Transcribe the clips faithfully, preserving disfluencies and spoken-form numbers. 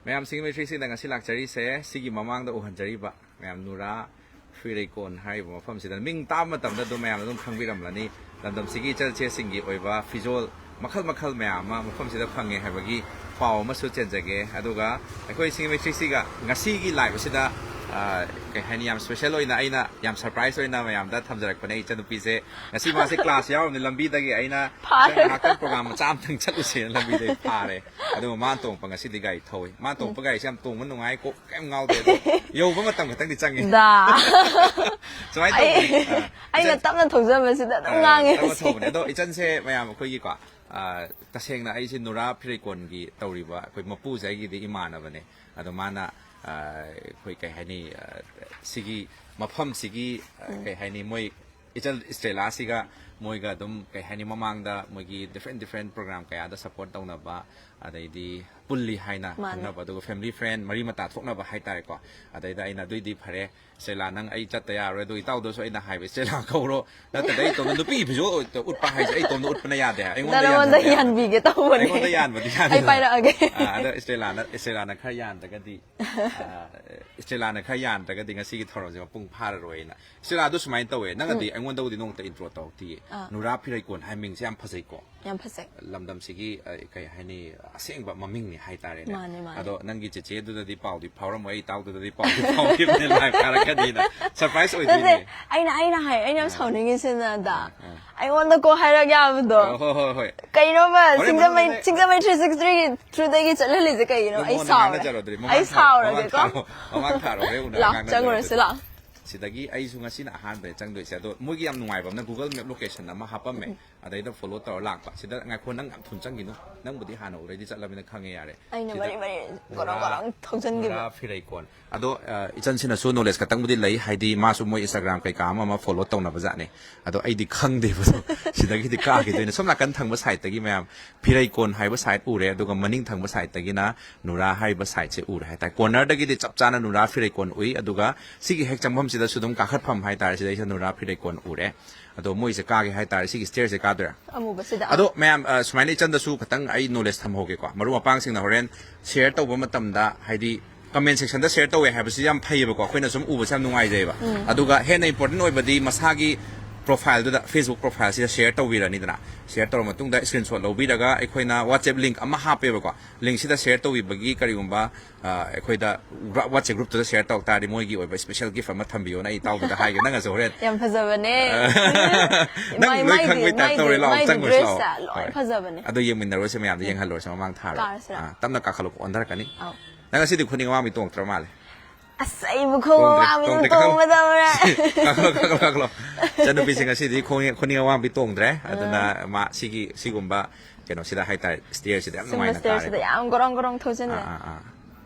ꯃꯌꯥꯝ, ꯁꯤꯡꯒꯤ ꯃꯩꯇ꯭ꯔꯤꯁꯤꯡꯗ ꯉꯁꯤ ꯂꯥꯛꯆꯔꯤꯁꯦ, ꯁꯤꯒꯤ ꯃꯃꯥꯡꯗ ꯎꯍꯟꯖꯔꯤꯕ ꯃꯌꯥꯝ, ꯅꯨꯔꯥ ꯐꯤꯔꯩꯀꯣꯟ ꯍꯥꯏꯔꯤꯕ ꯃꯐꯝꯁꯤꯗ, ꯃꯤꯡ ꯇꯥꯕ ꯃꯇꯝꯗ ꯑꯗꯨꯝ ꯃꯌꯥꯝꯅ ꯑꯗꯨꯝ ꯈꯪꯕꯤꯔꯝꯂꯅꯤ꯫ ꯂꯝꯗꯝꯁꯤꯒꯤ ꯏꯆꯜꯁꯦꯁꯤꯡꯒꯤ ꯑꯣꯏꯕ ꯐꯤꯖꯣꯜ ꯃꯈꯜ ꯃꯈꯜ ꯃꯌꯥꯝ ꯑꯃ ꯃꯐꯝꯁꯤꯗ ꯐꯪꯉꯦ ꯍꯥꯏꯕꯒꯤ ꯄꯥꯎ ꯑꯃꯁꯨ ꯆꯦꯟꯖꯒꯦ꯫ ꯑꯗꯨꯒ ꯑꯩꯈꯣꯏ ꯁꯤꯡꯒꯤ ꯃꯩꯇ꯭ꯔꯤꯁꯤꯒ ꯉꯁꯤꯒꯤ ꯂꯥꯏꯕꯁꯤꯗ, ꯑ, ꯀꯩ ꯍꯥꯏꯅꯤ, ꯌꯥꯝ ꯁ꯭ꯄꯦꯁꯦꯜ ꯑꯣꯏꯅ, ꯑꯩꯅ ꯌꯥꯝ ꯁꯔꯄ꯭ꯔꯥꯏꯁ ꯑꯣꯏꯅ ꯃꯌꯥꯝꯗ ꯊꯝꯖꯔꯛꯄꯅꯦ꯫ ꯏꯆꯟꯅꯨꯄꯤꯁꯦ ꯉꯁꯤ ꯃꯥꯁꯦ ꯀ꯭ꯂꯥꯁ ꯌꯥꯎꯔꯕꯅꯤ, ꯂꯝꯕꯤꯗꯒꯤ ꯑꯩꯅ ꯐꯥꯔꯒ꯫ "ꯉꯥꯏꯍꯥꯛꯇꯪ ꯄ꯭ꯔꯣꯒ꯭ꯔꯥꯝ ꯃꯆꯥ ꯑꯝꯇꯪ ꯆꯠꯂꯨꯁꯦꯅ" ꯂꯝꯕꯤꯗꯒꯤ ꯐꯥꯔꯦ꯫ ꯑꯗꯨꯒ ꯃꯥꯅ ꯇꯣꯡꯉꯛꯄ ꯉꯁꯤꯗꯤ ꯒꯥꯔꯤ ꯊꯧꯋꯤ꯫ ꯃꯥꯅ ꯇꯣꯡꯉꯛꯄ ꯒꯥꯔꯤꯁꯦ ꯌꯥꯝ ꯇꯣꯡꯕ ꯅꯨꯡꯉꯥꯏ, ꯀꯣꯛ ꯀꯩꯝ ꯉꯥꯎꯗꯦ꯫ ꯑꯗꯣ ꯌꯧꯕ ꯃꯇꯝ ꯈꯛꯇꯪꯗꯤ ꯆꯪꯉꯤ꯫ ꯗꯥ꯫ ꯁꯨꯃꯥꯏꯅ ꯑꯩ, ꯇꯧꯕꯅꯤ꯫ ꯑꯥ, ꯑꯩꯅ ꯏꯆꯟ-, ꯇꯞꯅ ꯊꯧꯖꯕꯁꯤꯗ ꯑꯗꯨꯝ ꯑꯥ, ꯉꯥꯡꯉꯦ ꯇꯞꯅ ꯁꯤ꯫ ꯊꯧꯕꯅꯦ꯫ ꯑꯗꯣ ꯏꯆꯟꯁꯦ ꯃꯌꯥꯝ ꯑꯩꯈꯣꯏꯒꯤꯀꯣ, ꯑꯥ, ꯇꯁꯦꯡꯅ ꯑꯩꯁꯦ ꯅꯨꯔꯥ ꯐꯤꯔꯩꯀꯣꯟꯒꯤ ꯇꯧꯔꯤꯕ ꯑꯩꯈꯣꯏ ꯃꯄꯨꯁꯦ ꯑꯩꯒꯤꯗꯤ ꯏꯃꯥꯟꯅꯕꯅꯦ꯫ ꯑꯗꯣ ꯃꯥꯅ, ꯑꯥ, ꯑꯩꯈꯣꯏ ꯀꯩ ꯍꯥꯏꯅꯤ, ꯑꯥ, ꯁꯤꯒꯤ ꯃꯐꯝꯁꯤꯒꯤ, ꯑꯥ, ꯎꯝ꯫ ꯀꯩ ꯍꯥꯏꯅꯤ, ꯃꯣꯏ ꯏꯆꯜ ꯏꯁꯇ꯭ꯔꯦꯂꯥꯁꯤꯒ ꯃꯣꯏꯒ ꯑꯗꯨꯝ, ꯀꯩ ꯍꯥꯏꯅꯤ, ꯃꯃꯥꯡꯗ ꯃꯣꯏꯒꯤ different different program ꯀꯌꯥꯗ support ꯇꯧꯅꯕ, ꯑꯗꯩꯗꯤ ꯄꯨꯜꯂꯤ ꯍꯥꯏꯅ ꯃꯥꯅꯦ꯫ ꯈꯪꯅꯕ, ꯑꯗꯨꯒ family friend, ꯃꯔꯤ ꯃꯇꯥ ꯊꯣꯛꯅꯕ ꯍꯥꯏꯇꯥꯔꯦꯀꯣ꯫ ꯑꯗꯩꯗ ꯑꯩꯅ, "ꯑꯗꯨꯏꯗꯤ ꯐꯔꯦ, ꯏꯁꯇ꯭ꯔꯦꯂꯥ, ꯅꯪ ꯑꯩ ꯆꯠꯇ ꯌꯥꯔꯣꯏ", ꯑꯗꯣ ꯏꯇꯥꯎꯗꯁꯨ ꯑꯩꯅ ꯍꯥꯏꯕ, "ꯏꯁꯇ꯭ꯔꯦꯂꯥ ꯀꯧꯔꯣ, ꯅꯠꯇ꯭ꯔꯗꯤ ꯑꯩ ꯏꯇꯣꯝꯗ ꯅꯨꯄꯤ ꯐꯤꯖꯣꯜ ꯎꯠꯄ ꯍꯥꯏꯁꯦ ꯑꯩ ꯏꯇꯣꯝꯗ ꯎꯠꯄꯅ ꯌꯥꯗꯦ, ꯑꯩꯉꯣꯟꯗ ꯅꯉꯣꯟꯗ ꯌꯥꯟꯍꯟꯕ ꯌꯥꯗꯦ꯫ ꯌꯥꯟꯕꯤꯒꯦ ꯇꯧꯕꯅꯦ꯫ ꯑꯩꯉꯣꯟꯗ ꯌꯥꯟꯕꯗꯤ ꯌꯥꯗꯦ꯫ ꯑꯩ ꯄꯥꯏꯔꯛꯑꯒꯦ꯫ ꯑꯥ, ꯑꯗꯣ ꯏꯁꯇ꯭ꯔꯦꯂꯥꯅ, ꯏꯁꯇ꯭ꯔꯦꯂꯥꯅ ꯈꯔ ꯌꯥꯟꯗ꯭ꯔꯒꯗꯤ, ꯑꯥ, ꯏꯁꯇ꯭ꯔꯦꯂꯥꯅ ꯈꯔ ꯌꯥꯟꯗ꯭ꯔꯒꯗꯤ ꯉꯁꯤꯒꯤ ꯊꯧꯔꯝꯁꯦ ꯃꯄꯨꯡ ꯐꯥꯔꯔꯣꯏꯅ꯫ ꯏꯁꯇ꯭ꯔꯦꯂꯥꯗꯣ ꯁꯨꯃꯥꯏꯅ ꯇꯧꯋꯦ, ꯅꯪꯅꯗꯤ ꯎꯝ꯫ ꯑꯩꯉꯣꯟꯗꯕꯨꯗꯤ ꯅꯣꯡꯃꯇ intro ꯇꯧꯔꯛꯇꯤꯌꯦ꯫ ꯑꯥ꯫ ꯅꯨꯔꯥ ꯐꯤꯔꯩꯀꯣꯟ ꯍꯥꯏꯕ ꯃꯤꯡꯁꯦ ꯌꯥꯝ ꯐꯖꯩꯀꯣ꯫ ꯌꯥꯝ ꯐꯖꯩ꯫ ꯂꯝꯗꯝꯁꯤꯒꯤ, ꯑ, ꯀꯩ ꯍꯥꯏꯅꯤ, ꯑꯁꯦꯡꯕ ꯃꯃꯤꯡꯅꯤ ꯍꯥꯏꯇꯥꯔꯦꯅꯦ꯫ ꯃꯥꯅꯦ, ꯃꯥꯅꯦ꯫ ꯑꯗꯣ ꯅꯪꯒꯤ ꯆꯦꯆꯦꯗꯨꯗꯗꯤ ꯄꯥꯎꯗꯤ ꯐꯥꯎꯔꯝꯃꯣꯏ, ꯑꯩ ꯏꯇꯥꯎꯗꯨꯗꯗꯤ ꯄꯥꯎꯗꯤ ꯐꯥꯎꯈꯤꯕꯅꯦ, live ꯊꯥꯔꯛꯀꯅꯤꯅ꯫ Surprise ꯅꯠꯇꯦ, ꯑꯣꯏꯗꯣꯏꯅꯦ꯫ ꯑꯩꯅ, ꯑꯩꯅ ꯍꯥꯏ, ꯑꯩꯅ ꯌꯥꯝ ꯑꯥ꯫ ꯁꯥꯎꯅꯤꯡꯉꯤꯁꯤꯅ ꯗꯥ, ꯑꯥ, ꯑꯥ꯫ ꯑꯩꯉꯣꯟꯗ ꯀꯣ ꯍꯥꯏꯔꯛ ꯌꯥꯕꯗꯣ꯫ ꯑꯣ, ꯍꯣꯏ, ꯍꯣꯏ, ꯍꯣꯏ꯫ ꯀꯩꯅꯣꯕ, ꯍꯣꯔꯦꯟ ꯁꯤꯡꯖꯃꯩ, ꯃꯉꯣꯟꯗ ꯁꯤꯡꯖꯃꯩ three sixty-three ꯒꯤ through ꯗꯒꯤ ꯆꯠꯍꯜꯂꯤꯁꯦ ꯀꯩꯒꯤꯅꯣ? ꯑꯩ ꯀꯣꯟꯅ ꯁꯥꯎꯔꯒꯦ꯫ ꯉꯥꯡꯅꯖꯔꯣ ꯑꯗꯨꯗꯤ꯫ ꯑꯩ ꯃꯃꯥꯡ ꯊꯥꯔꯣ, ꯁꯥꯎꯔꯒꯦꯀꯣ꯫ ꯃꯃꯥꯡ ꯊꯥꯔꯣ, ꯃꯃꯥꯡ ꯊꯥꯔꯣ, ꯍꯣꯔꯦꯟ ꯎꯅꯔ ꯂꯥꯛ, ꯉꯥꯡꯅꯖꯔꯣ ꯆꯪꯉꯨꯔꯁꯤ ꯑꯗꯨꯗꯤ꯫ ꯂꯥꯛ꯫ ꯁꯤꯗꯒꯤ ꯑꯩꯁꯨ ꯉꯁꯤꯅ ꯑꯍꯥꯟꯕꯅꯦ ꯆꯪꯗꯣꯏꯁꯦ꯫ ꯑꯗꯣ ꯃꯣꯏꯒꯤ ꯌꯥꯝ ꯅꯨꯡꯉꯥꯏꯕ ꯑꯃꯅ Google Map location ꯑꯃ ꯍꯥꯞꯄꯝꯃꯦ꯫ ꯎꯝ꯫ ꯑꯗꯩꯗ follow ꯇꯧꯔ ꯂꯥꯛꯄ꯫ ꯁꯤꯗ ꯉꯥꯏꯈꯣ, ꯅꯪ ꯌꯥꯝ ꯊꯨꯅ ꯆꯪꯈꯤꯅꯨ꯫ ꯅꯪꯕꯨꯗꯤ ꯍꯥꯟꯅ already ꯆꯠꯂꯕꯅꯤꯅ ꯈꯪꯉꯦ ꯌꯥꯔꯦ꯫ ꯑꯩꯅ ꯁꯤꯗ ꯃꯔꯤ ꯃꯔꯤ ꯒꯣꯔꯣꯡ ꯅꯨꯔꯥ, ꯒꯣꯔꯣꯡ ꯊꯧꯖꯟꯈꯤꯕ꯫ ꯅꯨꯔꯥ ꯐꯤꯔꯩꯀꯣꯟ꯫ ꯑꯗꯣ, ꯑ, ꯏꯆꯟꯁꯤꯅꯁꯨ knowledge ꯈꯛꯇꯪꯕꯨꯗꯤ ꯂꯩ, ꯍꯥꯏꯗꯤ ꯃꯥꯁꯨ ꯃꯣꯏ Instagram ꯀꯩꯀꯥ ꯑꯃ ꯑꯃ follow ꯇꯧꯅꯕ ꯖꯥꯠꯅꯦ꯫ ꯑꯗꯣ ꯑꯩꯗꯤ ꯈꯪꯗꯦꯕ ꯑꯗꯣ꯫ ꯁꯤꯗꯒꯤꯗꯤ ꯀꯥꯈꯤꯗꯣꯏꯅꯦ꯫ ꯁꯣꯝ ꯅꯥꯀꯟ ꯊꯪꯕ side ꯇꯒꯤ ꯃꯌꯥꯝ ꯐꯤꯔꯩꯀꯣꯟ ꯍꯥꯏꯕ side ꯎꯔꯦ, ꯑꯗꯨꯒ ꯃꯅꯤꯡ ꯊꯪꯕ side ꯇꯒꯤꯅ ꯅꯨꯔꯥ ꯍꯥꯏꯕ side ꯁꯦ ꯎꯔꯦ ꯍꯥꯏꯇꯥꯔꯦ꯫ Corner ꯗꯒꯤꯗꯤ ꯆꯞ ꯆꯥꯅ ꯅꯨꯔꯥ ꯐꯤꯔꯩꯀꯣꯟ ꯎꯏ, ꯑꯗꯨꯒ ꯁꯤꯒꯤ ꯍꯦꯛ ꯆꯪꯐꯝꯁꯤꯗꯁꯨ ꯑꯗꯨꯝ ꯀꯥꯈꯠꯐꯝ ꯍꯥꯏꯇꯥꯔꯦ, ꯁꯤꯗꯩꯁꯤꯗ ꯅꯨꯔꯥ ꯐꯤꯔꯩꯀꯣꯟ ꯎꯔꯦ꯫ ꯑꯗꯣ ꯃꯣꯏꯁꯦ ꯀꯥꯒꯦ ꯍꯥꯏꯇꯥꯔꯦ, ꯁꯤꯒꯤ stairsꯁꯦ ꯀꯥꯗꯣꯏꯔꯥ? ꯑꯃꯨꯕꯁꯤꯗ ꯑꯗꯣ ꯃꯌꯥꯝ, ꯑ, ꯁꯨꯃꯥꯏꯅ ꯏꯆꯟꯗꯁꯨ ꯈꯤꯇꯪ ꯑꯩ knowledge ꯊꯝꯍꯧꯒꯦꯀꯣ, ꯃꯔꯨꯞ ꯃꯄꯥꯡꯁꯤꯡꯅ ꯍꯣꯔꯦꯟ share ꯇꯧꯕ ꯃꯇꯝꯗ, ꯍꯥꯏꯗꯤ comment sectionꯗ share ꯇꯧꯋꯦ ꯍꯥꯏꯕꯁꯤ ꯌꯥꯝ ꯐꯩꯌꯦꯕꯀꯣ, ꯑꯩꯈꯣꯏꯅ ꯁꯨꯝ ꯎꯕꯁꯦ ꯌꯥꯝ ꯅꯨꯡꯉꯥꯏꯖꯩꯕ꯫ ꯑꯗꯨꯒ ꯍꯦꯟꯅ important ꯑꯣꯏꯕꯗꯤ ꯃꯁꯥꯒꯤ profileꯗꯨꯗ, Facebook profileꯁꯤꯗ share ꯇꯧꯕꯤꯔꯅꯤꯗꯅ, share ꯇꯧꯔ ꯃꯇꯨꯡꯗ screenshot ꯂꯧꯕꯤꯔꯒ ꯑꯩꯈꯣꯏꯅ WhatsApp link ꯑꯃ ꯍꯥꯞꯄꯦꯕꯀꯣ, linkꯁꯤꯗ share ꯇꯧꯕꯤꯕꯒꯤ ꯀꯔꯤꯒꯨꯝꯕ, ꯑ, ꯑꯩꯈꯣꯏꯗ ꯒ꯭ꯔꯨꯞ, WhatsApp groupꯇꯨꯗ share ꯇꯧ ꯇꯥꯔꯗꯤ ꯃꯣꯏꯒꯤ ꯑꯣꯏꯕ special gift ꯑꯃ ꯊꯝꯕꯤꯌꯣꯅ ꯑꯩ ꯏꯇꯥꯎꯗꯨꯗ ꯍꯥꯏꯒꯦ꯫ ꯅꯪꯅꯁꯨ ꯍꯣꯔꯦꯟ ꯌꯥꯝ ꯐꯖꯕꯅꯦ꯫ ꯅꯪ ꯃꯥꯏ- ꯂꯣꯏ ꯃꯥꯏꯗꯤ- ꯈꯪꯕꯩ type ꯃꯥꯏꯗꯤ- ꯇꯧꯔꯦ, ꯂꯥꯛꯑꯣ, ꯃꯥꯏꯗꯤ ꯆꯪꯈ꯭ꯔꯁꯤ ꯂꯥꯛꯑꯣ꯫ dressꯁꯦ ꯂꯣꯏ ꯍꯣꯏ꯫ ꯐꯖꯕꯅꯦ꯫ ꯑꯗꯣ ꯌꯦꯡꯃꯤꯟꯅꯔꯨꯔꯁꯦ ꯃꯌꯥꯝꯗꯣ, ꯌꯦꯡꯍꯜꯂꯨꯔꯁꯦ ꯃꯃꯥꯡ ꯊꯥꯔ꯫ ꯀꯥꯔꯁꯤꯔꯥ? ꯑꯥ, ꯇꯞꯅ ꯀꯥꯈꯠꯂꯛꯄ ꯑꯣꯟꯊꯔꯛꯀꯅꯤ꯫ ꯑꯧ꯫ ꯅꯪ ꯉꯁꯤꯗꯤ ꯈꯨꯅꯤꯡ ꯑꯋꯥꯡꯕꯤ ꯇꯣꯡꯉꯛꯇ꯭ꯔ ꯃꯥꯜꯂꯦ꯫ ꯑꯁ ꯑꯩꯕꯨ ꯈꯣꯡ ꯇꯣꯡꯗ꯭ꯔꯦ, ꯑꯋꯥꯡꯕꯤꯗ ꯇꯣꯡꯗ꯭ꯔꯦ, ꯇꯣꯡꯒꯗꯕ꯭ꯔꯥ? ꯀꯥꯈꯠꯂꯣ, ꯀꯥꯈꯠꯂꯣ, ꯀꯥꯈꯠꯂꯣ꯫ ꯏꯆꯟꯅꯨꯄꯤꯁꯦ ꯉꯁꯤꯗꯤ ꯈꯣꯡ, ꯈꯨꯅꯤꯡ ꯑꯋꯥꯡꯕꯤ ꯇꯣꯡꯗ꯭ꯔꯦ꯫ ꯑꯗꯨꯅ ꯃꯥ ꯁꯤꯒꯤ, ꯁꯤꯒꯨꯝꯕ ꯀꯩꯅꯣꯁꯤꯗ ꯍꯥꯏꯇꯥꯔꯦ, stairsꯁꯤꯗ ꯌꯥꯝ ꯁꯨꯝꯕ ꯅꯨꯡꯉꯥꯏꯅ ꯀꯥꯔꯦ꯫ stairsꯁꯤꯗ ꯌꯥꯝ ꯒꯣꯔꯣꯡ ꯒꯣꯔꯣꯡ ꯊꯧꯖꯤꯜꯂꯦ꯫ ꯑꯥ, ꯑꯥ, ꯑꯥ꯫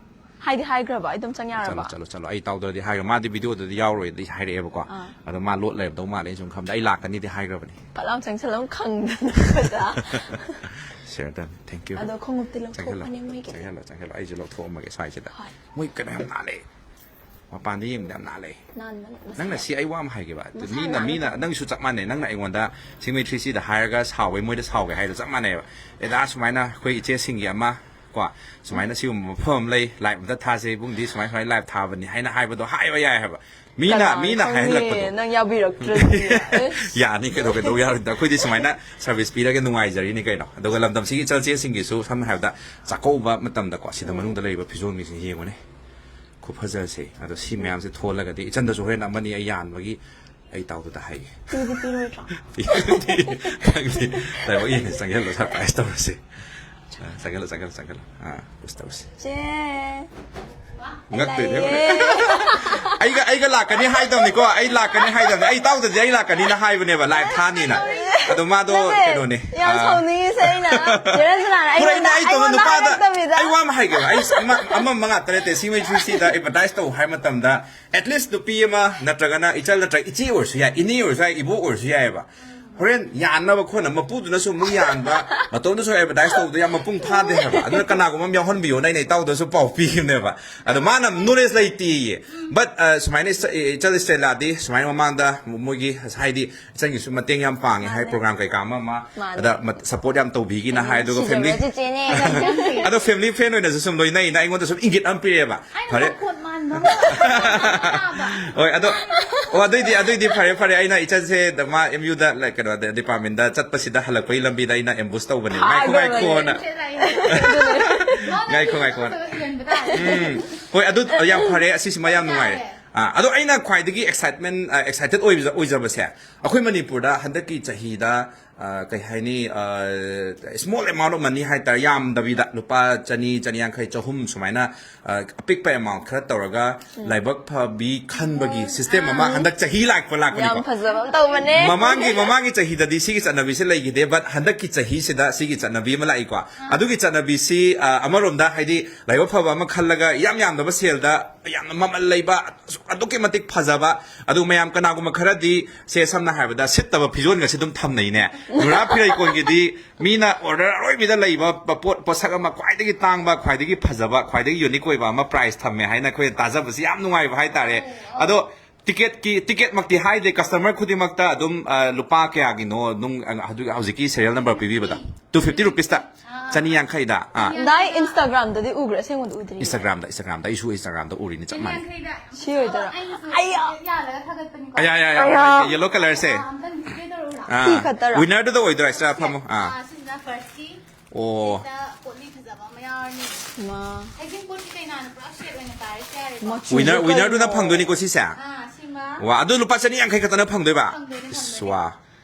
ꯍꯥꯏꯗꯤ ꯍꯥꯏꯈ꯭ꯔꯕ ꯑꯩ ꯑꯗꯨꯝ ꯆꯪ ꯆꯠꯂꯣ, ꯌꯥꯔꯕ? ꯆꯠꯂꯣ, ꯆꯠꯂꯣ꯫ ꯑꯩ ꯏꯇꯥꯎꯗꯗꯤ ꯍꯥꯏꯈ꯭ꯔꯣ꯫ ꯃꯥꯗꯤ videoꯗꯗꯤ ꯌꯥꯎꯔꯣꯏꯗꯤ ꯍꯥꯏꯔꯛꯑꯦꯕꯀꯣ꯫ ꯑꯥ꯫ ꯑꯗꯣ ꯃꯥ ꯂꯣꯠ ꯂꯩꯔꯝꯗꯧ ꯃꯥꯜꯂꯦ, ꯑꯩꯅ ꯁꯨꯝ ꯈꯟꯕꯗ꯫ ꯑꯩ ꯂꯥꯛꯀꯅꯤꯗꯤ ꯍꯥꯏꯈ꯭ꯔꯕꯅꯤ꯫ ꯐꯠ ꯂꯥꯎ ꯆꯪꯁꯜꯂ ꯑꯃꯨꯛ ꯈꯪꯗꯅ꯫ Share done. Thank you. ꯑꯗꯣ ꯈꯣꯡꯎꯞꯇꯤ ꯂꯧꯊꯣꯛꯄꯅꯦ ꯆꯪꯁꯜꯂꯣ, ꯃꯣꯏꯒꯤꯗꯤ꯫ ꯆꯪꯁꯜꯂꯣ, ꯆꯪꯁꯜꯂꯣ꯫ ꯑꯩꯁꯨ ꯂꯧꯊꯣꯛꯑꯝꯃꯒꯦ ꯁ꯭ꯋꯥꯏꯁꯤꯗ꯫ ꯍꯣꯏ꯫ ꯃꯣꯏ ꯀꯩꯅꯣ ꯌꯥꯝ ꯅꯥꯜꯂꯦ꯫ ꯃꯄꯥꯟꯗ ꯌꯦꯡꯕꯗ ꯌꯥꯝ ꯅꯥꯜꯂꯦ꯫ ꯅꯥꯟꯕꯅꯦ, ꯃꯁꯥ ꯅꯪꯅ ꯌꯥꯝ- ꯁꯤ ꯑꯩ ꯋꯥ ꯑꯃ ꯍꯥꯏꯒꯦꯕ꯫ ꯃꯁꯥ ꯃꯤꯅ, ꯅꯥꯟꯕ ꯃꯤꯅ, ꯇꯧ- ꯅꯪꯁꯨ ꯆꯞ ꯃꯥꯟꯅꯩ꯫ ꯅꯪꯅ ꯑꯩꯉꯣꯟꯗ ꯁꯤꯡꯃꯩ ꯊ꯭ꯔꯤ ꯁꯤꯗ ꯍꯥꯏꯔꯒ ꯁꯥꯎꯕꯩ, ꯃꯣꯏꯗ ꯁꯥꯎꯒꯦ ꯍꯥꯏꯗꯣ ꯆꯞ ꯃꯥꯟꯅꯩꯕ꯫ ꯑꯦꯗꯥ, ꯁꯨꯃꯥꯏꯅ ꯑꯩꯈꯣꯏ ꯏꯆꯦꯁꯤꯡꯒꯤ ꯑꯃ, ꯀꯣ, ꯁꯨꯃꯥꯏꯅ ꯁꯤꯒꯨꯝꯕ ꯃꯐꯝ ꯑꯃ ꯂꯩ, live ꯑꯝꯇ ꯊꯥꯁꯦ, ꯏꯕꯨꯡꯗꯤ ꯁꯨꯃꯥꯏ ꯁꯨꯃꯥꯏꯅ live ꯊꯥꯕꯅꯤ ꯍꯥꯏꯅ ꯍꯥꯏꯕꯗꯣ ꯍꯥꯏꯕ ꯌꯥꯏ ꯍꯥꯏꯕ꯫ ꯃꯤꯅ, ꯀꯅꯥꯅ ꯃꯤꯅ ꯈꯪꯅꯤ? ꯍꯥꯏꯍꯜꯂꯛꯄꯗꯣ꯫ ꯅꯪ ꯌꯥꯕꯤꯔꯛꯇ꯭ꯔꯗꯤ꯫ ꯑꯦ? ꯌꯥꯅꯤ, ꯀꯩꯗꯧ, ꯀꯩꯗꯧ ꯌꯥꯔꯣꯏꯗ꯫ ꯑꯩꯈꯣꯏꯗꯤ ꯁꯨꯃꯥꯏꯅ service ꯄꯤꯔꯒ ꯅꯨꯡꯉꯥꯏꯖꯔꯤꯅꯤ ꯀꯩꯅꯣ꯫ ꯑꯗꯨꯒ ꯂꯝꯗꯝꯁꯤꯒꯤ ꯏꯆꯜꯆꯦꯁꯤꯡꯒꯤꯁꯨ, ꯁꯝꯅ ꯍꯥꯏꯔꯕꯗ, ꯆꯥꯛꯀꯧꯕ ꯃꯇꯝꯗꯀꯣ, ꯁꯤꯗ ꯃꯅꯨꯡꯗ ꯂꯩꯔꯤꯕ ꯐꯤꯖꯣꯜꯒꯤꯁꯤ ꯌꯦꯡꯉꯨꯅꯦ꯫ ꯈꯨꯐꯖꯁꯦ꯫ ꯑꯗꯣ ꯁꯤ ꯃꯌꯥꯝꯁꯦ ꯊꯣꯜꯂꯒꯗꯤ ꯏꯆꯟꯗꯁꯨ ꯍꯣꯔꯦꯟ ꯑꯃꯅꯤ ꯑꯩ ꯌꯥꯟꯕꯒꯤ ꯑꯩ ꯏꯇꯥꯎꯗꯨꯗ ꯍꯥꯏꯒꯦ꯫ ꯄꯤꯗꯤ ꯄꯤꯔꯣꯏꯗ꯭ꯔꯣ? ꯈꯪꯗꯦ꯫ ꯂꯥꯏꯕꯛ ꯌꯦꯡꯉꯁꯤ, ꯆꯪꯁꯤꯜꯂꯣ, surprise ꯇꯧꯔꯁꯤ꯫ ꯑ, ꯆꯪꯁꯤꯜꯂꯣ, ꯆꯪꯁꯤꯜꯂꯣ, ꯆꯪꯁꯤꯜꯂꯣ꯫ ꯑ, push ꯇꯧꯔꯁꯤ꯫ ꯆꯦ꯫ ꯉꯛꯇꯣꯏꯅꯦ꯫ ꯂꯩꯌꯦ꯫ ꯑꯩꯒ, ꯑꯩꯒ ꯂꯥꯛꯀꯅꯤ ꯍꯥꯏꯗꯕꯅꯤꯀꯣ꯫ ꯑꯩ ꯂꯥꯛꯀꯅꯤ ꯍꯥꯏꯗꯕꯅꯤ꯫ ꯑꯩ ꯏꯇꯥꯎꯗꯗꯤ ꯑꯩ ꯂꯥꯛꯀꯅꯤꯅ ꯍꯥꯏꯕꯅꯦꯕ, live ꯊꯥꯅꯤꯅ꯫ ꯑꯗꯣ ꯃꯥꯗꯣ ꯅꯠꯇꯦ, ꯀꯩꯅꯣꯅꯦ꯫ ꯌꯥꯝ ꯑ, ꯁꯥꯎꯅꯤꯡꯉꯤꯁꯦ ꯑꯩꯅ꯫ ꯆꯦ ꯔꯟꯖꯅꯥꯅ ꯄꯨꯔꯛꯏꯅꯦ꯫ ꯑꯩꯉꯣꯟꯗ, ꯑꯩ ꯇꯧꯅ ꯑꯩꯉꯣꯟꯗ ꯅꯨꯄꯥꯗ ꯍꯥꯏꯔꯛꯇꯕꯤꯗ꯫ ꯑꯩ ꯋꯥ ꯑꯃ ꯍꯥꯏꯒꯦꯕ꯫ ꯑꯩ ꯑꯃ, ꯑꯃ ꯑꯃ ꯉꯥꯛꯇ ꯅꯠꯇꯦ꯫ ꯁꯤꯡꯃꯩ ꯊ꯭ꯔꯤ ꯁꯤꯗ advertise ꯇꯧ ꯍꯥꯏ ꯃꯇꯝꯗ, at least ꯅꯨꯄꯤ ꯑꯃ ꯅꯠꯇ꯭ꯔꯒꯅ ꯏꯆꯜ ꯅꯠꯇ꯭ꯔꯒ ꯏꯆꯦ ꯑꯣꯏꯔꯁꯨ ꯌꯥꯏ, ꯏꯅꯦ ꯑꯣꯏꯔꯁꯨ ꯌꯥꯏ, ꯏꯕꯣꯛ ꯑꯣꯏꯔꯁꯨ ꯌꯥꯏꯑꯕ꯫ ꯍꯣꯔꯦꯟ ꯌꯥꯟꯅꯕ ꯈꯣꯠꯅ ꯃꯄꯨꯗꯨꯅꯁꯨ ꯑꯃꯨꯛ ꯌꯥꯟꯕ, ꯃꯇꯣꯝꯗꯁꯨ ꯑꯦꯗꯚꯔꯇꯥꯏꯁ ꯇꯧꯕꯗ ꯌꯥꯝ ꯃꯄꯨꯡ ꯐꯥꯗꯦ ꯍꯥꯏꯕ꯫ ꯑꯗꯨꯅ ꯀꯅꯥꯒꯨꯝꯕ ꯑꯃ ꯌꯥꯎꯍꯟꯕꯤꯌꯣꯅ ꯑꯩꯅ ꯏꯇꯥꯎꯗꯁꯨ ꯄꯥꯎ ꯄꯤꯈꯤꯕꯅꯦꯕ꯫ ꯑꯗꯣ ꯃꯥꯅ ꯅꯣꯂꯦꯖ ꯂꯩꯇꯦꯌꯦ꯫ ꯕꯠ ꯁꯨꯃꯥꯏꯅ ꯏꯆ- ꯏꯆꯜ ꯏꯁꯇꯦꯂꯥꯗꯤ ꯁꯨꯃꯥꯏꯅ ꯃꯃꯥꯡꯗ ꯃꯣꯏꯒꯤ, ꯍꯥꯏꯗꯤ, ꯏꯆꯟꯒꯤꯁꯨ ꯃꯇꯦꯡ ꯌꯥꯝ ꯄꯥꯡꯉꯦ ꯍꯥꯏ, ꯃꯥꯅꯦ꯫ ꯄ꯭ꯔꯣꯒ꯭ꯔꯥꯝ ꯀꯩꯀꯥ ꯑꯃ ꯑꯃ꯫ ꯃꯥꯅꯦ꯫ ꯑꯗ ꯁꯄꯣꯔꯠ ꯌꯥꯝ ꯇꯧꯕꯤꯒꯤꯅ ꯍꯥꯏ꯫ ꯑꯗꯨꯒ ꯐꯦꯃꯤꯂꯤ, ꯁꯤꯖꯕ꯭ꯔꯥ, ꯆꯦꯆꯦꯅꯦ? ꯑꯗꯣ ꯐꯦꯃꯤꯂꯤ ꯐ꯭ꯔꯦꯟ ꯑꯣꯏꯅꯁꯨ ꯁꯨꯝ ꯂꯣꯏꯅꯩꯅ ꯑꯩꯉꯣꯟꯗ ꯁꯨꯝ ꯏꯪꯒꯤꯠ ꯑꯃ ꯄꯤꯔꯛꯑꯦꯕ꯫ ꯑꯩꯅ ꯐꯔꯦ꯫ ꯃꯈꯣꯟ ꯃꯥꯟꯕ ꯑꯃ ꯇꯥꯕ꯫ ꯍꯣꯏ, ꯑꯗꯣ, ꯑꯣ, ꯑꯗꯨꯏꯗꯤ, ꯑꯗꯨꯏꯗꯤ ꯐꯔꯦ, ꯐꯔꯦ꯫ ꯑꯩꯅ ꯏꯆꯟꯁꯦ ꯗ-, ꯃꯥ ꯑꯦꯝ ꯌꯨꯗ, ꯂꯥꯏꯛ, ꯀꯩꯅꯣꯗ, ꯗꯤꯄꯥꯔꯠꯃꯦꯟꯗ ꯆꯠꯄꯁꯤꯗ ꯍꯜꯂꯛꯄꯒꯤ ꯂꯝꯕꯤꯗ ꯑꯩꯅ ꯑꯦꯝꯕꯨꯁ ꯇꯧꯕꯅꯦ꯫ ꯉꯥꯏꯈꯣ, ꯍꯥꯏꯕ ꯉꯥꯏꯈꯣꯅ꯫ ꯂꯩꯔꯦ꯫ ꯉꯥꯏꯈꯣ, ꯉꯥꯏꯈꯣ꯫ ꯏꯔꯟꯕ ꯇꯥꯔꯦ꯫ ꯎꯝ꯫ ꯍꯣꯏ, ꯑꯗꯨ ꯌꯥꯝ ꯐꯔꯦ꯫ ꯑꯁꯤꯁꯤꯃ ꯌꯥꯝ ꯅꯨꯡꯉꯥꯏꯔꯦ꯫ ꯌꯥꯔꯦ꯫ ꯑꯥ, ꯑꯗꯣ ꯑꯩꯅ ꯈ꯭ꯋꯥꯏꯗꯒꯤ ꯑꯦꯛꯁꯥꯏꯠꯃꯦꯟ, ꯑ, ꯑꯦꯛꯁꯥꯏꯇꯦꯠ ꯑꯣꯏꯕ-, ꯑꯣꯏꯖꯕꯁꯦ, ꯑꯩꯈꯣꯏ ꯃꯅꯤꯄꯨꯔꯗ ꯍꯟꯗꯛꯀꯤ ꯆꯍꯤꯗ, ꯑ, ꯀꯩ ꯍꯥꯏꯅꯤ, ꯑ, small amount of money ꯍꯥꯏꯇꯥꯔꯦ, ꯌꯥꯝꯗꯕꯤꯗ ꯂꯨꯄꯥ ꯆꯅꯤ, ꯆꯅꯤꯌꯥꯡꯈꯩ, ꯆꯍꯨꯝ ꯁꯨꯃꯥꯏꯅ, ꯑ, ꯑꯄꯤꯛꯄ ꯑꯦꯃꯥꯎꯟ ꯈꯔ ꯇꯧꯔꯒ ꯂꯥꯏꯕꯛ ꯐꯕꯤ ꯈꯟꯕꯒꯤ ꯁꯤꯁꯇꯦꯝ ꯑꯃ ꯍꯟꯗꯛ ꯆꯍꯤ ꯂꯥꯛꯄ ꯂꯥꯛꯄꯅꯤꯀꯣ꯫ ꯌꯥꯝ ꯐꯖꯕ ꯑꯃ ꯇꯧꯕꯅꯦ꯫ ꯃꯃꯥꯡꯒꯤ, ꯃꯃꯥꯡꯒꯤ ꯆꯍꯤꯗꯗꯤ ꯁꯤꯒꯤ ꯆꯠꯅꯕꯤꯁꯦ ꯂꯩꯈꯤꯗꯦ, but ꯍꯟꯗꯛꯀꯤ ꯆꯍꯤꯁꯤꯗ ꯁꯤꯒꯤ ꯆꯠꯅꯕꯤ ꯑꯃ ꯂꯥꯛꯏꯀꯣ꯫ ꯑꯗꯨꯒꯤ ꯆꯠꯅꯕꯤꯁꯤ, ꯑ, ꯑꯃꯔꯣꯝꯗ ꯍꯥꯏꯗꯤ ꯂꯥꯏꯕꯛ ꯐꯕ ꯑꯃ ꯈꯜꯂꯒ ꯏꯌꯥꯝ ꯌꯥꯝꯗꯕ ꯁꯦꯜꯗ ꯌꯥꯝꯅ ꯃꯃꯜ ꯂꯩꯕ, ꯑꯗꯨꯛꯀꯤ ꯃꯇꯤꯛ ꯐꯖꯕ, ꯑꯗꯨ ꯃꯌꯥꯝ ꯀꯅꯥꯒꯨꯝꯕ ꯈꯔꯗꯤ, ꯁꯦ, ꯁꯝꯅ ꯍꯥꯏꯔꯕꯗ ꯁꯤꯠꯇꯕ ꯐꯤꯖꯣꯜꯒꯁꯦ ꯑꯗꯨꯝ ꯊꯝꯅꯩꯅꯦ꯫ ꯅꯨꯔꯥ ꯐꯤꯔꯩꯀꯣꯟꯒꯤꯗꯤ ꯃꯤꯅ ꯑꯣꯔꯗꯔ ꯑꯔꯣꯏꯕꯤꯗ ꯂꯩꯕ ꯄ-, ꯄꯣꯠ, ꯄꯣꯠꯁꯛ ꯑꯃ ꯈ꯭ꯋꯥꯏꯗꯒꯤ ꯇꯥꯡꯕ, ꯈ꯭ꯋꯥꯏꯗꯒꯤ ꯐꯖꯕ, ꯈ꯭ꯋꯥꯏꯗꯒꯤ ꯌꯨꯅꯤꯛ ꯑꯣꯏꯕ ꯑꯃ ꯄ꯭ꯔꯥꯏꯁ ꯊꯝꯃꯦ ꯍꯥꯏꯅ ꯑꯩꯈꯣꯏꯅ ꯇꯥꯖꯕꯁꯤ ꯌꯥꯝ ꯅꯨꯡꯉꯥꯏꯕ ꯍꯥꯏꯇꯥꯔꯦ꯫ ꯑꯗꯣ ꯇꯤꯀꯦꯠꯀꯤ, ꯇꯤꯀꯦꯠꯃꯛꯇꯤ ꯍꯥꯏꯗꯦ, ꯀꯁꯇꯃꯔ ꯈꯨꯗꯤꯡꯃꯛꯇ ꯑꯗꯨꯝ, ꯑ, ꯂꯨꯄꯥ ꯀꯌꯥꯒꯤꯅꯣ ꯑꯗꯨꯝ, ꯑ, ꯑꯗꯨ ꯍꯧꯖꯤꯛꯀꯤ ꯁꯦꯔꯤꯌꯦꯜ ꯅꯝꯕꯔ ꯄꯤꯕꯤꯕꯗ? Two fifty rupeesꯇ? ꯆꯅꯤ ꯌꯥꯡꯈꯩꯗ? ꯑꯥ꯫ ꯗꯥꯏ Instagramꯗꯗꯤ ꯎꯈ꯭ꯔꯦ, ꯑꯁꯦꯡꯕꯗꯤ ꯎꯗ꯭ꯔꯤ꯫ Instagramꯗ, Instagramꯗ, ꯑꯩꯁꯨ Instagramꯗ ꯎꯔꯤꯅꯤ, ꯆꯞ ꯃꯥꯟꯅꯩ꯫ ꯁꯤ ꯑꯣꯏꯗꯣꯏꯔꯥ? ꯑꯩꯅꯁꯨ ꯑꯩꯌꯥ! ꯌꯥꯜꯂꯒ ꯊꯥꯒꯠꯄꯅꯤꯀꯣ꯫ ꯑꯌꯥ, ꯑꯌꯥ, ꯑꯌꯥ, ꯑꯌꯥ! Yellow colourꯁꯦ? ꯑꯥ, ꯑꯝꯇꯪ display ꯇꯧꯔꯛꯎꯔꯥ? ꯑꯥ꯫ ꯐꯤ ꯈꯛꯇꯔꯣ? Winnerꯗꯨꯗ ꯑꯣꯏꯗꯣꯏꯔꯥ? ꯁꯤꯗ ꯐꯝꯃꯣ꯫ ꯑꯥ꯫ ꯑꯥ, ꯁꯤꯁꯤꯅ firstꯀꯤ꯫ ꯑꯣ꯫ ꯁꯤꯗ ꯄꯣꯠꯂꯤ ꯐꯖꯕ ꯑꯃ ꯌꯥꯎꯔꯅꯤ꯫ ꯃꯥ꯫ ꯍꯩꯖꯤꯡꯄꯣꯠꯀꯤ ꯀꯩꯅꯥꯅ ꯄꯨꯔꯥ set ꯑꯣꯏꯅ ꯇꯥꯔꯦ, ꯁꯤ ꯌꯥꯔꯦꯀꯣ꯫ ꯃꯆꯨꯁꯨ winner, winnerꯗꯨꯅ ꯀꯩꯅꯣ? ꯐꯪꯗꯣꯏꯅꯤꯀꯣ ꯁꯤꯁꯦ? ꯑꯥ, ꯁꯤꯃ꯫ ꯋꯥ, ꯑꯗꯨ ꯂꯨꯄꯥ ꯆꯅꯤ ꯌꯥꯡꯈꯩ ꯈꯛꯇꯅ ꯐꯪꯗꯣꯏꯕ? ꯐꯪꯗꯣꯏꯅꯦ, ꯏꯁ, ꯐꯪꯗꯣꯏꯅꯦ꯫ ꯋꯥ꯫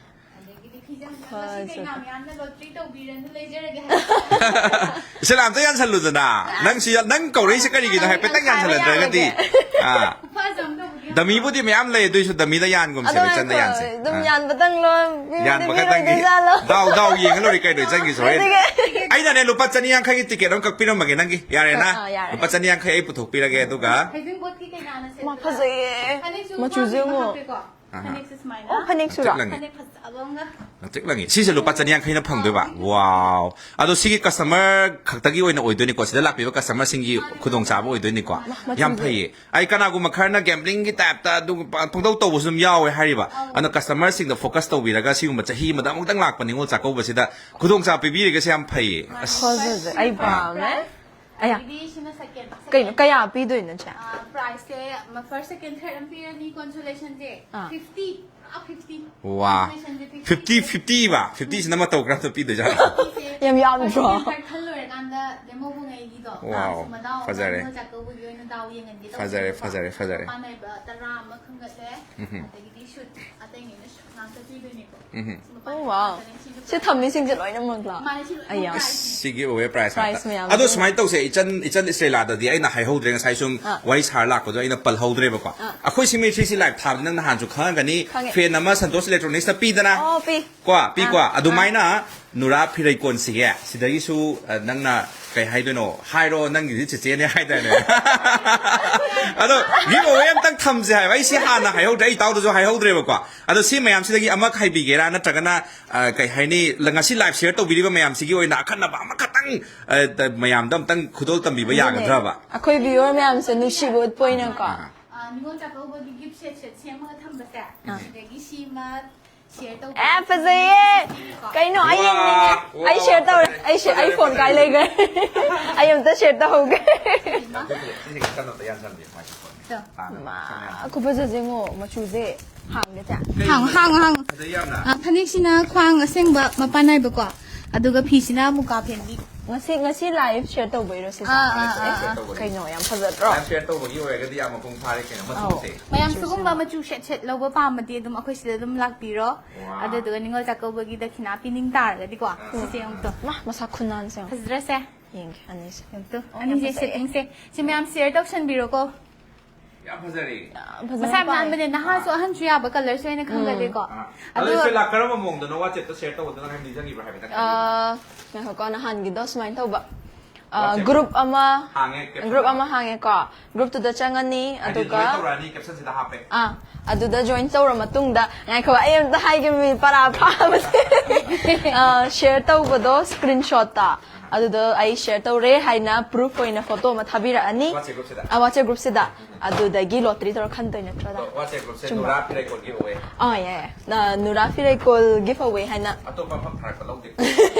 ꯑꯗꯒꯤꯗꯤ ꯐꯤꯖꯪ, ꯉꯁꯤ ꯐꯖ- ꯀꯩꯅꯥ ꯃꯌꯥꯝꯅ lottery ꯇꯧꯕꯤꯔꯅꯨ, ꯂꯩꯖꯔꯒꯦ ꯍꯥꯏꯕ꯫ ꯏꯆꯦ, ꯑꯝꯇ ꯌꯥꯟꯁꯜꯂꯨꯗꯅ꯫ ꯅꯪꯁꯨ ꯌꯥ-, ꯅꯪ ꯀꯧꯔꯛꯏꯁꯦ ꯀꯔꯤꯒꯤꯅꯣ? ꯍꯥꯏꯐꯦꯠꯇꯪ ꯌꯥꯟꯁꯜꯍꯟꯗ꯭ꯔꯒꯗꯤ꯫ ꯌꯥꯔꯒꯦ꯫ ꯑꯥ꯫ ꯈꯨꯐꯖ ꯑꯃ ꯇꯧꯕꯤꯌꯨ꯫ ꯗꯃꯤꯕꯨꯗꯤ ꯃꯌꯥꯝ ꯂꯩ, ꯑꯗꯨꯏꯁꯨ ꯗꯃꯤꯗ ꯌꯥꯟꯒꯨꯝꯁꯦ, ꯑꯗꯣ ꯏꯆꯟꯗ ꯌꯥꯟꯁꯦ꯫ ꯑꯗꯨꯝ ꯑꯥ꯫ ꯌꯥꯟꯕꯇꯪ ꯂꯣ? ꯃꯤꯅꯗꯤ ꯌꯥꯟꯕ ꯈꯛꯇꯪꯒꯤ꯫ ꯄꯤꯔꯣꯏꯗꯣꯏꯖꯥꯠꯂꯣ? ꯗꯥꯎ, ꯗꯥꯎ ꯌꯦꯡꯉ ꯂꯣꯏꯔꯦ ꯀꯩꯅꯣ, ꯏꯆꯟꯒꯤꯁꯨ ꯍꯣꯔꯦꯟ꯫ ꯑꯗꯨꯒꯤ ꯑꯩꯅꯅꯦ, ꯂꯨꯄꯥ ꯆꯅꯤ ꯌꯥꯡꯈꯩꯒꯤ ꯇꯤꯀꯦꯠ ꯑꯃ ꯀꯛꯄꯤꯔꯝꯃꯒꯦ ꯅꯪꯒꯤ꯫ ꯌꯥꯔꯦꯅ? ꯑꯥ, ꯑꯥ, ꯌꯥꯔꯦ꯫ ꯂꯨꯄꯥ ꯆꯅꯤ ꯌꯥꯡꯈꯩ ꯑꯩ ꯄꯨꯊꯣꯛꯄꯤꯔꯒꯦ, ꯑꯗꯨꯒ ꯍꯩꯖꯤꯡꯄꯣꯠꯀꯤ ꯀꯩꯅꯥꯅ ꯃꯥ ꯁꯦꯠꯄꯗ ꯐꯖꯩꯌꯦ꯫ ꯐꯅꯦꯛꯁꯨ ꯃꯆꯨꯁꯦ ꯃꯄꯥꯟ ꯌꯦꯡꯉꯣ꯫ ꯍꯥꯞꯄꯦꯀꯣ꯫ ꯐꯅꯦꯛꯁꯦ ꯁꯨꯃꯥꯏꯅ ꯑꯣ ꯐꯅꯦꯛ ꯁꯨꯔꯣ? ꯂꯪꯉꯤ꯫ ꯐꯅꯦꯛ ꯐꯖꯕ ꯑꯃꯒ ꯂꯪꯇ꯭ꯔꯤꯛ ꯂꯪꯉꯤ꯫ ꯁꯤꯁꯦ ꯂꯨꯄꯥ ꯆꯅꯤꯌꯥꯡꯈꯩꯅ ꯐꯪꯗꯣꯏꯕ꯫ ꯋꯥꯎ꯫ ꯑꯗꯣ ꯁꯤꯒꯤ ꯀꯁꯇꯃꯔ ꯈꯛꯇꯒꯤ ꯑꯣꯏꯅ ꯑꯣꯏꯗꯣꯏꯅꯤꯀꯣ, ꯁꯤꯗ ꯂꯥꯛꯄꯤꯕ ꯀꯁꯇꯃꯔꯁꯤꯡꯒꯤ ꯈꯨꯗꯣꯡꯆꯥꯕ ꯑꯣꯏꯗꯣꯏꯅꯤꯀꯣ꯫ ꯌꯥꯝ ꯐꯩꯌꯦ꯫ ꯑꯩ ꯀꯅꯥꯒꯨꯝꯕ ꯈꯔꯅ ꯒꯦꯝꯕ꯭ꯂꯤꯡꯒꯤ ꯇꯥꯏꯞꯇ ꯑꯗꯨꯒ ꯄ- ꯄꯪꯇꯧ ꯇꯧꯕꯁꯨ ꯑꯗꯨꯝ ꯌꯥꯎꯋꯦ ꯍꯥꯏꯔꯤꯕ꯫ ꯑꯗꯣ ꯀꯁꯇꯃꯔꯁꯤꯡꯗ ꯐꯣꯀꯁ ꯇꯧꯕꯤꯔꯒ ꯁꯤꯒꯨꯝꯕ ꯆꯍꯤ ꯑꯃꯗ ꯑꯃꯨꯛꯇꯪ ꯂꯥꯛꯄ ꯅꯤꯉꯣꯜ ꯆꯥꯛꯀꯧꯕꯁꯤꯗ ꯈꯨꯗꯣꯡꯆꯥꯕ ꯄꯤꯕꯤꯔꯒꯁꯦ ꯌꯥꯝ ꯐꯩꯌꯦ꯫ ꯑꯁ꯫ ꯐꯖꯩ꯫ ꯑꯩ ꯄꯥꯝꯃꯦ꯫ ꯑꯌꯥ꯫ ꯑꯗꯒꯤꯗꯤ ꯁꯤꯅ ꯁꯦꯀꯦꯟ ꯀꯩꯅꯣ ꯀꯌꯥ ꯄꯤꯗꯣꯏꯅꯣ ꯆꯦ? ꯄ꯭ꯔꯥꯏꯁꯁꯦ ꯐꯥꯔꯁ ꯁꯦꯀꯦꯟ ꯊꯥꯔꯠ ꯑꯃ ꯄꯤꯔꯅꯤ ꯀꯣꯟꯁꯣꯂꯦꯁꯟꯁꯦ ꯑꯥ꯫ ꯐꯤꯐꯇꯤ ꯄꯨꯔꯥ ꯐꯤꯐꯇꯤ ꯋꯥ꯫ ꯐꯤꯐꯇꯤ ꯐꯤꯐꯇꯤꯕ꯫ ꯐꯤꯐꯇꯤꯁꯤꯅ ꯃꯇꯧ ꯀꯔꯝꯇ ꯄꯤꯗꯣꯏꯖꯥꯠꯅꯣ? ꯌꯥꯝ ꯌꯥꯝꯗ꯭ꯔꯣ? ꯈꯜ ꯂꯣꯏꯔꯀꯥꯟꯗ ꯗꯦꯃꯣ ꯄꯨꯡꯉꯩꯒꯤꯗꯣ Wow, ꯃꯗꯥꯎ ꯐꯖꯔꯦ꯫ ꯅꯤꯉꯣꯜ ꯆꯥꯛꯀꯧꯕꯒꯤ ꯑꯣꯏꯅ ꯗꯥꯎ ꯌꯦꯡꯍꯟꯒꯦ ꯐꯖꯔꯦ, ꯇꯧꯕꯅꯦꯕꯀꯣ꯫ ꯐꯖꯔꯦ, ꯐꯖꯔꯦ꯫ ꯃꯄꯥꯟ ꯅꯥꯏꯕ ꯇꯔꯥ ꯑꯃ ꯈꯟꯒꯠꯂꯦ꯫ ꯑꯗꯒꯤꯗꯤ ꯁꯨꯠ ꯑꯇꯩꯉꯩꯅ ꯁꯨꯠ ꯉꯥꯛꯇ ꯄꯤꯗꯣꯏꯅꯦꯀꯣ꯫ ꯁꯤ ꯃꯄꯥꯟ Oh, wow. ꯉꯥꯛꯇꯅꯦ, ꯁꯤꯁꯨ ꯁꯤ ꯊꯝꯃꯤꯁꯤꯡꯁꯦ ꯂꯣꯏꯅꯃꯛꯂꯣ? ꯃꯥꯅꯦ, ꯁꯤ ꯂꯣꯏꯅꯃꯛ ꯑꯌꯥ꯫ ꯄ꯭ꯔꯥꯏꯁꯅꯦ꯫ ꯁꯤꯒꯤ ꯑꯣꯏꯕ ꯄ꯭ꯔꯥꯏꯁ ꯄ꯭ꯔꯥꯏꯁ ꯉꯥꯛꯇ꯫ ꯃꯌꯥꯝ ꯑꯗꯣ ꯑꯗꯨ- ꯁꯨꯃꯥꯏꯅ ꯇꯧꯁꯦ, ꯏꯆꯟ ꯏꯆꯟ ꯏꯁꯇ꯭ꯔꯦꯂꯥꯗꯗꯤ ꯑꯩꯅ ꯍꯥꯏꯍꯧꯗ꯭ꯔꯦ, ꯉꯁꯥꯏ ꯁꯨꯝ ꯑꯥ꯫ ꯋꯥꯔꯤ ꯁꯥꯔ ꯂꯥꯛꯄꯗꯣ ꯑꯩꯅ ꯄꯜꯍꯧꯗ꯭ꯔꯦꯕꯀꯣ꯫ ꯑꯥ꯫ ꯑꯩꯈꯣꯏ ꯁꯤ ꯃꯤꯔꯤꯊ꯭ꯔꯤꯁꯤ ꯂꯥꯏꯞ ꯊꯥꯕꯗꯤ ꯅꯪ ꯅꯍꯥꯟꯁꯨ ꯈꯪꯉꯝꯒꯅꯤ, ꯈꯪꯉꯦ꯫ ꯐꯦꯟ ꯑꯃ ꯁꯟꯇꯣꯁ ꯏꯂꯦꯛꯇ꯭ꯔꯣꯅꯤꯛꯁꯇ ꯄꯤꯗꯅ꯫ ꯑꯣ, ꯄꯤ꯫ ꯀꯣ ꯄꯤꯀꯣ꯫ ꯑꯥ꯫ ꯑꯗꯨꯃꯥꯏꯅ ꯅꯨꯔꯥ ꯐꯤꯔꯩꯀꯣꯟꯁꯤꯒꯦ ꯁꯤꯗꯒꯤꯁꯨ ꯑ, ꯅꯪꯅ ꯀꯩ ꯍꯥꯏꯗꯣꯏꯅꯣ ꯍꯥꯏꯔꯣ, ꯅꯪꯒꯤꯗꯤ ꯆꯦꯆꯦꯅꯦ ꯍꯥꯏꯗꯥꯏꯅꯦ꯫ ꯑꯗꯣ ꯒꯤꯐ ꯑꯋꯦ ꯑꯝꯇꯪ ꯊꯝꯁꯦ ꯍꯥꯏꯕ꯫ ꯑꯩ ꯁꯤ ꯍꯥꯟꯅ ꯍꯥꯏꯍꯧꯗ꯭ꯔꯦ, ꯑꯩ ꯏꯇꯥꯎꯗꯁꯨ ꯍꯥꯏꯍꯧꯗ꯭ꯔꯦꯕꯀꯣ꯫ ꯑꯗꯣ ꯁꯤ ꯃꯌꯥꯝꯁꯤꯗꯒꯤ ꯑꯃ ꯈꯥꯏꯕꯤꯒꯦꯔꯥ, ꯅꯠꯇ꯭ꯔꯒꯅ ꯑ, ꯀꯩ ꯍꯥꯏꯅꯤ, ꯉꯁꯤ ꯂꯥꯏꯚ ꯁꯤꯌꯔ ꯇꯧꯕꯤꯔꯤꯕ ꯃꯌꯥꯝꯁꯤꯒꯤ ꯑꯣꯏꯅ ꯑꯈꯟꯅꯕ ꯑꯃꯈꯛꯇꯪ ꯑ, ꯃꯌꯥꯝꯗ ꯑꯝꯇꯪ ꯈꯨꯗꯣꯜ ꯇꯝꯕꯤꯕ ꯌꯥꯒꯗ꯭ꯔꯕ? ꯑꯩꯈꯣꯏ ꯚꯤꯌꯨꯋꯔ ꯃꯌꯥꯝꯁꯦ ꯅꯨꯡꯁꯤꯕ ꯎꯠꯄ ꯑꯣꯏꯅꯀꯣ꯫ ꯑ, ꯅꯤꯉꯣꯜ ꯆꯥꯛꯀꯧꯕꯒꯤ ꯒꯤꯐ ꯁꯦꯠ ꯁꯦꯠ ꯁꯦꯝꯃꯒ ꯊꯝꯕꯁꯦ꯫ ꯁꯤꯗꯒꯤ ꯁꯤꯃ ꯁꯤꯌꯔ ꯇꯧꯕ꯫ ꯑꯦ ꯐꯖꯩꯌꯦ꯫ ꯀꯩꯅꯣ ꯑꯩ ꯌꯦꯡꯅꯤꯡꯉꯦ꯫ ꯋꯥ, ꯑꯩ ꯁꯤꯌꯔ ꯇꯧꯔꯦ꯫ ꯑꯩ ꯁꯤ- ꯑꯩ ꯐꯣꯟ ꯀꯥꯏ ꯂꯩꯈ꯭ꯔꯦ? ꯑꯩ ꯑꯝꯇ ꯁꯤꯌꯔ ꯇꯧꯍꯧꯒꯦ꯫ ꯁꯤꯁꯦ ꯈꯤꯇꯪ ꯑꯝꯇ ꯌꯥꯟꯁꯟꯕꯤꯌꯨ, ꯃꯥꯏꯀ꯭ꯔꯣꯐꯣꯟ꯫ ꯇꯣ꯫ ꯑꯥ, ꯃꯥ, ꯈꯨꯐꯖꯁꯦ ꯌꯦꯡꯉꯣ, ꯃꯆꯨꯁꯦ ꯍꯥꯡꯒꯦ ꯆꯦ꯫ ꯍꯥꯡꯉꯣ, ꯍꯥꯡꯉꯣ, ꯍꯥꯡꯉꯣ꯫ ꯐꯖꯩ ꯌꯥꯝꯅ꯫ ꯑ, ꯐꯅꯦꯛꯁꯤꯅ ꯈ꯭ꯋꯥꯡ ꯑꯁꯦꯡꯕ ꯃꯄꯥꯟ ꯅꯥꯏꯕꯀꯣ꯫ ꯑꯗꯨꯒ ꯐꯤꯁꯤꯅ ꯃꯨꯀꯥ ꯐꯦꯟꯕꯤ꯫ ꯉꯁꯤ ꯉꯁꯤ ꯂꯥꯏꯚ ꯁꯤꯌꯔ ꯇꯧꯕꯩꯔꯣ ꯁꯤꯁꯦ? ꯑꯥ, ꯑꯥ, ꯑꯥ, ꯑꯥ꯫ ꯀꯩꯅꯣ ꯌꯥꯝ ꯐꯖꯗ꯭ꯔꯣ? ꯂꯥꯏꯐ ꯁꯤꯌꯔ ꯇꯧꯕꯒꯤ ꯑꯣꯏꯔꯒꯗꯤ ꯌꯥꯝ ꯃꯄꯨꯡ ꯐꯥꯔꯦ ꯀꯩꯅꯣ, ꯑꯧ꯫ ꯃꯆꯨꯁꯦ꯫ ꯃꯌꯥꯝ ꯁꯤꯒꯨꯝꯕ ꯃꯆꯨ ꯁꯦꯠ ꯁꯦꯠ ꯂꯧꯕ ꯄꯥꯝꯃꯗꯤ ꯑꯗꯨꯝ ꯑꯩꯈꯣꯏ ꯁꯤꯗ ꯑꯗꯨꯝ ꯂꯥꯛꯄꯤꯔꯣ꯫ ꯋꯥ꯫ ꯑꯗꯨꯗꯨꯒ ꯅꯤꯉꯣꯜ ꯆꯥꯛꯀꯧꯕꯒꯤ ꯗꯈꯤꯅꯥ ꯄꯤꯅꯤꯡ ꯇꯥꯔꯒꯗꯤꯀꯣ꯫ ꯁꯤꯁꯦ ꯑꯃꯨꯛꯇꯣ꯫ ꯃꯥ ꯃꯁꯥ ꯈꯨꯅꯥꯟꯁꯦ ꯌꯦꯡꯉꯣ꯫ ꯐꯖꯗ꯭ꯔꯁꯦ? ꯌꯦꯡꯒꯦ ꯑꯅꯤꯁꯦ꯫ ꯑꯃꯨꯛꯇꯣ꯫ ꯑꯣ, ꯌꯥꯝ ꯑꯅꯤꯁꯦ ꯐꯖꯩꯌꯦ꯫ ꯁꯦꯠꯇꯤꯡꯁꯦ꯫ ꯁꯤ ꯃꯌꯥꯝ ꯁꯤꯌꯔ ꯇꯧꯁꯟꯕꯤꯔꯣꯀꯣ꯫ ꯌꯥꯝ ꯐꯖꯔꯦ꯫ ꯐꯖꯅ ꯃꯁꯥ ꯄꯥꯏ꯫ ꯅꯥꯟꯕꯅꯦ, ꯅꯍꯥꯁꯨ ꯑꯍꯟꯁꯨ ꯌꯥꯕ ꯀꯂꯔꯁꯨ ꯑꯩꯅ ꯈꯪꯒꯜꯂꯦꯀꯣ꯫ ꯑꯥ꯫ ꯑꯗꯣ ꯑꯗꯣ ꯁꯤ ꯂꯥꯛ ꯀꯔꯝꯕ ꯃꯑꯣꯡꯗꯅꯣ WhatsApp-ꯇ ꯁꯤꯌꯔ ꯇꯧꯕꯗꯣ ꯅꯪ ꯍꯥꯏꯐꯦꯠ ꯅꯤꯡꯁꯤꯡꯉꯤꯕ꯭ꯔꯥ ꯍꯥꯏꯐꯦꯠꯇꯪ ꯍꯥꯏꯕꯤꯌꯨ꯫ ꯑꯥ, ꯉꯥꯏꯈꯣꯀꯣ, ꯅꯍꯥꯟꯒꯤꯗꯣ ꯁꯨꯃꯥꯏꯅ ꯇꯧꯕ꯫ ꯑ, WhatsApp group ꯑꯃ ꯍꯥꯡꯉꯦ, caption group ꯗ꯫ ꯑꯃ ꯍꯥꯡꯉꯦꯀꯣ꯫ Group ꯇꯨꯗ ꯆꯪꯉꯅꯤ꯫ ꯍꯥꯏꯗꯤ ꯑꯗꯨꯒ join ꯇꯧꯔꯛꯑꯅꯤ, caption ꯁꯤꯗ ꯍꯥꯞꯄꯦ꯫ ꯑꯥ, ꯑꯗꯨꯗ join ꯇꯧꯔ ꯃꯇꯨꯡꯗ, ꯉꯥꯏꯈꯣ, ꯑꯩ ꯑꯝꯇ ꯍꯥꯏꯒꯦ, ꯃꯤ ꯄꯔꯥ ꯐꯥꯕꯁꯦ꯫ ꯑ, share ꯇꯧꯕꯗꯣ screenshot ꯇ, ꯑꯗꯨꯗꯣ ꯑꯩ share ꯇꯧꯔꯦ ꯍꯥꯏꯅ proof ꯑꯣꯏꯅ photo ꯑꯃ ꯊꯥꯕꯤꯔꯛꯑꯅꯤ꯫ WhatsApp group ꯁꯤꯗ꯫ ꯑ, WhatsApp group ꯁꯤꯗ꯫ ꯑꯗꯨꯗꯒꯤ lottery ꯇꯧꯔ ꯈꯟꯗꯣꯏ ꯅꯠꯇ꯭ꯔꯣ? ꯑꯗꯣ WhatsApp group ꯁꯦ ꯆꯨꯝꯕ꯫ ꯅꯨꯔꯥ ꯐꯤꯔꯩꯀꯣꯜ giveaway꯫ ꯑꯥ, ꯌꯥꯏ, ꯌꯥꯏ꯫ ꯅ-, ꯅꯨꯔꯥ ꯐꯤꯔꯩꯀꯣꯜ giveaway ꯍꯥꯏꯅ꯫ ꯑꯇꯣꯞꯄ ꯑꯃ ꯊꯥꯔꯛꯄ ꯂꯧꯗꯦ꯫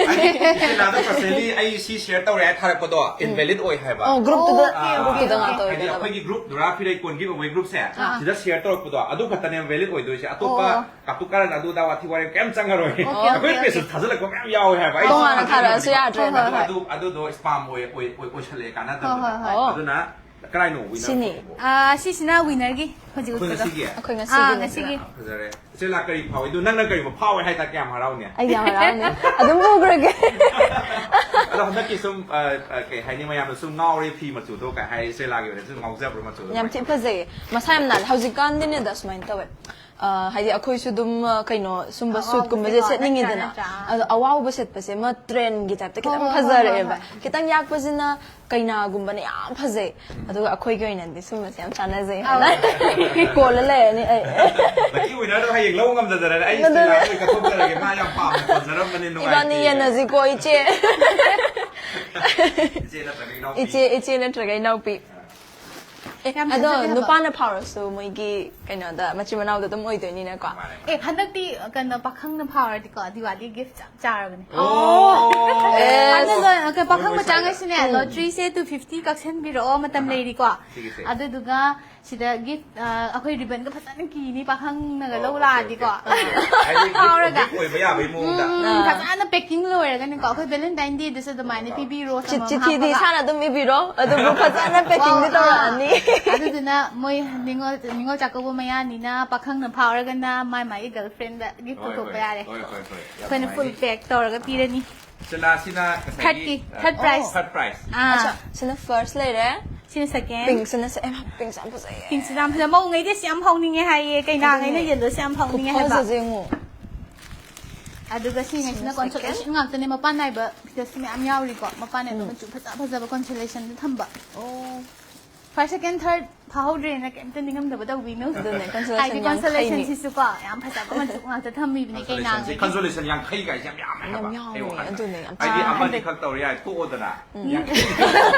ꯑꯩ ꯁꯤꯂꯥꯗ personally ꯑꯩ ꯁꯤ share ꯇꯧꯔꯦ ꯍꯥꯏ ꯊꯥꯔꯛꯄꯗꯣ invalid ꯑꯣꯏ ꯍꯥꯏꯕ꯫ ꯑꯣ, group ꯇꯨꯗ, Okay, okay, group ꯇꯨꯗ okay. ꯉꯥꯛꯇ ꯍꯥꯏꯗꯤ ꯑꯣꯏꯒꯗꯕ꯫ ꯑꯩꯈꯣꯏꯒꯤ group ꯅꯨꯔꯥ ꯐꯤꯔꯩꯀꯣꯜ giveaway group ꯁꯦ, ꯑꯥ꯫ ꯁꯤꯗ share ꯇꯧꯔꯛꯄꯗꯣ ꯑꯗꯨ ꯈꯛꯇꯅꯦ valid ꯑꯣꯏꯗꯣꯏꯁꯦ꯫ ꯑꯇꯣꯞꯄ ꯑꯣ꯫ ꯀꯥꯇꯨ ꯀꯥꯔꯟ ꯑꯗꯨ ꯑꯗꯥ ꯋꯥꯊꯤ ꯋꯥꯔꯦꯝ ꯀꯩꯝ ꯆꯪꯉꯔꯣꯏ꯫ Okay, okay, ꯑꯩꯈꯣꯏ page okay. ꯊꯥꯖꯤꯜꯂꯛꯄ ꯃꯌꯥꯝ ꯌꯥꯎꯋꯦ ꯍꯥꯏꯕ꯫ ꯑꯩ ꯇꯣꯉꯥꯟꯅ ꯁꯤ ꯊꯥꯔꯛꯑꯁꯨ ꯌꯥꯗ꯭ꯔꯦ꯫ ꯍꯣꯏ, ꯍꯣꯏ, ꯑꯗꯨ, ꯍꯣꯏ꯫ ꯑꯗꯨ, ꯑꯗꯨꯗꯣ spam ꯑꯣꯏ, ꯑꯣꯏ, ꯑꯣꯏ, ꯑꯣꯏꯁꯜꯂꯛꯑꯦ, ꯀꯥꯟꯅꯗꯕꯅꯦ꯫ ꯍꯣꯏ, ꯍꯣꯏ, ꯍꯣꯏ꯫ ꯑꯣ꯫ ꯑꯗꯨꯅ ꯀꯔꯥꯏꯅꯣ winner ꯁꯤꯅꯤ꯫ ꯇꯧꯕꯕꯨ? ꯑꯥ, ꯁꯤꯁꯤꯅ winner ꯒꯤ ꯍꯧꯖꯤꯛ ꯑꯩꯈꯣꯏ ꯎꯠꯄꯗꯣ꯫ ꯉꯁꯤꯒꯤ? ꯑꯩꯈꯣꯏ ꯑꯥ, ꯉꯁꯤꯒꯤ ꯉꯁꯤꯒꯤ꯫ ꯐꯖꯔꯦ꯫ ꯏꯆꯦ ꯂꯥ, ꯀꯔꯤ ꯐꯥꯎꯏ? ꯑꯗꯨ ꯅꯪꯅ ꯀꯔꯤꯒꯨꯝꯕ ꯐꯥꯎꯋꯦ ꯍꯥꯏꯇꯥꯔꯗꯤ ꯀꯌꯥꯝ ꯍꯔꯥꯎꯅꯤ? ꯑꯩ ꯌꯥꯝ ꯍꯔꯥꯎꯅꯤ꯫ ꯑꯗꯨꯝ ꯄꯨꯈ꯭ꯔꯒꯦ꯫ ꯑꯗꯣ ꯍꯟꯗꯛꯀꯤ ꯁꯨꯝ, ꯑ, ꯑ, ꯀꯩ ꯍꯥꯏꯅꯤ, ꯃꯌꯥꯝꯅ ꯁꯨꯝ ꯉꯥꯎꯔꯦ ꯐꯤ ꯃꯆꯨꯗꯣ ꯀꯥꯏ ꯍꯥꯏ, ꯏꯆꯦ ꯂꯥꯒꯤ ꯑꯣꯏꯅꯁꯨ ꯉꯥꯎꯖꯕ꯭ꯔꯣ ꯃꯆꯨꯗꯣ? ꯌꯥꯝ ꯊꯤ ꯐꯖꯩꯌꯦ꯫ ꯃꯁꯥ ꯌꯥꯝ ꯅꯥꯜꯂꯦ꯫ ꯍꯧꯖꯤꯛꯀꯥꯟꯗꯤꯅꯦꯗ ꯁꯨꯃꯥꯏꯅ ꯇꯧꯋꯦ꯫ ꯑ, ꯍꯥꯏꯗꯤ ꯑꯩꯈꯣꯏꯁꯨ ꯑꯗꯨꯝ, ꯑ, ꯀꯩꯅꯣ, ꯁꯨꯝꯕ ꯑꯋꯥꯎꯕꯁꯦ ꯁꯨꯠꯀꯨꯝꯕꯁꯦ ꯀꯣ, ꯁꯦꯠꯅꯤꯡꯉꯤꯗꯅ꯫ ꯅꯠꯇ꯭ꯔꯥ, ꯅꯠꯇ꯭ꯔꯥ? ꯑꯗꯣ ꯑꯋꯥꯎꯕ ꯁꯦꯠꯄꯁꯦ ꯑꯃ trend ꯒꯤ type ꯇ ꯈꯤꯇꯪ ꯍꯣꯏ, ꯍꯣꯏ, ꯐꯖꯔꯛꯑꯦꯕ꯫ ꯍꯣꯏ, ꯍꯣꯏ꯫ ꯈꯤꯇꯪ ꯌꯥꯛꯄꯁꯤꯅ ꯀꯩꯅꯥꯒꯨꯝꯕꯅ ꯌꯥꯝ ꯐꯖꯩ꯫ ꯑꯗꯨꯒ ꯑꯩꯈꯣꯏꯒꯤ ꯑꯣꯏꯅꯗꯤ ꯁꯨꯝꯕꯁꯦ ꯌꯥꯝ ꯆꯥꯟꯅꯖꯩ꯫ ꯑꯧ꯫ ꯀꯣꯜꯂ ꯂꯩꯔꯅꯤ ꯑꯩ꯫ Lucky winner ꯗꯣ ꯍꯌꯦꯡ ꯂꯧ ꯉꯝꯖꯗꯔꯦ꯫ ꯑꯩ ꯑꯗꯨꯅꯦ꯫ ꯏꯆꯦ ꯂꯥꯒꯤ ꯀꯠꯊꯣꯛꯆꯔꯒꯦ꯫ ꯃꯥ ꯌꯥꯝ ꯄꯥꯝꯅ ꯀꯣꯟꯖꯔꯝꯕꯅꯦ, ꯅꯨꯡꯉꯥꯏꯇꯦ꯫ ꯏꯕꯥꯅꯤ ꯌꯦꯟꯅꯁꯤꯀꯣ, ꯏꯆꯦ꯫ ꯏꯆꯦ ꯅꯠꯇ꯭ꯔꯒ ꯏꯅꯥꯎꯄꯤ꯫ ꯏꯆꯦ, ꯏꯆꯦ ꯅꯠꯇ꯭ꯔꯒ ꯏꯅꯥꯎꯄꯤ꯫ ꯑꯦ, ꯌꯥꯝ ꯑꯗꯣ ꯊꯥꯖꯗꯦ ꯍꯥꯏꯕ꯫ ꯅꯨꯄꯥꯅ ꯐꯥꯎꯔꯁꯨ ꯃꯣꯏꯒꯤ ꯀꯩꯅꯣꯗ ꯃꯆꯤꯟ ꯃꯅꯥꯎꯗ ꯑꯗꯨꯝ ꯑꯣꯏꯗꯣꯏꯅꯤꯅꯀꯣ꯫ ꯃꯥꯅꯦ꯫ ꯑꯦ, ꯍꯟꯗꯛꯇꯤ ꯀꯩꯅꯣ, ꯄꯥꯈꯪꯅ ꯐꯥꯎꯔꯗꯤꯀꯣ, ꯗꯤꯋꯥꯂꯤ gift ꯆꯞ ꯆꯥꯔꯕꯅꯦ꯫ ꯑꯣ꯫ ꯑꯦꯁ꯫ ꯑꯗꯨ ꯂꯣꯏ-, ꯀꯩ, ꯄꯥꯈꯪ ꯃꯣꯏ ꯃꯆꯥ ꯁ꯭ꯋꯥꯏꯗ꯫ ꯉꯩꯁꯤꯅꯦ, lottery ꯁꯦ two fifty ꯀꯛꯁꯟꯕꯤꯔꯛꯑꯣ, ꯃꯇꯝ ꯑꯍꯥ꯫ ꯂꯩꯔꯤꯀꯣ꯫ ꯁꯤꯒꯤꯁꯦ꯫ ꯑꯗꯨꯗꯨꯒ ꯁꯤꯗ gift, ꯑ, ꯑꯩꯈꯣꯏ ribbon ꯒ ꯐꯖꯅ ꯀꯤꯅꯤ, ꯄꯥꯈꯪꯅꯒ ꯂꯧ ꯑꯣ, ꯂꯥꯛꯑꯗꯤꯀꯣ꯫ okay, okay. ꯍꯥꯏꯗꯤ gift, ꯐꯥꯎꯔꯒ꯫ gift ꯑꯣꯏꯕ ꯌꯥꯕꯒꯤ ꯃꯑꯣꯡꯗ꯫ ꯎꯝ, ꯑꯥ꯫ ꯐꯖꯅ packing ꯂꯣꯏꯔꯒꯅꯤꯀꯣ, ꯑꯩꯈꯣꯏ Valentine Day ꯗꯁꯨ ꯑꯗꯨꯃꯥꯏꯅ ꯄꯤꯕꯤꯔꯣ, ꯆꯤ-, ꯊꯝꯃꯒ ꯆꯤꯊꯤꯗꯤ ꯍꯥꯞꯄꯒ꯫ ꯏꯁꯥꯅ ꯑꯗꯨꯝ ꯏꯕꯤꯔꯣ, ꯑꯗꯨꯕꯨ ꯐꯖꯅ packing ꯗꯤ ꯑꯣ, ꯇꯧꯔꯛꯑꯅꯤ꯫ ꯑꯗꯨꯗꯨꯅ ꯃꯣꯏ ꯅꯤꯉꯣꯜ, ꯅꯤꯉꯣꯜ ꯆꯥꯛꯀꯧꯕ ꯃꯌꯥꯅꯤꯅ ꯄꯥꯈꯪꯅ ꯐꯥꯎꯔꯒꯅ ꯃꯥꯏ ꯃꯥꯒꯤ girlfriend ꯗ gift ꯍꯣꯏ, ꯄꯨꯊꯣꯛꯄ ꯍꯣꯏ꯫ ꯌꯥꯔꯦ꯫ ꯍꯣꯏ, ꯍꯣꯏ, ꯍꯣꯏ꯫ ꯌꯥꯝ ꯑꯩꯈꯣꯏꯅ full ꯅꯨꯡꯉꯥꯏꯅꯤ꯫ pack ꯇꯧꯔꯒ ꯄꯤꯔꯅꯤ꯫ ꯁꯤꯂꯥꯁꯤꯅ ꯉꯁꯥꯏꯒꯤ, Third ꯀꯤ, ꯑ, third prize꯫ Third prize꯫ ꯑꯥ꯫ ꯑꯆꯥ, ꯁꯤꯅ first ꯂꯩꯔꯦ꯫ ꯁꯤꯅ second꯫ Pink ꯁꯤꯅ ꯁꯦ-, ꯑꯦ, pink ꯁꯦ ꯌꯥꯝ ꯐꯖꯩꯌꯦ꯫ Pink ꯁꯤꯗ ꯌꯥꯝ ꯐꯖꯩ꯫ ꯃꯧꯉꯩꯗꯤ ꯁꯤ ꯌꯥꯝ ꯍꯧꯅꯤꯡꯉꯦ ꯍꯥꯏꯌꯦ, ꯀꯩꯅꯥꯉꯩꯅ ꯑꯗꯨꯅꯦ꯫ yellow ꯁꯤ ꯌꯥꯝ ꯍꯧꯅꯤꯡꯉꯦ ꯍꯥꯏꯕ꯫ ꯈꯨꯐꯖꯁꯦ ꯌꯦꯡꯉꯣ꯫ ꯑꯗꯨꯒ ꯁꯤꯉꯩꯁꯤꯅ consolation ꯉꯥꯛꯇꯅꯦ, ꯃꯄꯥꯟ ꯅꯥꯏꯕ ꯐꯤꯗꯁꯨ ꯃꯌꯥꯝ ꯌꯥꯎꯔꯤꯀꯣ, ꯃꯄꯥꯟ ꯅꯥꯏꯕ ꯃꯆꯨ ꯐꯖ ꯐꯖꯕ consolation ꯗ ꯊꯝꯕ꯫ First, second, third ꯐꯥꯍꯧꯗ꯭ꯔꯦꯅ ꯀꯩꯝꯇ ꯅꯤꯡꯉꯝꯗꯕ ꯇꯧꯕꯤꯅꯨ꯫ ꯑꯗꯨꯅꯦ, consolation ꯍꯥꯏꯗꯤ ꯌꯥꯡꯈꯩꯅꯦ꯫ Consolation ꯁꯤꯁꯨꯀꯣ ꯌꯥꯝ ꯐꯖꯕ ꯃꯆꯨ ꯉꯥꯛꯇ ꯊꯝꯃꯤꯕꯅꯤ ꯀꯩꯅꯥꯒꯤ꯫ Consolation ꯁꯦ, consolation ꯌꯥꯡꯈꯩ ꯀꯥꯏꯁꯦ ꯌꯥꯝ ꯌꯥꯝꯃꯦ ꯍꯥꯏꯕ꯫ ꯌꯥꯝ ꯌꯥꯝꯃꯦ, ꯑꯩ ꯋꯥꯈꯜꯗ꯫ ꯑꯗꯨꯅꯦ, ꯌꯥꯝ ꯍꯥꯏꯗꯤ ꯆꯥꯎꯔꯦ꯫ ꯑꯃꯅꯤ ꯈꯛ ꯇꯧꯔ ꯌꯥꯏ, ꯇꯣꯛꯑꯣꯗꯅ꯫ ꯌꯥꯡꯈꯩ꯫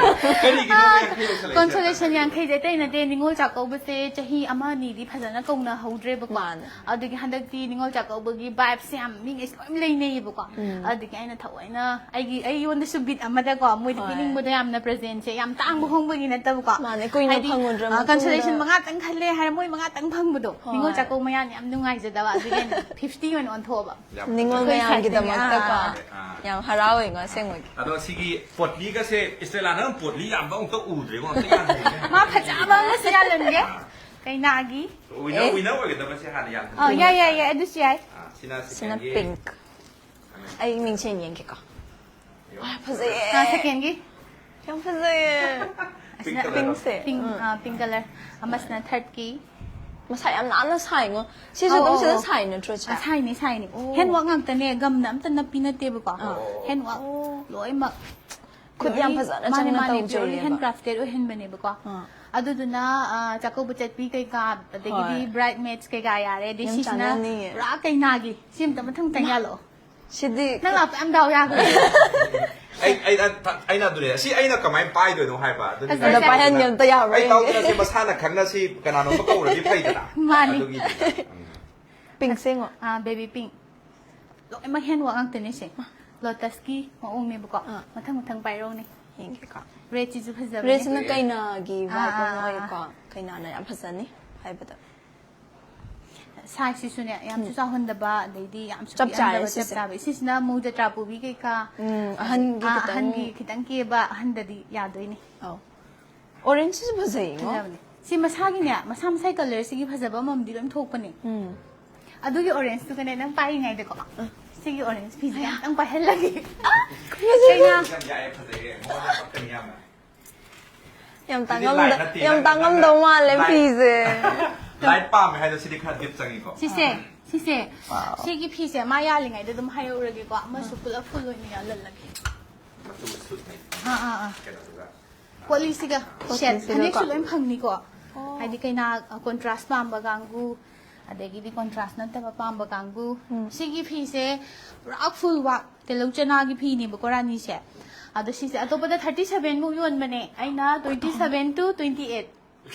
ꯀꯔꯤꯒꯤꯅꯣ ꯌꯥꯡꯈꯩ ꯂꯩꯁꯜꯂꯛꯏꯁꯦ? Consolation ꯌꯥꯡꯈꯩꯁꯦ ꯑꯇꯩ ꯅꯠꯇꯦ, ꯅꯤꯉꯣꯜ ꯆꯥꯛꯀꯧꯕꯁꯦ ꯆꯍꯤ ꯑꯃ ꯑꯅꯤꯗꯤ ꯐꯖꯅ ꯀꯧꯅꯍꯧꯗ꯭ꯔꯦꯕꯀꯣ꯫ ꯃꯥꯅꯦ꯫ ꯑꯗꯨꯒꯤ ꯍꯟꯗꯛꯇꯤ ꯅꯤꯉꯣꯜ ꯆꯥꯛꯀꯧꯕꯒꯤ vibe ꯁꯦ ꯌꯥꯝ ꯃꯤꯉꯩꯁꯦ ꯂꯣꯏ ꯂꯩꯅꯩꯌꯦꯕꯀꯣ꯫ ꯑꯗꯨꯒꯤ ꯑꯩꯅ ꯊꯑꯣꯏꯅ ꯑꯩꯒꯤ, ꯑꯩꯉꯣꯟꯗꯁꯨ beat ꯑꯃꯗꯀꯣ, ꯃꯣꯏꯗ ꯍꯣꯏ꯫ ꯄꯤꯅꯤꯡꯕꯗꯣ ꯌꯥꯝꯅ present ꯁꯦ ꯌꯥꯝ ꯇꯥꯡꯕ ꯍꯣꯡꯕꯒꯤ ꯅꯠꯇꯕꯀꯣ꯫ ꯃꯥꯅꯦ, ꯀꯨꯏꯅ ꯍꯥꯏꯗꯤ, ꯐꯪꯉꯨꯗ꯭ꯔ ꯑ, ꯃꯇꯨꯡꯗ꯫ Consolation ꯃꯉꯥꯇꯪ ꯈꯜꯂꯦ ꯍꯥꯏꯔ ꯃꯣꯏ ꯃꯉꯥꯇꯪ ꯐꯪꯕꯗꯣ꯫ ꯍꯣꯏ꯫ ꯅꯤꯉꯣꯜ ꯆꯥꯛꯀꯧꯕ ꯃꯌꯥꯅꯤ ꯌꯥꯝ ꯅꯨꯡꯉꯥꯏꯖꯗꯕ, ꯑꯗꯨꯒꯤ ꯑꯩꯅ fifty ꯑꯣꯏꯅ ꯑꯣꯟꯊꯣꯛꯑꯕ꯫ ꯌꯥꯝ ꯅꯤꯉꯣꯜ ꯐꯖꯩ꯫ ꯃꯌꯥꯝꯒꯤꯗꯃꯛꯇꯀꯣ꯫ ꯑꯥ꯫ ꯑꯥ꯫ ꯌꯥꯝ ꯍꯔꯥꯎꯋꯦꯉꯣ ꯑꯁꯦꯡꯕꯒꯤ꯫ ꯑꯗꯣ ꯁꯤꯒꯤ ꯄꯣꯠꯂꯤꯒꯁꯦ ꯏꯁꯇ꯭ꯔꯦꯂꯥ, ꯅꯪ ꯄꯣꯠꯂꯤ ꯌꯥꯝꯕ ꯑꯃꯨꯛꯇ ꯎꯗ꯭ꯔꯦꯀꯣ, ꯑꯝꯇ ꯌꯥꯜꯍꯟꯒꯦ꯫ ꯃꯥ ꯐꯖꯕ ꯑꯃꯁꯨ ꯌꯥꯜꯍꯟꯒꯦ꯫ ꯀꯩꯅꯥꯒꯤ꯫ Winner, winner ꯑꯣꯏꯒꯗꯕꯁꯦ ꯍꯥꯟꯅ ꯌꯥꯜꯍꯟꯒꯦ꯫ ꯑ, ꯌꯥꯏ, ꯌꯥꯏ, ꯌꯥꯏ, ꯑꯗꯨꯁꯨ ꯌꯥꯏ꯫ ꯑꯥ, ꯁꯤꯅ ꯁꯤꯅ second ꯒꯤ꯫ Pink꯫ ꯑꯩ ꯃꯤꯡꯁꯦꯟ ꯌꯦꯡꯒꯦꯀꯣ꯫ ꯋꯥ, ꯐꯖꯩꯌꯦ꯫ ꯑ, second ꯒꯤ꯫ ꯌꯥꯝ ꯐꯖꯩꯌꯦ꯫ Pink ꯑꯁꯤꯅ colour꯫ Pink ꯁꯦ꯫ Pink, ꯎꯝ꯫ ꯑ, pink colour꯫ ꯑꯃꯁꯤꯅ third ꯀꯤ꯫ ꯃꯁꯥ ꯌꯥꯝ ꯅꯥꯟꯅ ꯁꯥꯏꯉꯣ꯫ ꯁꯤꯁꯨ ꯑꯧ, ꯑꯗꯨꯝ ꯑꯧ, ꯁꯤꯗ ꯑꯧ꯫ ꯁꯥꯏ ꯅꯠꯇ꯭ꯔꯣ ꯆꯦ? ꯑ, ꯁꯥꯏꯅꯤ, ꯁꯥꯏꯅꯤ꯫ ꯑꯣ꯫ Handwork ꯉꯥꯛꯇꯅꯦ, ꯒꯝꯅ ꯑꯝꯇ ꯅꯞꯄꯤ ꯅꯠꯇꯦꯕꯀꯣ꯫ ꯑꯥ꯫ Handwork ꯑꯣ꯫ ꯂꯣꯏꯅꯃꯛ꯫ ꯈꯨꯠ ꯌꯥꯝ Purely ꯐꯖꯅ ꯃꯥꯅꯦ, ꯆꯪꯅ ꯃꯥꯅꯦ, purely ꯇꯧꯖꯩꯌꯦꯕ꯫ handcrafted ꯑꯣꯏꯍꯟꯕꯅꯦꯕꯀꯣ꯫ ꯑꯥ꯫ ꯑꯗꯨꯗꯨꯅ, ꯑ, ꯆꯥꯛꯀꯧꯕ ꯆꯠꯄꯤ ꯀꯩꯀꯥ, ꯑꯗꯒꯤꯗꯤ ꯍꯣꯏ꯫ bridesmaids ꯀꯩꯀꯥ ꯌꯥꯔꯦ, ꯑꯗꯩ ꯌꯥꯝ ꯁꯤꯁꯤꯅ ꯆꯥꯟꯅꯅꯤꯌꯦ꯫ ꯄꯨꯔꯥ ꯀꯩꯅꯥꯒꯤ꯫ ꯁꯤ ꯑꯝꯇ ꯃꯊꯪ ꯃꯊꯪ ꯌꯥꯜꯂꯛꯑꯣ꯫ ꯁꯤꯗꯤ ꯅꯪ ꯂꯥꯛꯄ ꯌꯥꯝ ꯗꯥꯎ ꯌꯥꯈ꯭ꯔꯦ꯫ ꯑꯩ, ꯑꯩ, ꯑꯩ, ꯑꯩꯅ ꯑꯗꯨꯅꯦ, ꯁꯤ ꯑꯩꯅ ꯀꯃꯥꯏꯅ ꯄꯥꯏꯗꯣꯏꯅꯣ ꯍꯥꯏꯕ꯫ ꯑꯗꯨꯗꯤ ꯐꯖꯅ ꯄꯥꯏꯍꯟꯒꯦ ꯑꯝꯇ ꯌꯥꯕ꯭ꯔꯥ ꯑꯩ ꯌꯦꯡꯒꯦ꯫ ꯇꯧꯗꯅ ꯁꯤ ꯃꯁꯥꯅ ꯈꯪꯅ ꯁꯤ ꯀꯅꯥꯅꯣꯝ ꯀꯧꯔꯗꯤ ꯐꯩꯗꯅ꯫ ꯃꯥꯅꯤ꯫ ꯑꯗꯨꯒꯤꯅꯤꯗ꯫ ꯎꯝ꯫ Pink ꯁꯦ ꯉꯣ꯫ ꯑꯥ, baby pink꯫ ꯂꯣꯏꯅꯃꯛ handwork ꯉꯥꯛꯇꯅꯦ ꯁꯦ꯫ Lotus ꯀꯤ ꯃꯑꯣꯡꯅꯦꯕꯀꯣ꯫ ꯑꯥ꯫ ꯃꯊꯪ ꯃꯊꯪ ꯄꯥꯏꯔꯛꯎꯅꯦ꯫ ꯌꯦꯡꯒꯦꯀꯣ꯫ Red ꯁꯤꯁꯨ ꯐꯖꯕꯅꯦ꯫ Red ꯁꯤꯅ ꯀꯩꯅꯥꯒꯤ vibe ꯑꯥ, ꯑꯃ ꯑꯥ, ꯑꯣꯏꯌꯦꯀꯣ꯫ ꯀꯩꯅꯥꯅ ꯌꯥꯝ ꯐꯖꯅꯤ ꯍꯥꯏꯕꯗ꯫ Size ꯁꯤꯁꯨꯅꯦ, ꯌꯥꯝꯁꯨ ꯆꯥꯎꯍꯟꯗꯕ, ꯑꯗꯩꯗꯤ ꯌꯥꯝꯁꯨ ꯆꯞ ꯆꯥꯔꯦ ꯄꯤꯛꯍꯟꯗꯕ, ꯆꯞ ꯁꯤꯁꯦ꯫ ꯆꯥꯕ꯫ ꯁꯤꯁꯤꯅ ꯃꯧ ꯖꯇ꯭ꯔꯥ ꯄꯨꯕꯤ ꯀꯩꯀꯥ꯫ ꯎꯝ, ꯑꯍꯟꯒꯤ ꯑꯥ, ꯈꯤꯇꯪ꯫ ꯑꯍꯟꯒꯤ ꯈꯤꯇꯪ ꯀꯦꯕ, ꯑꯍꯟꯗꯗꯤ ꯌꯥꯗꯣꯏꯅꯦ꯫ ꯑꯧ꯫ Orange ꯁꯤꯁꯨ ꯐꯖꯩꯉꯣ꯫ ꯐꯖꯕꯅꯦ꯫ ꯁꯤ ꯃꯁꯥꯒꯤꯅꯦ, ꯃꯁꯥ ꯃꯁꯥꯒꯤ colour ꯁꯤꯒꯤ ꯐꯖꯕ ꯑꯃꯃꯝꯗꯤ ꯂꯣꯏ ꯊꯣꯛꯄꯅꯦ꯫ ꯎꯝ꯫ ꯑꯗꯨꯒꯤ orange ꯇꯨꯒꯅꯦ ꯅꯪ ꯄꯥꯏꯔꯤꯉꯩꯗꯀꯣ꯫ ꯁꯤꯒꯤ orange ꯐꯤꯁꯦ ꯑꯝꯇꯪ ꯄꯥꯏꯍꯜꯂꯒꯦ꯫ ꯐꯖꯩ꯫ ꯀꯩꯅꯥ, ꯌꯥꯝ ꯌꯥꯏꯌꯦ, ꯐꯖꯩꯌꯦ꯫ ꯃꯉꯣꯟꯗ ꯄꯛꯀꯅꯤ ꯌꯥꯝꯅ꯫ ꯌꯥꯝ ꯁꯤꯗꯤ ꯇꯥꯡꯉꯝꯗ-, light ꯅꯠꯇꯦ, ꯌꯥꯝ ꯅꯪ-, ꯇꯥꯡꯉꯝꯗꯧ ꯅꯪꯅ ꯃꯥꯜꯂꯦ light-, ꯐꯤꯁꯦ꯫ Light ꯄꯥꯝꯃꯦ ꯍꯥꯏꯗꯣ ꯁꯤꯗꯤ ꯈꯔ deep ꯆꯪꯉꯤꯀꯣ꯫ ꯁꯤꯁꯦ꯫ ꯁꯤꯁꯦ, ꯁꯤꯒꯤ ꯐꯤꯁꯦ ꯃꯥ ꯌꯥꯜꯂꯤꯉꯩꯗ ꯑꯗꯨꯝ ꯍꯥꯏꯍꯧꯔꯒꯦꯀꯣ, ꯑꯃꯁꯨ ꯄꯨꯂꯞ ꯐꯨꯜ ꯑꯣꯏꯅ ꯌꯥꯜꯍꯜꯂꯒꯦ꯫ ꯑꯥ, ꯑꯥ, ꯑꯥ꯫ ꯄꯣꯠꯂꯤꯁꯤꯒ ꯁꯦꯠ, ꯐꯅꯦꯛꯁꯨ ꯂꯣꯏ ꯐꯪꯅꯤꯀꯣ꯫ ꯍꯥꯏꯗꯤ ꯀꯩꯅꯥ, ꯀꯣꯟꯇ꯭ꯔꯥꯁ ꯄꯥꯝꯕ ꯀꯥꯡꯕꯨ, ꯑꯗꯒꯤꯗꯤ ꯀꯣꯟꯇ꯭ꯔꯥꯁ ꯅꯠꯇꯕ ꯄꯥꯝꯕ ꯀꯥꯡꯕꯨ꯫ ꯁꯤꯒꯤ ꯐꯤꯁꯦ ꯄꯨꯔꯥ ꯐꯨꯜ ꯋꯥꯛ ꯇꯦꯂꯧ ꯆꯅꯥꯒꯤ ꯐꯤꯅꯦꯕꯀꯣ ꯔꯥꯅꯤꯁꯦ꯫ ꯑꯗꯣ ꯁꯤꯁꯦ ꯑꯇꯣꯞꯄꯗ ꯊꯥꯔꯇꯤ ꯁꯚꯦꯟꯃꯨꯛ ꯌꯣꯟꯕꯅꯦ, ꯑꯩꯅ twenty seven to twenty eight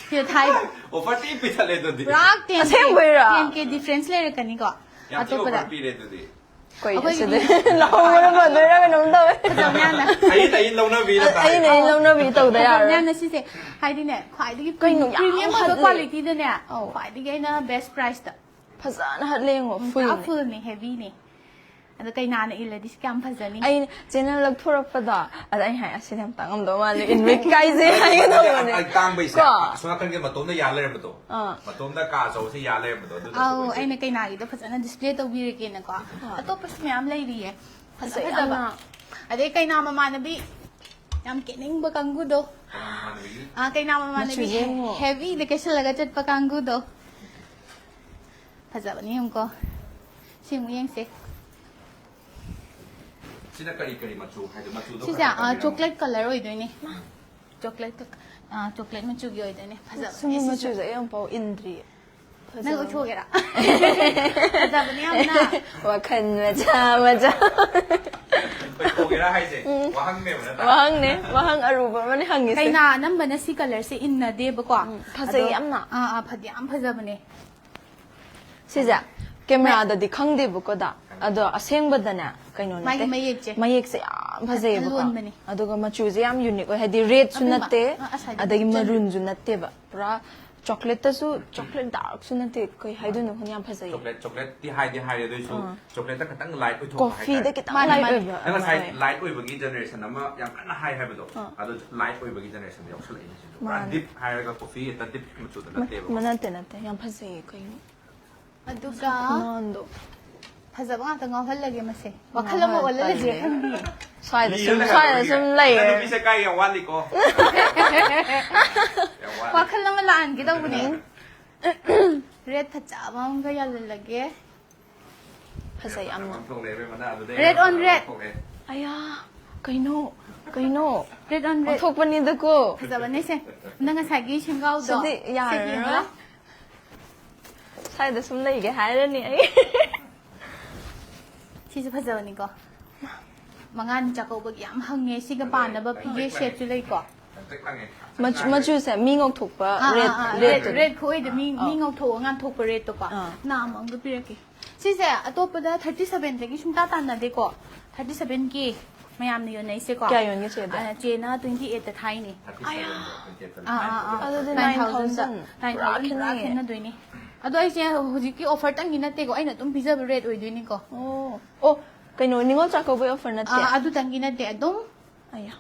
ꯁꯤꯗ ꯊꯥꯏꯕ꯫ Offer ꯊꯤ ꯄꯤꯊꯠꯂꯦ ꯑꯗꯨꯗꯤ꯫ ꯄꯨꯔꯥ ten K, ꯑꯁꯦꯡꯕꯩꯔꯣ? Ten K difference ꯂꯩꯔꯛꯀꯅꯤꯀꯣ꯫ ꯌꯥꯝ ꯊꯤ ꯑꯇꯣꯞꯄꯗ꯫ Offer ꯄꯤꯔꯦ ꯑꯗꯨꯗꯤ꯫ ꯑꯩꯈꯣꯏ ꯑꯩꯈꯣꯏꯒꯤꯗꯤ ꯑꯁꯤꯗ ꯂꯧꯍꯧꯕꯅ ꯐꯗꯣꯏꯔꯥ ꯀꯩꯅꯣꯝ ꯇꯧꯋꯦ꯫ ꯐꯖꯕꯅꯦ ꯌꯥꯝꯅ꯫ ꯑꯩꯅ, ꯑꯩꯅ ꯂꯧꯅꯕꯤꯔ ꯇꯥꯔꯦ꯫ ꯑꯩꯅ, ꯑꯩꯅ ꯂꯧꯅꯕꯤ ꯇꯧꯗ ꯌꯥꯔꯣꯏ꯫ ꯐꯖꯕꯅꯦ ꯌꯥꯝꯅ ꯁꯤꯁꯦ꯫ ꯍꯥꯏꯗꯤꯅꯦ, ꯈ꯭ꯋꯥꯏꯗꯒꯤ ꯀꯩꯅꯣ ꯌꯥꯝ premium ꯑꯣꯏꯕ ꯍꯠꯂꯦ꯫ Qualityꯗꯅꯦ, ꯑꯧ꯫ ꯈ꯭ꯋꯥꯏꯗꯒꯤ ꯑꯩꯅ best priceꯇ꯫ ꯐꯖꯅ ꯍꯠꯂꯦ ꯌꯦꯡꯉꯣ, ꯄꯨꯔꯥ fullꯅꯦ꯫ Fullꯅꯦ, heavyꯅꯦ꯫ ꯑꯗꯣ ꯀꯩꯅꯥꯅ ꯏꯜꯂꯗꯤ ꯁꯤ ꯀꯌꯥꯝ ꯐꯖꯅꯤ? ꯑꯩꯅ channel ꯂꯧꯊꯣꯔꯛꯄꯗꯣ, ꯑꯗ ꯑꯩ ꯍꯥꯏ, "ꯑꯁꯤꯗꯤ ꯌꯥꯝ ꯇꯥꯡꯉꯝꯗꯧ ꯃꯥꯜꯂꯦ, ꯏꯟꯕ ꯏꯀꯥꯏꯖꯩ" ꯍꯥꯏꯒꯦ ꯇꯧꯕꯅꯦ꯫ ꯑꯩ ꯇꯥꯡꯕꯩꯁꯦ, ꯀꯣ? ꯑꯁꯣꯝ ꯅꯥꯀꯟꯒꯤ ꯃꯇꯣꯝꯗ ꯌꯥ ꯂꯩꯔꯝꯕꯗꯣ꯫ ꯑꯥ꯫ ꯃꯇꯣꯝꯗ ꯀꯥ ꯑꯆꯧꯕꯁꯦ ꯌꯥ ꯂꯩꯔꯝꯕꯗꯣ, ꯑꯗꯨꯗꯣ ꯑꯧ, ꯑꯣꯏꯗꯣꯏꯅꯦ꯫ ꯑꯩꯅ ꯀꯩꯅꯥꯒꯤꯗꯣ ꯐꯖꯅ display ꯇꯧꯕꯤꯔꯒꯦꯅꯀꯣ꯫ ꯑꯥ꯫ ꯑꯇꯣꯞꯄꯁꯨ ꯃꯌꯥꯝ ꯂꯩꯔꯤꯌꯦ꯫ ꯐꯖ ꯑꯁ, ꯐꯖꯕ꯫ ꯌꯥꯝꯅ ꯑꯗꯩ ꯀꯩꯅꯥ ꯃꯃꯥꯟꯅꯕꯤ ꯌꯥꯝ ꯀꯦꯅꯤꯡꯕ ꯀꯥꯡꯕꯨꯗꯣ꯫ ꯀꯩꯅꯥ ꯃꯃꯥꯟꯅꯕꯤ꯫ ꯑꯥ, ꯀꯩꯅꯥ ꯃꯃꯥꯟꯅꯕꯤ ꯃꯆꯨꯁꯦ ꯌꯦꯡꯉꯣ꯫ Heavyꯗ ꯀꯦꯁꯜꯂꯒ ꯆꯠꯄ ꯀꯥꯡꯕꯨꯗꯣ꯫ ꯐꯖꯕꯅꯤ ꯌꯦꯡꯉꯨꯀꯣ꯫ ꯁꯤ ꯑꯃꯨꯛ ꯌꯦꯡꯁꯦ꯫ ꯁꯤꯅ ꯀꯔꯤ ꯀꯔꯤ ꯃꯆꯨ ꯍꯥꯏꯗꯤ ꯃꯆꯨꯗꯣ ꯁꯤꯁꯦ, ꯈꯔ ꯑꯥ, ꯇꯝꯕꯤꯔꯝꯃꯣ꯫ Chocolate colour ꯑꯣꯏꯗꯣꯏꯅꯦ꯫ Chocolate ꯀ-, ꯑꯥ, chocolate ꯃꯆꯨꯒꯤ ꯑꯣꯏꯗꯣꯏꯅꯦ꯫ ꯐꯖꯕꯅꯦ ꯁꯨꯝꯕ ꯁꯤꯁꯨ꯫ ꯃꯆꯨꯁꯦ ꯑꯩ ꯑꯃꯨꯛꯐꯥꯎ ꯏꯟꯗ꯭ꯔꯤꯌꯦ꯫ ꯅꯪ ꯐꯖꯕꯅꯦ꯫ ꯎꯠꯊꯣꯛꯀꯦꯔꯥ? ꯐꯖꯕꯅꯦ ꯌꯥꯝꯅ꯫ ꯋꯥꯈꯜ ꯃꯆꯥ ꯃꯆꯥ꯫ ꯎꯠꯊꯣꯛꯀꯦꯔꯥ ꯍꯥꯏꯁꯦ? ꯎꯝ꯫ ꯋꯥꯍꯪꯅꯦꯕ ꯅꯠꯇ꯭ꯔꯥ? ꯋꯥꯍꯪꯅꯦ꯫ ꯋꯥꯍꯪ ꯑꯔꯨꯕ ꯑꯃꯅꯦ ꯍꯪꯉꯤꯁꯦ꯫ ꯀꯩꯅꯥ ꯑꯅꯝꯕꯅ ꯁꯤ colourꯁꯦ ꯏꯟꯅꯗꯦꯕꯀꯣ꯫ ꯎꯝ, ꯐꯖꯩ ꯑꯗꯣ, ꯌꯥꯝꯅ꯫ ꯑꯥ, ꯑꯥ, ꯐꯗꯤ ꯌꯥꯝ ꯐꯖꯕꯅꯦ꯫ ꯁꯤꯁꯦ cameraꯗꯗꯤ ꯈꯪꯗꯦꯕꯀꯣ ꯗꯥ꯫ ꯑꯗꯣ ꯑꯁꯦꯡꯕꯗꯅꯦ ꯀꯩꯅꯣ ꯃꯥꯒꯤ ꯅꯠꯇꯦ꯫ ꯃꯌꯦꯛꯁꯦ꯫ ꯃꯌꯦꯛꯁꯦ ꯌꯥꯝ ꯐꯖꯩꯌꯦꯕꯀꯣ꯫ ꯑꯂꯣꯟꯕꯅꯦ꯫ ꯑꯗꯨꯒ ꯃꯆꯨꯁꯦ ꯌꯥꯝ unique ꯑꯣꯏ, ꯍꯥꯏꯗꯤ redꯁꯨ ꯑꯕꯦꯝꯃ, ꯅꯠꯇꯦ, ꯑ, ꯑꯁ, ꯍꯥꯏꯗꯤ ꯑꯗꯒꯤ ꯆꯟ- maroonꯁꯨ ꯅꯠꯇꯦꯕ꯫ ꯄꯨꯔꯥ chocolateꯇꯁꯨ, chocolate darkꯁꯨ ꯅꯠꯇꯦ, ꯀꯩ ꯍꯥꯏꯗꯣꯏꯅꯣ ꯈꯪꯗꯦ, ꯌꯥꯝ ꯐꯖꯩꯌꯦ꯫ Chocolate, chocolateꯇꯤ ꯍꯥꯏꯗꯤ ꯍꯥꯏꯔꯦ, ꯑꯗꯨꯏꯁꯨ ꯑꯥ꯫ Chocolateꯇ ꯈꯤꯇꯪ light ꯑꯣꯏꯊꯣꯛꯄ ꯍꯥꯏꯇꯥꯔꯦ꯫ Coffeeꯗ ꯈꯤꯇꯪ ꯃꯥꯅꯦ, light ꯃꯥꯅꯦ꯫ ꯑꯣꯏꯕ ꯅꯪ ꯉꯁꯥꯏ ꯑꯗꯨꯃꯥꯏꯅ꯫ Light ꯑꯣꯏꯕꯒꯤ generation ꯑꯃ ꯌꯥꯝ ꯀꯟꯅ high ꯍꯥꯏꯕꯗꯣ, ꯑꯥ꯫ ꯑꯗꯨ light ꯑꯣꯏꯕꯒꯤ generation ꯌꯥꯎꯁꯜꯂꯛꯏꯅꯦ ꯁꯤꯁꯨ꯫ ꯄꯨꯔꯥ ꯃꯥꯅꯦ꯫ Deep ꯍꯥꯏꯔꯒ coffee ꯍꯦꯛꯇ deep ꯃꯆꯨꯗ ꯅꯠꯇꯦꯕꯀꯣ꯫ ꯅꯠꯇꯦ, ꯅꯠꯇꯦ, ꯌꯥꯝ ꯐꯖꯩꯌꯦ ꯀꯩꯅꯣ꯫ ꯑꯗꯨꯒ ꯈꯨꯅꯥꯟꯗꯣ꯫ ꯐꯖꯕ ꯉꯥꯛꯇ ꯉꯥꯎꯍꯜꯂꯒꯦ ꯃꯁꯦ꯫ ꯋꯥꯈꯜ ꯑꯃ ꯉꯥꯎꯍꯜ-, ꯑꯣꯜꯍꯜꯂꯁꯤꯔ ꯇꯜꯂꯦ꯫ ꯈꯪꯗꯤꯌꯦ꯫ ꯁ꯭ꯋꯥꯏꯗ ꯁꯨꯝ, ꯂꯤꯔ ꯁ꯭ꯋꯥꯏꯗ ꯂꯩꯍꯧꯔꯒꯦ꯫ ꯁꯨꯝ ꯂꯩꯔꯦ꯫ ꯅꯪ ꯅꯨꯄꯤꯁꯦ ꯀꯥꯏ ꯌꯥꯝ ꯋꯥꯠꯂꯤꯀꯣ꯫ ꯌꯥꯝ ꯋꯥꯠꯂꯤ꯫ ꯋꯥꯈꯜ ꯑꯃ ꯂꯥꯛꯍꯟꯒꯦ ꯇꯧꯕꯅꯦ꯫ Red ꯐꯖꯕ ꯑꯃꯒ ꯌꯥꯜꯍꯜꯂꯒꯦ. ꯐꯖꯩ ꯌꯥꯝꯅ꯫ ꯊꯣꯛꯂꯛꯑꯦ ꯏꯕꯦꯝꯃ, ꯅꯪ ꯑꯗꯨꯗꯩ Red on red. ꯊꯣꯛꯂꯛꯑꯦ꯫ ꯑꯌꯥ, ꯀꯩꯅꯣ? ꯀꯩꯅꯣ? Red on red. ꯑꯣꯟꯊꯣꯛꯄꯅꯤꯗꯀꯣ꯫ ꯐꯖꯕꯅꯦ ꯁꯦ. ꯅꯪ ꯉꯁꯥꯏꯒꯤ ꯁꯦꯝꯒꯥꯎꯗꯣ. ꯁꯤꯗꯤ ꯌꯥꯔꯔꯣꯏ꯫ ꯁꯦ ꯌꯦꯡꯉꯣ. ꯁ꯭ꯋꯥꯏꯗ ꯁꯨꯝ ꯂꯩꯒꯦ ꯍꯥꯏꯔꯅꯤ ꯑꯩ꯫ ꯁꯤꯁꯨ ꯐꯖꯕꯅꯤꯀꯣ. ꯃꯉꯥꯅꯤ ꯆꯥꯛꯀꯧꯕꯒꯤ ꯌꯥꯝ ꯍꯪꯉꯦ꯫ ꯁꯤꯒ ꯄꯥꯅꯕ ꯐꯤꯒꯦ ꯁꯦꯠꯁꯨ ꯂꯩꯀꯣ. ꯍꯟꯇꯛ ꯐꯪꯉꯦ꯫ ꯃꯆꯨ- ꯃꯆꯨꯁꯦ ꯃꯤ ꯉꯧꯊꯣꯛꯄ ꯑꯥ, red ꯑꯥ, ꯑꯥ, red red, red ꯈꯨꯑꯣꯏꯗ ꯃꯤ, ꯃꯤ ꯉꯧꯊꯣꯛꯑ ꯉꯥꯟꯊꯣꯛꯄ redꯇꯣꯀꯣ. ꯑꯥ. ꯅꯥ ꯑꯃ ꯑꯝꯒ ꯄꯤꯔꯛꯀꯦ. ꯁꯤꯁꯦ ꯑꯇꯣꯞꯄꯗ thirty sevenꯗꯒꯤ ꯁꯨꯡꯇꯥ ꯇꯥꯟꯅꯗꯦꯀꯣ. Thirty sevenꯒꯤ ꯃꯌꯥꯝꯅ ꯌꯣꯟꯅꯩꯁꯦꯀꯣ. ꯀꯌꯥ ꯌꯣꯟꯒꯦ ꯆꯦꯗꯤ? ꯑ, ꯆꯦꯅ twenty eightꯇ ꯊꯥꯏꯅꯦ. Thirty seven, twenty eight. ꯑꯥ, ꯑꯥ, ꯑꯥ. ꯑꯗꯨꯗꯤ Nine nine thousand. thousand. Nine ꯄꯨꯔꯥ thousand ꯄꯨꯔꯥ ꯈꯦꯠꯅꯩꯌꯦ꯫ ꯈꯦꯠꯅꯗꯣꯏꯅꯦ. ꯑꯗꯣ ꯑꯩꯁꯦ ꯍꯧꯖꯤꯛꯀꯤ offerꯇꯪꯒꯤ ꯅꯠꯇꯦꯀꯣ, ꯑꯩꯅ ꯑꯗꯨꯝ ꯄꯤꯖꯕ rate ꯑꯣꯏꯗꯣꯏꯅꯤꯀꯣ. ꯑꯣ ꯑꯣ, ꯀꯩꯅꯣ, ꯅꯤꯉꯣꯜ ꯆꯥꯛꯀꯧꯕꯩ offer ꯅꯠꯇꯦ? ꯑꯥ, ꯑꯗꯨꯇꯪꯒꯤ ꯅꯠꯇꯦ, ꯑꯗꯨꯝ ꯑꯌꯥ,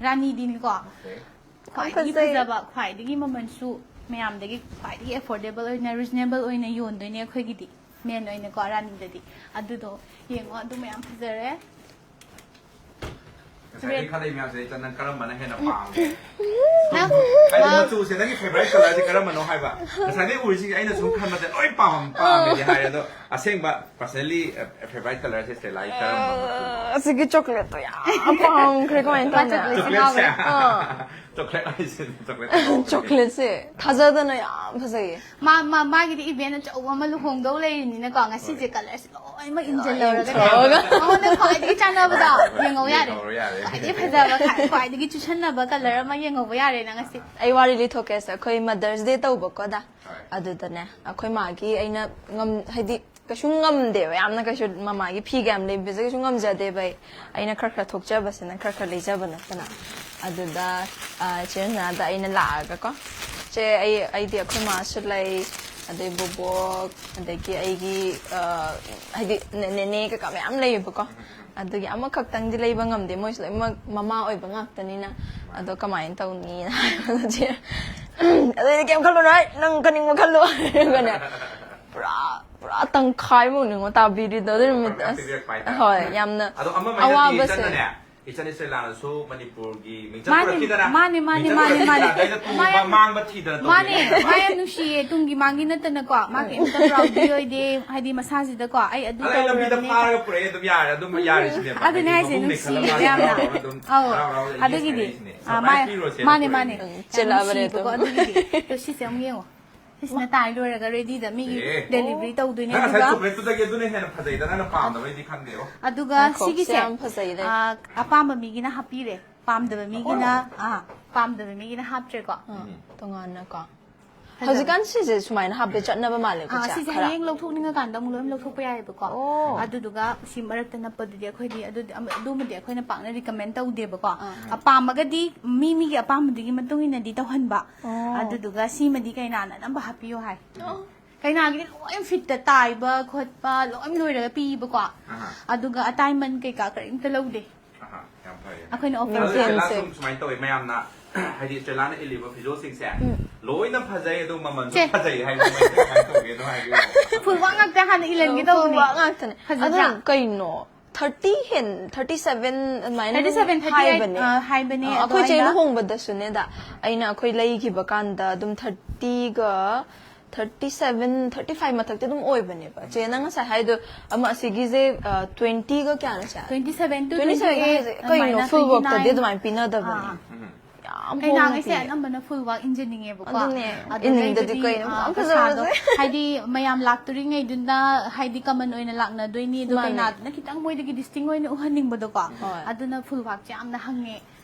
ꯔꯥꯅꯤꯗꯤꯅꯤꯀꯣ. Okay. ꯈ꯭ꯋꯥꯏꯗꯒꯤ ꯐꯖꯩ꯫ ꯐꯖꯕ, ꯈ꯭ꯋꯥꯏꯗꯒꯤ ꯃꯃꯜꯁꯨ ꯃꯌꯥꯝꯗꯒꯤ ꯈ꯭ꯋꯥꯏꯗꯒꯤ affordable ꯑꯣꯏꯅ, reasonable ꯑꯣꯏꯅ ꯌꯣꯟꯗꯣꯏꯅꯦ ꯑꯩꯈꯣꯏꯒꯤꯗꯤ, men ꯑꯣꯏꯅꯀꯣ, ꯔꯥꯅꯤꯗꯗꯤ. ꯑꯗꯨꯗꯣ ꯌꯦꯡꯉꯣ, ꯑꯗꯨ ꯃꯌꯥꯝ ꯐꯖꯔꯦ. ꯉꯁꯥꯏꯒꯤ ꯈꯜꯂꯤ ꯃꯌꯥꯝꯁꯦ ꯑꯩ ꯅꯪ ꯀꯔꯝꯕꯅ ꯍꯦꯟꯅ ꯄꯥꯝꯒꯦ? ꯅꯪ ꯍꯥꯏꯗꯤ ꯃꯆꯨꯁꯦ, ꯅꯪꯒꯤ favourite colourꯁꯦ ꯀꯔꯝꯕꯅꯣ ꯍꯥꯏꯕ? ꯉꯁꯥꯏꯗꯩ ꯎꯔꯤꯁꯤꯡꯁꯦ ꯑꯩꯅ ꯁꯨꯝ ꯈꯟꯕꯗ ꯂꯣꯏ ꯄꯥꯝ ꯄꯥꯝꯃꯦꯗꯤ ꯍꯥꯏꯔꯦ, ꯑꯗꯣ ꯑꯁꯦꯡꯕ personally favourite colourꯁꯦ ꯁ꯭ꯇꯦꯂꯥꯒꯤ ꯀꯔꯝꯕ ꯃꯆꯨꯅꯣ? ꯑꯁꯤꯒꯤ chocolateꯇꯣ ꯌꯥꯝ ꯄꯥꯝꯈ꯭ꯔꯦ꯫ ꯀꯃꯥꯏꯅ ꯇꯧꯅꯤ? Chocolateꯁꯦ Chocolateꯁꯦ? ꯉꯥꯎꯔꯦ. ꯑꯥ, Chocolate ꯍꯥꯏꯁꯦ, chocolate ꯍꯥꯏꯁꯦ. Chocolateꯁꯦ ꯊꯥꯖꯗꯅ ꯌꯥꯝ ꯐꯖꯩꯌꯦ꯫ ꯃꯥ ꯃꯥ ꯃꯥꯒꯤꯗꯤ event ꯑꯆꯧꯕ ꯑꯃ ꯂꯨꯍꯣꯡꯗꯧ ꯂꯩꯔꯤꯅꯤꯅꯀꯣ, ꯉꯁꯤꯁꯦ colourꯁꯦ ꯂꯣꯏꯅꯃꯛ ꯏꯟꯁꯤꯜꯍꯧꯔꯒꯅꯦ, ꯏꯟꯁꯤꯜꯍꯧꯔꯒ꯫ ꯃꯉꯣꯟꯗ ꯈ꯭ꯋꯥꯏꯗꯒꯤ ꯆꯥꯟꯅꯕꯗꯣ ꯌꯦꯡꯍꯧ ꯌꯥꯔꯦ. ꯌꯦꯡꯍꯧꯔꯣ ꯌꯥꯔꯦ. ꯈ꯭ꯋꯥꯏꯗꯒꯤ ꯐꯖꯕ, ꯈ꯭ꯋꯥꯏꯗꯒꯤ ꯆꯨꯁꯟꯅꯕ colour ꯑꯃ ꯌꯦꯡꯍꯧꯕ ꯌꯥꯔꯦ ꯅꯪ ꯉꯁꯤ. ꯑꯩ ꯋꯥꯔꯤ ꯂꯤꯊꯣꯛꯀꯦꯁꯦ꯫ ꯑꯩꯈꯣꯏ Mother's Day ꯇꯧꯕꯀꯣꯗ, ꯍꯣꯏ. ꯑꯗꯨꯗꯅꯦ ꯑꯩꯈꯣꯏ ꯃꯥꯒꯤ ꯑꯩꯅ ꯉꯝ ꯍꯥꯏꯗꯤ ꯀꯩꯁꯨ ꯉꯝꯗꯦꯕ, ꯌꯥꯝꯅ ꯀꯩꯁꯨ ꯃꯃꯥꯒꯤ ꯐꯤꯒ ꯌꯥꯝ ꯂꯩꯕꯁꯦ ꯀꯩꯁꯨ ꯉꯝꯖꯗꯦꯕ꯫ ꯑꯩ ꯑꯩꯅ ꯈꯔ ꯈꯔ ꯊꯣꯛꯆꯕꯁꯤꯅ ꯈꯔ ꯈꯔ ꯂꯩꯖꯕ ꯅꯠꯇꯅ꯫ ꯑꯗꯨꯗ ꯑ, ꯆꯦ ꯔꯟꯖꯅꯥꯗ ꯑꯩꯅ ꯂꯥꯛꯑꯒꯀꯣ, "ꯆꯦ, ꯑꯩ ꯑꯩꯗꯤ ꯑꯩꯈꯣꯏ ꯃꯥꯁꯨ ꯂꯩ, ꯑꯗꯩ ꯕꯣꯕꯣꯛ, ꯑꯗꯒꯤ ꯑꯩꯒꯤ ꯑ, ꯍꯥꯏꯗꯤ ꯅꯦ- ꯅꯦꯅꯦ ꯀꯩꯀꯥ ꯃꯌꯥꯝ ꯂꯩꯌꯦꯕꯀꯣ꯫ ꯑꯗꯨꯒꯤ ꯑꯃꯈꯛꯇꯪꯗꯤ ꯂꯩꯕ ꯉꯝꯗꯦ, ꯃꯣꯏꯁꯨ ꯂꯣꯏꯅꯃꯛ ꯃꯃꯥ ꯑꯣꯏꯕ ꯉꯥꯛꯇꯅꯤꯅ꯫ ꯑꯗꯣ ꯀꯃꯥꯏꯅ ꯇꯧꯅꯤꯅ ꯍꯥꯏꯕꯗ ꯆꯦ ꯑꯗꯨꯗꯤ ꯀꯩꯝ ꯈꯜꯂꯨꯅꯨ, ꯍꯥꯏ, ꯅꯪ ꯀꯅꯤꯡꯕ ꯈꯜꯂꯣ" ꯍꯥꯏꯔꯒꯅꯦ, ꯄꯨꯔꯥ ꯄꯨꯔꯥ ꯇꯪꯈꯥꯏꯃꯨꯛꯅꯤꯉꯣ ꯇꯥꯕꯤꯔꯤꯗꯣ ꯑꯗꯨ ꯅꯨꯃꯤꯠ꯫ ꯄꯨꯔꯥ ꯑꯁ, ꯄꯤꯕꯤꯔꯛꯄ ꯍꯥꯏꯇꯥꯔꯦ꯫ ꯍꯣꯏ, ꯌꯥꯝꯅ ꯑꯗꯣ ꯑꯃ ꯑꯋꯥꯕꯁꯦ꯫ ꯆꯟꯅꯅꯦ, ꯏꯆꯟ ꯏꯁꯇ꯭ꯔꯦꯂꯥꯅꯁꯨ ꯃꯅꯤꯄꯨꯔꯒꯤ ꯃꯤꯡꯆꯠ ꯃꯥꯅꯦ, ꯄꯨꯔꯛꯈꯤꯗꯅ, ꯃꯥꯅꯦ, ꯃꯥꯅꯦ, ꯃꯤꯡꯆꯠ ꯃꯥꯅꯦ, ꯄꯨꯔꯛꯈꯤꯗꯅ, ꯃꯥꯅꯦ꯫ ꯑꯗꯩꯗ ꯇꯨꯡꯕ ꯃꯥꯅꯦ, ꯃꯥꯡꯕ ꯊꯤꯗꯅ ꯃꯥꯅꯦ, ꯇꯧꯕꯤꯗꯅ꯫ ꯃꯥ ꯌꯥꯝ ꯅꯨꯡꯁꯤꯌꯦ꯫ ꯇꯨꯡꯒꯤ ꯃꯥꯡꯒꯤ ꯅꯠꯇꯅꯀꯣ, ꯃꯥ ꯀꯩꯝꯇ proudꯗꯤ ꯑꯣꯏꯗꯦ, ꯍꯥꯏꯗꯤ ꯃꯁꯥꯁꯤꯗꯀꯣ, "ꯑꯩ ꯑꯗꯨ ꯑꯗꯩ ꯂꯝꯕꯤꯗ ꯇꯧꯔꯨꯔꯕꯅꯦ" ꯐꯥꯔꯒ ꯄꯨꯔꯛꯑꯦ ꯑꯗꯨꯝ ꯌꯥꯔꯦ, ꯑꯗꯨꯝ ꯌꯥꯔꯤꯁꯤꯅꯦꯕ꯫ ꯑꯗꯨꯅꯦ ꯍꯥꯏꯗꯤ ꯍꯥꯏꯁꯦ, ꯃꯕꯨꯡꯅ ꯅꯨꯡꯁꯤꯌꯦ ꯈꯜꯂꯒ ꯌꯥꯝꯅ꯫ ꯍꯔꯥꯎꯔꯒ ꯑꯗꯨꯝ ꯑꯧ, ꯍꯔꯥꯎ ꯍꯔꯥꯎ ꯑꯗꯨꯒꯤꯗꯤ, ꯌꯦꯡꯉꯤꯅꯦ꯫ ꯑꯥ, ꯃꯥ-, Surprise ꯄꯤꯔꯨꯔꯁꯦ ꯃꯥꯅꯦ, ꯑꯩꯈꯣꯏ꯫ ꯃꯥꯅꯦ꯫ ꯎꯝ, ꯌꯥꯝ ꯆꯦꯜꯂꯛꯑꯕꯅꯦ ꯅꯨꯡꯁꯤꯕꯀꯣ, ꯑꯗꯨꯝ꯫ ꯑꯗꯨꯒꯤꯗꯤ꯫ ꯑꯗꯣ ꯁꯤꯁꯦ ꯑꯃꯨꯛ ꯌꯦꯡꯉꯣ꯫ ꯁꯤꯁꯤꯅ ꯇꯥꯏ ꯂꯣꯏꯔꯒ readyꯗ ꯃꯤꯒꯤ ꯑꯦ꯫ delivery ꯇꯧꯗꯣꯏꯅꯦ꯫ ꯅꯪ ꯉꯁꯥꯏ ꯑꯗꯨꯒ chocolateꯇꯨꯗꯒꯤ ꯑꯗꯨꯅ ꯍꯦꯟꯅ ꯐꯖꯩꯗ, ꯅꯪꯅ ꯄꯥꯝꯗꯕꯩꯗꯤ ꯈꯪꯗꯦ, ꯑꯣ꯫ ꯑꯗꯨꯒ ꯉꯥꯏꯈꯣ, ꯁꯤꯒꯤꯁꯦ, ꯁꯤ ꯌꯥꯝ ꯐꯖꯩꯅꯦ꯫ ꯑ, ꯑꯄꯥꯝꯕ ꯃꯤꯒꯤꯅ ꯍꯥꯞꯄꯤꯔꯦ, ꯄꯥꯝꯗꯕ ꯃꯤꯒꯤꯅ, ꯑꯥ, ꯄꯥꯝꯗꯕ ꯃꯤꯒꯤꯅ ꯍꯥꯞꯇ꯭ꯔꯦꯀꯣ꯫ ꯑꯥ, ꯇꯣꯉꯥꯟꯅꯀꯣ꯫ ꯐꯖꯕ꯫ ꯍꯧꯖꯤꯛꯀꯥꯟ ꯁꯤꯁꯦ ꯁꯨꯃꯥꯏꯅ ꯍꯥꯞꯄꯦ ꯆꯠꯅꯕ ꯃꯥꯜꯂꯦꯀꯣ, ꯑꯥ, ꯆꯦ, ꯁꯤꯁꯦ ꯈꯔ꯫ ꯍꯌꯦꯡ ꯂꯧꯊꯣꯛꯅꯤꯡꯉꯀꯥꯟꯗ ꯑꯃꯨꯛ ꯂꯣꯏ ꯂꯧꯊꯣꯛꯄ ꯌꯥꯏꯑꯕꯀꯣ꯫ ꯑꯣ꯫ ꯑꯗꯨꯗꯨꯒ ꯁꯤ ꯃꯔꯛꯇ ꯅꯞꯄꯗꯨꯗꯤ ꯑꯩꯈꯣꯏꯗꯤ ꯑꯗꯨꯗꯤ ꯑꯃ-, ꯑꯗꯨꯃꯗꯤ ꯑꯩꯈꯣꯏꯅ ꯄꯥꯛꯅ recommend ꯇꯧꯗꯦꯕꯀꯣ꯫ ꯑꯥ꯫ ꯑꯄꯥꯝꯃꯒꯗꯤ ꯃꯤ ꯃꯤꯒꯤ ꯑꯄꯥꯝꯕꯗꯨꯒꯤ ꯃꯇꯨꯡ ꯏꯟꯅꯗꯤ ꯇꯧꯍꯟꯕ꯫ ꯑꯣ꯫ ꯑꯗꯨꯗꯨꯒ ꯁꯤꯃꯗꯤ ꯀꯩꯅꯥꯅ ꯑꯅꯝꯕ ꯍꯥꯞꯄꯤꯌꯣ ꯍꯥꯏ꯫ ꯑꯣ꯫ ꯀꯩꯅꯥꯒꯤꯗꯤ ꯂꯣꯏ fitꯇ ꯇꯥꯏꯕ ꯈꯣꯠꯄ ꯂꯣꯏ ꯂꯣꯏꯔꯒ ꯄꯤꯕꯀꯣ꯫ ꯑꯍꯥ꯫ ꯑꯗꯨꯒ ꯑꯇꯥꯏꯃꯟ ꯀꯩꯀꯥ ꯀꯔꯤꯝꯇ ꯂꯧꯗꯦ꯫ ꯑꯍꯥ, ꯌꯥꯝ ꯐꯔꯦ꯫ ꯑꯩꯈꯣꯏꯅ offer ꯃꯤꯡꯁꯦꯜꯁꯦ꯫ ꯁꯨꯝ ꯁꯨꯃꯥꯏꯅ ꯇꯧꯋꯦ ꯃꯌꯥꯝꯅ, ꯍꯥꯏꯗꯤ ꯁꯇ꯭ꯔꯦꯂꯥꯅ ꯏꯜꯂꯤꯕ ꯐꯤꯖꯣꯜꯁꯤꯡꯁꯦ ꯎꯝ꯫ ꯂꯣꯏꯅ ꯐꯖꯩ, ꯑꯗꯣ ꯃꯃꯜꯁꯨ ꯁꯦ꯫ ꯐꯖꯩ ꯍꯥꯏꯕ ꯃꯣꯏꯅ ꯀꯃꯥꯏꯅ ꯇꯧꯒꯦꯗꯣ ꯍꯥꯏꯕꯤꯌꯣ꯫ Full work ꯉꯥꯛꯇ ꯍꯥꯟꯅ ꯏꯜꯍꯟꯒꯦ ꯇꯧꯕꯅꯦ꯫ Full work ꯉꯥꯛꯇꯅꯦ꯫ ꯐꯖꯗ꯭ꯔꯥ? ꯑꯗꯨ ꯀꯩꯅꯣ? Thirty ꯍꯦꯟ, thirty seven ꯑꯗꯨꯃꯥꯏꯅ Thirty seven, thirty eight, ꯍꯥꯏꯕꯅꯦ꯫ ꯑ, ꯍꯥꯏꯕꯅꯦ, ꯑ, ꯑꯗꯣ ꯑꯩꯈꯣꯏ ꯆꯦ ꯑꯩꯅ ꯂꯨꯍꯣꯡꯕꯗꯁꯨꯅꯦꯗ, ꯑꯩꯅ ꯑꯩꯈꯣꯏ ꯂꯩꯈꯤꯕ ꯀꯥꯟꯗ ꯑꯗꯨꯝ thirtyꯒ, thirty seven, thirty five ꯃꯊꯛꯇꯤ ꯑꯗꯨꯝ ꯑꯣꯏꯕꯅꯦꯕ꯫ ꯆꯦꯅ ꯉꯁꯥꯏ ꯍꯥꯏꯗꯣ, ꯑꯃ ꯑꯁꯤꯒꯤꯁꯦ, ꯑ, twentyꯒ ꯀꯌꯥꯅꯣ ꯆꯦ? Twenty seven to Twenty seven twenty eight ꯍꯥꯏꯁꯦ ꯀꯩꯅꯣ, ꯑꯗꯨꯃꯥꯏꯅ, full workꯇꯗꯤ twenty nine. ꯑꯗꯨꯃꯥꯏꯅ ꯄꯤꯅꯗꯕꯅꯦ꯫ ꯑꯥ꯫ ꯎꯝ꯫ ꯌꯥꯝ ꯀꯩꯅꯥꯈꯩꯁꯦ ꯍꯣꯡꯅ ꯄꯤꯌꯦ꯫ ꯑꯅꯝꯕꯅ full work ꯏꯟꯖꯅꯤꯡꯉꯦꯕꯀꯣ꯫ ꯑꯗꯨꯅꯦ, ꯑꯗꯣ ꯏꯟꯅꯤꯡꯗꯗꯤ ꯂꯩꯕꯗꯤ, ꯀꯩꯅꯣ, ꯑ, ꯌꯥꯝ ꯄꯩꯁꯥꯗꯣ, ꯐꯖꯕꯁꯦ꯫ ꯍꯥꯏꯗꯤ ꯃꯌꯥꯝ ꯂꯥꯛꯇꯣꯔꯤꯉꯩꯗꯨꯅ, ꯍꯥꯏꯗꯤ common ꯑꯣꯏꯅ ꯂꯥꯛꯅꯗꯣꯏꯅꯤ, ꯑꯗꯣ ꯃꯥꯅꯦ꯫ ꯀꯩꯅꯥꯗꯨꯅ ꯈꯤꯇꯪ ꯃꯣꯏꯗꯒꯤ distinct ꯑꯣꯏꯅ ꯎꯍꯟꯅꯤꯡꯕꯗꯣꯀꯣ꯫ ꯍꯣꯏ꯫ ꯑꯗꯨꯅ full workꯁꯦ ꯌꯥꯝꯅ ꯍꯪꯉꯦ꯫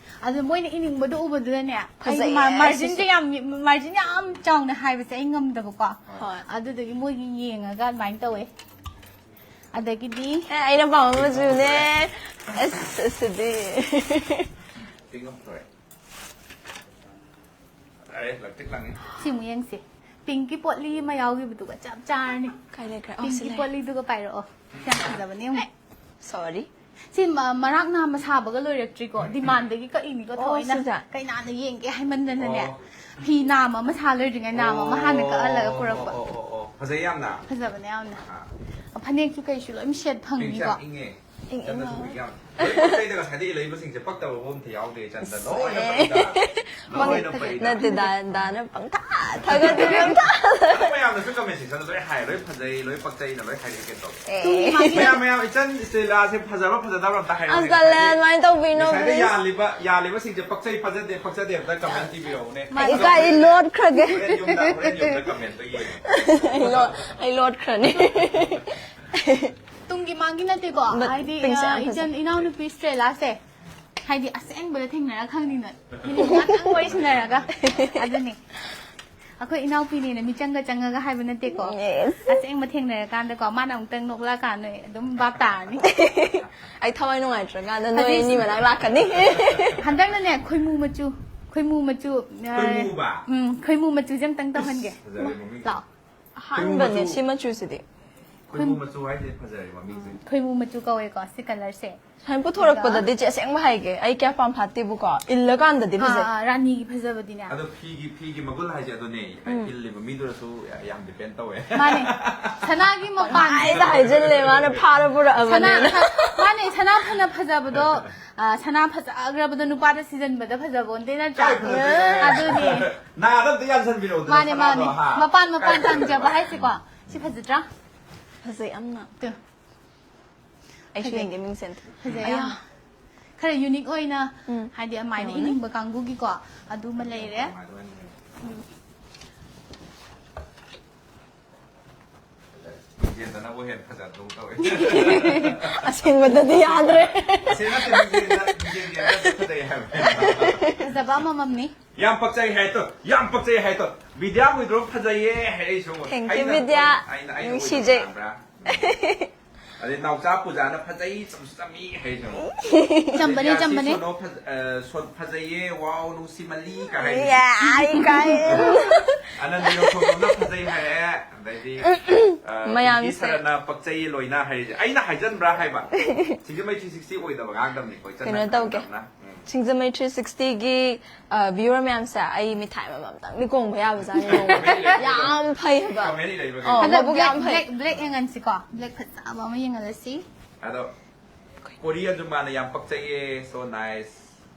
ꯑꯗꯣ ꯃꯣꯏꯅ ꯏꯅꯤꯡꯕꯗꯣ ꯎꯕꯗꯨꯗꯅꯦ, ꯑꯩꯗꯤ ꯐꯖꯩꯌꯦ, ꯃꯥ-, marginꯁꯦ ꯁꯤꯁꯨ꯫ ꯌꯥꯝ, margin ꯌꯥꯝ ꯆꯥꯎꯅ ꯍꯥꯏꯕꯁꯦ ꯑꯩ ꯉꯝꯗꯕꯀꯣ꯫ ꯍꯣꯏ꯫ ꯑꯗꯨꯗꯨꯒꯤ ꯃꯣꯏꯒꯤ ꯌꯦꯡꯉꯒ ꯑꯗꯨꯃꯥꯏꯅ ꯇꯧꯋꯦ꯫ ꯑꯗꯒꯤꯗꯤ ꯑꯦ, ꯑꯩꯅ ꯄꯥꯝꯕ ꯃꯆꯨꯅꯦ꯫ ꯑꯁ, ꯑꯁꯤꯗꯤ꯫ Pink ꯑꯃ ꯐꯖꯩ꯫ ꯐꯖꯔꯦ, ꯂꯪꯇ꯭ꯔꯤꯛ ꯂꯪꯉꯤ꯫ ꯁꯤ ꯑꯃꯨꯛ ꯌꯦꯡꯁꯦ꯫ Pinkꯀꯤ ꯄꯣꯠꯂꯤ ꯑꯃ ꯌꯥꯎꯈꯤꯕꯗꯨꯒ ꯆꯞ ꯆꯥꯔꯅꯤ꯫ ꯀꯥꯏ ꯂꯩꯈ꯭ꯔꯦ? ꯑꯣ, ꯁꯤ Pinkꯀꯤ ꯂꯩ꯫ ꯄꯣꯠꯂꯤꯗꯨꯒ ꯄꯥꯏꯔꯛꯑꯣ꯫ ꯌꯥꯝ ꯐꯖꯕꯅꯦ ꯌꯦꯡꯉꯣ꯫ Sorry꯫ ꯁꯤ ꯃ-, ꯃꯔꯥꯛ ꯅꯥꯝꯃ ꯁꯥꯕꯒ ꯂꯣꯏꯔꯛꯇ꯭ꯔꯤꯀꯣ꯫ Demandꯗꯒꯤ ꯀꯛꯏꯅꯤꯀꯣ ꯑꯣ, ꯊꯑꯣꯏꯅ꯫ ꯁꯤꯁꯦ? ꯀꯩꯅꯥꯅ ꯌꯦꯡꯒꯦ ꯍꯥꯏꯃꯟꯗꯅꯅꯦ꯫ ꯑꯣ꯫ ꯐꯤ ꯅꯥꯝꯃ ꯑꯃ ꯁꯥ ꯂꯣꯏꯗ꯭ꯔꯤꯉꯩ ꯅꯥꯝꯃ ꯑꯃ ꯍꯥꯟꯅ ꯀꯛꯍꯜꯂꯒ ꯄꯨꯔꯛꯄ꯫ ꯑꯣ, ꯑꯣ, ꯑꯣ, ꯑꯣ꯫ ꯐꯖꯩ ꯌꯥꯝꯅ꯫ ꯐꯖꯕꯅꯦ ꯌꯥꯝꯅ꯫ ꯑꯥ꯫ ꯐꯅꯦꯛꯁꯨ ꯀꯩꯁꯨ ꯂꯣꯏ shade Pinkꯁꯦ ꯐꯪꯅꯤꯀꯣ꯫ ꯌꯥꯝ ꯏꯪꯉꯦ꯫ ꯏꯪ ꯏꯪ ꯂꯥꯎꯋꯦ꯫ ꯂꯣꯏ ꯄꯛꯆꯩꯗ, ꯉꯁꯥꯏꯗꯩ ꯏꯜꯂꯛꯏꯕꯁꯤꯡꯁꯦ ꯄꯛꯇꯕ ꯑꯃ ꯑꯝꯇ ꯌꯥꯎꯗꯦ, ꯆꯟꯗ꯫ ꯂꯣꯏꯅ ꯄꯛꯏꯗ꯫ ꯂꯣꯏꯅ ꯄꯛꯏꯗ꯫ ꯅꯠꯇꯦ, ꯗꯥ-, ꯗꯥꯅ ꯄꯪꯊꯥ ꯊꯥꯒꯠꯂꯤꯕ꯫ ꯃꯌꯥꯝꯅꯁꯨ comment section ꯗ ꯂꯣꯏ ꯍꯥꯏ, ꯂꯣꯏ ꯐꯖꯩ, ꯂꯣꯏ ꯄꯛꯆꯩꯅ ꯂꯣꯏ ꯍꯥꯏꯔꯛꯑꯦ, ꯀꯩꯅꯣ ꯇꯧꯋꯦ꯫ ꯑꯦ꯫ ꯃꯌꯥꯝ, ꯃꯌꯥꯝ, ꯏꯆꯟ ꯏꯁꯇꯦꯂꯥꯁꯦ ꯐꯖꯕ꯭ꯔꯥ ꯐꯖꯗꯕ꯭ꯔꯥ ꯑꯝꯇ ꯍꯥꯏꯔꯛꯑꯣꯅꯦ꯫ ꯑꯁ, ꯇꯜꯂꯦ, ꯍꯥꯏꯗꯤ ꯑꯗꯨꯃꯥꯏꯅ ꯇꯧꯕꯤꯅꯣ, ꯉꯁꯥꯏꯗ please꯫ ꯌꯥꯜꯂꯤꯕ, ꯌꯥꯜꯂꯤꯕꯁꯤꯡꯁꯦ ꯄꯛꯆꯩ, ꯐꯖꯗꯦ, ꯄꯛꯆꯗꯦ ꯑꯝꯇ comment ꯄꯤꯕꯤꯔꯛꯎꯅꯦ꯫ ꯃꯥ ꯏꯀꯥꯏ, ꯑꯩ ꯂꯣꯠꯈ꯭ꯔꯒꯦ꯫ ꯍꯣꯔꯦꯟ ꯌꯨꯝꯗ, ꯍꯣꯔꯦꯟ ꯌꯨꯝꯗ comment ꯇꯣ ꯌꯦꯡꯉꯣ꯫ ꯑꯩ ꯂꯣꯠ-, ꯑꯩ ꯂꯣꯠꯈ꯭ꯔꯅꯤ꯫ ꯇꯨꯡꯒꯤ ꯃꯥꯡꯒꯤ ꯅꯠꯇꯦꯀꯣ, but ꯍꯥꯏꯗꯤ, ꯄꯤꯡꯁꯦ ꯌꯥꯝ ꯑ, ꯐꯖꯩ꯫ ꯏꯆꯟ ꯏꯅꯥꯎꯅꯨꯄꯤ ꯏꯁꯇ꯭ꯔꯦꯂꯥꯁꯦ, ꯍꯥꯏꯗꯤ ꯑꯁꯦꯡꯕꯗ ꯊꯦꯡꯅꯔ ꯈꯪꯅꯤ ꯅꯣꯏ꯫ ꯃꯤꯅꯤꯠ ꯃꯉꯥꯇꯪ ꯋꯥꯔꯤ ꯁꯥꯟꯅꯔꯒ꯫ ꯑꯗꯨꯅꯤ꯫ ꯑꯩꯈꯣꯏ ꯏꯅꯥꯎꯄꯤꯅꯦꯅ ꯃꯤꯆꯪꯒ ꯆꯪꯉꯒ ꯍꯥꯏꯕ ꯅꯠꯇꯦꯀꯣ꯫ Yes꯫ ꯑꯁꯦꯡꯕ ꯊꯦꯡꯅꯔꯀꯥꯟꯗꯀꯣ, ꯃꯥꯅ ꯑꯃꯨꯛꯇꯪ ꯅꯣꯛꯂꯛꯑꯀꯥꯟꯗ ꯅꯣꯏ ꯑꯗꯨꯝ ꯚꯥꯞ ꯇꯥꯔꯅꯤ꯫ ꯑꯩ ꯊꯋꯥꯏ ꯅꯨꯡꯉꯥꯏꯇ꯭ꯔꯀꯥꯟꯗ ꯅꯣꯏ ꯍꯧꯖꯤꯛ ꯑꯅꯤ ꯃꯅꯥꯛ ꯂꯥꯛꯀꯅꯤ꯫ ꯍꯟꯗꯛꯅꯅꯦ, ꯈꯣꯏꯃꯨ ꯃꯆꯨ, ꯈꯣꯏꯃꯨ ꯃꯆꯨ, ꯑ, ꯈꯣꯏꯃꯨꯕ? ꯎꯝ, ꯈꯣꯏꯃꯨ ꯃꯆꯨꯁꯦ ꯑꯝꯇꯪ ꯇꯧꯍꯟꯒꯦ꯫ ꯐꯖꯔꯦ ꯃꯃꯤꯡ꯫ ꯂꯥꯛꯑꯣ꯫ ꯑꯍꯥꯟꯕꯅꯦ ꯈꯣꯏꯃꯨ ꯃꯆꯨ꯫ ꯁꯤ ꯃꯆꯨꯁꯤꯗꯤ꯫ ꯈꯣꯏꯃꯨ ꯃꯆꯨ ꯍꯥꯏꯁꯦ ꯐꯖꯔꯦ ꯃꯃꯤꯡꯁꯦ꯫ ꯈꯣꯏꯃꯨ ꯃꯆꯨ ꯀꯧꯋꯦꯀꯣ ꯁꯤ colour ꯁꯦ꯫ ꯁꯨꯃꯥꯏꯅ ꯄꯨꯊꯣꯔꯛꯄꯗꯗꯤ, ꯆꯦ, ꯑꯁꯦꯡꯕ ꯍꯥꯏꯒꯦ, ꯑꯩ ꯀꯌꯥ ꯄꯥꯝ ꯐꯥꯠꯇꯦꯕꯀꯣ, ꯏꯜꯂꯀꯥꯟꯗꯗꯤ ꯐꯖꯩ꯫ ꯑꯥ, ꯑꯥ, ꯔꯥꯅꯤꯒꯤ ꯐꯖꯕꯗꯤꯅꯦ꯫ ꯑꯗꯣ ꯐꯤꯒꯤ, ꯐꯤꯒꯤ ꯃꯒꯨꯟ ꯍꯥꯏꯁꯦ ꯑꯗꯨꯅꯦ, ꯎꯝ꯫ ꯏꯜꯂꯤꯕ ꯃꯤꯗꯨꯅꯁꯨ ꯌꯥꯝ depend ꯇꯧꯋꯦ꯫ ꯃꯥꯅꯦ꯫ ꯁꯅꯥꯒꯤ ꯃꯄꯥꯟ ꯍꯥꯏꯗ ꯍꯥꯏꯖꯤꯜꯂꯦ, ꯃꯥꯅ ꯐꯥꯔ ꯁꯅꯥ, ꯄꯨꯔꯛꯑꯕꯅꯦꯅ꯫ ꯃꯥꯅꯦ, ꯁꯅꯥ ꯐꯅ ꯐꯖꯕꯗꯣ, ꯑ, ꯁꯅꯥ ꯐꯖꯈ꯭ꯔꯕꯗꯣ ꯅꯨꯄꯥꯗ ꯁꯤꯖꯟꯕꯗ ꯐꯖꯕ ꯑꯣꯟꯗꯦ ꯅꯠꯇ꯭ꯔꯥ? ꯀꯥꯏ ꯐꯖꯗꯣꯏꯅꯣ? ꯑꯗꯨꯅꯦ꯫ ꯅꯥꯗ ꯑꯝꯇ ꯌꯥꯟꯁꯟꯕꯤꯔꯛꯎꯗꯅ ꯃꯥꯅꯦ, ꯁꯅꯥꯗꯣ, ꯃꯥꯅꯦ꯫ ꯍꯥ? ꯃꯄꯥꯟ, ꯃꯄꯥꯟ ꯀꯥꯏ ꯇꯥꯡꯖꯕ ꯐꯖꯗꯣꯏꯅꯣ? ꯍꯥꯏꯁꯦꯀꯣ꯫ ꯁꯤ ꯐꯖꯗ꯭ꯔꯥ? ꯐꯖꯩ ꯌꯥꯝꯅ꯫ ꯇꯨ꯫ ꯑꯩꯁꯨ ꯐꯖꯩ꯫ ꯌꯦꯡꯒꯦ ꯃꯤꯡꯁꯦ ꯑꯝꯇ꯫ ꯐꯖꯩ ꯑꯌꯥ꯫ ꯌꯥꯝꯅ꯫ ꯈꯔ unique ꯑꯣꯏꯅ, ꯎꯝ꯫ ꯍꯥꯏꯗꯤ ꯑꯗꯨꯃꯥꯏꯅ ꯌꯦꯡꯉꯨꯅꯦ꯫ ꯏꯅꯤꯡꯕ ꯀꯥꯡꯕꯨꯒꯤꯀꯣ ꯑꯗꯨꯃ ꯂꯩꯔꯦ꯫ ꯎꯝ꯫ ꯃꯤꯡꯁꯦꯟꯗꯅꯕꯨ ꯍꯦꯟꯅ ꯐꯖꯗꯧ ꯇꯧꯋꯦ꯫ ꯑꯁꯦꯡꯕꯗꯗꯤ ꯌꯥꯗ꯭ꯔꯦ꯫ ꯑꯁꯦꯡ ꯅꯠꯇꯦ, ꯃꯤꯡꯁꯦꯟꯗ, ꯃꯤꯡꯁꯦꯟ ꯌꯦꯡꯉꯒꯁꯨ ꯐꯖꯩ ꯍꯥꯏꯕꯅꯦ꯫ ꯐꯖꯕ ꯑꯃꯃꯝꯅꯤ꯫ ꯌꯥꯝ ꯄꯛꯆꯩ ꯍꯥꯏꯗꯣ, ꯌꯥꯝ ꯄꯛꯆꯩ ꯍꯥꯏꯗꯣ꯫ ꯕꯤꯗ꯭ꯌꯥ ꯃꯣꯏꯗ꯭ꯔꯣꯝ ꯐꯖꯩꯌꯦ ꯍꯥꯏꯔꯛꯏꯁꯨ꯫ Thank you, ꯑꯩꯅ, ꯕꯤꯗ꯭ꯌꯥ꯫ ꯑꯩꯅ, ꯑꯩꯅ ꯅꯨꯡꯁꯤꯖꯩ꯫ ꯑꯣꯏꯗꯕ ꯉꯥꯡꯕ꯭ꯔꯥ? ꯑꯗꯩ ꯅꯥꯎꯆꯥ ꯄꯨꯖꯥꯅ ꯐꯖꯩ, ꯆꯝꯁꯨ ꯆꯝꯃꯤ ꯍꯥꯏꯁꯨ꯫ ꯆꯝꯕꯅꯦ, ꯌꯥ, ꯁꯤ ꯆꯝꯕꯅꯦ꯫ ꯁꯣꯅꯣ ꯐꯖ-, ꯑ, ꯁꯣ-, ꯐꯖꯩꯌꯦ, wow, ꯅꯨꯡꯁꯤꯃꯜꯂꯤ ꯀ ꯍꯥꯏ꯫ ꯌꯥ, ꯏꯀꯥꯏ꯫ ꯑꯅꯟꯗ ꯌꯣꯡꯊꯣꯡꯕꯝꯅ ꯐꯖꯩ ꯍꯥꯏꯔꯛꯑꯦ꯫ ꯑꯗꯩꯗꯤ, ꯑ, ꯃꯌꯥꯝꯁꯦ꯫ ꯄꯤꯡꯀꯤ ꯁꯔꯠꯅ ꯄꯛꯆꯩꯌꯦ ꯂꯣꯏꯅ ꯍꯥꯏꯔꯤꯁꯦ꯫ ꯑꯩꯅ ꯍꯥꯏꯖꯟꯕ꯭ꯔꯥ ꯍꯥꯏꯕ? ꯁꯤꯡꯖꯃꯩ three sixty ꯑꯣꯏꯗꯕ ꯉꯥꯡꯗꯕꯅꯤꯀꯣ, ꯏꯆꯟꯅ ꯀꯩꯅꯣ ꯇꯧꯒꯦ꯫ ꯈꯪꯗꯕꯅ꯫ ꯎꯝ꯫ ꯁꯤꯡꯖꯃꯩ three sixty ꯒꯤ, ꯑ, viewer ꯃꯌꯥꯝꯁꯦ, ꯑꯩ ꯃꯤꯊꯥꯏ ꯑꯃꯃꯝꯇꯪꯗꯤ ꯀꯣꯡꯕ ꯌꯥꯕꯖꯥꯠꯅꯤ ꯅꯣꯡꯃꯗꯤ꯫ ꯌꯥꯝ ꯐꯩ ꯍꯥꯏꯕ꯫ Comment ꯏꯔꯛꯏꯕ ꯑꯣ, ꯀꯩꯅꯣ꯫ ꯍꯟꯗꯛ ꯃꯕꯨꯛ ꯌꯥꯝ black, ꯐꯩ꯫ Black, black ꯌꯦꯡꯍꯟꯁꯤꯀꯣ꯫ Black ꯐꯖꯕ ꯑꯃ ꯌꯦꯡꯍꯜꯂꯁꯤ꯫ ꯑꯗꯣ ꯀꯣꯔꯤꯌꯟꯁꯨ ꯃꯥꯅ ꯌꯥꯝ ꯄꯛꯆꯩꯌꯦ꯫ So nice.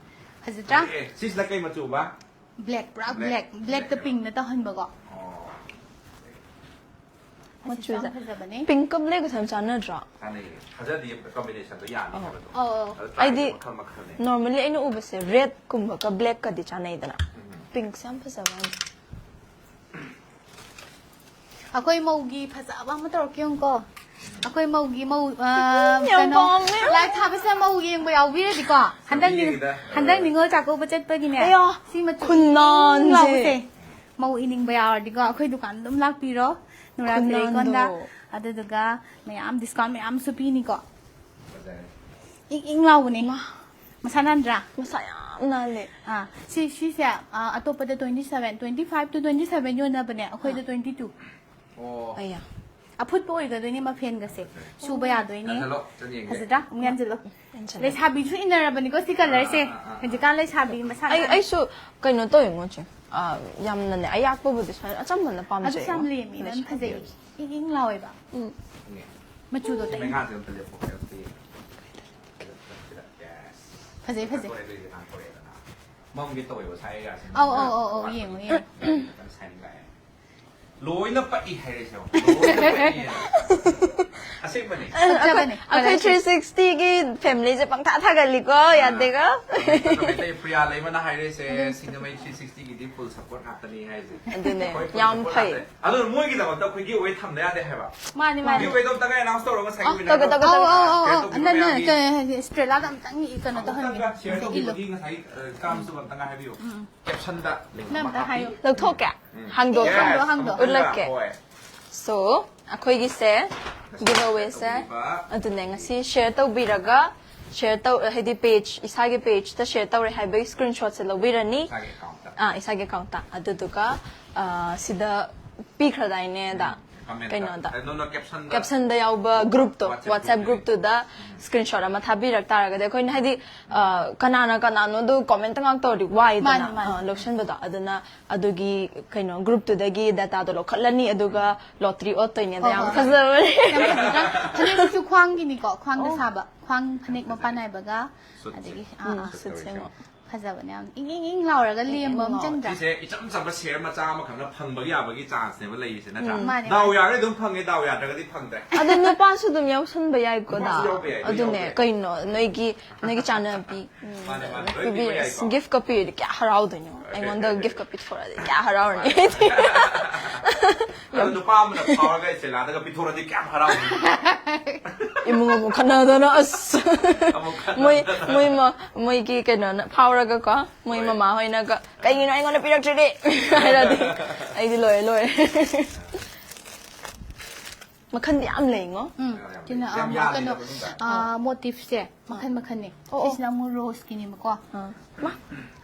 ꯐꯖꯗ꯭ꯔꯥ? ꯑꯦ, ꯁꯤꯁꯤꯅ ꯀꯩ ꯃꯆꯨꯕ? ꯕ꯭ꯂꯦꯛ, ꯄꯨꯔꯥ ꯕ꯭ꯂꯦꯛ, ꯕ꯭ꯂꯦꯛ, ꯕ꯭ꯂꯦꯛꯇ ꯕ꯭ꯂꯦꯛ. ꯄꯤꯡꯅ ꯇꯧꯍꯟꯕꯀꯣ꯫ ꯑꯣ. ꯑꯁꯤꯁꯨ ꯌꯥꯝ ꯐꯖꯕꯅꯦ. ꯄꯤꯡꯀ ꯕ꯭ꯂꯦꯛꯀꯁꯨ ꯌꯥꯝ ꯆꯥꯟꯅꯗ꯭ꯔꯣ? ꯆꯥꯟꯅꯩꯌꯦ꯫ ꯐꯖꯗꯤ ꯀꯝꯕꯤꯅꯦꯁꯟꯗꯣ ꯌꯥꯅꯤ ꯑꯧ. ꯍꯥꯏꯕꯗꯣ. ꯑꯧ, ꯑꯧ. ꯑꯗꯣ ꯑꯩꯗꯤ ꯇ꯭ꯔꯥꯏꯁꯦ ꯃꯈꯜ ꯃꯈꯜꯅꯦ. ꯅꯣꯔꯃꯦꯜꯂꯤ ꯑꯩꯅ ꯎꯕꯁꯦ ꯔꯦꯗꯀꯨꯝꯕꯒ ꯕ꯭ꯂꯦꯛꯀꯗꯤ ꯆꯥꯟꯅꯩꯗꯅ. ꯎꯝ. ꯄꯤꯡꯁꯦ ꯌꯥꯝ ꯐꯖꯕ ꯍꯥꯏꯗꯤ. ꯑꯩꯈꯣꯏ ꯃꯧꯒꯤ ꯐꯖꯕ ꯑꯃ ꯇꯧꯔꯛꯀꯦ ꯌꯦꯡꯉꯨꯀꯣ꯫ ꯑꯩꯈꯣꯏ ꯃꯧꯒꯤ ꯃꯧ ꯑ, ꯌꯥꯝ ꯀꯩꯅꯣ, ꯄꯥꯝꯃꯦ꯫ ꯂꯥꯏ ꯊꯥꯕꯁꯤꯗ ꯃꯧ ꯌꯦꯡꯕ ꯌꯥꯎꯕꯤꯔꯗꯤꯀꯣ꯫ ꯍꯟꯗꯛ ꯅꯤꯡ- ꯌꯦꯡꯉꯤꯗ. ꯍꯟꯗꯛ ꯅꯤꯉꯣꯜ ꯆꯥꯛꯀꯧꯕ ꯆꯠꯄꯒꯤꯅꯦ꯫ ꯑꯌꯥ, ꯁꯤ ꯃꯆꯨ ꯈꯨꯅꯥꯟꯁꯦ. ꯏꯪ ꯂꯥꯎꯕꯁꯦ꯫ ꯃꯧ ꯏꯅꯤꯡꯕ ꯌꯥꯎꯔꯗꯤꯀꯣ ꯑꯩꯈꯣꯏ ꯗꯨꯀꯥꯟ ꯑꯗꯨꯝ ꯂꯥꯛꯄꯤꯔꯣ꯫ ꯅꯨꯔꯥ ꯈꯨꯅꯥꯟꯗꯣ. ꯐꯤꯔꯣꯏꯀꯣꯟꯗ꯫ ꯑꯗꯨꯗꯨꯒ ꯃꯌꯥꯝ ꯗꯤꯁꯀꯥꯎꯟ ꯃꯌꯥꯝꯁꯨ ꯄꯤꯅꯤꯀꯣ꯫ ꯐꯖꯔꯦ. ꯏꯪ ꯏꯪ ꯂꯥꯎꯕꯅꯦ꯫ ꯃꯥ. ꯃꯁꯥ ꯅꯥꯟꯗ꯭ꯔꯥ? ꯃꯁꯥ ꯌꯥꯝ ꯅꯥꯜꯂꯦ. ꯑꯥ, ꯁꯤ ꯁꯤꯁꯦ ꯑꯥ, ꯑꯇꯣꯞꯄꯗ twenty seven, twenty five to twenty seven ꯌꯣꯟꯅꯕꯅꯦ, ꯑꯩꯈꯣꯏꯗ twenty two꯫ ꯑꯣ. ꯑꯌꯥ. ꯑꯐꯨꯠꯄ ꯑꯣꯏꯒꯗꯣꯏꯅꯦ ꯃꯐꯦꯟꯒꯁꯦ꯫ ꯁꯨꯕ ꯌꯥꯗꯣꯏꯅꯦ꯫ ꯌꯥꯟꯁꯤꯜꯂꯣ, ꯆꯠ ꯌꯦꯡꯒꯦ. ꯐꯖꯗ꯭ꯔꯥ? ꯑꯃꯨꯛ ꯌꯥꯟꯁꯤꯜꯂꯣ꯫ ꯌꯥꯟꯁꯤꯜꯂꯣ. ꯂꯩꯁꯥꯕꯤꯁꯨ ꯏꯟꯅꯔꯕꯅꯤꯀꯣ ꯁꯤ ꯀꯂꯔꯁꯦ꯫ ꯑꯥ, ꯑꯥ, ꯑꯥ. ꯍꯧꯖꯤꯛꯀꯥꯟ ꯂꯩꯁꯥꯕꯤ ꯃꯁꯥ ꯑꯩ ꯅꯥꯟ- ꯑꯩꯁꯨ ꯀꯩꯅꯣ ꯇꯧꯋꯦ ꯃꯣꯏꯁꯦ. ꯑꯥ, ꯌꯥꯝꯅꯅꯦ ꯑꯌꯥꯛꯄꯕꯨꯗꯤ ꯁꯨꯃꯥꯏꯅ ꯑꯆꯝꯕꯅ ꯄꯥꯝꯖꯩ. ꯑꯗꯨꯁꯨ ꯌꯥꯝ ꯂꯦꯝꯃꯤ, ꯌꯥꯝ ꯐꯖꯩ꯫ ꯏꯪ ꯏꯪ ꯂꯥꯎꯋꯦꯕ꯫ ꯎꯝ. ꯏꯪꯉꯦ. ꯃꯆꯨꯗꯣ ꯁꯤ ꯇꯩ꯫ ꯃꯩꯉꯥꯁꯦ ꯑꯝꯇ ꯂꯦꯞꯄꯣ, ꯀꯩꯅꯣ ꯑꯝꯇ ꯌꯦꯡꯒꯦ. Yes. ꯐꯖꯩ, ꯐꯖꯩ꯫ ꯉꯥꯟꯊꯣꯔꯛꯑꯦ, ꯑꯗꯨꯏꯗꯤ ꯉꯥꯟꯊꯣꯔꯛꯑꯦꯗꯅ. ꯃꯝꯒꯦ ꯇꯧꯋꯦꯕ ꯁꯥꯏ ꯌꯥꯁꯦ. ꯑꯧ, ꯑꯧ, ꯑꯧ, ꯑꯧ, ꯌꯦꯡꯉꯣ, ꯌꯦꯡꯉꯣ꯫ ꯈꯤꯇꯪ ꯁꯥꯏꯅꯤꯡ ꯂꯥꯛꯑꯦ. ꯂꯣꯏꯅ ꯄꯛꯏ ꯍꯥꯏꯔꯁꯦ꯫ ꯂꯣꯏꯅ ꯄꯛꯏ꯫ ꯑꯁꯦꯡꯕꯅꯦ. ꯐꯖꯕꯅꯦ, ꯑꯩꯈꯣꯏ ꯀꯂꯔꯁꯦ꯫ three sixty ꯒꯤ ꯐꯦꯃꯤꯂꯤꯁꯦ ꯄꯪꯊꯥ ꯊꯥꯒꯠꯂꯤꯀꯣ, ꯌꯥꯗꯦꯀꯣ. ꯑꯗꯩ ꯃꯩꯇꯩ ꯄ꯭ꯔꯤꯌꯥ ꯂꯩꯃꯅ ꯍꯥꯏꯔꯤꯁꯦ, ꯁꯤꯡꯖꯃꯩ three sixty ꯒꯤꯗꯤ full support ꯉꯥꯛꯇꯅꯤ ꯍꯥꯏꯁꯦ. ꯑꯗꯨꯅꯦ, ꯑꯩꯈꯣꯏ full ꯌꯥꯝ support ꯐꯩ. ꯉꯥꯛꯇꯅꯦ. ꯑꯗꯨꯅ ꯃꯣꯏꯒꯤꯗꯃꯛꯇ ꯑꯩꯈꯣꯏ giveaway ꯊꯝꯗ ꯌꯥꯗꯦ ꯍꯥꯏꯕ꯫ ꯃꯥꯅꯦ, ꯃꯥꯅꯦ꯫ Giveawayꯗꯣ ꯑꯝꯇ ꯉꯥꯏ announce ꯇꯧꯔꯒ ꯉꯁꯥꯏꯒꯤ ꯑ, winner ꯇꯧꯒꯦ, ꯗꯣ. ꯇꯧꯒꯦ, ꯑꯧ, ꯇꯧꯒꯦ. ꯑꯧ, ꯑꯧ, Share ꯑꯧ, ꯇꯧꯕꯤꯕ ꯅꯪ, ꯅꯪ, ꯃꯌꯥꯝꯒꯤ ꯀꯩ ꯍꯥꯏꯒꯦ? Estrella ꯗ ꯑꯝꯇꯪ ꯀꯩꯅꯣ ꯑꯃꯨꯛꯇꯪꯒ ꯇꯧꯍꯟꯕꯤꯌꯨ꯫ share ꯏꯜꯂꯣ꯫ ꯇꯧꯕꯒꯤ ꯉꯁꯥꯏ, ꯑ, ꯀꯥꯝꯁꯨ ꯑꯝꯇꯪꯒ ꯍꯥꯏꯕꯤꯌꯨ꯫ Caption ꯗ link ꯅꯪ ꯑꯃ ꯑꯝꯇ ꯍꯥꯄꯤ. ꯍꯥꯏꯌꯨ꯫ ꯂꯧꯊꯣꯛꯀꯦ? ꯎꯝ. ꯍꯥꯡꯗꯣꯛꯀꯦ? Yes, ꯍꯥꯡꯗꯣꯛ, ꯍꯥꯡꯗꯣꯛ꯫ ꯑꯃꯨꯛꯇꯪꯒ, ꯎꯠꯂꯛꯀꯦ꯫ ꯍꯣꯏ. So, ꯑꯩꯈꯣꯏꯒꯤꯁꯦ giveaway ꯁꯦ. ꯇꯧꯕꯤꯕ. ꯑꯗꯨꯅꯦ, ꯉꯁꯤ share ꯇꯧꯕꯤꯔꯒ, share ꯇꯧ, ꯍꯥꯏꯗꯤ page, ꯏꯁꯥꯒꯤ page ꯇ share ꯇꯧꯔꯦ ꯍꯥꯏꯕꯒꯤ screenshot ꯁꯦ ꯂꯧꯕꯤꯔꯅꯤ. ꯏꯁꯥꯒꯤ account ꯇ. ꯑꯥ, ꯏꯁꯥꯒꯤ account ꯇ. ꯑꯗꯨꯗꯨꯒ, ꯑꯥ, ꯁꯤꯗ ꯄꯤꯈ꯭ꯔꯗꯥꯏꯅꯦ, ꯑꯗ. ꯀꯩꯅꯣꯗ, ꯀꯦꯞꯁꯟꯗ ꯌꯥꯎꯕ ꯒ꯭ꯔꯨꯞꯇꯣ, WhatsApp ꯒ꯭ꯔꯨꯞꯇꯨꯗ ꯁ꯭ꯀ꯭ꯔꯤꯟ ꯁꯣꯠ ꯑꯃ ꯊꯥꯕꯤꯔꯛ ꯇꯥꯔꯒꯗꯤ ꯑꯩꯈꯣꯏꯅ, ꯍꯥꯏꯗꯤ, ꯀꯅꯥꯅ ꯀꯅꯥꯅꯣꯗꯣ ꯀꯣꯃꯦꯟꯇ ꯉꯥꯛ ꯇꯧꯔꯗꯤ ꯋꯥꯏꯗꯅ, ꯂꯧꯁꯟꯕꯗꯣ꯫ ꯑꯗꯨꯅ ꯑꯗꯨꯒꯤ ꯀꯩꯅꯣ ꯒ꯭ꯔꯨꯞꯇꯨꯗꯒꯤ ꯗꯥꯇꯥꯗꯣ ꯂꯧꯈꯠꯂꯅꯤ, ꯑꯗꯨꯒ ꯂꯣꯇ꯭ꯔꯤ ꯑꯣꯠꯇꯣꯏꯅꯦ꯫ ꯑꯗ ꯌꯥꯝ ꯐꯖꯕꯅꯦ꯫ ꯌꯥꯝ ꯐꯖꯗ꯭ꯔꯥ? ꯐꯅꯦꯛꯁꯤꯁꯨ ꯈ꯭ꯋꯥꯡꯒꯤꯅꯤꯀꯣ, ꯈ꯭ꯋꯥꯡꯗ ꯁꯥꯕ, ꯈ꯭ꯋꯥꯡ ꯐꯅꯦꯛ ꯃꯄꯥꯟ ꯅꯥꯏꯕꯒ꯫ ꯑꯗꯒꯤ ꯑꯥ, ꯑꯥ꯫ ꯁꯨꯠ ꯁꯦꯝꯃꯣ꯫ ꯐꯖꯕꯅꯦ ꯌꯥꯝ꯫ ꯏꯪ ꯏꯪ ꯏꯪ ꯂꯥꯎꯔꯒ ꯂꯦꯝꯕ ꯑꯃ ꯆꯪꯗ꯭ꯔꯥ? ꯁꯤꯁꯦ ꯏꯆꯝ ꯆꯝꯕ ꯁꯦꯌꯔ ꯃꯆꯥ ꯑꯃꯈꯛꯅ ꯐꯪꯕ ꯌꯥꯕꯒꯤ ꯆꯥꯟꯁꯅꯦꯕ ꯂꯩꯔꯤꯁꯦ, ꯅꯠꯇ꯭ꯔꯥ? ꯃꯥꯅꯦ꯫ ꯗꯥꯎ ꯌꯥꯔꯒꯗꯤ ꯑꯗꯨꯝ ꯐꯪꯉꯦ, ꯗꯥꯎ ꯌꯥꯗ꯭ꯔꯒꯗꯤ ꯐꯪꯗ꯭ꯔꯦ꯫ ꯑꯗꯣ ꯅꯨꯄꯥꯁꯨ ꯑꯗꯨꯝ ꯌꯥꯎꯁꯟꯕ ꯌꯥꯏꯀꯣ, ꯅꯨꯄꯥꯁꯨ ꯗꯥ? ꯌꯥꯎꯕ ꯌꯥꯏ, ꯑꯗꯨꯅꯦ, ꯌꯥꯎꯕ ꯌꯥꯏ꯫ ꯀꯩꯅꯣ, ꯅꯣꯏꯒꯤ, ꯅꯣꯏꯒꯤ ꯆꯥꯟꯅꯕꯤ, ꯎꯝ, ꯃꯥꯅꯦ, ꯃꯥꯅꯦ, ꯂꯣꯏ ꯄꯤꯕ ꯄꯤꯕꯤꯔ-, ꯌꯥꯏꯀꯣ꯫ ꯒꯤꯐꯀ ꯄꯤꯔꯗꯤ ꯀꯌꯥ ꯍꯔꯥꯎꯗꯣꯏꯅꯣ? ꯑꯩꯉꯣꯟꯗ ꯒꯤꯐꯀ ꯄꯤꯊꯣꯔꯛꯑꯗꯤ ꯀꯌꯥ ꯍꯔꯥꯎꯔꯅꯤ? ꯑꯗꯣ ꯅꯨꯄꯥ ꯑꯃꯅ ꯐꯥꯎꯔꯒ ꯏꯆꯦꯂꯥꯗꯒ ꯄꯤꯊꯣꯔꯛꯑꯗꯤ ꯀꯌꯥꯝ ꯍꯔꯥꯎꯅꯤ? ꯏꯃꯨꯡ ꯑꯃꯨꯛ ꯈꯠꯅꯗꯅ, ꯑꯁ꯫ ꯑꯃꯨꯛ ꯈꯠꯅꯗꯅ꯫ ꯃꯣꯏ, ꯃꯣꯏ ꯃ-, ꯃꯣꯏꯒꯤ ꯀꯩꯅꯣꯅ ꯐꯥꯎꯔꯒꯀꯣ, ꯃꯣꯏ ꯍꯣꯏ꯫ ꯃꯃꯥ ꯍꯣꯏꯅꯒ, "ꯀꯩꯒꯤꯅꯣ ꯑꯩꯉꯣꯟꯗ ꯄꯤꯔꯛꯇ꯭ꯔꯤꯗꯤ?" ꯍꯥꯏꯔꯗꯤ ꯑꯩꯗꯤ ꯂꯣꯏꯔꯦ, ꯂꯣꯏꯔꯦ꯫ ꯃꯈꯟꯗꯤ ꯌꯥꯝ ꯂꯩꯉꯣ꯫ ꯎꯝ, ꯌꯥꯝ ꯁꯤꯅ, ꯌꯥꯝ ꯑꯥ, ꯌꯥꯝꯃꯤꯅꯦ ꯀꯩꯅꯣ, ꯃꯅꯨꯡꯗ꯫ ꯑꯥ, ꯃꯣꯇꯤꯐꯁꯦ ꯃꯈꯟ ꯃꯈꯟꯅꯦ꯫ ꯑꯣ, ꯑꯣ꯫ ꯁꯤꯁꯤꯅ ꯑꯃꯨꯛ ꯔꯣꯁꯀꯤꯅꯦꯕꯀꯣ꯫ ꯑꯥ꯫ ꯃꯥ,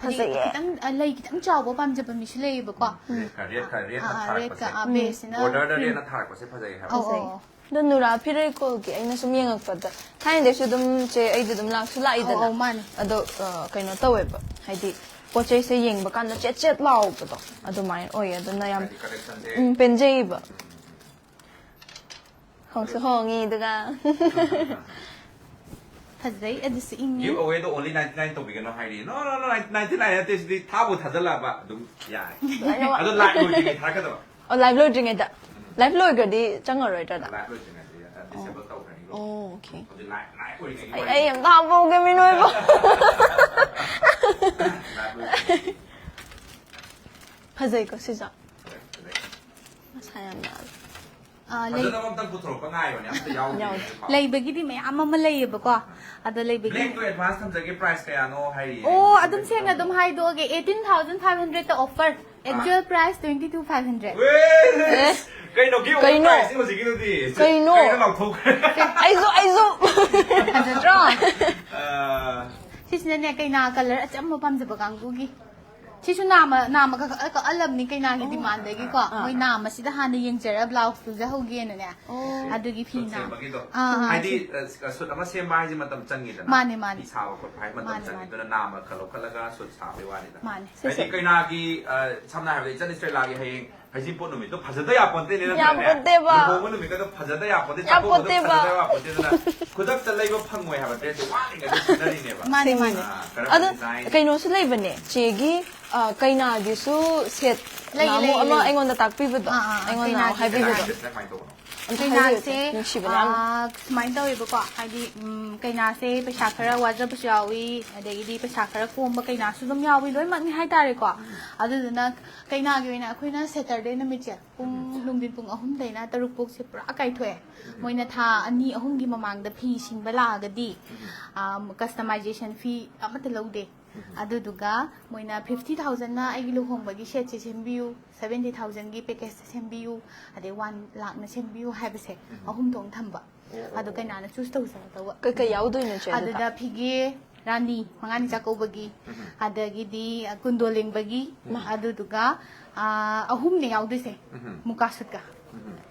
ꯍꯥꯏꯗꯤ ꯐꯖꯩꯌꯦ꯫ ꯈꯤꯇꯪ, ꯑ, ꯂꯩ ꯈꯤꯇꯪ ꯆꯥꯎꯕ ꯄꯥꯝꯖꯕ ꯃꯤꯁꯨ ꯂꯩꯌꯦꯕꯀꯣ꯫ ꯔꯦꯗꯀ, ꯔꯦꯗ, ꯔꯦꯗꯅ ꯑꯥ, ꯑꯥ, ꯊꯥꯔꯛꯄꯁꯦ꯫ ꯔꯦꯗꯀ, ꯑꯥ, ꯎꯝ꯫ ꯕꯦꯖꯁꯤꯅ ꯕꯣꯔꯗꯔꯗ ꯀ꯭ꯔꯤꯝ꯫ ꯔꯦꯗꯅ ꯊꯥꯔꯛꯄꯁꯦ ꯐꯖꯩ ꯍꯥꯏꯕ꯫ ꯑꯧ, ꯐꯖꯩ꯫ ꯑꯧ, ꯑꯧ꯫ ꯑꯗꯣ ꯅꯨꯔꯥ ꯐꯤꯔꯩꯀꯣꯜꯒꯤ ꯑꯩꯅ ꯁꯨꯝ ꯌꯦꯡꯉꯛꯄꯗ, ꯊꯥꯏꯅꯗꯩꯁꯨ ꯑꯗꯨꯝ ꯆꯦ, ꯑꯩꯗꯤ ꯑꯗꯨꯝ ꯂꯥꯛꯁꯨ ꯂꯥꯛꯏꯗꯅ꯫ ꯑꯧ, ꯑꯧ, ꯃꯥꯅꯦ꯫ ꯑꯗꯣ, ꯑ, ꯀꯩꯅꯣ ꯇꯧꯋꯦꯕ, ꯍꯥꯏꯗꯤ ꯄꯣꯠ ꯆꯩꯁꯦ ꯌꯦꯡꯕ ꯀꯥꯟꯗ ꯆꯦꯠ ꯆꯦꯠ ꯂꯥꯎꯕꯗꯣ ꯑꯗꯨꯃꯥꯏꯅ ꯑꯣꯏꯌꯦ꯫ ꯑꯗꯨꯅ ꯌꯥꯝ, ꯍꯥꯏꯗꯤ ꯀꯂꯦꯛꯁꯟꯁꯦ ꯎꯝ, ꯄꯦꯟꯖꯩꯌꯦꯕ꯫ ꯍꯣꯡꯁꯨ ꯍꯣꯡꯉꯤ, ꯑꯗꯨꯒ꯫ ꯐꯖꯩ, ꯑꯗꯨꯁꯨ ꯏꯪꯉꯤ꯫ Give away ꯗꯣ only ninety nine ꯇꯧꯕꯤꯒꯅꯣ ꯍꯥꯏꯔꯤ꯫ No, no, no, ninety nine ꯅꯠꯇꯦ, ꯁꯤꯗꯤ ꯊꯥꯕꯨ ꯊꯥꯖꯜꯂꯛꯑꯕ ꯑꯗꯨꯝ ꯌꯥꯔꯦ꯫ ꯂꯣꯏꯅꯃꯛ꯫ ꯑꯗꯣ ꯂꯥꯏꯚ ꯂꯣꯏꯗ꯭ꯔꯤꯉꯩ ꯊꯥꯔꯛꯀꯗꯕ꯫ ꯑꯣ, ꯂꯥꯏꯚ ꯂꯣꯏꯗ꯭ꯔꯤꯉꯩꯗ? ꯂꯥꯏꯚ ꯂꯣꯏꯒ꯭ꯔꯗꯤ ꯆꯪꯉꯔꯣꯏꯗ꯭ꯔꯥ? ꯂꯥꯏꯚ ꯂꯣꯏꯗ꯭ꯔꯤꯉꯩꯗ disable ꯇꯧꯈ꯭ꯔꯅꯤ꯫ ꯑꯣ, ꯑꯣꯀꯦ꯫ ꯍꯧꯖꯤꯛ ꯂꯥꯏꯚ, ꯂꯥꯏꯚ ꯑꯣꯏꯔꯤꯉꯩꯒꯤ ꯑꯩ, ꯋꯥꯔꯤ꯫ ꯑꯩ ꯑꯝꯇ ꯍꯥꯞꯄꯧꯒꯦ, ꯃꯤ ꯅꯣꯏꯕꯨ꯫ ꯂꯥꯏꯚ ꯂꯣꯏꯗ꯭ꯔꯤꯉꯩ꯫ ꯐꯖꯩꯀꯣ ꯁꯤꯁꯨ? ꯐꯖꯩ, ꯐꯖꯩ꯫ ꯃꯁꯥ ꯌꯥꯝ ꯅꯥꯜꯂꯦ꯫ ꯑꯥ, ꯂꯩ-, ꯐꯖꯅꯕ ꯑꯝꯇꯪ ꯄꯨꯊꯣꯔꯛꯄ ꯉꯥꯏꯕꯅꯦ, ꯑꯝꯇ ꯌꯥꯎꯗꯦ ꯌꯥꯎꯗꯦ꯫ ꯍꯧꯖꯤꯛꯐꯥꯎ꯫ ꯂꯩꯕꯒꯤꯗꯤ ꯃꯌꯥꯝ ꯑꯃ ꯂꯩꯌꯦꯕꯀꯣ꯫ ꯑꯗꯣ ꯂꯩꯕꯒꯤ black ꯇꯣ advance ꯊꯝꯖꯒꯦ, price ꯀꯌꯥꯅꯣ ꯍꯥꯏꯔꯤꯌꯦ꯫ ꯑꯣ, ꯑꯗꯨꯝ ꯁꯦꯡꯅ ꯑꯗꯨꯝ ꯍꯥꯏꯗꯣꯛꯑꯒꯦ, eighteen thousand five hundred ꯇ offer, ꯑꯥ꯫ Actual price twenty two five hundred꯫ ꯋꯦ! ꯑꯦ? ꯀꯩꯅꯣ, give away ꯀꯩꯅꯣ? Price ꯅꯤ ꯍꯧꯖꯤꯛꯀꯤꯗꯨꯗꯤ? ꯀꯩꯅꯣ? ꯀꯩꯅꯣ ꯂꯥꯎꯊꯣꯛꯈ꯭ꯔꯦ? ꯑꯩꯁꯨ, ꯑꯩꯁꯨ꯫ ꯐꯖꯗ꯭ꯔꯣ? ꯑꯥ꯫ ꯁꯤꯁꯤꯅꯅꯦ, ꯀꯩꯅꯥ colour ꯑꯆꯝꯕ ꯄꯥꯝꯖꯕ ꯀꯥꯡꯕꯨꯒꯤ꯫ ꯁꯤꯁꯨ ꯅꯥꯃ ꯅꯥꯃ ꯈꯛ ꯀꯛꯑꯜꯂꯕꯅꯤ ꯀꯩꯅꯥꯒꯤ ꯗꯤꯃꯥꯟꯗꯒꯤꯀꯣ꯫ ꯃꯣꯏ ꯅꯥꯃꯁꯤꯗ ꯍꯥꯟꯅ ꯌꯦꯡꯖꯔ ꯕ꯭ꯂꯥꯎꯁ ꯇꯨꯖꯍꯧꯒꯦꯅꯅꯦ꯫ ꯑꯗꯨꯒꯤ ꯐꯤ ꯁꯨꯠ ꯅꯥꯃ꯫ ꯁꯦꯝꯕꯒꯤꯗꯣ꯫ ꯑꯥ, ꯑꯥ, ꯍꯥꯏꯗꯤ ꯁꯤ- ꯑ, ꯁꯨꯠ ꯑꯃ ꯁꯦꯝꯕ ꯍꯥꯏꯁꯦ ꯃꯇꯝ ꯆꯪꯉꯤꯗꯅ꯫ ꯃꯥꯅꯦ, ꯃꯥꯅꯦ꯫ ꯐꯤ ꯁꯥꯕ ꯈꯣꯠꯄ ꯍꯥꯏ ꯃꯇꯝ ꯃꯥꯅꯦ, ꯆꯪꯉꯤ꯫ ꯃꯥꯅꯦ꯫ ꯑꯗꯨꯅ ꯅꯥꯃ ꯈꯔ ꯂꯧꯈꯠꯂꯒ ꯁꯨꯠ ꯁꯥꯕꯩ ꯋꯥꯅꯤꯗ꯫ ꯃꯥꯅꯦ꯫ ꯍꯥꯏꯗꯤ ꯁꯤꯁꯦ- ꯀꯩꯅꯥꯒꯤ ꯑ, ꯁꯝꯅ ꯍꯥꯏꯔꯕꯗ ꯏꯆꯟ ꯏꯁꯇ꯭ꯔꯦꯂꯥꯒꯤ ꯍꯌꯦꯡ ꯍꯩꯖꯤꯡꯄꯣꯠ ꯅꯨꯃꯤꯠꯇꯣ ꯐꯖꯗ ꯌꯥꯄꯣꯟꯇꯦꯅꯦ, ꯅꯠꯇ꯭ꯔꯅꯦ? ꯌꯥꯄꯣꯟꯇꯦꯕ꯫ ꯂꯨꯍꯣꯡꯕ ꯅꯨꯃꯤꯠꯇꯗ ꯐꯖꯗ ꯌꯥꯄꯣꯟꯇꯦ, ꯆꯥꯛꯀꯧꯕꯗ ꯌꯥꯄꯣꯟꯇꯦꯕ꯫ ꯐꯖꯗ ꯌꯥꯄꯣꯟꯇꯦ꯫ ꯑꯗꯨꯅ ꯈꯨꯗꯛꯇ ꯂꯩꯕ ꯐꯪꯉꯣꯏ ꯍꯥꯏꯕ ꯗ꯭ꯔꯦꯁꯁꯦ ꯋꯥꯠꯂꯤꯉꯩꯗ ꯁꯤꯖꯤꯟꯅꯔꯤꯅꯦꯕ꯫ ꯃꯥꯅꯦ, ꯃꯥꯅꯦ꯫ ꯑꯥ, ꯀꯔꯝꯕ ꯑꯗꯣ ꯗꯤꯖꯥꯏꯟ? ꯀꯩꯅꯣꯁꯨ ꯂꯩꯕꯅꯦ ꯆꯦꯒꯤ, ꯑ, ꯀꯩꯅꯥꯒꯤꯁꯨ ꯁꯦꯠ ꯂꯩ, ꯅꯍꯥꯟꯃꯨꯛ ꯂꯩ, ꯑꯃ ꯂꯩ꯫ ꯑꯩꯉꯣꯟꯗ ꯇꯥꯛꯄꯤꯕꯗꯣ꯫ ꯑꯥ, ꯑꯥ, ꯑꯥ, ꯑꯩꯉꯣꯟꯗ ꯀꯩꯅꯥꯒꯤ ꯍꯥꯏꯕꯤꯕꯗꯣ꯫ ꯀꯩꯅꯥꯒꯤꯁꯤꯅ ꯀꯃꯥꯏꯅ ꯇꯧꯕꯅꯣ? ꯑꯝꯇ ꯀꯩꯅꯥꯁꯦ ꯍꯥꯏꯕꯤꯌꯨ, ꯅꯨꯡꯁꯤꯕꯅꯦ ꯌꯥꯝꯅ꯫ ꯑꯥ, ꯁꯨꯃꯥꯏꯅ ꯇꯧꯋꯦꯕꯀꯣ꯫ ꯍꯥꯏꯗꯤ, ꯎꯝ, ꯀꯩꯅꯥꯁꯦ ꯄꯩꯁꯥ ꯈꯔ ꯋꯥꯖꯕꯁꯨ ꯌꯥꯎꯏ, ꯑꯗꯒꯤꯗꯤ ꯄꯩꯁꯥ ꯈꯔ ꯀꯣꯝꯕ ꯀꯩꯅꯥꯁꯨ ꯑꯗꯨꯝ ꯌꯥꯎꯏ, ꯂꯣꯏꯅꯃꯛꯅꯤ ꯍꯥꯏꯇꯥꯔꯦꯀꯣ꯫ ꯑꯗꯨꯗꯨꯅ ꯀꯩꯅꯥꯒꯤ ꯑꯣꯏꯅ ꯑꯩꯈꯣꯏꯅ ꯁꯦꯇꯔꯗꯦ ꯅꯨꯃꯤꯠꯁꯦ ꯄꯨꯡ, ꯅꯨꯡꯊꯤꯟ ꯄꯨꯡ ꯑꯍꯨꯝꯗꯩꯅ ꯇꯔꯨꯛ ꯐꯥꯎꯁꯦ ꯄꯨꯔꯥ ꯀꯥꯏꯊꯣꯛꯑꯦ꯫ ꯃꯣꯏꯅ ꯊꯥ ꯑꯅꯤ ꯑꯍꯨꯝꯒꯤ ꯃꯃꯥꯡꯗ ꯐꯤ ꯁꯤꯡꯕ ꯂꯥꯛꯑꯒꯗꯤ, ꯑꯥ, ꯀꯁꯇꯃꯥꯏꯖꯦꯁꯟ ꯐꯤ ꯑꯃꯠꯇ ꯂꯧꯗꯦ꯫ ꯑꯗꯨꯗꯨꯒ ꯃꯣꯏꯅ ꯐꯤꯐꯇꯤ ꯊꯥꯎꯖꯟꯅ ꯑꯩꯒꯤ ꯂꯨꯍꯣꯡꯕꯒꯤ ꯁꯦꯠꯁꯦ ꯁꯦꯝꯕꯤꯌꯨ, ꯁꯚꯦꯟꯇꯤ ꯊꯥꯎꯖꯟꯒꯤ ꯄꯦꯀꯦꯖꯇ ꯁꯦꯝꯕꯤꯌꯨ, ꯑꯗꯩ ꯋꯥꯟ ꯂꯥꯛꯅ ꯁꯦꯝꯕꯤꯌꯨ ꯍꯥꯏꯕꯁꯦ ꯑꯍꯨꯝ ꯊꯣꯛꯅ ꯊꯝꯕ꯫ ꯑꯗꯣ ꯀꯩꯅꯥꯅ ꯆꯨꯁ ꯇꯧꯖꯒꯗꯧꯕ꯫ ꯀꯩꯀꯩ ꯌꯥꯎꯗꯣꯏꯅꯣ ꯆꯦ ꯑꯗꯨꯗ? ꯑꯗꯨꯗ ꯐꯤꯒꯦ ꯔꯥꯅꯤ, ꯃꯉꯥꯅꯤ ꯆꯥꯛꯀꯧꯕꯒꯤ, ꯑꯗꯒꯤꯗꯤ ꯀꯨꯟꯗꯣ ꯂꯦꯡꯕꯒꯤ, ꯑꯗꯨꯗꯨꯒ, ꯑꯥ, ꯑꯍꯨꯝꯅꯦ ꯌꯥꯎꯗꯣꯏꯁꯦ꯫ ꯃꯨꯀꯥ ꯁꯨꯠꯀ꯫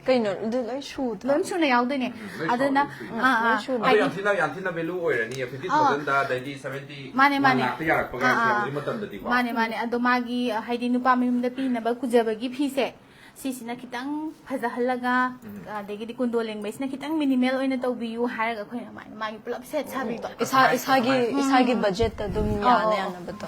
ꯀꯩꯅꯣ ꯑꯗꯨ ꯂꯣꯏ ꯁꯨꯗ꯭ꯔꯣ? ꯂꯣꯏ ꯁꯨꯅ ꯌꯥꯎꯗꯣꯏꯅꯦ꯫ ꯎꯝ, ꯂꯣꯏ ꯑꯗꯨꯅ, ꯁꯨꯅ, ꯂꯣꯏ ꯁꯨꯅ꯫ ꯑꯥ, ꯑꯥ, ꯂꯣꯏ ꯁꯨꯅ꯫ ꯑꯗꯣ ꯍꯥꯏꯗꯤ- ꯌꯥꯝ ꯊꯤꯅ, ꯌꯥꯝ ꯊꯤꯅ ꯚꯦꯂꯨ ꯑꯣꯏꯔꯅꯤ, ꯐꯤꯐꯇꯤ ꯑꯥ꯫ ꯊꯥꯎꯖꯟꯗ ꯑꯗꯩꯗꯤ ꯁꯚꯦꯟꯇꯤ ꯃꯥꯅꯦ, ꯋꯥꯟ ꯃꯥꯅꯦ꯫ ꯂꯥꯛꯇ ꯌꯥꯔꯛꯄꯒ ꯑꯥ, ꯑꯥ, ꯍꯧꯖꯤꯛ ꯃꯇꯝꯗꯗꯤꯀꯣ꯫ ꯃꯥꯅꯦ, ꯃꯥꯅꯦ꯫ ꯑꯗꯣ ꯃꯥꯒꯤ, ꯍꯥꯏꯗꯤ, ꯅꯨꯄꯥ ꯃꯌꯨꯝꯗ ꯄꯤꯅꯕ ꯀꯨꯖꯕꯒꯤ ꯐꯤꯁꯦ, ꯁꯤꯁꯤꯅ ꯈꯤꯇꯪ ꯐꯖꯍꯜꯂꯒ, ꯑꯗꯒꯤꯗꯤ ꯀꯨꯟꯗꯣ ꯂꯦꯡꯕꯩꯁꯤꯅ ꯈꯤꯇꯪ ꯃꯤꯅꯤꯃꯦꯜ ꯑꯣꯏꯅ ꯇꯧꯕꯤꯌꯨ ꯍꯥꯏꯔꯒ ꯑꯩꯈꯣꯏꯅ ꯑꯗꯨꯃꯥꯏꯅ ꯃꯥꯒꯤ ꯄꯨꯂꯞ ꯁꯦꯠ ꯁꯥꯕꯤꯕ꯫ ꯏꯁꯥ, ꯏꯁꯥꯒꯤ, ꯏꯁꯥꯒꯤ ꯕꯖꯦꯠꯇ ꯑꯗꯨꯝ ꯑꯧ, ꯌꯥꯅ ꯑꯧ, ꯑꯧ꯫ ꯌꯥꯅꯕꯗꯣ꯫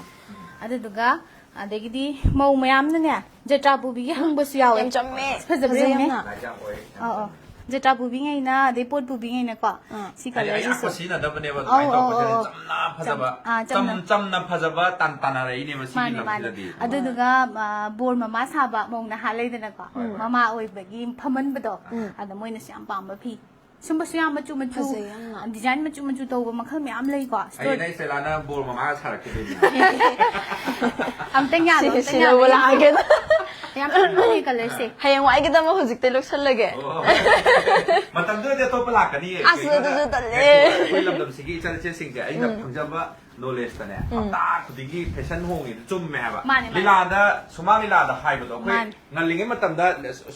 ꯑꯗꯨꯗꯨꯒ, ꯑꯗꯒꯤꯗꯤ ꯃꯧ ꯃꯌꯥꯝꯅꯅꯦ, ꯖꯇ꯭ꯔꯥ ꯄꯨꯕꯤꯒꯤ ꯍꯪꯕꯁꯨ ꯌꯥꯎꯋꯦ꯫ ꯌꯥꯝ ꯆꯝꯃꯦ꯫ ꯐꯖꯕ꯭ꯔꯥ ꯐꯖꯩ ꯌꯦꯡꯉꯨꯅꯦ꯫ ꯌꯥꯝꯅ꯫ ꯂꯥꯏꯠ ꯌꯥꯝ ꯑꯣꯏ꯫ ꯑꯧ, ꯑꯧ꯫ ꯖꯇ꯭ꯔꯥ ꯄꯨꯕꯤꯉꯩꯅ, ꯑꯗꯩ ꯄꯣꯠ ꯄꯨꯕꯤꯉꯩꯅꯀꯣ, ꯑꯥ꯫ ꯁꯤ ꯍꯥꯏꯗꯤ ꯑꯌꯥꯛꯄ ꯀꯂꯔꯁꯤꯁꯨ꯫ ꯁꯤꯖꯤꯟꯅꯗꯕꯅꯦꯕ, ꯑꯧ, ꯑꯗꯨꯃꯥꯏꯅ ꯑꯧ, ꯇꯧꯕꯁꯦ ꯑꯧ, ꯑꯧ꯫ ꯆꯝꯅ ꯐꯖꯕ, ꯆꯝ-, ꯑꯥ, ꯆꯝꯅ꯫ ꯆꯝ-, ꯆꯝꯅ ꯐꯖꯕ ꯇꯥꯟ ꯇꯥꯟꯅꯔꯛꯏꯅꯦꯕ ꯁꯤꯒꯤ ꯃꯥꯅꯦ, ꯃꯥꯅꯦ꯫ ꯂꯝꯁꯤꯗꯗꯤ꯫ ꯑꯗꯨꯗꯨꯒ, ꯑ, ꯕꯣꯔ ꯃꯃꯥ ꯁꯥꯕ ꯃꯧ ꯅꯍꯥ ꯂꯩꯗꯅꯀꯣ, ꯍꯣꯏ, ꯍꯣꯏ꯫ ꯃꯃꯥ ꯑꯣꯏꯕꯒꯤ ꯐꯝꯍꯟꯕꯗꯣ, ꯎꯝ꯫ ꯑꯗ ꯃꯣꯏꯅꯁꯨ ꯌꯥꯝ ꯄꯥꯝꯕ ꯐꯤ꯫ ꯁꯨꯝꯕꯁꯨ ꯌꯥꯝ ꯃꯆꯨ ꯃꯆꯨ, ꯐꯖꯩ ꯌꯥꯝꯅ꯫ ꯗꯤꯖꯥꯏꯟ ꯃꯆꯨ ꯃꯆꯨ ꯇꯧꯕ ꯃꯈꯜ ꯃꯌꯥꯝ ꯂꯩꯀꯣ꯫ ꯑꯩ ꯅꯪ ꯏꯁꯇꯦꯂꯥꯅ ꯕꯣꯔ ꯃꯃꯥ ꯁꯥꯔꯛꯈꯤꯗꯣꯏꯅꯤ꯫ ꯑꯝꯇꯪ ꯌꯥꯜꯂꯣ, ꯁꯤ, ꯑꯝꯇꯪ ꯁꯤ ꯌꯥꯜꯂꯣ꯫ ꯂꯧꯕ ꯂꯥꯛꯑꯒꯦ꯫ ꯌꯥꯝ ꯐꯖꯕꯅꯦ ꯀꯂꯔꯁꯦ꯫ ꯍꯌꯦꯡꯋꯥꯏꯒꯤꯗꯃꯛ ꯍꯧꯖꯤꯛꯇꯩ ꯂꯧꯁꯜꯂꯒꯦ꯫ ꯑꯣ꯫ ꯃꯇꯝꯗꯨꯗꯗꯤ ꯑꯇꯣꯞꯄ ꯂꯥꯛꯀꯅꯤꯌꯦ꯫ ꯑꯁ, ꯀꯩꯅꯣꯗ ꯑꯗꯨꯁꯨ ꯇꯜꯂꯦ꯫ ꯑꯩꯈꯣꯏ ꯂꯝꯗꯝꯁꯤꯒꯤ ꯏꯆꯟ ꯏꯆꯦꯁꯤꯡꯁꯦ ꯑꯩꯅ ꯐꯪꯖꯕ ꯅꯣꯂꯦꯖꯇꯅꯦ, ꯎꯝ꯫ ꯍꯞꯇꯥ ꯈꯨꯗꯤꯡꯒꯤ ꯐꯦꯁꯟ ꯍꯣꯡꯉꯦ꯫ ꯆꯨꯝꯃꯦ ꯍꯥꯏꯕ꯫ ꯃꯥꯅꯦ, ꯃꯥꯅꯦ꯫ ꯂꯤꯂꯥꯗ, ꯁꯨꯃꯥꯡ ꯂꯤꯂꯥꯗ ꯍꯥꯏꯕꯗꯣ, ꯑꯩꯈꯣꯏ ꯃꯥꯅꯦ꯫ ꯉꯜꯂꯤꯉꯩ ꯃꯇꯝꯗ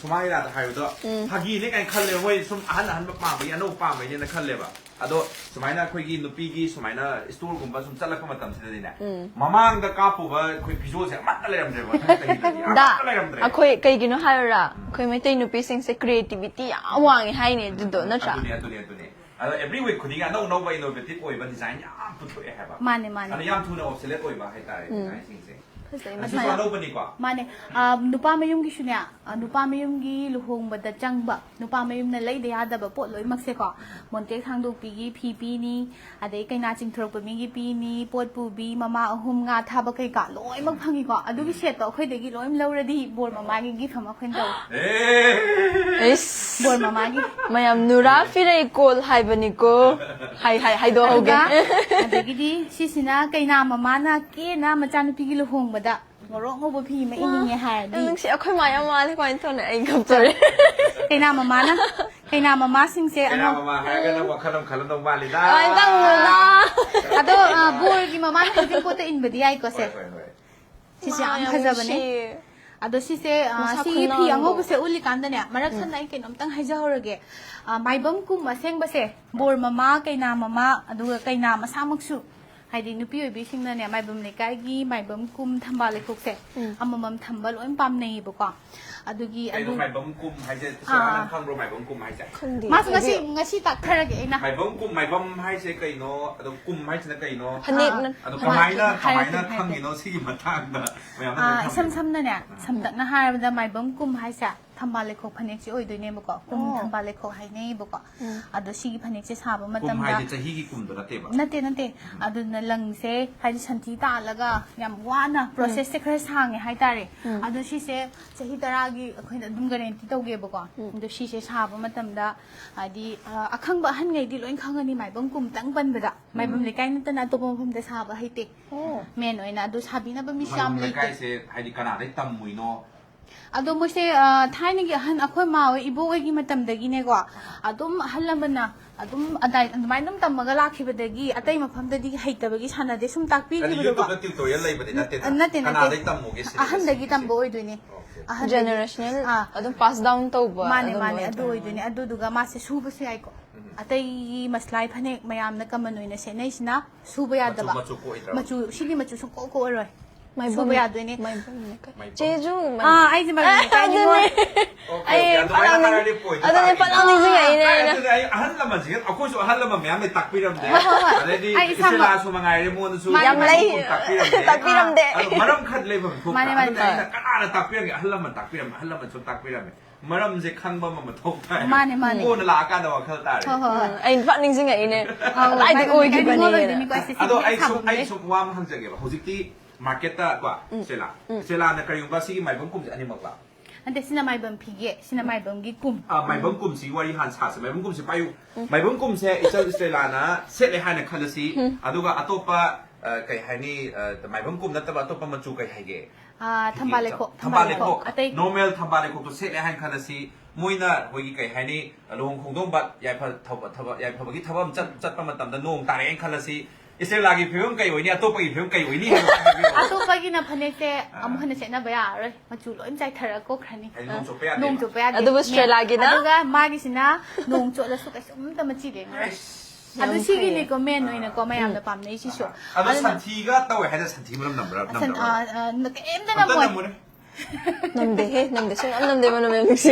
ꯁꯨꯃꯥꯡ ꯂꯤꯂꯥꯗ ꯍꯥꯏꯕꯗꯣ ꯎꯝ꯫ ꯐꯥꯒꯤꯅꯦ ꯀꯥꯏꯅ ꯈꯜꯂꯦ꯫ ꯃꯣꯏ ꯁꯨꯝ ꯑꯍꯟ ꯑꯍꯟꯕ ꯄꯥꯝꯕꯒꯤ, ꯑꯅꯧꯕ ꯄꯥꯝꯕꯒꯤꯅꯦꯅ ꯈꯜꯂꯦꯕ꯫ ꯑꯗꯣ ꯁꯨꯃꯥꯏꯅ ꯑꯩꯈꯣꯏꯒꯤ ꯅꯨꯄꯤꯒꯤ ꯁꯨꯃꯥꯏꯅ ꯁ꯭ꯇꯣꯔꯒꯨꯝꯕ ꯁꯨꯝ ꯆꯠꯂꯛꯄ ꯃꯇꯝꯁꯤꯗꯗꯤꯅꯦ, ꯎꯝ꯫ ꯃꯃꯥꯡꯗ ꯀꯥꯞꯄꯨꯕ ꯑꯩꯈꯣꯏ ꯐꯤꯖꯣꯜꯁꯦ ꯑꯃꯠꯇ ꯂꯩꯔꯝꯗ꯭ꯔꯦꯕ, ꯃꯊꯪ ꯆꯍꯤꯗꯗꯤ ꯗꯥ, ꯑꯃꯠꯇ ꯂꯩꯔꯝꯗ꯭ꯔꯦ꯫ ꯑꯩꯈꯣꯏ ꯀꯩꯒꯤꯅꯣ ꯍꯥꯏꯔꯨꯔꯥ? ꯑꯩꯈꯣꯏ ꯃꯩꯇꯩ ꯅꯨꯄꯤꯁꯤꯡꯁꯦ ꯀ꯭ꯔꯤꯌꯦꯇꯤꯕꯤꯇꯤ ꯌꯥꯝ ꯋꯥꯡꯉꯦ ꯍꯥꯏꯅꯦ ꯑꯗꯨꯗꯣ, ꯅꯠꯇ꯭ꯔꯥ? ꯑꯗꯨꯅꯦ, ꯑꯗꯨꯅꯦ, ꯑꯗꯨꯅꯦ꯫ ꯑꯗꯣ every week ꯈꯨꯗꯤꯡꯒꯤ ꯑꯅꯧ ꯑꯅꯧꯕ innovative ꯑꯣꯏꯕ design ꯌꯥꯝ ꯄꯨꯊꯣꯛꯑꯦ ꯍꯥꯏꯕ꯫ ꯃꯥꯅꯦ, ꯃꯥꯅꯦ꯫ ꯑꯗꯣ ꯌꯥꯝ ꯊꯨꯅ obsolete ꯑꯣꯏꯕ ꯍꯥꯏꯇꯥꯔꯦ, ꯎꯝ꯫ Designꯁꯤꯡꯁꯦ꯫ ꯐꯖꯩ, ꯑꯁꯤꯁꯨ ꯃꯁꯥ ꯌꯥꯝ ꯑꯅꯧꯕꯅꯤꯀꯣ? ꯃꯥꯅꯦ꯫ ꯑ, ꯅꯨꯄꯥ ꯃꯌꯨꯝꯒꯤꯁꯨꯅꯦ, ꯑ, ꯅꯨꯄꯥ ꯃꯌꯨꯝꯒꯤ ꯂꯨꯍꯣꯡꯕꯗ ꯆꯪꯕ, ꯅꯨꯄꯥ ꯃꯌꯨꯝꯅ ꯂꯩꯗ ꯌꯥꯗꯕ ꯄꯣꯠ ꯂꯣꯏꯅꯃꯛꯁꯦꯀꯣ, ꯃꯣꯟꯇꯦꯛ ꯊꯥꯡꯗꯣꯛꯄꯤꯒꯤ ꯐꯤ ꯄꯤꯅꯤ, ꯑꯗꯩ ꯀꯩꯅꯥ ꯆꯤꯡꯊꯣꯔꯛꯄ ꯃꯤꯒꯤ ꯄꯤꯅꯤ, ꯄꯣꯠ ꯄꯨꯕꯤ, ꯃꯃꯥ ꯑꯍꯨꯝ, ꯉꯥ ꯊꯥꯕ ꯀꯩꯀꯥ ꯂꯣꯏꯅꯃꯛ ꯐꯪꯉꯤꯀꯣ꯫ ꯑꯗꯨꯒꯤ setꯇꯣ ꯑꯩꯈꯣꯏꯗꯒꯤ ꯂꯣꯏ ꯂꯧꯔꯗꯤ ꯕꯣꯔ ꯃꯃꯥꯒꯤ gift ꯑꯃ ꯑꯩꯈꯣꯏꯅ ꯇꯧ꯫ ꯑꯦ! ꯏꯁ! ꯕꯣꯔ ꯃꯃꯥꯒꯤ꯫ ꯃꯌꯥꯝ ꯅꯨꯔꯥ ꯐꯤꯔꯩꯀꯣꯜ ꯍꯥꯏꯕꯅꯤꯀꯣ꯫ ꯍꯥꯏ, ꯍꯥꯏ, ꯍꯥꯏꯗꯣꯛꯍꯧꯒꯦ꯫ ꯑꯗꯨꯒ, ꯑꯗꯒꯤꯗꯤ ꯁꯤꯁꯤꯅ ꯀꯩꯅꯥ ꯃꯃꯥꯅ ꯀꯦꯅ ꯃꯆꯥꯅꯨꯄꯤꯒꯤ ꯂꯨꯍꯣꯡꯕꯗ ꯃꯣꯔꯣꯛ ꯉꯧꯕ ꯐꯤ ꯑꯃ ꯏꯅꯤꯡꯉꯦ ꯍꯥꯏꯔꯗꯤ꯫ ꯌꯥꯝ ꯅꯨꯡꯁꯤ, ꯑꯩꯈꯣꯏ ꯃꯥ ꯌꯥꯝ ꯃꯥꯜꯂꯦ, ꯀꯃꯥꯏꯅ ꯇꯧꯅꯤ? ꯑꯩ ꯀꯞꯇꯣꯔꯦ꯫ ꯀꯩꯅꯥ ꯃꯃꯥꯅ, ꯀꯩꯅꯥ ꯃꯃꯥꯁꯤꯡꯁꯦ ꯀꯩꯅꯥ ꯑꯉꯥꯡ ꯃꯃꯥ ꯍꯥꯏꯔꯒꯅ ꯋꯥꯈꯜ ꯑꯃ ꯈꯜꯂꯝꯗꯧ ꯃꯥꯜꯂꯤꯗ꯫ ꯀꯃꯥꯏꯅ ꯇꯧꯕꯅꯣꯗ? ꯑꯗꯣ, ꯑ, ꯕꯣꯔꯒꯤ ꯃꯃꯥꯅ ꯍꯧꯖꯤꯛ ꯄꯣꯠꯇ ꯏꯟꯕꯗꯤ ꯌꯥꯏꯀꯣ ꯁꯦ꯫ ꯍꯣꯏ, ꯍꯣꯏ, ꯍꯣꯏ꯫ ꯁꯤꯁꯦ ꯃꯥ ꯌꯥꯝ ꯌꯥꯝ ꯐꯖꯕꯅꯦ꯫ ꯅꯨꯡꯁꯤꯌꯦ꯫ ꯑꯗꯣ ꯁꯤꯁꯦ, ꯑ, ꯃꯁꯥ ꯁꯤꯒꯤ ꯐꯤ ꯈꯨꯅꯥꯟꯗꯣ꯫ ꯑꯉꯧꯕꯁꯦ ꯎꯠꯂꯤꯀꯥꯟꯗꯅꯦ, ꯃꯔꯛ ꯎꯝ꯫ ꯊꯠꯅ ꯑꯩ ꯀꯩꯅꯣꯝꯇꯪ ꯍꯥꯏꯖꯍꯧꯔꯒꯦ꯫ ꯑ, ꯃꯥꯏꯕꯝ ꯀꯨꯝ ꯑꯁꯦꯡꯕꯁꯦ, ꯕꯣꯔ ꯃꯃꯥ, ꯀꯩꯅꯥ ꯃꯃꯥ, ꯑꯗꯨꯒ ꯀꯩꯅꯥ ꯃꯁꯥꯃꯛꯁꯨ, ꯍꯥꯏꯗꯤ ꯅꯨꯄꯤ ꯑꯣꯏꯕꯤꯁꯤꯡꯅꯅꯦ, ꯃꯥꯏꯕꯝ ꯂꯩꯀꯥꯏꯒꯤ ꯃꯥꯏꯕꯝ ꯀꯨꯝ ꯊꯝꯕꯥꯜ ꯂꯩꯈꯣꯛꯁꯦ ꯎꯝ꯫ ꯑꯃꯃꯝ ꯊꯝꯕ ꯂꯣꯏ ꯄꯥꯝꯅꯩꯌꯦꯕꯀꯣ꯫ ꯑꯗꯨꯒꯤ ꯀꯩꯅꯣ ꯑꯗꯨ ꯃꯥꯏꯕꯝ ꯀꯨꯝ ꯍꯥꯏꯁꯦ? ꯑꯥ꯫ ꯅꯪ ꯈꯪꯕ꯭ꯔꯣ ꯃꯥꯏꯕꯝ ꯀꯨꯝ ꯍꯥꯏꯁꯦ? ꯈꯪꯗꯦ꯫ ꯃꯥꯁꯨ ꯉꯁꯤ, ꯑꯩꯗꯤ ꯉꯁꯤ ꯇꯥꯛꯊꯔꯒꯦ ꯑꯩꯅ꯫ ꯃꯥꯏꯕꯝ ꯀꯨꯝ, ꯃꯥꯏꯕꯝ ꯍꯥꯏꯁꯦ ꯀꯩꯅꯣ? ꯑꯗꯣ ꯀꯨꯝ ꯍꯥꯏꯁꯤꯅ ꯀꯩꯅꯣ? ꯐꯅꯦꯛ ꯑꯥ꯫ ꯅꯠꯇ꯭ꯔꯣ? ꯑꯗꯣ ꯀꯃꯥꯏꯅ, ꯍꯥꯏꯔꯛꯀꯦ, ꯀꯃꯥꯏꯅ ꯍꯥꯏꯔꯛꯀꯦ꯫ ꯈꯪꯉꯤꯅꯣ ꯁꯤꯒꯤ ꯃꯇꯥꯡꯗ? ꯃꯌꯥꯝꯅ ꯑꯥ, ꯂꯣꯏ ꯏꯁꯝ ꯈꯪꯉꯤꯅꯣ? ꯁꯝꯅꯅꯦ, ꯑꯥ꯫ ꯁꯝꯇꯛꯅ ꯍꯥꯏꯔꯕꯗ ꯃꯥꯏꯕꯝ ꯀꯨꯝ ꯍꯥꯏꯁꯦ ꯊꯝꯕꯥꯜ ꯂꯩꯈꯣꯛ ꯐꯅꯦꯛꯁꯦ ꯑꯣꯏꯗꯣꯏꯅꯦꯕꯀꯣ꯫ ꯀꯨꯝ ꯑꯣ꯫ ꯊꯝꯕꯥꯜ ꯂꯩꯈꯣꯛ ꯍꯥꯏꯅꯩꯌꯦꯕꯀꯣ꯫ ꯎꯝ꯫ ꯑꯗꯣ ꯁꯤꯒꯤ ꯐꯅꯦꯛꯁꯦ ꯁꯥꯕ ꯀꯨꯝ ꯃꯇꯝꯗ ꯍꯥꯏꯁꯦ ꯆꯍꯤꯒꯤ ꯀꯨꯝꯗꯣ ꯅꯠꯇꯦꯕ? ꯅꯠꯇꯦ, ꯅꯠꯇꯦ꯫ ꯎꯝ꯫ ꯑꯗꯨꯅ ꯂꯪꯁꯦ ꯍꯥꯏꯗꯤ ꯁꯟꯊꯤ ꯇꯥꯜꯂꯒ ꯌꯥꯝ ꯋꯥꯅ ꯎꯝ꯫ Processꯁꯦ ꯈꯔ ꯁꯥꯡꯉꯦ ꯍꯥꯏꯇꯥꯔꯦ꯫ ꯎꯝ꯫ ꯑꯗꯣ ꯁꯤꯁꯦ ꯆꯍꯤ ꯇꯔꯥꯒꯤ ꯑꯩꯈꯣꯏꯅ ꯑꯗꯨꯝ guarantee ꯇꯧꯒꯦꯕꯀꯣ꯫ ꯎꯝ꯫ ꯑꯗꯣ ꯁꯤꯁꯦ ꯁꯥꯕ ꯃꯇꯝꯗ ꯍꯥꯏꯗꯤ, ꯑ, ꯑꯈꯪꯕ ꯑꯍꯟꯉꯩꯗꯤ ꯂꯣꯏ ꯈꯪꯉꯅꯤ, ꯃꯥꯏꯕꯝ ꯀꯨꯝꯇꯪ ꯄꯟꯕꯗ꯫ ꯎꯝ꯫ ꯃꯥꯏꯕꯝ ꯂꯩꯀꯥꯏ ꯅꯠꯇꯅ ꯑꯇꯣꯞꯄ ꯃꯐꯝꯗ ꯁꯥꯕ ꯍꯩꯇꯦ꯫ ꯑꯣ꯫ ꯃꯦꯟ ꯑꯣꯏꯅ ꯑꯗꯨ ꯁꯥꯕꯤꯅꯕ ꯃꯤꯁꯨ ꯌꯥꯝ ꯃꯥꯏꯕꯝ ꯂꯩꯇꯦ꯫ ꯂꯩꯀꯥꯏꯁꯦ ꯍꯥꯏꯗꯤ ꯀꯅꯥꯗꯩ ꯇꯝꯃꯨꯏꯅꯣ? ꯑꯗꯣ ꯃꯣꯏꯁꯦ ꯑ, ꯊꯥꯏꯅꯒꯤ ꯑꯍꯟ, ꯑꯩꯈꯣꯏ ꯃꯥ ꯍꯣꯏ, ꯏꯕꯣꯛ ꯍꯣꯏꯒꯤ ꯃꯇꯝꯗꯒꯤꯅꯦꯀꯣ, ꯑꯗꯨꯝ ꯑꯍꯜ ꯂꯃꯟꯅ ꯑꯗꯨꯝ ꯑꯗꯥꯏ-, ꯑꯗꯨꯃꯥꯏꯅ ꯑꯗꯨꯝ ꯇꯝꯃꯒ ꯂꯥꯛꯈꯤꯕꯗꯒꯤ ꯑꯇꯩ ꯃꯐꯝꯗꯗꯤ ꯍꯩꯇꯕꯒꯤ ꯁꯥꯟꯅꯗꯦ, ꯁꯨꯝ ꯍꯥꯏꯗꯤ ꯇꯥꯛꯄꯤꯈꯤꯕꯗꯣꯀꯣ꯫ YouTube-ꯇ tutorial ꯂꯩꯕꯅꯤꯅ ꯅꯠꯇꯦꯗ꯫ ꯑ, ꯅꯠꯇꯦ, ꯅꯠꯇꯦ꯫ ꯀꯅꯥꯗꯩ ꯇꯝꯃꯨꯒꯦ ꯁꯤꯅꯦꯕ ꯑꯍꯟꯗꯒꯤ ꯁꯤꯒꯤꯁꯦ꯫ ꯇꯝꯕ ꯑꯣꯏꯗꯣꯏꯅꯦ꯫ Okay꯫ ꯑꯍꯟꯗꯒꯤ꯫ Generational ꯑꯥ꯫ ꯑꯗꯨꯝ pass down ꯇꯧꯕ ꯃꯥꯅꯦ, ꯑꯗꯨꯝꯕ ꯃꯥꯅꯦ, ꯑꯗꯨ ꯑꯣꯏꯗꯣꯏꯅꯦ꯫ ꯑꯗꯨꯗꯨꯒ ꯃꯥꯁꯦ ꯁꯨꯕꯁꯨ ꯌꯥꯏꯀꯣ꯫ ꯎꯝ꯫ ꯑꯇꯩꯒꯤ ꯃꯁꯂꯥꯏ ꯐꯅꯦꯛ ꯃꯌꯥꯝꯅ common ꯑꯣꯏꯅ ꯁꯦꯠꯅꯩꯁꯤꯅ ꯁꯨꯕ ꯃꯆꯨ, ꯌꯥꯗꯕ꯫ ꯃꯆꯨ ꯀꯣꯛꯑꯣꯏꯗ꯭ꯔꯕ? ꯃꯆꯨ, ꯁꯤꯗꯤ ꯃꯆꯨ ꯁꯨꯡꯀꯣꯛ ꯀꯣꯛꯑꯔꯣꯏ꯫ ꯃꯥꯏꯕꯝ-, ꯁꯨꯕ ꯌꯥꯗꯣꯏꯅꯦ꯫ ꯃꯥꯏꯕꯝꯅ ꯀꯩ? ꯃꯥꯏꯕꯝ꯫ ꯆꯦꯁꯨ ꯃꯥꯏꯕꯝ꯫ ꯑꯥ, ꯑꯩꯁꯦ ꯃꯥꯏꯕꯝꯅ ꯑꯥ, ꯀꯩ? ꯑꯗꯨꯅꯦ꯫ ꯑꯣꯀꯦ, ꯑꯩ ꯑꯣꯀꯦ, ꯑꯗꯨꯃꯥꯏꯅ ꯄꯂꯥꯎꯅꯤꯡ-, ꯍꯥꯏꯔꯗꯤ point ꯑꯗꯨꯅꯦ, ꯇꯥꯔꯦ꯫ ꯄꯂꯥꯎꯅꯤꯡꯁꯤꯡꯉꯛꯏꯅꯦ ꯑꯥ, ꯑꯩꯅ꯫ ꯑꯗꯨꯅꯦ, ꯑꯩ ꯑꯍꯜ ꯂꯃꯟꯁꯤꯡ, ꯑꯩꯈꯣꯏꯁꯨ ꯑꯍꯜ ꯂꯃꯟ ꯃꯌꯥꯝ ꯂꯩ ꯇꯥꯛꯄꯤꯔꯝꯗꯦ꯫ ꯍꯣꯏ, ꯍꯣꯏ, ꯍꯣꯏ꯫ ꯑꯗꯩꯗꯤ ꯑꯩ ꯏꯁꯥꯃꯛ ꯏꯆꯦꯂꯥꯁꯨ ꯃꯉꯥꯏꯔꯦ, ꯃꯉꯣꯟꯗꯁꯨ ꯌꯥꯝ ꯂꯩ꯫ ꯃꯌꯥꯝ ꯇꯥꯛꯄꯤꯔꯝꯗꯦ꯫ ꯇꯥꯛꯄꯤꯔꯝꯗꯦ꯫ ꯑꯗꯣ ꯃꯔꯝ ꯈꯔ ꯂꯩꯐꯝ ꯊꯣꯛꯇ꯭ꯔꯥ? ꯃꯥꯅꯦ, ꯃꯥꯅꯦ꯫ ꯑꯗꯨꯅ ꯑꯩꯅ ꯀꯅꯥꯅ ꯇꯥꯛꯄꯤꯔꯝꯒꯦ? ꯑꯍꯜ ꯂꯃꯟ ꯇꯥꯛꯄꯤꯔꯝꯃꯦ, ꯑꯍꯜ ꯂꯃꯟꯁꯨ ꯇꯥꯛꯄꯤꯔꯝꯃꯦ꯫ ꯃꯔꯝꯁꯦ ꯈꯪꯕ ꯑꯃ ꯃꯊꯧ ꯇꯥꯏ꯫ ꯃꯥꯅꯦ, ꯃꯥꯅꯦ꯫ ꯀꯣꯟꯅ ꯂꯥꯛꯑꯀꯥꯟꯗ ꯋꯥꯈꯜ ꯇꯥꯔꯦ꯫ ꯍꯣꯏ, ꯍꯣꯏ, ꯍꯣꯏ꯫ ꯎꯝ, ꯑꯩ ꯅꯤꯡꯁꯤꯡꯉꯛꯏꯅꯦ꯫ ꯑꯧ, ꯀꯗꯥꯏꯗꯒꯤ ꯀꯔꯤꯅꯣ ꯑꯣꯏꯈꯤꯕꯅꯤ? ꯂꯣꯏꯗꯣꯏꯅꯤꯀꯣ, ꯁꯤꯁꯦ ꯑꯗꯣ ꯍꯦꯛ ꯑꯩ ꯁꯨꯝ, ꯁꯥꯕ ꯑꯩ ꯃꯤ꯫ ꯁꯨꯝ ꯋꯥ ꯑꯃ ꯍꯪꯖꯒꯦꯕ꯫ ꯍꯧꯖꯤꯛꯇꯤ market-ꯇ ꯀꯣ, ꯎꯝ꯫ ꯁꯦꯂꯥ, ꯎꯝ꯫ ꯁꯦꯂꯥꯅ ꯀꯔꯤꯒꯨꯝꯕ ꯁꯤꯒꯤ ꯃꯥꯏꯕꯝ ꯀꯨꯝꯁꯦ ꯑꯅꯤꯃꯛꯂ? ꯅꯠꯇꯦ, ꯁꯤꯅ ꯃꯥꯏꯕꯝ ꯐꯤꯒꯦ, ꯁꯤꯅ ꯃꯥꯏꯕꯝꯒꯤ ꯀꯨꯝ꯫ ꯑꯥ, ꯃꯥꯏꯕꯝ ꯀꯨꯝꯁꯤꯒꯤ ꯋꯥꯔꯤ ꯍꯥꯟꯅ ꯁꯥꯁꯦ꯫ ꯃꯥꯏꯕꯝ ꯀꯨꯝꯁꯤ ꯄꯥꯏꯌꯨ꯫ ꯎꯝ꯫ ꯃꯥꯏꯕꯝ ꯀꯨꯝꯁꯦ ꯏꯆꯜ ꯏꯁꯇ꯭ꯔꯦꯂꯥꯅ ꯁꯦꯠꯂꯦ ꯍꯥꯏꯅ ꯈꯜꯂꯁꯤ, ꯎꯝ꯫ ꯑꯗꯨꯒ ꯑꯇꯣꯞꯄ, ꯑ, ꯀꯩ ꯍꯥꯏꯅꯤ, ꯑ, ꯃꯥꯏꯕꯝ ꯀꯨꯝ ꯅꯠꯇꯕ ꯑꯇꯣꯞꯄ ꯃꯆꯨ ꯀꯩ ꯍꯥꯏꯒꯦ? ꯑꯥ, ꯐꯤꯒꯦ ꯊꯝꯕꯥꯜ ꯃꯆꯥ-, ꯂꯩꯈꯣꯛ, ꯊꯝꯕꯥꯜ ꯊꯝꯕꯥꯜ ꯂꯩꯈꯣꯛ꯫ ꯂꯩꯈꯣꯛ꯫ ꯑꯇꯩ normal ꯊꯝꯕꯥꯜ ꯂꯩꯈꯣꯛꯇꯣ ꯁꯦꯠꯂꯦ ꯍꯥꯏꯅ ꯈꯜꯂꯁꯤ, ꯃꯣꯏꯅ ꯑꯩꯈꯣꯏꯒꯤ ꯀꯩ ꯍꯥꯏꯅꯤ, ꯂꯨꯍꯣꯡ ꯈꯣꯡꯗꯣꯡꯕ, ꯌꯥꯏꯐ-, ꯊꯕ-, ꯊꯕ-, ꯌꯥꯏꯐꯕꯒꯤ ꯊꯕꯛ ꯑꯃ ꯆꯠ-, ꯆꯠꯄ ꯃꯇꯝꯗ ꯅꯣꯡ ꯇꯥꯔꯛꯑꯦꯅ ꯈꯜꯂꯁꯤ, ꯏꯁꯇ꯭ꯔꯦꯂꯥꯒꯤ ꯐꯤꯕꯝ ꯀꯩ ꯑꯣꯏꯅꯤ, ꯑꯇꯣꯞꯄꯒꯤ ꯐꯤꯕꯝ ꯀꯩ ꯑꯣꯏꯅꯤ ꯍꯥꯏꯕꯗꯨ ꯍꯥꯏꯕꯤꯔꯛꯑꯣ꯫ ꯑꯇꯣꯞꯄꯒꯤꯅ ꯐꯅꯦꯛꯁꯦ ꯑꯥ꯫ ꯑꯃꯨꯛ ꯍꯟꯅ ꯁꯦꯠꯅꯕ ꯌꯥꯔꯔꯣꯏ, ꯃꯆꯨ ꯂꯣꯏ ꯆꯥꯏꯊꯔ ꯀꯣꯛꯈ꯭ꯔꯅꯤ꯫ ꯍꯥꯏꯗꯤ ꯅꯣꯡ ꯆꯣꯠꯄ ꯌꯥꯗꯦꯕ꯫ ꯅꯣꯡ ꯆꯣꯠꯄ ꯌꯥꯗꯦ꯫ ꯑꯗꯨꯕꯨ ꯏꯁꯇ꯭ꯔꯦꯂꯥꯒꯤꯅ? ꯑꯗꯨꯒ ꯃꯥꯒꯤꯁꯤꯅ ꯅꯣꯡ ꯆꯣꯠꯂꯁꯨ ꯀꯩꯁꯨꯝꯇ ꯃꯆꯤ ꯂꯦꯡꯉꯔꯣꯏ꯫ ꯑꯁ꯫ ꯑꯗꯨ ꯌꯥꯝ ꯁꯤꯒꯤꯅꯤꯀꯣ ꯐꯩꯌꯦ꯫ Main ꯑꯥ꯫ ꯑꯣꯏꯅꯀꯣ ꯃꯌꯥꯝꯅ ꯎꯝ꯫ ꯄꯥꯝꯅꯩꯁꯤꯁꯨ꯫ ꯑꯥ꯫ ꯑꯗꯣ ꯑꯗꯨꯅ ꯁꯟꯊꯤꯒ ꯇꯧꯋꯦ ꯍꯥꯏꯗꯅ ꯁꯟꯊꯤ ꯃꯅꯝ ꯅꯝꯕ꯭ꯔꯥ? ꯁꯟ-, ꯅꯝꯗꯕ꯭ꯔꯥ? ꯑꯥ, ꯑꯥ, ꯀꯩꯝꯇ ꯑꯝꯇ ꯅꯝꯃꯣꯏ꯫ ꯅꯝꯃꯨꯅꯦ꯫ ꯅꯝꯗꯦꯍꯦ, ꯅꯝꯗꯦ, ꯁꯨꯡꯅꯝ ꯅꯝꯗꯦ, ꯃꯅꯝ ꯌꯥꯝ ꯅꯨꯡꯁꯤ꯫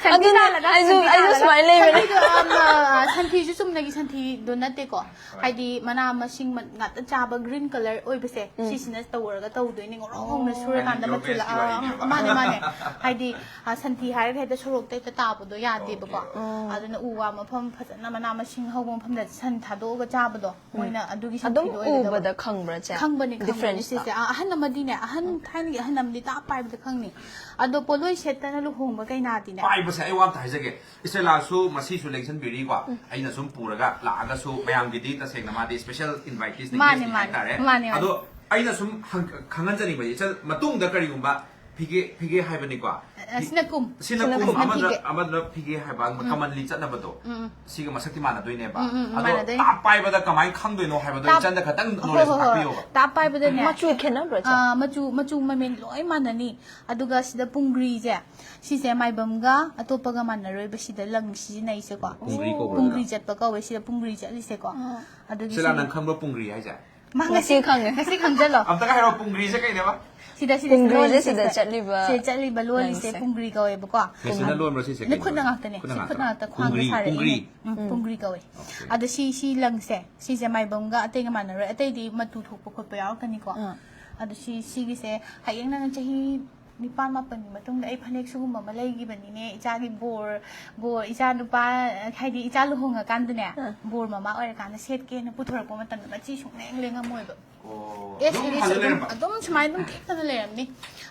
ꯁꯟꯊꯤ ꯑꯗꯨꯅ ꯅꯥꯜꯂꯒ, ꯑꯩꯁꯨ, ꯁꯟꯊꯤ ꯑꯩꯁꯨ ꯅꯥꯜꯂꯒ꯫ ꯁꯨꯃꯥꯏꯅ ꯂꯩꯕꯅꯦ꯫ ꯁꯟꯊꯤꯗꯣ, ꯑꯝ, ꯑ, ꯁꯟꯊꯤꯁꯨ ꯆꯨꯝꯅꯒꯤ ꯁꯟꯊꯤꯗꯣ ꯅꯠꯇꯦꯀꯣ꯫ ꯍꯣꯏ꯫ ꯍꯥꯏꯗꯤ ꯃꯅꯥ ꯃꯁꯤꯡ ꯃ-, ꯉꯥꯛꯇ ꯆꯥꯕ green colour ꯑꯣꯏꯕꯁꯦ, ꯎꯝ꯫ ꯁꯤꯁꯤꯅ ꯇꯧꯔꯒ ꯇꯧꯗꯣꯏꯅꯦ, ꯉꯧꯔꯣꯛ ꯉꯧꯅ ꯁꯨꯔꯀꯥꯟꯗ ꯍꯥꯏꯗꯤ ꯃꯆꯨ ꯂꯥꯛ-, ꯌꯣꯒꯦꯁꯀꯤ ꯑ, ꯋꯥꯔꯤꯅꯦꯕ꯫ ꯃꯥꯅꯦ, ꯃꯥꯅꯦ꯫ ꯍꯥꯏꯗꯤ, ꯑ, ꯁꯟꯊꯤ ꯍꯥꯏꯔꯒ ꯍꯦꯛꯇ ꯁꯣꯔꯣꯛꯇ ꯍꯦꯛꯇ ꯇꯥꯕꯗꯣ ꯌꯥꯗꯦꯕꯀꯣ꯫ Okay, okay. ꯎꯝ꯫ ꯑꯗꯨꯅ ꯎ ꯋꯥ ꯃꯐꯝ ꯐꯖꯅ ꯃꯅꯥ ꯃꯁꯤꯡ ꯍꯧꯕ ꯃꯐꯝꯗ ꯁꯟ ꯊꯥꯗꯣꯛꯑꯒ ꯆꯥꯕꯗꯣ, ꯎꯝ꯫ ꯃꯣꯏꯅ ꯑꯗꯨꯒꯤ ꯑꯗꯨꯝ ꯁꯟꯊꯤꯗꯣ ꯑꯣꯏꯒꯗꯕ꯫ ꯎꯕꯗ ꯈꯪꯕ꯭ꯔꯥ, ꯆꯦ? ꯈꯪꯕꯅꯦ, ꯈꯪꯕꯅꯦ, difference-ꯇꯣ? ꯁꯤꯁꯦ꯫ ꯑ, ꯑꯍꯟ ꯑꯃꯗꯤꯅꯦ, ꯑꯍꯟ, ꯎꯝ꯫ ꯊꯥꯏꯅꯒꯤ ꯑꯍꯟ ꯑꯃꯗꯤ ꯇꯥꯞ ꯄꯥꯏꯕꯗ ꯈꯪꯅꯤ꯫ ꯑꯗꯣ ꯄꯣꯠꯂꯣꯏ ꯁꯦꯠꯇꯅ ꯂꯨꯍꯣꯡꯕ ꯀꯩꯅꯥꯗꯤꯅꯦ꯫ ꯄꯥꯏꯕꯁꯦ ꯑꯩ ꯋꯥ ꯑꯝꯇ ꯍꯥꯏꯖꯒꯦ꯫ ꯏꯁꯇ꯭ꯔꯦꯂꯥꯁꯨ ꯉꯁꯤꯁꯨ ꯂꯦꯡꯁꯤꯟꯕꯤꯔꯤꯀꯣ꯫ ꯎꯝ꯫ ꯑꯩꯅ ꯁꯨꯝ ꯄꯨꯔꯒ ꯂꯥꯛꯑꯒꯁꯨ ꯃꯌꯥꯝꯒꯤꯗꯤ ꯇꯁꯦꯡꯅ ꯃꯥꯗꯤ special invitees-ꯅꯤ, ꯃꯥꯅꯦ, guest-ꯅꯤ ꯃꯥꯅꯦ, ꯍꯥꯏꯇꯥꯔꯦ꯫ ꯃꯥꯅꯦ, ꯃꯥꯅꯦ꯫ ꯑꯗꯣ ꯑꯩꯅ ꯁꯨꯝ ꯍꯪ-, ꯈꯪꯍꯟꯖꯅꯤꯡꯕꯁꯦ, ꯏꯆꯜ, ꯃꯇꯨꯡꯗ ꯀꯔꯤꯒꯨꯝꯕ ꯐꯤꯒꯦ ꯐꯤꯒꯦ ꯍꯥꯏꯕꯅꯤꯀꯣ꯫ ꯑ, ꯁꯤꯅ ꯀꯨꯝ꯫ ꯁꯤꯅ ꯁꯤꯅ ꯀꯨꯝ, ꯀꯨꯝ꯫ ꯑꯃꯗꯨꯅ ꯐꯤꯒꯦ꯫ ꯑꯃꯗꯨꯅ ꯐꯤꯒꯦ ꯍꯥꯏꯕ, commonly ꯆꯠꯅꯕꯗꯣ꯫ ꯎꯝ, ꯎꯝ꯫ ꯁꯤꯒ ꯃꯁꯛꯇꯤ ꯃꯥꯟꯅꯗꯣꯏꯅꯦꯕ꯫ ꯎꯝ, ꯎꯝ, ꯎꯝ, ꯑꯗꯣ ꯃꯥꯟꯅꯗꯣꯏꯅꯦ꯫ ꯇꯥꯞ ꯄꯥꯏꯕꯗ ꯀꯃꯥꯏꯅ ꯈꯪꯗꯣꯏꯅꯣ ꯍꯥꯏꯕꯗꯣ ꯍꯣꯏ, ꯏꯆꯟꯗ ꯍꯣꯏ, ꯈꯇꯪ ꯍꯣꯏ꯫ knowledge ꯇꯥꯛꯄꯤꯌꯣꯕ꯫ ꯇꯥꯞ ꯄꯥꯏꯕꯗꯅꯦ꯫ ꯃꯆꯨ ꯈꯦꯠꯅꯕ꯭ꯔꯣ, ꯏꯆꯦ? ꯑꯥ, ꯃꯆꯨ, ꯃꯆꯨ ꯃꯃꯦꯟ ꯂꯣꯏ ꯃꯥꯟꯅꯅꯤ꯫ ꯑꯗꯨꯒ ꯁꯤꯗ ꯄꯨꯡꯒ꯭ꯔꯤꯁꯦ, ꯁꯤꯁꯦ ꯃꯥꯏꯕꯝꯒ ꯑꯇꯣꯞꯄꯒ ꯃꯥꯟꯅꯔꯣꯏꯕ, ꯁꯤꯗ ꯂꯪ ꯁꯤꯖꯤꯟꯅꯩꯁꯦꯀꯣ꯫ ꯄꯨꯡꯒ꯭ꯔꯤ ꯀꯧꯕ꯭ꯔꯣ? ꯄꯨꯡꯒ꯭ꯔꯤ ꯆꯠꯄ ꯀꯧꯋꯦ, ꯁꯤꯗ ꯄꯨꯡꯒ꯭ꯔꯤ ꯆꯠꯂꯤꯁꯦꯀꯣ꯫ ꯑꯥ꯫ ꯑꯗꯨꯒꯤ ꯁꯤꯂꯥ, ꯁꯤꯗ ꯅꯪ ꯈꯪꯕ꯭ꯔꯣ ꯄꯨꯡꯒ꯭ꯔꯤ ꯍꯥꯏꯁꯦ? ꯃꯥ ꯉꯁꯤ ꯈꯪꯉꯦ꯫ ꯉꯁꯤ ꯈꯪꯖꯜꯂꯣ꯫ ꯑꯝꯇꯒ ꯍꯥꯏꯔꯛꯑꯣ, ꯄꯨꯡꯒ꯭ꯔꯤꯁꯦ ꯀꯩꯅꯦꯕ? ꯁꯤꯗ, ꯁꯤꯗ, ꯁꯤꯗ ꯄꯨꯡꯒ꯭ꯔꯤꯁꯦ ꯂꯣꯜꯂꯤꯁꯦ, ꯁꯤꯗ ꯁꯤꯗ꯫ ꯆꯠꯂꯤꯕ ꯁꯤꯗ ꯆꯠꯂꯤꯕ ꯂꯣꯜꯂꯤꯁꯦ ꯂꯪꯁꯦ꯫ ꯄꯨꯡꯒ꯭ꯔꯤ ꯀꯧꯋꯦꯕꯀꯣ꯫ ꯃꯦꯆꯤꯟꯅ ꯂꯣꯟꯕ꯭ꯔꯣ ꯁꯤꯁꯦ? ꯅ ꯈꯨꯠꯅ ꯉꯥꯛꯇꯅꯦ꯫ ꯈꯨꯠꯅ ꯁꯤ ꯈꯨꯠꯅ ꯉꯥꯛꯇ꯫ ꯉꯥꯛꯇ ꯈ꯭ꯋꯥꯡꯗ ꯄꯨꯡꯒ꯭ꯔꯤ, ꯁꯥꯔꯛꯏꯅꯦ꯫ ꯄꯨꯡꯒ꯭ꯔꯤ꯫ ꯎꯝ, ꯎꯝ꯫ ꯄꯨꯡꯒ꯭ꯔꯤ ꯀꯧꯋꯦ꯫ Okay. ꯑꯗꯣ ꯁꯤ, ꯁꯤ ꯂꯪꯁꯦ, ꯁꯤꯁꯦ ꯃꯥꯏꯕꯝꯒ ꯑꯇꯩꯒ ꯃꯥꯟꯅꯔꯣꯏ꯫ ꯑꯇꯩꯗꯤ ꯃꯇꯨ ꯊꯣꯛꯄ ꯈꯣꯠꯄ ꯌꯥꯎꯔꯛꯀꯅꯤꯀꯣ꯫ ꯑꯥ꯫ ꯑꯗꯣ ꯁꯤ, ꯁꯤꯒꯤꯁꯦ ꯍꯌꯦꯡ ꯅꯪ ꯆꯍꯤ ꯅꯤꯄꯥꯟ ꯃꯥꯄꯟꯒꯤ ꯃꯇꯨꯡꯗ ꯑꯩ ꯐꯅꯦꯛ ꯁꯤꯒꯨꯝꯕ ꯑꯃ ꯂꯩꯈꯤꯕꯅꯤꯅꯦ, ꯏꯆꯥꯒꯤ ꯕꯣꯔ, ꯕꯣꯔ, ꯏꯆꯥ ꯅꯨꯄꯥ, ꯍꯥꯏꯗꯤ ꯏꯆꯥ ꯂꯨꯍꯣꯡꯉꯀꯥꯟꯗꯅꯦ, ꯑꯥ꯫ ꯕꯣꯔ ꯃꯃꯥ ꯑꯣꯏꯔꯀꯥꯟꯗ ꯁꯦꯠꯀꯦꯅ ꯄꯨꯊꯣꯔꯛꯄ ꯃꯇꯝꯗ ꯃꯆꯤ ꯁꯨꯡꯂꯦꯡ ꯂꯦꯡꯉꯝꯃꯣꯏꯕ꯫ ꯑꯣ, ꯑꯦꯁ, ꯑꯗꯨꯝ ꯑꯦꯁ, ꯍꯜꯂ ꯑꯗꯨꯝ, ꯂꯩꯔꯝꯕ? ꯑꯗꯨꯝ ꯁꯨꯃꯥꯏꯅ ꯑꯗꯨꯝ ꯊꯦꯠꯇꯅ ꯂꯩꯔꯝꯅꯤ꯫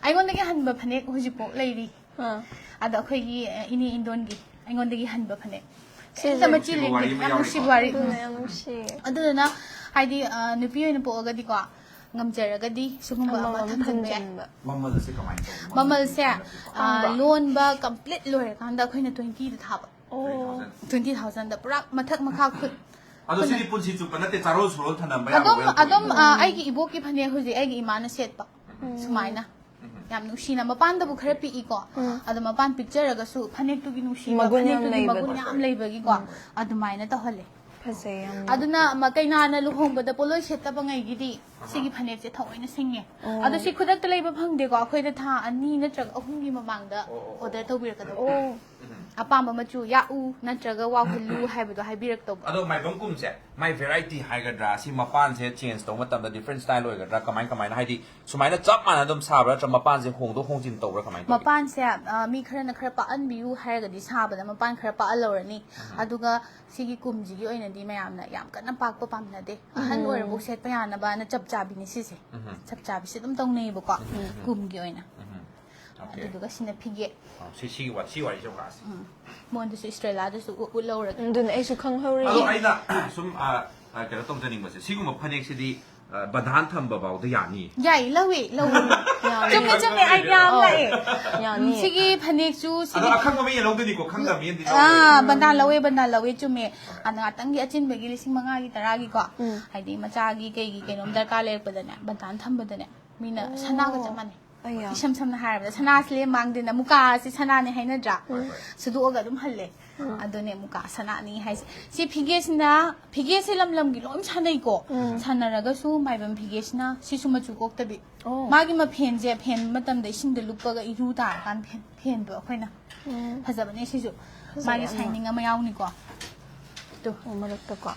ꯑꯩꯉꯣꯟꯗꯒꯤ ꯍꯟꯕ ꯐꯅꯦꯛ ꯍꯧꯖꯤꯛꯐꯥꯎ ꯂꯩꯔꯤ꯫ ꯑꯥ꯫ ꯑꯗꯣ ꯑꯩꯈꯣꯏꯒꯤ, ꯑ, ꯏꯅꯦ ꯏꯟꯗꯣꯟꯒꯤ ꯑꯩꯉꯣꯟꯗꯒꯤ ꯍꯟꯕ ꯐꯅꯦꯛ꯫ ꯁꯤꯁꯦ ꯁꯤꯗ ꯃꯆꯤ ꯅꯨꯡꯁꯤꯕ ꯂꯦꯡꯗꯦ, ꯋꯥꯔꯤ ꯑꯃ ꯌꯥꯝ ꯌꯥꯎꯔꯤꯀꯣ꯫ ꯅꯨꯡꯁꯤꯕ ꯋꯥꯔꯤ꯫ ꯑꯗꯨꯅ ꯌꯥꯝ ꯅꯨꯡꯁꯤꯌꯦ꯫ ꯑꯗꯨꯗꯨꯅ ꯍꯥꯏꯗꯤ, ꯑ, ꯅꯨꯄꯤ ꯑꯣꯏꯅ ꯄꯣꯛꯑꯒꯗꯤꯀꯣ, ꯉꯝꯖꯔꯒꯗꯤ ꯁꯤꯒꯨꯝꯕ ꯑꯃ ꯑꯃꯃꯝ ꯊꯝꯖꯤꯟꯕ ꯌꯥꯏ꯫ ꯊꯝꯖꯤꯟꯕ꯫ ꯃꯃꯜꯁꯦ ꯀꯃꯥꯏꯅ ꯇꯧꯕ? ꯃꯃꯜꯁꯦ, ꯑ, ꯇꯥꯡꯕ꯭ꯔꯥ? ꯂꯣꯟꯕ complete ꯂꯣꯏꯔꯀꯥꯟꯗ ꯑꯩꯈꯣꯏꯅ twenty ꯗ ꯊꯥꯕ꯫ ꯑꯣ꯫ Twenty thousand ꯗ ꯄꯨꯔꯥ ꯃꯊꯛ ꯃꯈꯥ ꯈꯨꯠ꯫ ꯑꯗꯣ ꯈꯨꯠꯅ꯫ ꯁꯤꯗꯤ ꯄꯨꯟꯁꯤ ꯆꯨꯞꯄ ꯅꯠꯇꯦ, ꯆꯥꯔꯣꯜ ꯁꯨꯔꯣꯜ ꯊꯅꯝꯕ ꯌꯥꯕ ꯑꯗꯨꯝ, ꯋꯦꯜ ꯑꯗꯨꯝ, ꯀꯣꯏꯅ꯫ ꯑ, ꯑꯩꯒꯤ ꯏꯕꯣꯛꯀꯤ ꯐꯅꯦꯛ ꯍꯧꯖꯤꯛ ꯑꯩꯒꯤ ꯏꯃꯥꯅ ꯁꯦꯠꯄ꯫ ꯎꯝ꯫ ꯁꯨꯃꯥꯏꯅ꯫ ꯎꯝ꯫ ꯌꯥꯝ ꯅꯨꯡꯁꯤꯅ, ꯃꯄꯥꯟꯗꯕꯨ ꯈꯔ ꯄꯤꯛꯏꯀꯣ꯫ ꯎꯝ꯫ ꯑꯗꯣ ꯃꯄꯥꯟ ꯄꯤꯛꯆꯔꯒꯁꯨ ꯐꯅꯦꯛꯇꯨꯒꯤ ꯅꯨꯡꯁꯤꯕ, ꯃꯒꯨꯟ ꯌꯥꯝ ꯐꯅꯦꯛꯇꯨꯒꯤ ꯃꯒꯨꯟ ꯂꯩꯕꯗꯣ꯫ ꯌꯥꯝ ꯂꯩꯕꯒꯤꯀꯣ꯫ ꯑꯗꯨꯃꯥꯏꯅ ꯇꯧꯍꯜꯂꯦ꯫ ꯐꯖꯩ ꯌꯥꯝꯅ꯫ ꯑꯗꯨꯅ ꯑꯃ ꯀꯩꯅꯥꯅ ꯂꯨꯍꯣꯡꯕꯗ ꯄꯣꯠꯂꯣꯏ ꯁꯦꯠꯇꯕꯉꯩꯒꯤꯗꯤ ꯁꯤꯒꯤ ꯐꯅꯦꯛꯁꯦ ꯊꯑꯣꯏꯅ ꯁꯤꯡꯉꯦ꯫ ꯑꯣ꯫ ꯑꯗꯣ ꯁꯤ ꯈꯨꯗꯛꯇ ꯂꯩꯕ ꯐꯪꯗꯦꯀꯣ, ꯑꯩꯈꯣꯏꯗ ꯊꯥ ꯑꯅꯤ ꯅꯠꯇ꯭ꯔꯒ ꯑꯍꯨꯝꯒꯤ ꯃꯃꯥꯡꯗ ꯑꯣ, ꯑꯣ, ꯑꯣ꯫ order ꯇꯧꯕꯤꯔꯛꯀꯗꯕ꯫ ꯑꯣ꯫ ꯎꯝ꯫ ꯑꯄꯥꯝꯕ ꯃꯆꯨ, ꯌꯥꯛꯎ ꯅꯠꯇ꯭ꯔꯒ ꯋꯥꯎꯍꯜꯂꯨ ꯍꯥꯏꯕꯗꯣ ꯍꯥꯏꯕꯤꯔꯛꯇꯧꯕ꯫ ꯑꯗꯣ ꯃꯥꯏꯕꯝ ꯀꯨꯝꯁꯦ, ꯃꯥꯏ variety ꯍꯥꯏꯒꯗ꯭ꯔꯥ, ꯁꯤ ꯃꯄꯥꯟꯁꯦ change ꯇꯧꯕ ꯃꯇꯝꯗ different style ꯑꯣꯏꯒꯗ꯭ꯔꯥ, ꯀꯃꯥꯏ ꯀꯃꯥꯏꯅ, ꯍꯥꯏꯗꯤ ꯁꯨꯃꯥꯏꯅ ꯆꯞ ꯃꯥꯟꯅ ꯑꯗꯨꯝ ꯁꯥꯕ꯭ꯔꯥ, ꯅꯠꯇ꯭ꯔꯒ ꯃꯄꯥꯟꯁꯦ ꯍꯣꯡꯗꯣꯛ ꯍꯣꯡꯖꯤꯟ ꯇꯧꯕ꯭ꯔꯥ, ꯀꯃꯥꯏꯅ ꯇꯧꯒꯦ? ꯃꯄꯥꯟꯁꯦ, ꯑ, ꯃꯤ ꯈꯔꯅ ꯈꯔ ꯄꯥꯛꯍꯟꯕꯤꯌꯨ ꯍꯥꯏꯔꯒꯗꯤ ꯁꯥꯕꯗ ꯃꯄꯥꯟ ꯈꯔ ꯄꯥꯛꯍꯜꯂꯧꯔꯅꯤ꯫ ꯑꯗꯨꯒ ꯁꯤꯒꯤ ꯀꯨꯝꯁꯤꯒꯤ ꯑꯣꯏꯅꯗꯤ ꯃꯌꯥꯝꯅ ꯌꯥꯝ ꯀꯟꯅ ꯄꯥꯛꯄ ꯄꯥꯝꯅꯗꯦ꯫ ꯑꯍꯟ ꯎꯝ꯫ ꯑꯣꯏꯔꯕꯧ ꯁꯦꯠꯄ ꯌꯥꯅꯕꯅ ꯆꯞ ꯆꯥꯕꯤꯅꯦ ꯁꯤꯁꯦ꯫ ꯎꯝ꯫ ꯆꯞ ꯆꯥꯕꯤꯁꯦ ꯑꯗꯨꯝ ꯇꯧꯅꯩꯌꯦꯕꯀꯣ, ꯎꯝ꯫ ꯀꯨꯝꯒꯤ ꯑꯣꯏꯅ꯫ ꯎꯝ꯫ Okay. ꯑꯗꯨꯗꯨꯒ ꯁꯤꯅ ꯐꯤꯒꯦ꯫ ꯑꯣ, ꯁꯤ, ꯁꯤꯒꯤ ꯋꯥ-, ꯁꯤ ꯋꯥꯔꯤꯁꯦ ꯑꯃꯨꯛ ꯂꯥꯛꯑꯁꯤ꯫ ꯎꯝ꯫ ꯃꯉꯣꯟꯗꯁꯨ ꯏꯁꯇ꯭ꯔꯦꯂꯥꯗꯁꯨ ꯎ-, ꯎꯠꯂꯧꯔꯒꯦ꯫ ꯑꯗꯨꯅ ꯑꯩꯁꯨ ꯈꯪꯍꯧꯔꯤ꯫ ꯑꯗꯣ ꯑꯩꯅ ꯁꯨꯝ, ꯑ, ꯑ, ꯀꯩꯅꯣ ꯇꯧꯖꯅꯤꯡꯕꯁꯦ, ꯁꯤꯒꯨꯝꯕ ꯐꯅꯦꯛꯁꯤꯗꯤ, ꯑ, ꯕꯟꯙꯥꯟ ꯊꯝꯕ ꯐꯥꯎꯗ ꯌꯥꯅꯤ꯫ ꯌꯥꯏ, ꯂꯧꯏ, ꯂꯧꯏ꯫ ꯌꯥꯅꯤ꯫ ꯆꯨꯝꯃꯦ, ꯆꯨꯝꯃꯦ, ꯑꯥꯏꯗꯤꯌꯥ ꯑꯃ ꯂꯥꯛꯑꯦ꯫ ꯌꯥꯅꯤ꯫ ꯁꯤꯒꯤ ꯐꯅꯦꯛꯁꯨ ꯑꯗꯣ ꯁꯤꯒꯤ ꯑꯈꯪꯕ ꯃꯤꯅ ꯂꯧꯗꯣꯏꯅꯤꯀꯣ, ꯈꯪꯗꯕ ꯃꯤꯅꯗꯤ ꯑꯥ, ꯂꯧꯔꯣꯏ꯫ ꯕꯟꯗꯥ ꯂꯧꯋꯦ, ꯕꯟꯗꯥ ꯂꯧꯋꯦ, ꯆꯨꯝꯃꯦ꯫ ꯑꯗ ꯉꯥꯛꯇꯪꯒꯤ ꯑꯆꯤꯟꯕꯒꯤ ꯂꯤꯁꯤꯡ ꯃꯉꯥꯒꯤ, ꯇꯔꯥꯒꯤ ꯀꯣ꯫ ꯎꯝ꯫ ꯍꯥꯏꯗꯤ ꯃꯆꯥꯒꯤ ꯀꯩꯒꯤ ꯀꯩꯅꯣꯝ ꯗꯔꯀꯥꯔ ꯂꯩꯔꯛꯄꯗꯅꯦ, ꯕꯟꯗꯥꯟ ꯊꯝꯕꯗꯅꯦ, ꯃꯤꯅ ꯁꯅꯥꯒ ꯆꯞ ꯃꯥꯟꯅꯩ꯫ ꯑꯌꯥ꯫ ꯏꯁꯝ ꯁꯝꯅ ꯍꯥꯏꯔꯕꯗ ꯁꯅꯥꯁꯦ ꯂꯦꯝ ꯃꯥꯡꯗꯦꯅ, ꯃꯨꯀꯥꯁꯦ ꯁꯅꯥꯅꯦ ꯍꯥꯏꯅꯗ꯭ꯔꯥ? ꯁꯨꯗꯣꯛꯑꯒ ꯑꯗꯨꯝ ꯍꯜꯂꯦ꯫ ꯑꯗꯨꯅꯦ ꯃꯨꯀꯥ ꯁꯅꯥꯅꯤ ꯍꯥꯏꯁꯦ꯫ ꯁꯤ ꯐꯤꯒꯦꯁꯤꯅ, ꯐꯤꯒꯦꯁꯦ ꯂꯝ ꯂꯝꯒꯤ ꯂꯣꯏ ꯁꯥꯟꯅꯩꯀꯣ꯫ ꯁꯥꯟꯅꯔꯒꯁꯨ ꯃꯥꯏꯕꯝ ꯐꯤꯒꯦꯁꯤꯅ ꯁꯤꯁꯨ ꯃꯆꯨ ꯀꯣꯛꯇꯕꯤ꯫ ꯑꯣ꯫ ꯃꯥꯒꯤ ꯃꯐꯦꯟꯁꯦ ꯐꯦꯟꯕ ꯃꯇꯝꯗ ꯏꯁꯤꯡꯗ ꯂꯨꯞꯄꯒ ꯏꯔꯨ ꯇꯥꯔꯀꯥꯟꯗ ꯐꯦꯟ-, ꯐꯦꯟꯕ ꯑꯩꯈꯣꯏꯅ꯫ ꯐꯖꯕꯅꯦ ꯁꯤꯁꯨ꯫ ꯃꯥꯒꯤ ꯌꯥꯝꯅ꯫ ꯁꯥꯏꯅꯤꯡ ꯑꯃ ꯌꯥꯎꯅꯤꯀꯣ꯫ ꯑꯣ, ꯃꯔꯛꯇꯀꯣ꯫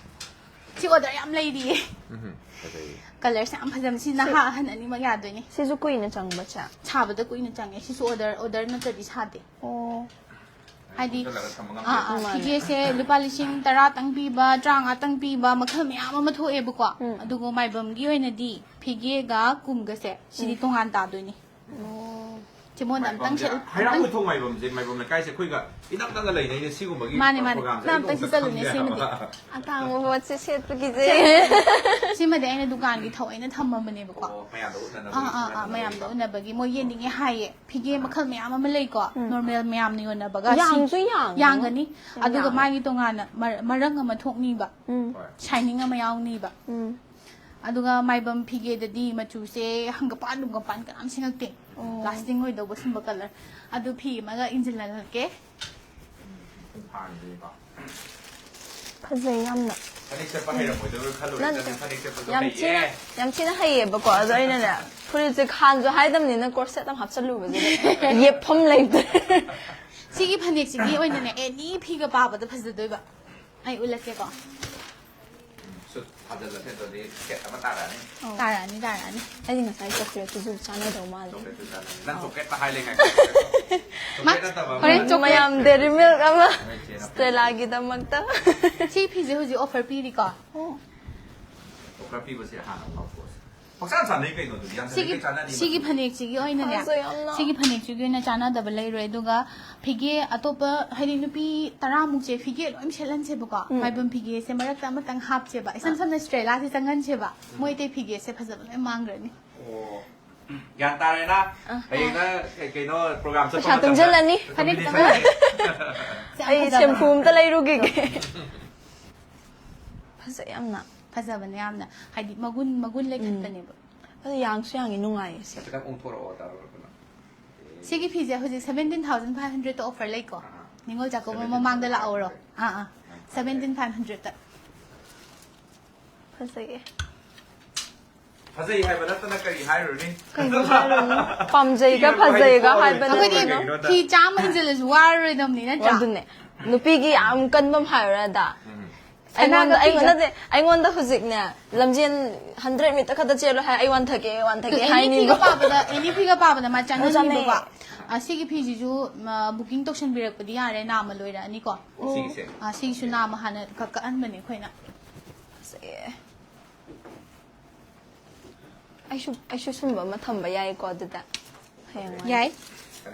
ꯁꯤ ꯑꯣꯔꯗꯔ ꯌꯥꯝ ꯂꯩꯔꯤꯌꯦ꯫ ꯎꯝ, ꯐꯖꯩꯌꯦ꯫ ꯀꯂꯔꯁꯦ ꯌꯥꯝ ꯐꯖꯕ꯫ ꯁꯤ ꯅꯍꯥ ꯑꯍꯟ ꯑꯅꯤꯃꯛ ꯌꯥꯗꯣꯏꯅꯦ꯫ ꯁꯤꯁꯨ ꯀꯨꯏꯅ ꯆꯪꯕꯁꯦ꯫ ꯁꯥꯕꯗ ꯀꯨꯏꯅ ꯆꯪꯉꯦ꯫ ꯁꯤꯁꯨ ꯑꯣꯔꯗꯔ, ꯑꯣꯔꯗꯔ ꯅꯠꯇ꯭ꯔꯗꯤ ꯁꯥꯗꯦ꯫ ꯑꯣ꯫ ꯍꯥꯏꯗꯤ ꯍꯣꯡꯖꯤꯜꯂꯒ ꯊꯝꯕ ꯑꯥ, ꯑꯥ, ꯉꯝꯗꯦ꯫ ꯐꯤꯒꯦꯁꯦ ꯂꯨꯄꯥ ꯂꯤꯁꯤꯡ ꯇꯔꯥꯇꯪ ꯄꯤꯕ, ꯇꯔꯥꯃꯉꯥꯇꯪ ꯄꯤꯕ, ꯃꯈꯜ ꯃꯌꯥꯝ ꯑꯃ ꯊꯣꯛꯑꯦꯕꯀꯣ꯫ ꯑꯗꯨꯒ ꯃꯥꯏꯕꯝꯒꯤ ꯑꯣꯏꯅꯗꯤ ꯐꯤꯒꯦꯒ ꯀꯨꯝꯒꯁꯦ ꯁꯤꯗꯤ ꯇꯣꯉꯥꯟ ꯇꯥꯗꯣꯏꯅꯤ꯫ ꯁꯤ ꯃꯉꯣꯟꯗ ꯑꯝꯇꯪ ꯃꯥꯏꯕꯝꯁꯦ, ꯁꯦꯠ-, ꯍꯩꯔꯥꯡ ꯑꯝꯇꯪ ꯒꯣꯏꯊꯣꯡ ꯃꯥꯏꯕꯝꯁꯦ, ꯃꯥꯏꯕꯝ ꯂꯩꯀꯥꯏꯁꯦ ꯑꯩꯈꯣꯏꯒ ꯏꯅꯛ ꯅꯛꯅ ꯂꯩꯅꯩꯅꯦ꯫ ꯁꯤꯒꯨꯝꯕꯒꯤ ꯃꯥꯅꯦ, ꯃꯥꯅꯦ꯫ ꯄ꯭ꯔꯣꯒ꯭ꯔꯥꯝꯁꯦ ꯅꯪ ꯑꯩ ꯑꯝꯇꯪ ꯅꯣꯡꯃꯇ ꯁꯤꯠꯆꯜꯂꯨꯅꯦ, ꯈꯪꯗꯦ ꯁꯤꯃꯗꯤ꯫ ꯍꯥꯏꯕ꯫ ꯑꯇꯥꯡꯕ ꯄꯣꯠꯁꯦ ꯁꯦꯠꯄ ꯀꯤꯖꯩ꯫ ꯁꯤꯃꯗꯤ ꯑꯩꯅ ꯗꯨꯀꯥꯟꯒꯤ ꯊꯑꯣꯏꯅ ꯊꯝꯃꯝꯕꯅꯦꯕꯀꯣ꯫ ꯑꯣ, ꯃꯌꯥꯝꯗ ꯎꯠꯅꯅꯕ, ꯑꯥ, ꯑꯥ, ꯑꯥ, ꯎꯠꯅꯅꯕ ꯃꯌꯥꯝꯗ ꯂꯩꯕ꯫ ꯎꯠꯅꯕꯒꯤ ꯃꯣꯏ ꯌꯦꯡꯅꯤꯡꯉꯦ ꯍꯥꯏꯌꯦ꯫ ꯐꯤꯒꯦ ꯃꯈꯜ ꯃꯌꯥꯝ ꯑꯃ ꯂꯩꯀꯣ, ꯅꯣꯔꯃꯦꯜ ꯃꯌꯥꯝꯅ ꯌꯣꯟꯅꯕꯒ꯫ ꯁꯤ ꯌꯥꯡꯁꯨ ꯌꯥꯡꯉꯦ꯫ ꯌꯥꯡꯒꯅꯤ꯫ ꯌꯥꯝ ꯑꯗꯨꯒ ꯌꯥꯡꯉꯦ꯫ ꯃꯥꯒꯤ ꯇꯣꯉꯥꯟꯅ ꯃꯔ-, ꯃꯔꯪ ꯑꯃ ꯊꯣꯛꯅꯤꯕ꯫ ꯎꯝ꯫ ꯍꯣꯏ꯫ ꯁꯥꯏꯅꯤꯡ ꯑꯃ ꯌꯥꯎꯅꯤꯕ꯫ ꯎꯝ꯫ ꯑꯗꯨꯒ ꯃꯥꯏꯕꯝ ꯐꯤꯒꯦꯗꯗꯤ ꯃꯆꯨꯁꯦ ꯍꯪꯒꯄꯥꯟ ꯅꯨꯡꯒꯄꯥꯟ ꯀꯅꯥꯝ ꯁꯤꯡꯉꯛꯇꯦ꯫ ꯑꯣ꯫ ꯂꯥꯁꯇꯤꯡ ꯑꯣꯏꯗꯧꯕ ꯁꯨꯝꯕ ꯀꯂꯔ꯫ ꯑꯗꯨ ꯐꯤ ꯑꯃꯒ ꯏꯟꯁꯤꯜꯍꯜꯂꯛꯀꯦ꯫ ꯍꯥꯟꯅꯗꯤꯀꯣ꯫ ꯐꯖꯩ ꯌꯥꯝꯅ꯫ ꯐꯅꯦꯛ ꯁꯦꯠꯄ ꯍꯩꯔꯝꯃꯣꯏꯗꯕ ꯈꯜꯂꯨꯔꯦ꯫ ꯅꯠꯇꯦ꯫ ꯅꯪꯗꯤ ꯐꯅꯦꯛ ꯁꯦꯠꯄꯁꯨ ꯌꯥꯝ ꯍꯩꯌꯦ꯫ ꯊꯤꯅ, ꯌꯥꯝ ꯊꯤꯅ ꯍꯩꯌꯦꯕꯀꯣ꯫ ꯑꯗꯣ ꯑꯩꯅꯅꯦ, ꯐꯨꯔꯤꯠꯁꯦ ꯈꯥꯟꯁꯨ ꯍꯥꯏꯗꯕꯅꯤꯅ ꯀꯣꯔꯁꯦꯠ ꯑꯃ ꯍꯥꯞꯆꯜꯂꯨꯕꯁꯤꯗ ꯌꯦꯞꯐꯝ ꯂꯩꯇ꯭ꯔꯦ꯫ ꯁꯤꯒꯤ ꯐꯅꯦꯛꯁꯤꯒꯤ ꯑꯣꯏꯅꯅꯦ ꯑꯦꯅꯤ ꯐꯤꯒ ꯄꯥꯕꯗ ꯐꯖꯗꯣꯏꯕ꯫ ꯑꯩ ꯎꯠꯂꯛꯀꯦꯀꯣ꯫ ꯁꯨꯠ ꯊꯥꯖꯤꯜꯂ ꯁꯦꯠꯇ꯭ꯔꯗꯤ ꯁꯦꯠ ꯑꯃ ꯇꯥꯔꯛꯑꯅꯤ꯫ ꯇꯥꯔꯛꯑꯅꯤ, ꯇꯥꯔꯛꯑꯅꯤ꯫ ꯑꯩꯗꯤ ꯉꯁꯥꯏ ꯆꯣꯀ꯭ꯂꯦꯠꯇꯨꯁꯨ ꯆꯥꯟꯅꯗꯧ ꯃꯥꯜꯂꯦ꯫ ꯆꯣꯀ꯭ꯂꯦꯠꯇꯨ ꯆꯥꯅꯤꯡꯉꯤ꯫ ꯅꯪ ꯆꯣꯀ꯭ꯂꯦꯠꯇ ꯍꯥꯏ ꯂꯩ ꯉꯥꯏꯈꯣ꯫ ꯆꯣꯀ꯭ꯂꯦꯠ ꯅꯠꯇꯕ ꯑꯃ꯫ ꯍꯣꯔꯦꯟ ꯆꯣꯀ꯭ꯂꯦꯠ꯫ ꯃꯌꯥꯝ ꯗꯦꯔꯤ ꯃꯤꯜꯛ ꯑꯃ ꯍꯣꯏ, ꯆꯦꯅ꯫ ꯁ꯭ꯇꯦꯂꯥꯒꯤꯗꯃꯛꯇ꯫ ꯁꯤ ꯐꯤꯁꯦ ꯍꯧꯖꯤꯛ ꯑꯣꯐꯔ ꯄꯤꯔꯤꯀꯣ꯫ ꯑꯣꯐꯔ ꯄꯤꯕꯁꯦ ꯍꯥꯟꯅ ꯑꯃꯨꯛ ꯂꯧꯊꯣꯛꯑꯁꯤ꯫ ꯄꯪꯆꯥꯟ ꯆꯥꯟꯅꯩ ꯀꯩꯅꯣ ꯑꯗꯨꯗꯤ, ꯌꯥꯝ ꯁꯤꯒꯤ ꯆꯥꯟꯅꯩ, ꯆꯥꯟꯅꯗꯦ ꯁꯤꯒꯤ ꯃꯇꯝꯗ꯫ ꯐꯅꯦꯛꯁꯤꯒꯤ ꯑꯣꯏꯅꯅꯦ, ꯐꯖꯩ ꯌꯥꯝꯅ꯫ ꯁꯤꯒꯤ ꯐꯅꯦꯛꯁꯤꯒꯤ ꯑꯣꯏꯅ ꯆꯥꯟꯅꯗꯕ ꯂꯩꯔꯣꯏ꯫ ꯑꯗꯨꯒ ꯐꯤꯒꯦ ꯑꯇꯣꯞꯄ, ꯍꯥꯏꯗꯤ ꯅꯨꯄꯤ ꯇꯔꯥꯃꯨꯛꯁꯦ ꯐꯤꯒꯦ ꯂꯣꯏ ꯁꯦꯠꯍꯟꯁꯦꯕꯀꯣ꯫ ꯎꯝ꯫ ꯃꯥꯏꯕꯝ ꯐꯤꯒꯦꯁꯦ ꯃꯔꯛꯇ ꯑꯃꯇꯪ ꯍꯥꯞꯁꯦꯕ, ꯏꯁꯝ ꯁꯝꯅ ꯁ꯭ꯇ꯭ꯔꯦꯂꯥꯁꯦ ꯆꯪꯍꯟꯁꯦꯕ꯫ ꯃꯣꯏ ꯑꯇꯩ ꯐꯤꯒꯦꯁꯦ ꯐꯖꯕ ꯂꯣꯏ ꯃꯥꯡꯈ꯭ꯔꯅꯤ꯫ ꯑꯣ꯫ ꯒ꯭ꯌꯥꯟ ꯇꯥꯔꯦꯅ? ꯑ꯫ ꯍꯌꯦꯡꯅ ꯀꯩ ꯀꯩꯅꯣ ꯄ꯭ꯔꯣꯒ꯭ꯔꯥꯝ ꯆꯠꯄ ꯄꯩꯁꯥ ꯃꯇꯝꯗ ꯇꯨꯡꯁꯤꯜꯂꯅꯤ꯫ ꯐꯅꯦꯛ ꯇꯨꯡꯁꯤꯜꯂꯅꯤ꯫ ꯌꯥꯝ ꯑꯩ ꯐꯖꯕ꯫ ꯁꯦꯝꯐꯨ ꯑꯝꯇ ꯂꯩꯔꯨꯈꯤꯒꯦ꯫ ꯐꯖꯩ ꯌꯥꯝꯅ꯫ ꯐꯖꯕꯅꯦ ꯌꯥꯝꯅ꯫ ꯍꯥꯏꯗꯤ ꯃꯒꯨꯟ, ꯃꯒꯨꯟ ꯎꯝ꯫ ꯂꯩꯈꯠꯄꯅꯦꯕ꯫ ꯑꯗꯨ ꯌꯥꯡꯁꯨ ꯌꯥꯡꯉꯤ, ꯅꯨꯡꯉꯥꯏꯌꯦ ꯁꯤ꯫ ꯈꯤꯇꯪ ꯑꯣꯟꯊꯣꯔꯛꯑꯣ, ꯇꯥꯔꯣ, ꯀꯩꯅꯣ꯫ ꯁꯤꯒꯤ ꯐꯤꯁꯦ ꯍꯧꯖꯤꯛ seventeen thousand five hundred offer ꯂꯩꯀꯣ꯫ ꯑꯥ꯫ ꯅꯤꯉꯣꯜ ꯆꯥꯛꯀꯧꯕ ꯃꯃꯥꯡꯗ ꯂꯥꯛꯍꯧꯔꯣ꯫ ꯑꯥ, ꯑꯥ꯫ ꯁꯦꯚꯦꯟꯇꯤꯟ ꯐꯥꯏꯚ ꯍꯟꯗ꯭ꯔꯦꯗꯇ꯫ ꯐꯖꯩꯌꯦ꯫ ꯐꯖꯩ ꯍꯥꯏꯕ ꯅꯠꯇꯅ ꯀꯔꯤ ꯍꯥꯏꯔꯨꯅꯤ? ꯀꯩꯅꯣ ꯍꯥꯏꯔꯨꯅꯤ? ꯄꯥꯝꯖꯩꯒ ꯊꯤꯔꯕ ꯍꯥꯏꯗꯤ ꯐꯖꯩꯒ ꯊꯣꯛꯑꯔꯣꯏ꯫ ꯍꯥꯏꯕ ꯑꯩꯈꯣꯏꯗꯤ ꯅꯠꯇꯅ꯫ ꯀꯩꯒꯤꯅꯣꯗ? ꯐꯤ ꯆꯥꯝꯃ ꯏꯟꯁꯤꯜꯂꯁꯨ ꯋꯥꯔꯔꯣꯏꯗꯕꯅꯤ, ꯅꯠꯇ꯭ꯔꯥ? ꯑꯗꯨꯅꯦ꯫ ꯅꯨꯄꯤꯒꯤ ꯌꯥꯝ ꯀꯟꯕ ꯑꯃ ꯍꯥꯏꯔꯨꯔꯗ꯫ ꯎꯝ꯫ ꯑꯩꯉꯣꯟꯗ, ꯁꯅꯥꯒ ꯑꯩꯉꯣꯟꯗ, ꯐꯤꯒ꯫ ꯅꯠꯇꯦ, ꯑꯩꯉꯣꯟꯗ ꯍꯧꯖꯤꯛꯅꯦ, ꯂꯝꯖꯦꯜ hundred meter ꯈꯛꯇ ꯆꯦꯜꯂꯣ ꯍꯥꯏ, ꯑꯩ ꯋꯥꯟꯊꯒꯦ, ꯑꯩ ꯋꯥꯟꯊꯒꯦ ꯑꯗꯨ ꯑꯦꯅꯤ ꯍꯥꯏꯅꯤꯕ꯫ ꯐꯤꯒ ꯄꯥꯕꯗ, ꯑꯦꯅꯤ ꯐꯤꯒ ꯄꯥꯕꯗ ꯃꯥ ꯑꯣ, ꯆꯥꯅꯩ꯫ ꯆꯥꯅꯍꯟꯅꯤꯕꯀꯣ꯫ ꯑ, ꯁꯤꯒꯤ ꯐꯤꯁꯤꯁꯨ, ꯑ, booking ꯇꯧꯁꯟꯕꯤꯔꯛꯄꯗꯤ ꯌꯥꯔꯦ, ꯅꯥꯝꯃ ꯂꯣꯏꯔꯛꯑꯅꯤꯀꯣ꯫ ꯁꯤꯒꯤꯁꯦ? ꯑ, ꯁꯤꯒꯤꯁꯨ ꯅꯥꯝꯃ ꯍꯥꯟꯅ ꯀꯛ-, ꯀꯛꯍꯟꯕꯅꯦ ꯑꯩꯈꯣꯏꯅ꯫ ꯐꯖꯩꯌꯦ꯫ ꯑꯩꯁꯨ, ꯑꯩꯁꯨ ꯁꯨꯝꯕ ꯑꯃ ꯊꯝꯕ ꯌꯥꯏꯀꯣ ꯑꯗꯨꯗ? ꯍꯌꯦꯡꯋꯥꯏ꯫ ꯌꯥꯏ꯫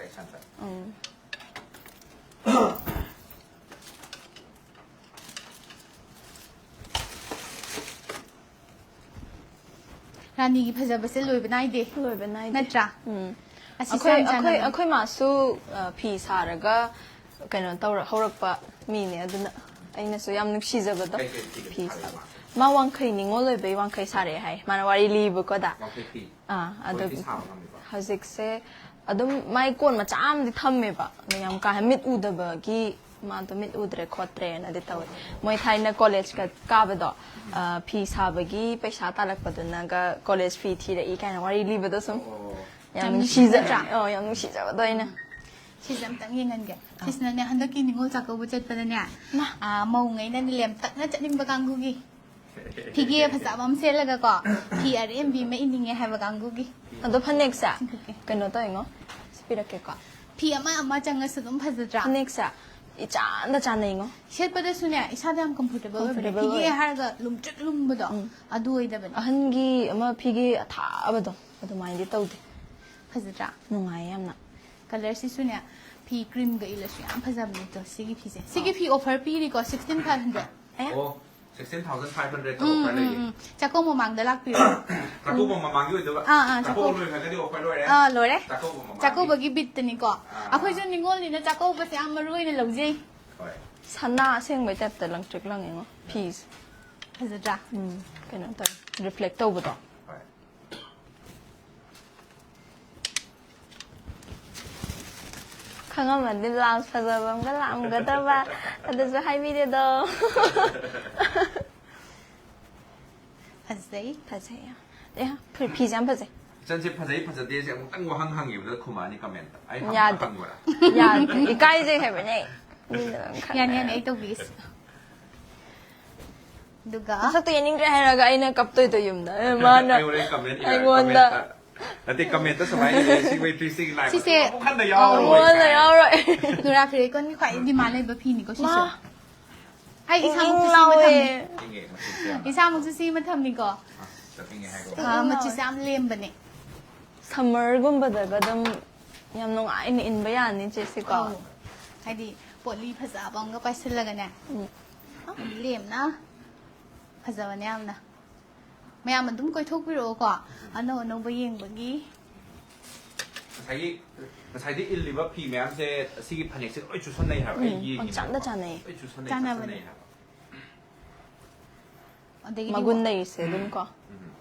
ꯎꯝ꯫ ꯔꯥꯅꯤꯒꯤ ꯐꯖꯕꯁꯦ ꯂꯣꯏꯕ ꯅꯥꯏꯗꯦ꯫ ꯂꯣꯏꯕ ꯅꯥꯏꯗꯦ꯫ ꯅꯠꯇ꯭ꯔꯥ? ꯎꯝ꯫ ꯑꯁꯤꯁꯨ ꯑꯩꯈꯣꯏ, ꯌꯥꯝ ꯑꯩꯈꯣꯏ, ꯆꯥꯟꯅꯕꯅꯤ꯫ ꯑꯩꯈꯣꯏ ꯃꯥꯁꯨ, ꯑ, ꯐꯤ ꯁꯥꯔꯒ ꯀꯩꯅꯣ ꯇꯧꯔ ꯍꯧꯔꯛꯄ ꯃꯤꯅꯦ, ꯑꯗꯨꯅ ꯑꯩꯅꯁꯨ ꯌꯥꯝ ꯅꯨꯡꯁꯤꯖꯕꯗꯣ꯫ ꯀꯩ ꯀꯩ ꯐꯤꯒ ꯐꯤ ꯁꯥꯔꯤꯕ? ꯁꯥꯕ꯫ ꯃꯥ ꯋꯥꯡꯈꯩ ꯅꯤꯉꯣꯜ ꯑꯣꯏꯕꯩ ꯋꯥꯡꯈꯩ ꯁꯥꯔꯛꯑꯦ ꯍꯥꯏ꯫ ꯃꯥꯅ ꯋꯥꯔꯤ ꯂꯤꯕꯀꯣꯗ꯫ ꯋꯥꯡꯈꯩ ꯐꯤ? ꯑꯥ, ꯑꯗꯨ ꯍꯧꯖꯤꯛꯇꯤ ꯁꯥꯕ ꯉꯝꯃꯤꯕ? ꯍꯧꯖꯤꯛꯁꯦ ꯑꯗꯨꯝ ꯃꯥꯏ ꯀꯣꯟ ꯃꯆꯥ ꯑꯃꯗꯤ ꯊꯝꯃꯦꯕ꯫ ꯑꯗꯣ ꯌꯥꯝ ꯀꯥ ꯍꯦꯟꯅ ꯃꯤꯠ ꯎꯗꯕꯒꯤ ꯃꯥꯗꯣ ꯃꯤꯠ ꯎꯗ꯭ꯔꯦ ꯈꯣꯠꯇ꯭ꯔꯦꯅꯗꯤ ꯇꯧꯋꯦ꯫ ꯃꯣꯏ ꯊꯥꯏꯅ ꯀꯣꯂꯦꯖꯀ ꯀꯥꯕꯗꯣ, ꯑ, ꯐꯤ ꯁꯥꯕꯒꯤ ꯄꯩꯁꯥ ꯇꯥꯜꯂꯛꯄꯗꯨꯅꯒ ꯀꯣꯂꯦꯖ ꯐꯤ ꯊꯤꯔꯛꯏ ꯀꯥꯏꯅ ꯋꯥꯔꯤ ꯂꯤꯕꯗꯣ ꯁꯨꯝ ꯑꯣ꯫ ꯌꯥꯝ ꯌꯥꯝ ꯅꯨꯡꯁꯤꯖ-, ꯅꯨꯡꯁꯤꯖꯗ꯭ꯔꯥ? ꯑꯣ, ꯌꯥꯝ ꯅꯨꯡꯁꯤꯖꯕꯗꯣ ꯑꯩꯅ꯫ ꯁꯤꯁꯦ ꯑꯝꯇꯪ ꯌꯦꯡꯍꯟꯒꯦ꯫ ꯑꯥ꯫ ꯁꯤꯁꯤꯅꯅꯦ, ꯍꯟꯗꯛꯀꯤ ꯅꯤꯉꯣꯜ ꯆꯥꯛꯀꯧꯕ ꯆꯠꯄꯗꯅꯦ, ꯃꯥ꯫ ꯑ, ꯃꯧꯉꯩꯅꯅꯦ ꯂꯦꯝꯇꯛꯅ ꯆꯠꯅꯤꯡꯕ ꯀꯥꯡꯕꯨꯒꯤ ꯐꯤꯒꯦ ꯐꯖꯕ ꯑꯃ ꯁꯦꯠꯂꯒꯀꯣ, ꯐꯤ ꯑꯔꯦꯝꯕꯤ ꯑꯃ ꯏꯟꯅꯤꯡꯉꯦ ꯍꯥꯏꯕ ꯀꯥꯡꯕꯨꯒꯤ꯫ ꯑꯗꯣ ꯐꯅꯦꯛꯁꯦ ꯁꯤꯟꯊꯣꯛꯀꯦ꯫ ꯀꯩꯅꯣ ꯇꯧꯋꯤꯉꯣ, ꯁꯤ ꯄꯤꯔꯛꯀꯦꯀꯣ꯫ ꯐꯤ ꯑꯃ ꯑꯃ ꯆꯪꯉꯁꯨ ꯑꯗꯨꯝ ꯐꯖꯗ꯭ꯔꯥ? ꯐꯅꯦꯛꯁꯦ ꯏꯆꯥꯟꯗ ꯆꯥꯟꯅꯩꯉꯣ꯫ ꯁꯦꯠꯄꯗꯁꯨꯅꯦ ꯏꯁꯥꯗ ꯌꯥꯝ ꯀꯝꯐꯣꯔꯇꯦꯕꯜ ꯑꯣꯏꯕꯅꯦ꯫ Comfortable ꯐꯤꯒꯦ ꯑꯣꯏ꯫ ꯍꯥꯏꯔꯒ ꯂꯨꯝꯇ꯭ꯔꯤꯛ ꯂꯨꯝꯕꯗꯣ ꯎꯝ꯫ ꯑꯗꯨ ꯑꯣꯏꯗꯕꯅꯦ꯫ ꯑꯍꯟꯒꯤ ꯑꯃ ꯐꯤꯒꯦ ꯑꯊꯥꯕꯗꯣ ꯑꯗꯨꯃꯥꯏꯅꯗꯤ ꯇꯧꯗꯦ꯫ ꯐꯖꯗ꯭ꯔꯥ? ꯅꯨꯡꯉꯥꯏꯌꯦ ꯌꯥꯝꯅ꯫ ꯀꯂꯔꯁꯤꯁꯨꯅꯦ ꯐꯤ ꯀ꯭ꯔꯤꯝꯒ ꯏꯜꯂꯁꯨ ꯌꯥꯝ ꯐꯖꯕꯅꯦ꯫ ꯑꯗꯣ ꯁꯤꯒꯤ ꯐꯤꯁꯦ, ꯁꯤꯒꯤ ꯐꯤ ꯑꯣꯐꯔ ꯄꯤꯔꯤꯀꯣ, ꯁꯤꯛꯁꯇꯤꯟ ꯐꯥꯏꯚ ꯍꯟꯗ꯭ꯔꯦꯠ꯫ ꯑꯌꯥ꯫ ꯑꯣ, sixteen thousand five hundred ꯎꯝ, offer ꯎꯝ, ꯂꯩꯌꯦ꯫ ꯎꯝ. ꯆꯥꯛꯀꯧꯕ ꯃꯃꯥꯡꯗ ꯂꯥꯛꯄꯤꯔꯣ꯫ ꯆꯥꯛꯀꯧꯕ ꯃꯃꯥꯡꯒꯤ ꯑꯣꯏꯗꯣꯏꯕ? ꯑꯥ, ꯑꯥ, ꯆꯥꯛꯀꯧꯕ ꯆꯥꯛꯀꯧꯕ꯫ ꯂꯣꯏꯈ꯭ꯔꯒꯗꯤ offer ꯂꯣꯏꯔꯦ? ꯑꯥ, ꯂꯣꯏꯔꯦ꯫ ꯆꯥꯛꯀꯧꯕ ꯃꯃꯥꯡꯒꯤ꯫ ꯆꯥꯛꯀꯧꯕꯒꯤ ꯕꯤꯠꯇꯅꯤꯀꯣ꯫ ꯑꯥ꯫ ꯑꯩꯈꯣꯏꯁꯨ ꯅꯤꯉꯣꯜꯅꯤꯅ ꯆꯥꯛꯀꯧꯕꯁꯦ ꯌꯥꯝ ꯃꯔꯨ ꯑꯣꯏꯅ ꯂꯧꯖꯩ꯫ ꯍꯣꯏ꯫ ꯁꯅꯥ ꯑꯁꯦꯡꯕꯩ ꯇꯥꯏꯞꯇ ꯂꯪꯇ꯭ꯔꯤꯛ ꯂꯪꯉꯦꯉꯣ ꯐꯤꯁꯦ꯫ ꯐꯖꯗ꯭ꯔꯥ? ꯎꯝ, ꯀꯩꯅꯣ ꯇꯧꯋꯦ, ꯔꯤꯐ꯭ꯂꯦꯛ ꯇꯧꯕꯗꯣ꯫ ꯍꯣꯏ꯫ ꯈꯪꯉꯝꯃꯗꯤ ꯕ꯭ꯂꯥꯎꯁ ꯐꯖꯕ ꯑꯃꯒ ꯂꯥꯛꯑꯝꯒꯗꯕ꯫ ꯑꯗꯨꯁꯨ ꯍꯥꯏꯕꯤꯗꯦꯗꯣ꯫ ꯐꯖꯩ꯫ ꯐꯖꯩ꯫ ꯑꯦ, ꯐꯨꯔꯤꯠ ꯐꯤꯁꯦ ꯌꯥꯝ ꯐꯖꯩ꯫ ꯏꯆꯟꯁꯦ ꯐꯖꯩ ꯐꯖꯗꯦꯁꯦ ꯑꯃꯨꯛꯇꯪ ꯋꯥꯍꯪ ꯍꯪꯈꯤꯕꯗ ꯈꯨꯝꯃꯛꯑꯅꯤ comment-ꯇ꯫ ꯑꯩ ꯍꯪꯕ ꯌꯥꯗꯦ꯫ ꯍꯪꯕ꯭ꯔꯥ? ꯌꯥꯗꯦ꯫ ꯏꯀꯥꯏꯖꯩ ꯍꯥꯏꯕꯅꯦ꯫ ꯃꯤꯅ ꯂꯣꯏ ꯈꯪꯉꯦ꯫ ꯌꯥꯅꯤ, ꯌꯥꯅꯤ, ꯑꯩ ꯇꯧꯕꯤꯒꯦꯁꯦ꯫ ꯑꯗꯨꯒ ꯃꯁꯛꯇꯣ ꯌꯦꯡꯅꯤꯡꯗ꯭ꯔꯦ ꯍꯥꯏꯔꯒ ꯑꯩꯅ ꯀꯞꯇꯣꯏꯗꯣ ꯌꯨꯝꯗ꯫ ꯑꯦ, ꯃꯥꯅ ꯑꯩꯉꯣꯟꯗ comment ꯏꯔꯒ, ꯑꯩꯉꯣꯟꯗ comment-ꯇ꯫ ꯅꯠꯇꯦ, comment-ꯇ ꯁꯨꯃꯥꯏꯅ ꯏꯔꯦ, "ꯁꯤ ꯋꯦꯠ ꯁꯤ ꯂꯥꯏ ꯁꯤꯁꯦ, ꯑꯃꯨꯛ ꯍꯟꯅ ꯌꯥꯎꯔꯣꯏ" ꯑꯩꯉꯣꯟꯗ ꯀꯥꯏꯅ꯫ ꯌꯥꯎꯔꯣꯏ꯫ ꯅꯨꯔꯥ ꯐꯤꯔꯩꯀꯣꯟꯒꯤ ꯈ꯭ꯋꯥꯏ demand ꯂꯩꯕ ꯐꯤꯅꯤꯀꯣ ꯁꯤꯁꯨ꯫ ꯃꯥ꯫ ꯑꯩ ꯏꯪ ꯏꯪ ꯏꯁꯥꯃꯛꯁꯨ ꯁꯤ ꯂꯥꯎꯋꯦ꯫ ꯃꯊꯪꯅꯤ꯫ ꯏꯪꯉꯦ, ꯃꯆꯨꯁꯦ ꯌꯥꯝ꯫ ꯏꯁꯥꯃꯛꯁꯨ ꯁꯤ ꯃꯊꯪꯅꯤꯀꯣ꯫ ꯑꯁ, ꯆꯞ ꯏꯪꯉꯦ ꯍꯥꯏꯀꯣ꯫ ꯑꯥ, ꯃꯆꯨꯁꯦ ꯌꯥꯝ ꯂꯦꯝꯕꯅꯦ꯫ Summer-ꯒꯨꯝꯕꯗꯒ ꯑꯗꯨꯝ ꯌꯥꯝ ꯅꯨꯡꯉꯥꯏꯅ ꯏꯟꯕ ꯌꯥꯅꯤ ꯆꯦꯁꯤꯀꯣ꯫ ꯑꯧ꯫ ꯍꯥꯏꯗꯤ ꯄꯣꯠꯂꯤ ꯐꯖꯕ ꯑꯃꯒ ꯄꯥꯏꯁꯤꯜꯂꯒꯅꯦ꯫ ꯎꯝ꯫ ꯌꯥꯝ ꯂꯦꯝꯅ ꯐꯖꯕꯅꯦ ꯌꯥꯝꯅ꯫ ꯃꯌꯥꯝ ꯑꯗꯨꯝ ꯀꯣꯏꯊꯣꯛꯄꯤꯔꯛꯑꯣꯀꯣ꯫ ꯑꯅꯧ ꯑꯅꯧꯕ ꯌꯦꯡꯕꯒꯤ꯫ ꯉꯁꯥꯏꯒꯤ, ꯉꯁꯥꯏꯗꯤ ꯏꯜꯂꯤꯕ ꯐꯤ ꯃꯌꯥꯝꯁꯦ ꯑꯁꯤꯒꯤ ꯐꯅꯦꯛꯁꯦ ꯂꯣꯏ ꯆꯨꯁꯟꯅꯩ ꯍꯥꯏꯕ꯫ ꯑꯩ ꯎꯝ, ꯌꯦꯡꯉꯤꯅꯦꯕꯀꯣ꯫ ꯄꯪꯆꯥꯟꯗ ꯆꯥꯟꯅꯩꯌꯦ꯫ ꯂꯣꯏ ꯆꯨꯁꯟꯅꯩ, ꯆꯥꯟꯅꯕꯅꯦ꯫ ꯆꯥꯟꯅꯩ ꯍꯥꯏꯕ꯫ ꯑꯗꯒꯤꯗꯤ ꯃꯒꯨꯟ ꯂꯩꯔꯤꯁꯦ ꯑꯗꯨꯝ ꯀꯣ꯫ ꯎꯝ꯫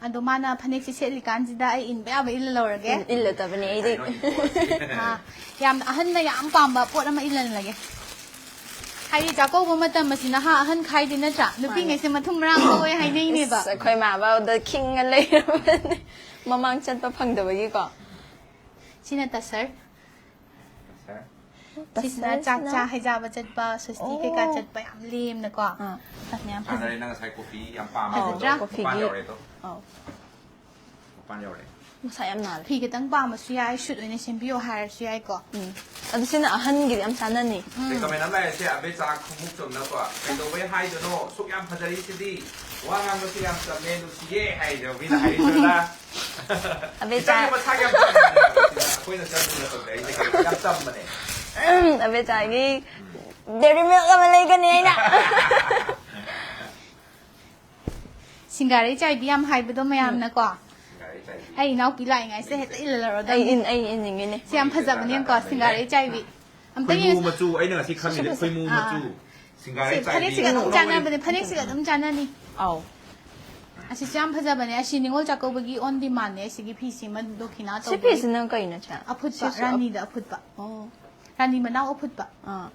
ꯑꯗꯣ ꯃꯥꯅ ꯐꯅꯦꯛꯁꯦ ꯁꯦꯠꯂꯤꯀꯥꯟꯁꯤꯗ ꯑꯩ ꯏꯟꯕ ꯌꯥꯕ ꯏꯜꯂ ꯂꯧꯔꯒꯦ꯫ ꯏꯜ-, ꯏꯜꯂꯗꯕꯅꯦ ꯑꯩꯗꯤ꯫ ꯀꯩꯅꯣ ꯏꯟꯊꯣꯛꯑꯁꯤ꯫ ꯑꯥ, ꯌꯥꯝꯅ ꯑꯍꯟꯅ ꯌꯥꯝ ꯄꯥꯝꯕ ꯄꯣꯠ ꯑꯃ ꯏꯜꯍꯜꯂꯒꯦ꯫ ꯍꯥꯏꯗꯤ ꯆꯥꯛꯀꯧꯕ ꯃꯇꯝ ꯑꯁꯤ ꯅꯍꯥ ꯑꯍꯟ ꯈꯥꯏꯗꯦ ꯅꯠꯇ꯭ꯔꯥ? ꯅꯨꯄꯤꯉꯩꯁꯦ ꯃꯊꯨꯝ ꯃꯔꯥꯡ ꯍꯧꯋꯦ ꯍꯥꯏꯅꯩꯅꯦꯕ꯫ ꯑꯁ, ꯑꯩꯈꯣꯏ ꯃꯥ ꯕꯥꯎꯗ ꯈꯤꯡꯉ ꯂꯩꯔꯕꯅꯦ꯫ ꯃꯃꯥꯡ ꯆꯠꯄ ꯐꯪꯗꯕꯒꯤꯀꯣ꯫ ꯁꯤꯅ ꯇꯁꯔ꯫ ꯁꯥꯔ꯫ ꯁꯤꯁꯤꯅ ꯆꯥꯛ ꯆꯥ ꯍꯩꯖꯥꯕ ꯆꯠꯄ, ꯁ꯭ꯋꯁꯇꯤ ꯑꯣ꯫ ꯀꯩꯀꯥ ꯆꯠꯄ ꯌꯥꯝ ꯂꯦꯝꯅꯀꯣ꯫ ꯑꯥ꯫ ꯐꯅ ꯌꯥꯝ ꯐꯖꯩ꯫ ꯁꯥꯟꯅꯔꯦ, ꯅꯪ ꯉꯁꯥꯏ ꯀꯣꯐꯤ ꯌꯥꯝ ꯄꯥꯝꯃꯦ ꯐꯖꯗ꯭ꯔꯥ? ꯍꯥꯏꯕꯗꯣ꯫ ꯃꯄꯥꯟ ꯀꯣꯐꯤꯒꯤ꯫ ꯌꯧꯔꯦꯗꯣ꯫ ꯑꯧ꯫ ꯃꯄꯥꯟ ꯌꯧꯔꯦ꯫ ꯃꯁꯥ ꯌꯥꯝ ꯅꯥꯜꯂꯦ꯫ ꯐꯤ ꯈꯤꯇꯪ ꯄꯥꯝꯃꯁꯨ ꯌꯥꯏ, ꯁꯨꯠ ꯑꯣꯏꯅ ꯁꯦꯝꯕꯤꯌꯣ ꯍꯥꯏꯔꯁꯨ ꯌꯥꯏꯀꯣ꯫ ꯎꯝ꯫ ꯑꯗꯨ ꯁꯤꯅ ꯑꯍꯟꯒꯤꯗꯤ ꯌꯥꯝ ꯆꯥꯟꯅꯅꯤ꯫ ꯔꯤꯀꯃꯦꯟ ꯑꯃ ꯂꯩꯔꯁꯦ, ꯑꯕꯦꯆꯥ ꯈꯣꯡꯎꯞ ꯆꯨꯝꯅꯀꯣ, "ꯀꯩꯗꯧꯕꯩ ꯍꯥꯏꯗꯣꯏꯅꯣ? ꯁꯨꯛ ꯌꯥꯝ ꯐꯖꯔꯤꯁꯤꯗꯤ, ꯋꯥ ꯉꯥꯡꯕꯁꯨ ꯌꯥꯝ ꯆꯝꯃꯦ, ꯅꯨꯡꯁꯤꯌꯦ" ꯍꯥꯏꯗꯣ ꯃꯤꯅ ꯍꯥꯏꯔꯤꯗꯨꯅ꯫ ꯑꯕꯦꯆꯥ꯫ ꯈꯤꯇꯪꯗꯤ ꯃꯁꯥꯒꯤ ꯌꯥꯝ ꯆꯝꯃꯦ꯫ ꯑꯩꯈꯣꯏꯅ ꯆꯝꯗꯅ ꯇꯧꯖꯔꯤꯁꯦ ꯀꯩꯅꯣ? ꯌꯥꯝ ꯆꯝꯕꯅꯦ꯫ ꯎꯝ, ꯑꯕꯦꯆꯥꯒꯤ ꯗꯦꯔꯤ ꯃꯤꯜꯛ ꯑꯃ ꯂꯩꯒꯅꯤ ꯑꯩꯅ꯫ ꯁꯤꯡꯒꯥꯔꯩ ꯆꯥꯏꯕꯤ ꯌꯥꯝ ꯍꯥꯏꯕꯗꯣ ꯃꯌꯥꯝꯅꯀꯣ꯫ ꯑꯩ ꯏꯅꯥꯎꯄꯤ ꯂꯥꯛꯏꯉꯩꯁꯤꯗ ꯍꯦꯛꯇ ꯏꯜꯂꯔꯣ꯫ ꯑꯩ ꯏꯟ ꯑꯩ ꯏꯟꯅꯤꯡꯉꯤꯅꯦ꯫ ꯁꯤ ꯌꯥꯝ ꯐꯖꯕꯅꯦꯀꯣ, ꯁꯤꯡꯒꯥꯔꯩ ꯆꯥꯏꯕꯤ꯫ ꯑꯝꯇ ꯈꯣꯏꯃꯨ ꯌꯦꯡ- ꯃꯆꯨ, ꯑꯩꯅ ꯉꯁꯤ ꯈꯪꯉꯤꯁꯦ ꯈꯣꯏꯃꯨ ꯑꯥ꯫ ꯃꯆꯨ꯫ ꯁꯤꯡꯒꯥꯔꯩ ꯁꯤ ꯐꯅꯦꯛꯁꯤꯒ ꯑꯗꯨꯝ ꯆꯥꯏꯕꯤ꯫ ꯆꯥꯟꯅꯕꯅꯦ, ꯐꯅꯦꯛꯁꯤꯒ ꯑꯗꯨꯝ ꯆꯥꯟꯅꯅꯤ꯫ ꯑꯧ꯫ ꯑꯁꯤꯁꯨ ꯌꯥꯝ ꯐꯖꯕꯅꯦ꯫ ꯑꯁꯤ ꯅꯤꯉꯣꯜ ꯆꯥꯛꯀꯧꯕꯒꯤ ꯑꯣꯟ ꯗꯤꯃꯥꯟꯅꯦ꯫ ꯑꯁꯤꯒꯤ ꯐꯤꯁꯤꯃ ꯗꯣꯈꯤꯅꯥ ꯁꯤ ꯇꯧꯕꯒꯤ꯫ ꯐꯤꯁꯤꯅ ꯀꯩꯅꯣ ꯆꯦ? ꯑꯐꯨꯠꯄ, ꯁꯤꯁꯨ ꯑꯐ- ꯔꯥꯅꯤꯗ ꯑꯐꯨꯠꯄ꯫ ꯑꯣ꯫ ꯔꯥꯅꯤ ꯃꯅꯥꯎ ꯑꯐꯨꯠꯄ꯫ ꯑꯥ꯫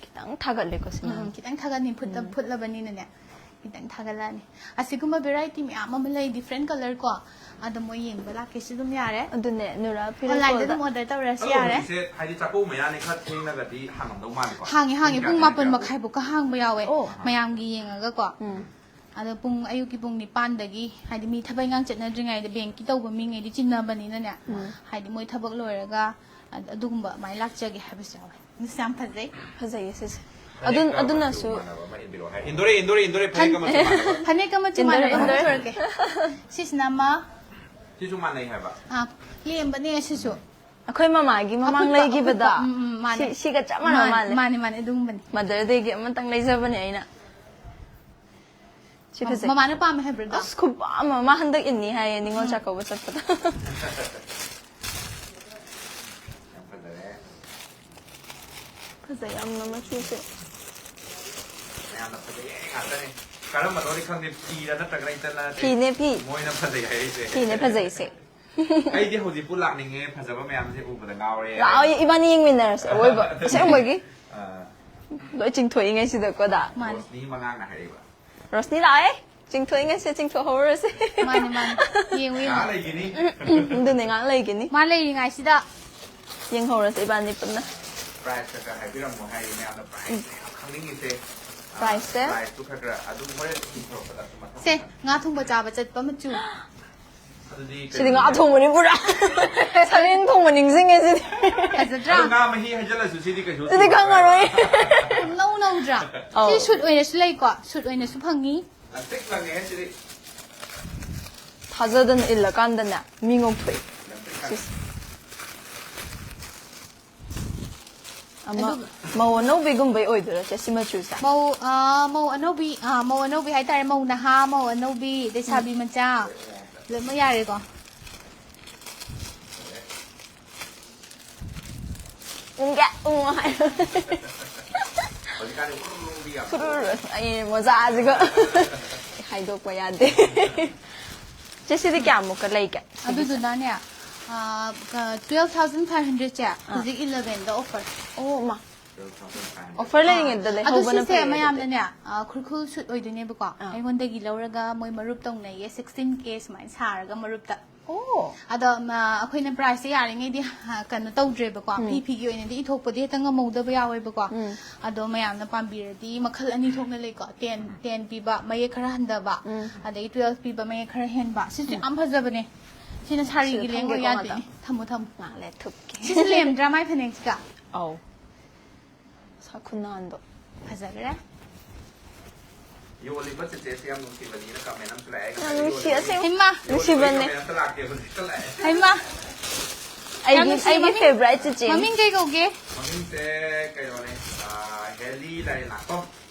ꯈꯤꯇꯪ ꯊꯥꯒꯠꯂꯦꯀꯣ ꯁꯤꯅ꯫ ꯎꯝ, ꯈꯤꯇꯪ ꯊꯥꯒꯠꯅꯤ, ꯐꯨꯠꯇ ꯐꯨꯠꯂꯕꯅꯤꯅꯅꯦ, ꯈꯤꯇꯪ ꯊꯥꯒꯠꯂꯛꯑꯅꯤ꯫ ꯑꯁꯤꯒꯨꯝꯕ ꯚꯦꯔꯥꯏꯇꯤ ꯃꯌꯥꯝ ꯑꯃ ꯂꯩ, ꯗꯤꯐ꯭ꯔꯦꯟ ꯀꯂꯔ ꯀꯣ꯫ ꯑꯗꯣ ꯃꯣꯏ ꯌꯦꯡꯕ ꯂꯥꯛꯀꯦꯁꯨ ꯑꯗꯨꯝ ꯌꯥꯔꯦ꯫ ꯑꯗꯨꯅꯦ, ꯅꯨꯔꯥ ꯑꯣꯟꯂꯥꯏꯟꯗ ꯐꯤꯔꯣꯜꯗ꯫ ꯑꯗꯨꯝ ꯑꯣꯔꯗꯔ ꯇꯧꯔꯁꯨ ꯑꯗꯣ ꯌꯥꯔꯦ꯫ ꯍꯧꯖꯤꯛꯁꯦ ꯍꯥꯏꯗꯤ ꯆꯥꯛꯀꯧꯕ ꯃꯌꯥꯅꯤ, ꯈꯔ ꯊꯦꯡꯅꯒꯗꯤ ꯍꯥꯡꯉꯝꯗꯧ ꯃꯥꯜꯂꯤꯀꯣ꯫ ꯍꯥꯡꯉꯦ, ꯍꯥꯡꯉꯦ꯫ ꯄꯨꯡ ꯃꯥꯄꯟ ꯀꯌꯥꯗꯩꯅ ꯃꯈꯥꯏꯐꯥꯎꯀ ꯍꯥꯡꯕ ꯌꯥꯎꯋꯦ꯫ ꯑꯣ꯫ ꯃꯌꯥꯝꯒꯤ ꯌꯦꯡꯉꯒꯀꯣ꯫ ꯎꯝ꯫ ꯑꯗꯣ ꯄꯨꯡ, ꯑꯌꯨꯛꯀꯤ ꯄꯨꯡ ꯅꯤꯄꯥꯟꯗꯒꯤ, ꯍꯥꯏꯗꯤ ꯃꯤ ꯊꯕꯛ ꯏꯪꯈꯥꯡ ꯆꯠꯅꯗ꯭ꯔꯤꯉꯩꯗ, ꯕꯦꯡꯀꯤ ꯇꯧꯕ ꯃꯤꯉꯩꯗꯤ ꯆꯤꯟꯅꯕꯅꯤꯅꯅꯦ, ꯎꯝ꯫ ꯍꯥꯏꯗꯤ ꯃꯣꯏ ꯊꯕꯛ ꯂꯣꯏꯔꯒ ꯑꯗ-, ꯑꯗꯨꯒꯨꯝꯕ ꯑꯗꯨꯃꯥꯏꯅ ꯂꯥꯛꯆꯒꯦ ꯍꯥꯏꯕꯁꯨ ꯌꯥꯎꯋꯦ꯫ ꯑꯗꯨꯁꯨ ꯌꯥꯝ ꯐꯖꯩ꯫ ꯐꯖꯩꯌꯦ ꯁꯤꯁꯦ꯫ ꯐꯅꯦꯛ ꯑꯗꯨ ꯀ ꯑꯗꯨꯅꯁꯨ ꯃꯆꯨ ꯃꯥꯟꯅꯕ ꯑꯃ ꯏꯟꯕꯤꯔꯛꯑꯣ ꯍꯥꯏ꯫ ꯏꯟꯗꯣꯔꯦ, ꯏꯟꯗꯣꯔꯦ, ꯏꯟꯗꯣꯔꯦ, ꯐꯅꯦꯛ ꯑꯃ ꯆꯞ ꯃꯥꯟꯅꯕ꯫ ꯐꯅꯦꯛ ꯑꯃ ꯆꯞ ꯏꯟꯗꯣꯔꯦ, ꯃꯥꯟꯅꯕ ꯑꯃ ꯏꯟꯗꯣꯔꯦ꯫ ꯄꯨꯊꯣꯔꯛꯀꯦ꯫ ꯁꯤꯁꯤꯅ ꯑꯃ, ꯁꯤꯁꯨ ꯃꯥꯟꯅꯩ ꯍꯥꯏꯕ꯫ ꯑꯥ, ꯂꯦꯝꯕꯅꯦ ꯁꯤꯁꯨ꯫ ꯑꯩꯈꯣꯏ ꯃꯃꯥꯒꯤ ꯃꯃꯥꯡ ꯑꯐꯨꯠꯄ, ꯂꯩꯈꯤꯕꯗꯣ꯫ ꯑꯐꯨꯠꯄ, ꯎꯝ, ꯎꯝ, ꯃꯥꯅꯦ꯫ ꯁꯤ-, ꯁꯤꯒ ꯆꯞ ꯃꯥꯟꯅꯕ ꯃꯥꯅꯦ, ꯃꯥꯜꯂꯦ꯫ ꯃꯥꯅꯦ, ꯃꯥꯅꯦ, ꯑꯗꯨꯒꯨꯝꯕꯅꯦ꯫ ꯃꯥꯗꯔ ꯗꯦꯒꯤ ꯑꯃꯇꯪ ꯂꯩꯖꯕꯅꯦ ꯑꯩꯅ꯫ ꯁꯤ ꯐꯖꯩ꯫ ꯃꯃꯥꯅ ꯄꯥꯝꯃꯦ ꯍꯥꯏꯕ꯭ꯔꯥ ꯑꯗꯣ? ꯑꯁ, ꯈꯨꯄꯥꯝ ꯑꯃ꯫ ꯃꯥ ꯍꯟꯗꯛ ꯏꯟꯅꯤ ꯍꯥꯏꯌꯦ ꯅꯤꯉꯣꯜ ꯆꯥꯛꯀꯧꯕ ꯆꯠꯄꯗ꯫ ꯌꯥꯝ ꯐꯖꯔꯦ꯫ ꯐꯖꯩ ꯌꯥꯝꯅ ꯃꯆꯨꯁꯦ꯫ ꯃꯌꯥꯝꯅ ꯐꯖꯩ ꯉꯥꯛꯇꯅꯦ꯫ ꯀꯔꯝꯕꯅꯣꯗꯤ ꯈꯪꯗꯦ, ꯐꯤꯔ ꯅꯠꯇ꯭ꯔꯒꯅ ꯏꯟꯇꯔꯅꯦꯠ? ꯐꯤꯅꯦ, ꯐꯤ꯫ ꯃꯣꯏꯅ ꯐꯖꯩ ꯍꯥꯏꯔꯤꯁꯦ꯫ ꯐꯤꯅꯦ ꯐꯖꯩꯁꯦ꯫ ꯑꯩꯗꯤ ꯍꯧꯖꯤꯛꯄꯨ ꯂꯥꯛꯅꯤꯡꯉꯦ, ꯐꯖꯕ ꯃꯌꯥꯝꯁꯦ ꯎꯕꯗ ꯉꯥꯎꯔꯦ꯫ ꯂꯥꯛꯑꯣ, ꯏꯕꯥꯅꯤ ꯌꯦꯡꯃꯤꯟꯅꯔꯁꯦ ꯑꯔꯣꯏꯕ꯫ ꯑꯁꯦꯡꯕꯒꯤ꯫ ꯑꯥ, ꯂꯣꯏ ꯆꯤꯡꯊꯣꯛꯏꯉꯩꯁꯤꯗꯀꯣ ꯗꯥ꯫ ꯃꯥꯅꯦ꯫ ꯔꯣꯁꯅꯤ ꯃꯉꯥꯡꯅ ꯍꯥꯏꯔꯛꯏꯕ꯫ ꯔꯣꯁꯅꯤ ꯂꯥꯛꯑꯦ꯫ ꯆꯤꯡꯊꯣꯛꯏꯉꯩꯁꯤꯗ ꯆꯤꯡꯊꯣꯛꯍꯧꯔꯁꯦ꯫ ꯃꯥꯅꯦ, ꯃꯥꯅꯦ꯫ ꯌꯦꯡꯉꯨ, ꯉꯥꯏꯍꯥꯛ ꯌꯦꯡꯉꯨ꯫ ꯂꯩꯈꯤꯅꯤ꯫ ꯑꯗꯨꯅꯦ, ꯉꯥꯏꯍꯥꯛ ꯂꯩꯒꯅꯤ꯫ ꯃꯥ ꯂꯩꯔꯤꯉꯩꯁꯤꯗ꯫ ꯌꯦꯡꯍꯧꯔꯁꯦ ꯏꯕꯥꯅꯤ ꯄꯨꯟꯅ꯫ ꯄ꯭ꯔꯥꯏꯁ ꯈꯔ ꯈꯔ ꯍꯥꯏꯕꯤꯔꯝꯃꯣ ꯍꯥꯏꯔꯤ ꯃꯌꯥꯝꯅ ꯄ꯭ꯔꯥꯏꯁ ꯃꯌꯥꯝ ꯈꯪꯅꯤꯡꯉꯤꯁꯦ꯫ ꯑꯥ, ꯄ꯭ꯔꯥꯏꯁꯁꯦ? ꯄ꯭ꯔꯥꯏꯁꯇꯨ ꯈꯔ ꯈꯔ ꯑꯗꯨꯝ ꯍꯣꯔꯦꯟ ꯏꯟꯊꯣꯔꯛꯄꯗ ꯑꯗꯨꯝ ꯃꯊꯪ ꯁꯦ, ꯃꯊꯪ꯫ ꯉꯥ ꯊꯣꯡꯕ ꯆꯥꯕ ꯆꯠꯄ ꯃꯆꯨ꯫ ꯁꯤꯗꯤ ꯉꯥ ꯊꯣꯡꯕꯅꯤ ꯄꯨꯔꯥ꯫ ꯁꯔꯦꯡ ꯊꯣꯡꯕ ꯅꯤꯡꯁꯤꯡꯉꯦ ꯁꯤꯗꯤ꯫ ꯐꯖꯗ꯭ꯔꯥ? ꯑꯗꯨ ꯉꯥ ꯃꯍꯤ ꯍꯩꯖꯤꯜꯂꯁꯨ ꯁꯤꯗꯤ ꯀꯩꯁꯨ ꯁꯤꯗꯤ ꯈꯪꯉꯔꯣꯏ꯫ ꯄꯨꯡꯅꯧ ꯅꯧꯗ꯭ꯔꯥ? ꯑꯧ꯫ ꯁꯤ ꯁꯨꯠ ꯑꯣꯏꯅꯁꯨ ꯂꯩꯀꯣ, ꯁꯨꯠ ꯑꯣꯏꯅꯁꯨ ꯐꯪꯉꯤ꯫ ꯂꯪꯇ꯭ꯔꯤꯛ ꯂꯪꯉꯦꯍꯦ ꯁꯤꯗꯤ꯫ ꯊꯥꯖꯗꯅ ꯏꯜꯂꯀꯥꯟꯗꯅꯦ ꯃꯤ ꯉꯧꯊꯣꯛꯑꯦ꯫ ꯁꯤꯁꯦ꯫ ꯑꯃ ꯑꯗꯨꯒ- ꯃꯧ ꯑꯅꯧꯕꯤꯒꯨꯝꯕꯩ ꯑꯣꯏꯗꯣꯏꯔꯣ ꯆꯦ ꯁꯤ ꯃꯆꯨꯁꯦ? ꯃꯧ ꯑ, ꯃꯧ ꯑꯅꯧꯕꯤ ꯑ, ꯃꯧ ꯑꯅꯧꯕꯤ ꯍꯥꯏꯇꯥꯔꯦ, ꯃꯧ ꯅꯍꯥ, ꯃꯧ ꯑꯅꯧꯕꯤ, ꯂꯩꯁꯥꯕꯤ ꯃꯆꯥ, ꯂꯣꯏꯅꯃꯛ ꯌꯥꯔꯦꯀꯣ꯫ ꯎꯪꯒꯦ ꯎꯪꯉꯣ ꯍꯥꯏ꯫ ꯍꯧꯖꯤꯛꯀꯥꯟꯗꯤ ꯎꯔꯨꯝ ꯎꯔꯨꯝꯗꯤ ꯌꯥꯝ ꯐꯨꯔꯨꯔꯨ ꯑꯩ ꯃꯣꯖꯥꯁꯤꯒ ꯍꯥꯏꯗꯣꯛꯄ ꯌꯥꯗꯦ꯫ ꯆꯦ ꯁꯤꯗꯤ ꯀꯌꯥꯃꯨꯛꯀ ꯂꯩꯒꯦ? ꯑꯗꯨꯗꯨꯅꯅꯦ, ꯇ꯭ꯋꯦꯜꯐ ꯊꯥꯎꯖꯟ ꯐꯥꯏꯚ ꯍꯟꯗ꯭ꯔꯦꯠꯁꯦ ꯍꯧꯖꯤꯛ ꯏꯂꯚꯦꯟꯗ ꯑꯣꯐꯔ꯫ ꯑꯣ ꯃꯥ twelve thousand five hundred. Offer ꯂꯩꯔꯤꯉꯩꯗ ꯑꯗꯣ ꯂꯩꯍꯧꯕꯅ ꯁꯤꯁꯦ ꯐꯩꯌꯦ ꯑꯗꯨꯗꯤ꯫ ꯃꯌꯥꯝꯅꯅꯦ, ꯑ, ꯈꯨꯔꯈꯨꯜ ꯁꯨꯠ ꯑꯣꯏꯗꯣꯏꯅꯦꯕꯀꯣ꯫ ꯑꯥ꯫ ꯑꯩꯉꯣꯟꯗꯒꯤ ꯂꯧꯔꯒ ꯃꯣꯏ ꯃꯔꯨꯞ ꯇꯧꯅꯩꯌꯦ, ꯁꯤꯛꯁꯇꯤꯟ ꯀꯦ ꯁꯨꯃꯥꯏꯅ ꯁꯥꯔꯒ ꯃꯔꯨꯞꯇ꯫ ꯑꯣ ꯑꯗꯣ ꯃ, ꯑꯩꯈꯣꯏꯅ ꯄ꯭ꯔꯥꯏꯁꯁꯦ ꯌꯥꯔꯤꯉꯩꯗꯤ, ꯑ, ꯀꯩꯅꯣ ꯇꯧꯗ꯭ꯔꯦꯕꯀꯣ, ꯎꯝ꯫ ꯐꯤ ꯐꯤꯒꯤ ꯑꯣꯏꯅꯗꯤ ꯏꯊꯣꯛꯄꯗꯤ ꯍꯦꯛꯇ ꯉꯝꯍꯧꯗꯕ ꯌꯥꯎꯋꯦꯕꯀꯣ꯫ ꯎꯝ꯫ ꯑꯗꯣ ꯃꯌꯥꯝꯅ ꯄꯥꯝꯕꯤꯔꯗꯤ ꯃꯈꯜ ꯑꯅꯤ ꯊꯣꯛꯅ ꯂꯩꯀꯣ, ꯇꯦꯟ ꯇꯦꯟ ꯄꯤꯕ ꯃꯌꯦꯛ ꯈꯔ ꯍꯟꯊꯕ, ꯎꯝ꯫ ꯑꯗꯒꯤ ꯇ꯭ꯋꯦꯜꯐ ꯄꯤꯕ ꯃꯌꯦꯛ ꯈꯔ ꯍꯦꯟꯕ꯫ ꯁꯤꯁꯨ ꯌꯥꯝ ꯐꯖꯕꯅꯦ꯫ ꯁꯤꯅ ꯁꯥꯔꯤꯒꯤ ꯁꯤꯗ ꯂꯦꯡꯉꯣꯏ ꯊꯝꯒꯦꯀꯣ ꯌꯥꯗꯦꯅꯦ꯫ ꯉꯥꯛꯇꯪ꯫ ꯊꯝꯃꯣ ꯊꯝꯃꯣ꯫ ꯉꯥꯛ ꯂꯩ ꯊꯨꯞꯀꯦ꯫ ꯁꯤꯁꯨ ꯂꯦꯝꯗ꯭ꯔꯥ ꯃꯥꯏ ꯐꯅꯦꯛꯁꯤꯒ? ꯑꯧ ꯁꯥꯈꯨꯅꯥꯟꯗꯣ꯫ ꯐꯖꯈ꯭ꯔꯦ꯫ ꯌꯣꯜꯂꯤꯕ ꯆꯦꯆꯦꯁꯦ ꯌꯥꯝ ꯅꯨꯡꯁꯤꯕꯅꯤꯅ ꯀꯃꯦꯟ ꯑꯃꯁꯨ ꯂꯥꯛꯑꯦ꯫ ꯌꯥꯝ ꯅꯨꯡꯁꯤ ꯑꯁꯦꯡꯕ꯫ ꯍꯩꯃꯥ! ꯌꯣꯜꯂꯤꯕꯒꯤ ꯅꯨꯡꯁꯤꯕꯅꯦ꯫ ꯀꯃꯦꯟ ꯑꯝꯇ ꯂꯥꯛꯇꯦ ꯍꯧꯖꯤꯛꯇ ꯂꯥꯛꯑꯦ꯫ ꯍꯩꯃꯥ! ꯌꯥꯝ ꯑꯩꯒꯤ ꯅꯨꯡꯁꯤ ꯑꯩꯒꯤ ꯃꯃꯤꯡ꯫ ꯐꯦꯚꯣꯔꯥꯏꯠ ꯆꯤꯆꯦ꯫ ꯃꯃꯤꯡ ꯀꯩ ꯀꯧꯒꯦ? ꯃꯃꯤꯡꯁꯦ ꯀꯩꯅꯣꯅꯦ, ꯑꯥ, ꯍꯦꯂꯤ ꯂꯥꯏꯔꯦꯟ ꯂꯥꯛꯄꯝ꯫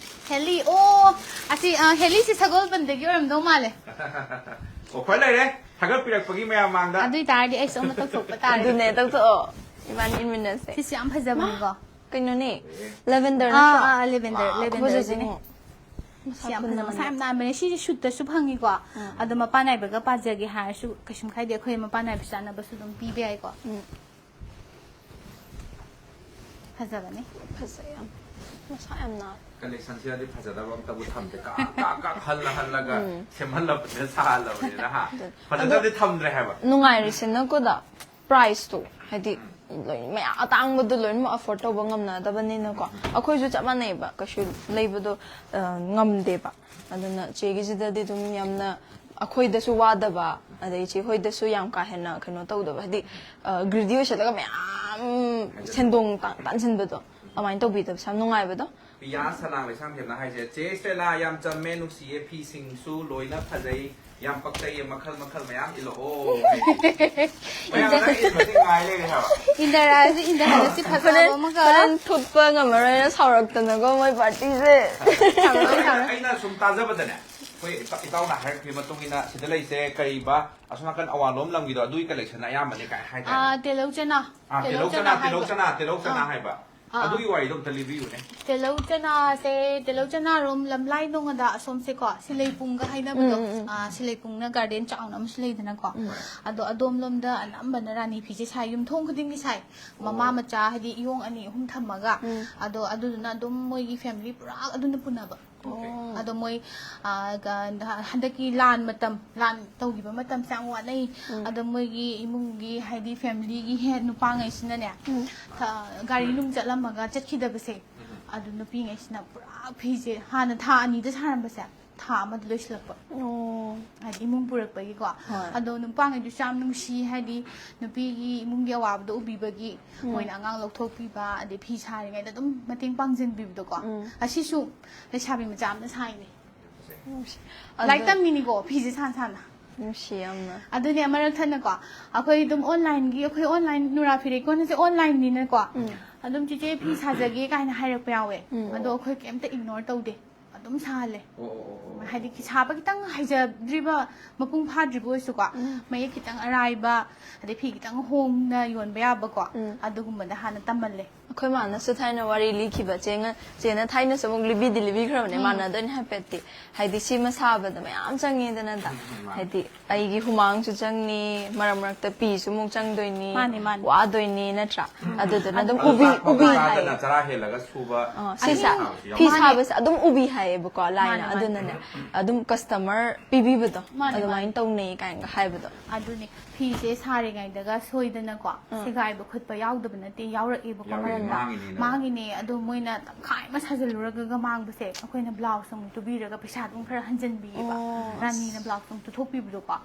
ꯍꯦꯂꯤ꯫ ꯑꯣ, ꯑꯁꯤ, ꯑ, ꯍꯦꯂꯤꯁꯤ ꯁꯒꯣꯜꯕꯟꯗꯒꯤ ꯑꯣꯏꯔꯝꯗꯧ ꯃꯥꯜꯂꯦ꯫ ꯑꯣꯐꯔ ꯂꯩꯔꯦ ꯊꯥꯒꯠꯄꯤꯔꯛꯄꯒꯤ ꯃꯌꯥꯝ ꯃꯥꯡꯗ꯫ ꯑꯗꯨ ꯑꯣꯏꯇꯥꯔꯗꯤ ꯑꯩꯁꯨ ꯑꯃ ꯇꯧꯊꯣꯛꯄ ꯇꯥꯔꯦ꯫ ꯑꯗꯨꯅꯦ ꯇꯧꯊꯣꯛꯑꯣ ꯏꯕꯥꯅꯤ ꯏꯟꯃꯤꯟꯅꯁꯦ꯫ ꯁꯤꯁꯨ ꯌꯥꯝ ꯐꯖꯕꯅꯤꯀꯣ꯫ ꯀꯩꯅꯣꯅꯦ ꯂꯦꯚꯦꯟꯗꯔ ꯑꯥ, ꯅꯠꯇ꯭ꯔꯣ? ꯑꯥ, ꯂꯦꯚꯦꯟꯗꯔ, ꯋꯥꯎ, ꯂꯦꯚꯦꯟꯗꯔꯁꯤꯅꯦ꯫ ꯈꯨꯐꯖꯁꯤꯃꯣ꯫ ꯁꯤ ꯌꯥꯝ ꯐꯖ, ꯃꯁꯥ ꯌꯥꯝ ꯅꯥꯟꯕꯅꯦ꯫ ꯁꯤꯁꯦ ꯁꯨꯠꯇꯁꯨ ꯐꯪꯉꯤꯀꯣ꯫ ꯑꯗꯣ ꯃꯄꯥꯟ ꯅꯥꯏꯕꯒ ꯄꯥꯖꯒꯦ ꯍꯥꯏꯔꯁꯨ ꯀꯩꯁꯨꯝ ꯀꯥꯏꯗꯦ꯫ ꯑꯩꯈꯣꯏ ꯃꯄꯥꯟ ꯅꯥꯏꯕ ꯆꯥꯅꯕꯁꯨ ꯑꯗꯨꯝ ꯄꯤꯕ ꯌꯥꯏꯀꯣ꯫ ꯎꯝ꯫ ꯐꯖꯕꯅꯦ꯫ ꯐꯖꯩ ꯌꯥꯝ꯫ ꯃꯁꯥ ꯌꯥꯝ ꯅꯥꯜꯂꯦ꯫ ꯀꯂꯦꯛꯁꯟꯁꯤꯗꯗꯤ ꯐꯖꯗꯕ ꯑꯝꯇꯕꯨ ꯊꯝꯗꯦ꯫ ꯀꯛ ꯀꯛ ꯀꯛ ꯍꯜꯂ ꯍꯜꯂꯒ ꯁꯦꯝꯍꯜꯂꯕꯅꯤꯅ ꯁꯥꯍꯜꯂꯕꯅꯤꯅ ꯍꯥ꯫ ꯐꯖꯗꯕꯗꯤ ꯊꯝꯗ꯭ꯔꯦ ꯍꯥꯏꯕ꯫ ꯅꯨꯡꯉꯥꯏꯔꯤꯁꯤꯅꯀꯣꯗ ꯄ꯭ꯔꯥꯏꯁꯇꯣ ꯍꯥꯏꯗꯤ ꯂꯣꯏ ꯃꯌꯥꯝ ꯑꯇꯥꯡꯕꯗꯣ ꯂꯣꯏꯅꯃꯛ ꯑꯦꯐꯣꯔꯗ ꯇꯧꯕ ꯉꯝꯅꯗꯕꯅꯤꯅꯀꯣ꯫ ꯑꯩꯈꯣꯏꯁꯨ ꯆꯞ ꯃꯥꯟꯅꯩꯕ ꯀꯩꯁꯨ ꯂꯩꯕꯗꯣ ꯑ, ꯉꯝꯗꯦꯕ꯫ ꯑꯗꯨꯅ ꯆꯦꯒꯤꯁꯤꯗꯗꯤ ꯑꯗꯨꯝ ꯌꯥꯝꯅ ꯑꯩꯈꯣꯏꯗꯁꯨ ꯋꯥꯗꯕ, ꯑꯗꯩ ꯏꯆꯦ ꯍꯣꯏꯗꯁꯨ ꯌꯥꯝ ꯀꯥ ꯍꯦꯟꯅ ꯀꯩꯅꯣ ꯇꯧꯗꯕ, ꯍꯥꯏꯗꯤ ꯒ꯭ꯔꯤꯗꯤ ꯑꯣꯏꯁꯜꯂꯒ ꯃꯌꯥꯝ ꯁꯦꯟꯗꯣꯡ ꯇꯥꯟ- ꯇꯥꯟꯁꯤꯟꯕꯗꯣ, ꯑꯗꯨꯃꯥꯏꯅ ꯇꯧꯕꯤꯗꯕꯁꯦ ꯌꯥꯝ ꯅꯨꯡꯉꯥꯏꯕꯗꯣ꯫ ꯄꯤꯌꯥ ꯁꯂꯥꯡ ꯂꯩꯁꯥꯡꯊꯦꯝꯅ ꯍꯥꯏꯁꯦ, "ꯆꯦ ꯏꯁꯇꯦꯂꯥ, ꯌꯥꯝ ꯆꯝꯃꯦ, ꯅꯨꯡꯁꯤꯌꯦ, ꯐꯤꯁꯤꯡꯁꯨ ꯂꯣꯏꯅ ꯐꯖꯩ, ꯌꯥꯝ ꯄꯛꯆꯩꯌꯦ, ꯃꯈꯜ ꯃꯈꯜ ꯃꯌꯥꯝ ꯏꯜꯂꯛꯑꯣ" ꯍꯥꯏ꯫ ꯃꯌꯥꯝꯅ ꯏꯟꯖ- ꯏꯟꯕꯁꯦ ꯉꯥꯏ ꯂꯩꯔꯦ ꯍꯥꯏꯕ꯫ ꯏꯟꯗꯔꯥꯁꯦ, ꯏꯟꯗꯔꯥꯁꯦ ꯐꯖꯕ ꯍꯣꯔꯦꯟ ꯑꯃꯒ꯫ ꯍꯣꯔꯦꯟ ꯊꯨꯞꯄ ꯉꯝꯃꯔꯣꯏꯅ ꯁꯥꯎꯔꯛꯇꯅꯀꯣ ꯃꯣꯏ ꯄꯥꯔꯇꯤꯁꯦ꯫ ꯊꯝꯃꯣꯏ, ꯊꯝꯃꯣꯏ꯫ ꯑꯩꯅ ꯁꯨꯝ ꯇꯥꯖꯕꯗꯅꯦ, ꯑꯩꯈꯣꯏ ꯏꯇꯥꯎ- ꯏꯇꯥꯎꯅ ꯍꯥꯏꯔꯛꯄꯒꯤ ꯃꯇꯨꯡ ꯏꯟꯅ ꯁꯤꯗ ꯂꯩꯁꯦ ꯀꯔꯤꯕ, ꯑꯁꯣꯝ ꯅꯥꯀꯟ ꯑꯋꯥꯡꯂꯣꯝ ꯂꯝꯒꯤꯗꯣ, ꯑꯗꯨꯒꯤ ꯀꯂꯦꯛꯁꯟ ꯑꯌꯥꯝꯕꯅꯦ ꯀꯥꯏ ꯍꯥꯏꯇꯥꯔꯦ꯫ ꯑꯥ, ꯇꯦꯂꯧ ꯆꯅꯥ꯫ ꯑꯥ, ꯇꯦꯂꯧ ꯇꯦꯂꯧ ꯆꯅꯥ, ꯆꯅꯥ, ꯇꯦꯂꯧ ꯍꯥꯏꯕ꯫ ꯆꯅꯥ, ꯇꯦꯂꯧ ꯆꯅꯥ ꯑꯥ꯫ ꯍꯥꯏꯕ꯫ ꯑꯥ, ꯑꯗꯨꯒꯤ ꯑꯥ꯫ ꯋꯥꯔꯤꯗꯣ ꯑꯝꯇ ꯂꯤꯕꯤꯌꯨꯅꯦ꯫ ꯇꯦꯂꯧ ꯆꯅꯥꯁꯦ, ꯇꯦꯂꯧ ꯆꯅꯥꯔꯣꯝ ꯂꯝꯂꯥꯏ ꯅꯣꯡꯉꯗ ꯑꯁꯣꯝꯁꯦꯀꯣ, ꯁꯤꯂꯩꯄꯨꯡꯒ ꯍꯥꯏꯅꯕꯗꯣ, ꯎꯝ, ꯎꯝ, ꯎꯝ꯫ ꯑꯥ, ꯁꯤꯂꯩꯄꯨꯡꯅ ꯒꯥꯔꯗꯦꯟ ꯆꯥꯎꯅ ꯑꯃꯁꯨ ꯂꯩꯗꯅꯀꯣ꯫ ꯎꯝ꯫ ꯑꯗꯣ ꯑꯗꯣꯝꯂꯣꯝꯗ ꯑꯅꯝꯕꯅ ꯔꯥꯅꯤ ꯐꯤꯁꯦ ꯁꯥꯏ, ꯌꯨꯝꯊꯣꯡ ꯈꯨꯗꯤꯡꯒꯤ ꯁꯥꯏ꯫ ꯃꯃꯥ ꯑꯣ꯫ ꯃꯆꯥ ꯍꯥꯏꯗꯤ ꯏꯌꯣꯡ ꯑꯅꯤ ꯑꯍꯨꯝ ꯊꯝꯃꯒ, ꯎꯝ꯫ ꯑꯗꯣ ꯑꯗꯨꯗꯨꯅ ꯑꯗꯨꯝ ꯃꯣꯏꯒꯤ ꯐꯦꯃꯤꯂꯤ ꯄꯨꯔꯥ ꯑꯗꯨꯅ ꯄꯨꯅꯕ꯫ ꯑꯣꯀꯦ꯫ ꯑꯣ꯫ ꯑꯗꯣ ꯃꯣꯏ, ꯑꯥ, ꯒ-, ꯍꯟꯗꯛꯀꯤ ꯂꯥꯟ ꯃꯇꯝ, ꯂꯥꯟ ꯇꯧꯈꯤꯕ ꯃꯇꯝꯁꯦ ꯌꯥꯝ ꯋꯥꯅꯩ꯫ ꯎꯝ꯫ ꯑꯗꯣ ꯃꯣꯏꯒꯤ ꯏꯃꯨꯡꯒꯤ, ꯍꯥꯏꯗꯤ ꯐꯦꯃꯤꯂꯤꯒꯤ ꯍꯦꯠ ꯅꯨꯄꯥꯉꯩꯁꯤꯅꯅꯦ, ꯎꯝ꯫ ꯊ-, ꯒꯥꯔꯤ ꯅꯨꯡ ꯆꯠꯂꯝꯃꯒ ꯆꯠꯈꯤꯗꯕꯁꯦ, ꯎꯝ꯫ ꯑꯗꯨ ꯅꯨꯄꯤꯉꯩꯁꯤꯅ ꯄꯨꯔꯥ ꯐꯤꯁꯦ ꯍꯥꯟꯅ ꯊꯥ ꯑꯅꯤꯗ ꯁꯥꯔꯝꯕꯁꯦ ꯊꯥ ꯑꯃꯗ ꯂꯣꯏꯁꯤꯜꯂꯛꯄ꯫ ꯑꯣ꯫ ꯍꯥꯏꯗꯤ ꯏꯃꯨꯡ ꯄꯨꯔꯛꯄꯒꯤꯀꯣ꯫ ꯍꯣꯏ꯫ ꯑꯗꯣ ꯅꯨꯄꯥꯉꯩꯗꯨꯁꯨ ꯌꯥꯝ ꯅꯨꯡꯁꯤ, ꯍꯥꯏꯗꯤ ꯅꯨꯄꯤꯒꯤ ꯏꯃꯨꯡꯒꯤ ꯑꯋꯥꯕꯗꯣ ꯎꯕꯤꯕꯒꯤ ꯎꯝ꯫ ꯃꯣꯏꯅ ꯑꯉꯥꯡ ꯂꯧꯊꯣꯛꯄꯤꯕ, ꯑꯗꯩ ꯐꯤ ꯁꯥꯔꯤꯉꯩꯗ ꯑꯗꯨꯝ ꯃꯇꯦꯡ ꯄꯥꯡꯁꯤꯟꯕꯤꯕꯗꯣ ꯀꯣ꯫ ꯎꯝ꯫ ꯑꯁꯤꯁꯨ ꯂꯩꯁꯥꯕꯤ ꯃꯆꯥ ꯑꯃꯅ ꯁꯥꯏꯅꯦ꯫ ꯅꯨꯡꯁꯤ꯫ ꯂꯥꯏꯔꯤꯛ ꯑꯗꯨ ꯇꯝꯃꯤꯅꯤꯀꯣ, ꯐꯤꯁꯦ ꯁꯥꯟ ꯁꯥꯟꯅ꯫ ꯅꯨꯡꯁꯤ ꯌꯥꯝꯅ꯫ ꯑꯗꯨꯅꯦ, ꯃꯔꯛ ꯊꯠꯅꯀꯣ, ꯑꯩꯈꯣꯏ ꯑꯗꯨꯝ ꯑꯣꯟꯂꯥꯏꯟꯒꯤ, ꯑꯩꯈꯣꯏ ꯑꯣꯟꯂꯥꯏꯟ ꯅꯨꯔꯥ ꯐꯤꯔꯦꯀꯣꯟꯁꯦ ꯑꯣꯟꯂꯥꯏꯟꯅꯤꯅꯀꯣ, ꯎꯝ꯫ ꯑꯗꯨꯝ "ꯆꯦꯆꯦ, ꯐꯤ ꯁꯥꯖꯒꯦ" ꯀꯥꯏꯅ ꯍꯥꯏꯔꯛꯄ ꯌꯥꯎꯋꯦ꯫ ꯎꯝ꯫ ꯑꯗꯣ ꯑꯩꯈꯣꯏ ꯀꯩꯝꯇ ꯏꯒꯅꯣꯔ ꯇꯧꯗꯦ, ꯑꯗꯨꯝ ꯁꯥꯍꯜꯂꯦ꯫ ꯑꯣ, ꯑꯣ, ꯑꯣ, ꯑꯣ꯫ ꯍꯥꯏꯗꯤ ꯐꯤ ꯁꯥꯕ ꯈꯤꯇꯪ ꯍꯩꯖꯗ꯭ꯔꯤꯕ, ꯃꯄꯨꯡ ꯐꯥꯗ꯭ꯔꯤꯕ ꯑꯣꯏꯔꯁꯨꯀꯣ, ꯎꯝ꯫ ꯃꯌꯦꯛ ꯈꯤꯇꯪ ꯑꯔꯥꯏꯕ, ꯑꯗꯩ ꯐꯤ ꯈꯤꯇꯪ ꯍꯣꯡꯅ ꯌꯣꯟꯕ ꯌꯥꯕꯀꯣ, ꯎꯝ꯫ ꯑꯗꯨꯒꯨꯝꯕꯗ ꯍꯥꯟꯅ ꯇꯝꯍꯜꯂꯦ꯫ ꯑꯩꯈꯣꯏ ꯃꯥꯅꯁꯨ ꯊꯥꯏꯅ ꯋꯥꯔꯤ ꯂꯤꯈꯤꯕ, ꯆꯦꯅ, ꯆꯦꯅ ꯊꯥꯏꯅꯁꯨ ꯑꯃꯨꯛ ꯂꯤꯕꯤꯗꯤ ꯂꯤꯕꯤꯈ꯭ꯔꯕꯅꯦ, ꯎꯝ꯫ ꯃꯥꯟꯅꯗꯣꯏꯅꯦ ꯍꯥꯏꯐꯦꯠꯇꯤ꯫ ꯍꯥꯏꯗꯤ ꯁꯤꯃ ꯁꯥꯕꯗ ꯃꯌꯥꯝ ꯆꯪꯉꯦꯗꯅ꯫ ꯎꯝ, ꯎꯝ, ꯃꯥꯅꯦ꯫ ꯍꯥꯏꯗꯤ ꯑꯩꯒꯤ ꯍꯨꯃꯥꯡꯁꯨ ꯆꯪꯅꯤ, ꯃꯔꯛ ꯃꯔꯛꯇ ꯄꯤꯁꯨ ꯑꯃꯨꯛ ꯆꯪꯗꯣꯏꯅꯤ, ꯃꯥꯅꯦ, ꯃꯥꯅꯦ꯫ ꯋꯥꯗꯣꯏꯅꯤ, ꯅꯠꯇ꯭ꯔꯥ? ꯎꯝ꯫ ꯑꯗꯨꯗꯨꯅ ꯑꯗꯨꯝ ꯑꯗꯨ ꯎꯕꯤ, ꯆꯥꯛ ꯎꯕꯤ ꯆꯥꯗꯅ ꯍꯥꯏꯌꯦ꯫ ꯆꯔꯥ ꯍꯦꯜꯂꯒ ꯁꯨꯕ ꯑꯥ, ꯁꯤ ꯑꯍꯤꯡ ꯁꯥ-, ꯁꯥꯕꯁꯨ ꯌꯥꯎꯋꯦ꯫ ꯐꯤ ꯃꯥꯅꯦ꯫ ꯁꯥꯕꯁꯦ ꯑꯗꯨꯝ ꯎꯕꯤ ꯍꯥꯏꯌꯦꯕꯀꯣ, ꯂꯥꯏꯅ꯫ ꯃꯥꯅꯦ, ꯃꯥꯅꯦ꯫ ꯑꯗꯨꯅꯅꯦ, ꯑꯗꯨꯝ ꯀꯁꯇꯃꯔ ꯄꯤꯕꯤꯕꯗꯣ, ꯃꯥꯅꯦ, ꯑꯗꯨꯃꯥꯏꯅ ꯃꯥꯅꯦ꯫ ꯇꯧꯅꯩ ꯀꯥꯏꯅꯒ ꯍꯥꯏꯕꯗꯣ꯫ ꯑꯗꯨꯅꯦ, ꯐꯤꯁꯦ ꯁꯥꯔꯤꯉꯩꯗꯒ ꯁꯣꯏꯗꯅꯀꯣ, ꯎꯝ꯫ ꯁꯦꯒꯥꯏꯕ ꯈꯣꯠꯄ ꯌꯥꯎꯗꯕ ꯅꯠꯇꯦ, ꯌꯥꯎꯔꯛꯑꯦꯕꯀꯣ, ꯌꯥꯎꯔꯛꯑꯦ꯫ ꯃꯥꯡꯉꯤꯅꯦ ꯑꯗꯣ ꯃꯣꯏꯅ ꯇꯪꯈꯥꯏ ꯑꯃ ꯁꯥꯖꯜꯂꯨꯔꯒ ꯃꯥꯡꯕꯁꯦ ꯑꯩꯈꯣꯏꯅ ꯕ꯭ꯂꯥꯎꯁ ꯑꯃꯨꯛ ꯇꯨꯕꯤꯔꯒ ꯄꯩꯁꯥꯗꯨ ꯑꯃꯨꯛ ꯈꯔ ꯍꯟꯖꯟꯕꯤꯌꯦꯕ꯫ ꯔꯥꯅꯤꯅ ꯕ꯭ꯂꯥꯎꯁ ꯑꯃꯨꯛ ꯇꯨꯊꯣꯛꯄꯤꯕꯗꯣꯀꯣ꯫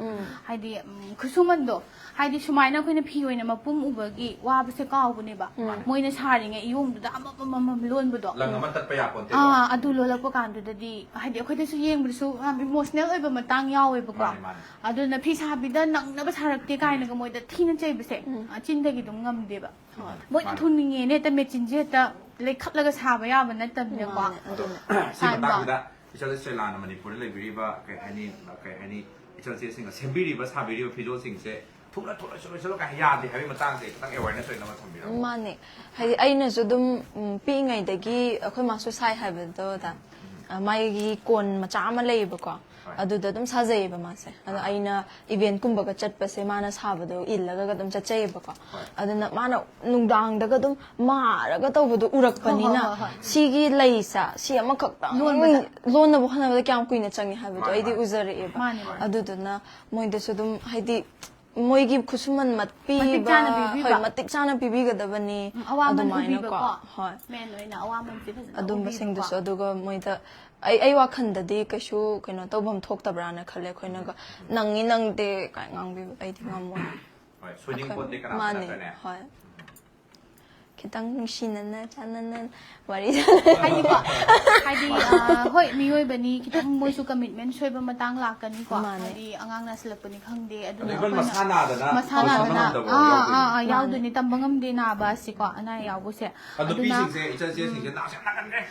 ꯍꯥꯏꯗꯤ ꯎꯝ, ꯈꯨꯠꯁꯨꯃꯟꯗꯣ, ꯍꯥꯏꯗꯤ ꯁꯨꯃꯥꯏꯅ ꯑꯩꯈꯣꯏꯅ ꯐꯤ ꯑꯣꯏꯅ ꯃꯄꯨꯝ ꯎꯕꯒꯤ ꯋꯥꯕꯁꯦ ꯀꯥꯎꯕꯅꯦꯕ꯫ ꯃꯣꯏꯅ ꯁꯥꯔꯤꯉꯩ ꯏꯌꯣꯡꯗꯨꯗ ꯑꯃꯃꯝ ꯑꯃꯃꯝ ꯂꯣꯟꯕꯗꯣ꯫ ꯂꯪ ꯑꯃ ꯇꯠꯄ ꯌꯥꯄꯣꯟꯇꯦꯕ꯫ ꯑꯥ, ꯑꯗꯨ ꯂꯣꯜꯂꯛꯄ ꯀꯥꯟꯗꯨꯗꯗꯤ ꯍꯥꯏꯗꯤ ꯑꯩꯈꯣꯏꯗꯁꯨ ꯌꯦꯡꯕꯗꯁꯨ ꯌꯥꯝ ꯏꯃꯣꯁꯅꯦꯜ ꯑꯣꯏꯕ ꯃꯇꯥꯡ ꯌꯥꯎꯋꯦꯕꯀꯣ꯫ ꯃꯥꯅꯦ, ꯃꯥꯅꯦ꯫ ꯑꯗꯨꯅ ꯐꯤ ꯁꯥꯕꯤꯗ ꯅꯪꯅꯕ ꯁꯥꯔꯛꯇꯦ ꯀꯥꯏꯅꯒ ꯃꯣꯏꯗ ꯊꯤꯅ ꯆꯩꯕꯁꯦ, ꯎꯝ꯫ ꯑ, ꯆꯤꯟꯗꯒꯤ ꯑꯗꯨꯝ ꯉꯝꯗꯦꯕ꯫ ꯍꯣꯏ꯫ ꯃꯣꯏꯅ ꯃꯥꯅꯦ꯫ ꯊꯨꯡꯅꯤꯡꯉꯦꯅ ꯍꯦꯛꯇ ꯃꯦꯆꯤꯟꯁꯦ ꯍꯦꯛꯇ ꯂꯩꯈꯠꯂꯒ ꯁꯥꯕ ꯌꯥꯕ ꯅꯠꯇꯕꯅꯤꯅꯀꯣ꯫ ꯃꯥꯅꯦ, ꯑꯗꯣ ꯑꯗꯨꯅ꯫ ꯁꯤ ꯍꯥꯏꯕ꯫ ꯃꯇꯥꯡꯁꯤꯗ ꯏꯆꯜ ꯁ꯭ꯔꯦꯂꯥꯅ ꯃꯅꯤꯄꯨꯔꯗ ꯂꯩꯕꯤꯔꯤꯕ ꯀꯩ ꯍꯥꯏꯅꯤ, ꯀꯩ ꯍꯥꯏꯅꯤ, ꯏꯆꯜ ꯏꯆꯦꯁꯤꯡꯅ ꯁꯦꯝꯕꯤꯔꯤꯕ, ꯁꯥꯕꯤꯔꯤꯕ ꯐꯤꯖꯣꯜꯁꯤꯡꯁꯦ ꯊꯨꯅ ꯊꯨꯅ ꯂꯣꯏꯁꯤꯜꯂꯣ, ꯂꯣꯏꯁꯤꯜꯂꯣ ꯀꯥꯏꯅ ꯌꯥꯗꯦ ꯍꯥꯏꯕꯒꯤ ꯃꯇꯥꯡꯁꯦ ꯈꯤꯇꯪ ꯑꯦꯋꯦꯔꯅꯦꯁ ꯑꯣꯏꯅꯕ ꯊꯝꯕꯤꯔꯝꯃꯣ꯫ ꯃꯥꯅꯦ꯫ ꯍꯥꯏꯗꯤ ꯑꯩꯅꯁꯨ ꯑꯗꯨꯝ, ꯎꯝ, ꯄꯤꯛꯏꯉꯩꯗꯒꯤ ꯑꯩꯈꯣꯏ ꯃꯥꯁꯨ ꯁꯥꯏ ꯍꯥꯏꯕꯗꯣ ꯑꯗ, ꯎꯝ꯫ ꯑ, ꯃꯥꯒꯤ ꯀꯣꯟ ꯃꯆꯥ ꯑꯃ ꯂꯩꯌꯦꯕꯀꯣ꯫ ꯍꯣꯏ꯫ ꯑꯗꯨꯗ ꯑꯗꯨꯝ ꯁꯥꯖꯩꯌꯦꯕ ꯃꯥꯁꯦ꯫ ꯑꯗꯣ ꯑꯥ꯫ ꯑꯩꯅ ꯏꯚꯦꯟꯠꯀꯨꯝꯕꯒ ꯆꯠꯄꯁꯦ ꯃꯥꯅ ꯁꯥꯕꯗꯣ ꯏꯜꯂꯒ ꯑꯗꯨꯝ ꯆꯠꯆꯩꯌꯦꯕꯀꯣ꯫ ꯍꯣꯏ꯫ ꯑꯗꯨꯅ ꯃꯥꯅ ꯅꯨꯡꯗꯥꯡꯗꯒ ꯑꯗꯨꯝ ꯃꯥꯔꯒ ꯇꯧꯕꯗꯣ ꯎꯔꯛꯄꯅꯤꯅ, ꯍꯣꯏ, ꯍꯣꯏ, ꯍꯣꯏ, ꯍꯣꯏ꯫ ꯁꯤꯒꯤ ꯂꯩꯁꯦ, ꯁꯤ ꯑꯃꯈꯛꯇꯪ ꯂꯣꯟꯕꯗ꯫ ꯂꯣꯟꯅꯕ ꯍꯣꯠꯅꯕꯗ ꯀꯌꯥꯝ ꯀꯨꯏꯅ ꯆꯪꯉꯦ ꯍꯥꯏꯕꯗꯣ ꯃꯥꯅꯦ, ꯑꯩꯗꯤ ꯃꯥꯅꯦ꯫ ꯎꯖꯔꯛꯑꯦꯕ꯫ ꯃꯥꯅꯦ, ꯃꯥꯅꯦ꯫ ꯑꯗꯨꯗꯨꯅ ꯃꯣꯏꯗꯁꯨ ꯑꯗꯨꯝ ꯍꯥꯏꯗꯤ ꯃꯣꯏꯒꯤ ꯈꯨꯠꯁꯨꯃꯟ ꯃꯠ-, ꯃꯇꯤꯛ ꯄꯤꯕ, ꯆꯥꯅ ꯄꯤꯕꯤꯕ꯫ ꯍꯣꯏ, ꯃꯇꯤꯛ ꯆꯥꯅ ꯄꯤꯕꯤꯒꯗꯕꯅꯤ꯫ ꯎꯝ, ꯑꯋꯥꯃꯟ ꯑꯗꯨꯃꯥꯏꯅꯀꯣ꯫ ꯎꯕꯤꯕꯀꯣ꯫ ꯍꯣꯏ꯫ ꯃꯦꯟ ꯑꯣꯏꯅ ꯑꯋꯥꯃꯟꯁꯦ ꯐꯖꯅ ꯑꯗꯨꯝꯕꯁꯤꯡꯗꯨꯁꯨ, ꯎꯕꯤꯕꯀꯣ꯫ ꯑꯗꯨꯒ ꯃꯣꯏꯗ ꯑꯩ, ꯑꯩ ꯋꯥꯈꯟꯗꯗꯤ ꯀꯩꯁꯨ ꯀꯩꯅꯣ ꯇꯧꯐꯝ ꯊꯣꯛꯇꯕ꯭ꯔꯥꯅ ꯈꯜꯂꯦ꯫ ꯑꯩꯈꯣꯏꯅꯒ "ꯅꯪꯉꯤ ꯅꯪꯗꯦ" ꯀꯥꯏ ꯉꯥꯡꯕꯤꯕ ꯑꯩꯗꯤ ꯉꯝꯃꯣꯏ꯫ ꯍꯣꯏ, ꯁꯣꯏꯅꯤꯡ ꯑꯩꯈꯣꯏ-, ꯄꯣꯠꯇꯦ ꯀꯅꯥꯝꯇ ꯃꯥꯅꯦ, ꯅꯠꯇ꯭ꯔꯅꯦ? ꯍꯣꯏ꯫ ꯈꯤꯇꯪ ꯅꯨꯡꯁꯤꯅꯅ ꯆꯥꯟꯅꯅ ꯋꯥꯔꯤ ꯁꯥꯟꯅ-, ꯍꯥꯏꯗꯤꯀꯣ, ꯍꯥꯏꯗꯤ, ꯑ, ꯍꯣꯏ, ꯃꯤꯑꯣꯏꯕꯅꯤ, ꯈꯤꯇꯪ ꯃꯣꯏꯁꯨ ꯀꯃꯤꯠꯃꯦꯟ ꯁꯣꯏꯕ ꯃꯇꯥꯡ ꯂꯥꯛꯀꯅꯤꯀꯣ꯫ ꯃꯥꯅꯦ꯫ ꯍꯥꯏꯗꯤ ꯑꯉꯥꯡ ꯅꯁꯤꯜꯂꯛꯄꯅꯤ ꯈꯪꯗꯦ, ꯑꯗꯨꯅ ꯑꯗꯣ ꯏꯚꯟ ꯑꯩꯈꯣꯏꯅ ꯃꯁꯥ ꯅꯥꯗꯅ ꯃꯁꯥ ꯍꯣꯁꯄꯤꯇꯥꯜ ꯅꯥꯗꯅ, ꯉꯝꯗꯕ ꯑꯥ, ꯌꯥꯎꯗꯣꯏꯅꯤ꯫ ꯑꯥ, ꯑꯥ, ꯃꯥꯅꯦ꯫ ꯌꯥꯎꯗꯣꯏꯅꯤ, ꯇꯝꯕ ꯉꯝꯗꯦ ꯅꯥꯕ ꯑꯁꯤꯀꯣ, ꯑꯅꯥ ꯑꯌꯥꯎꯕꯁꯦ꯫ ꯑꯗꯣ ꯑꯗꯨꯅ ꯅꯨꯄꯤꯁꯤꯡꯁꯦ, ꯏꯆꯟ ꯏꯆꯦꯁꯤꯡꯁꯦ ꯅꯥꯁꯦ ꯌꯥꯝ ꯅꯥꯒꯟꯈ꯭ꯔꯦ꯫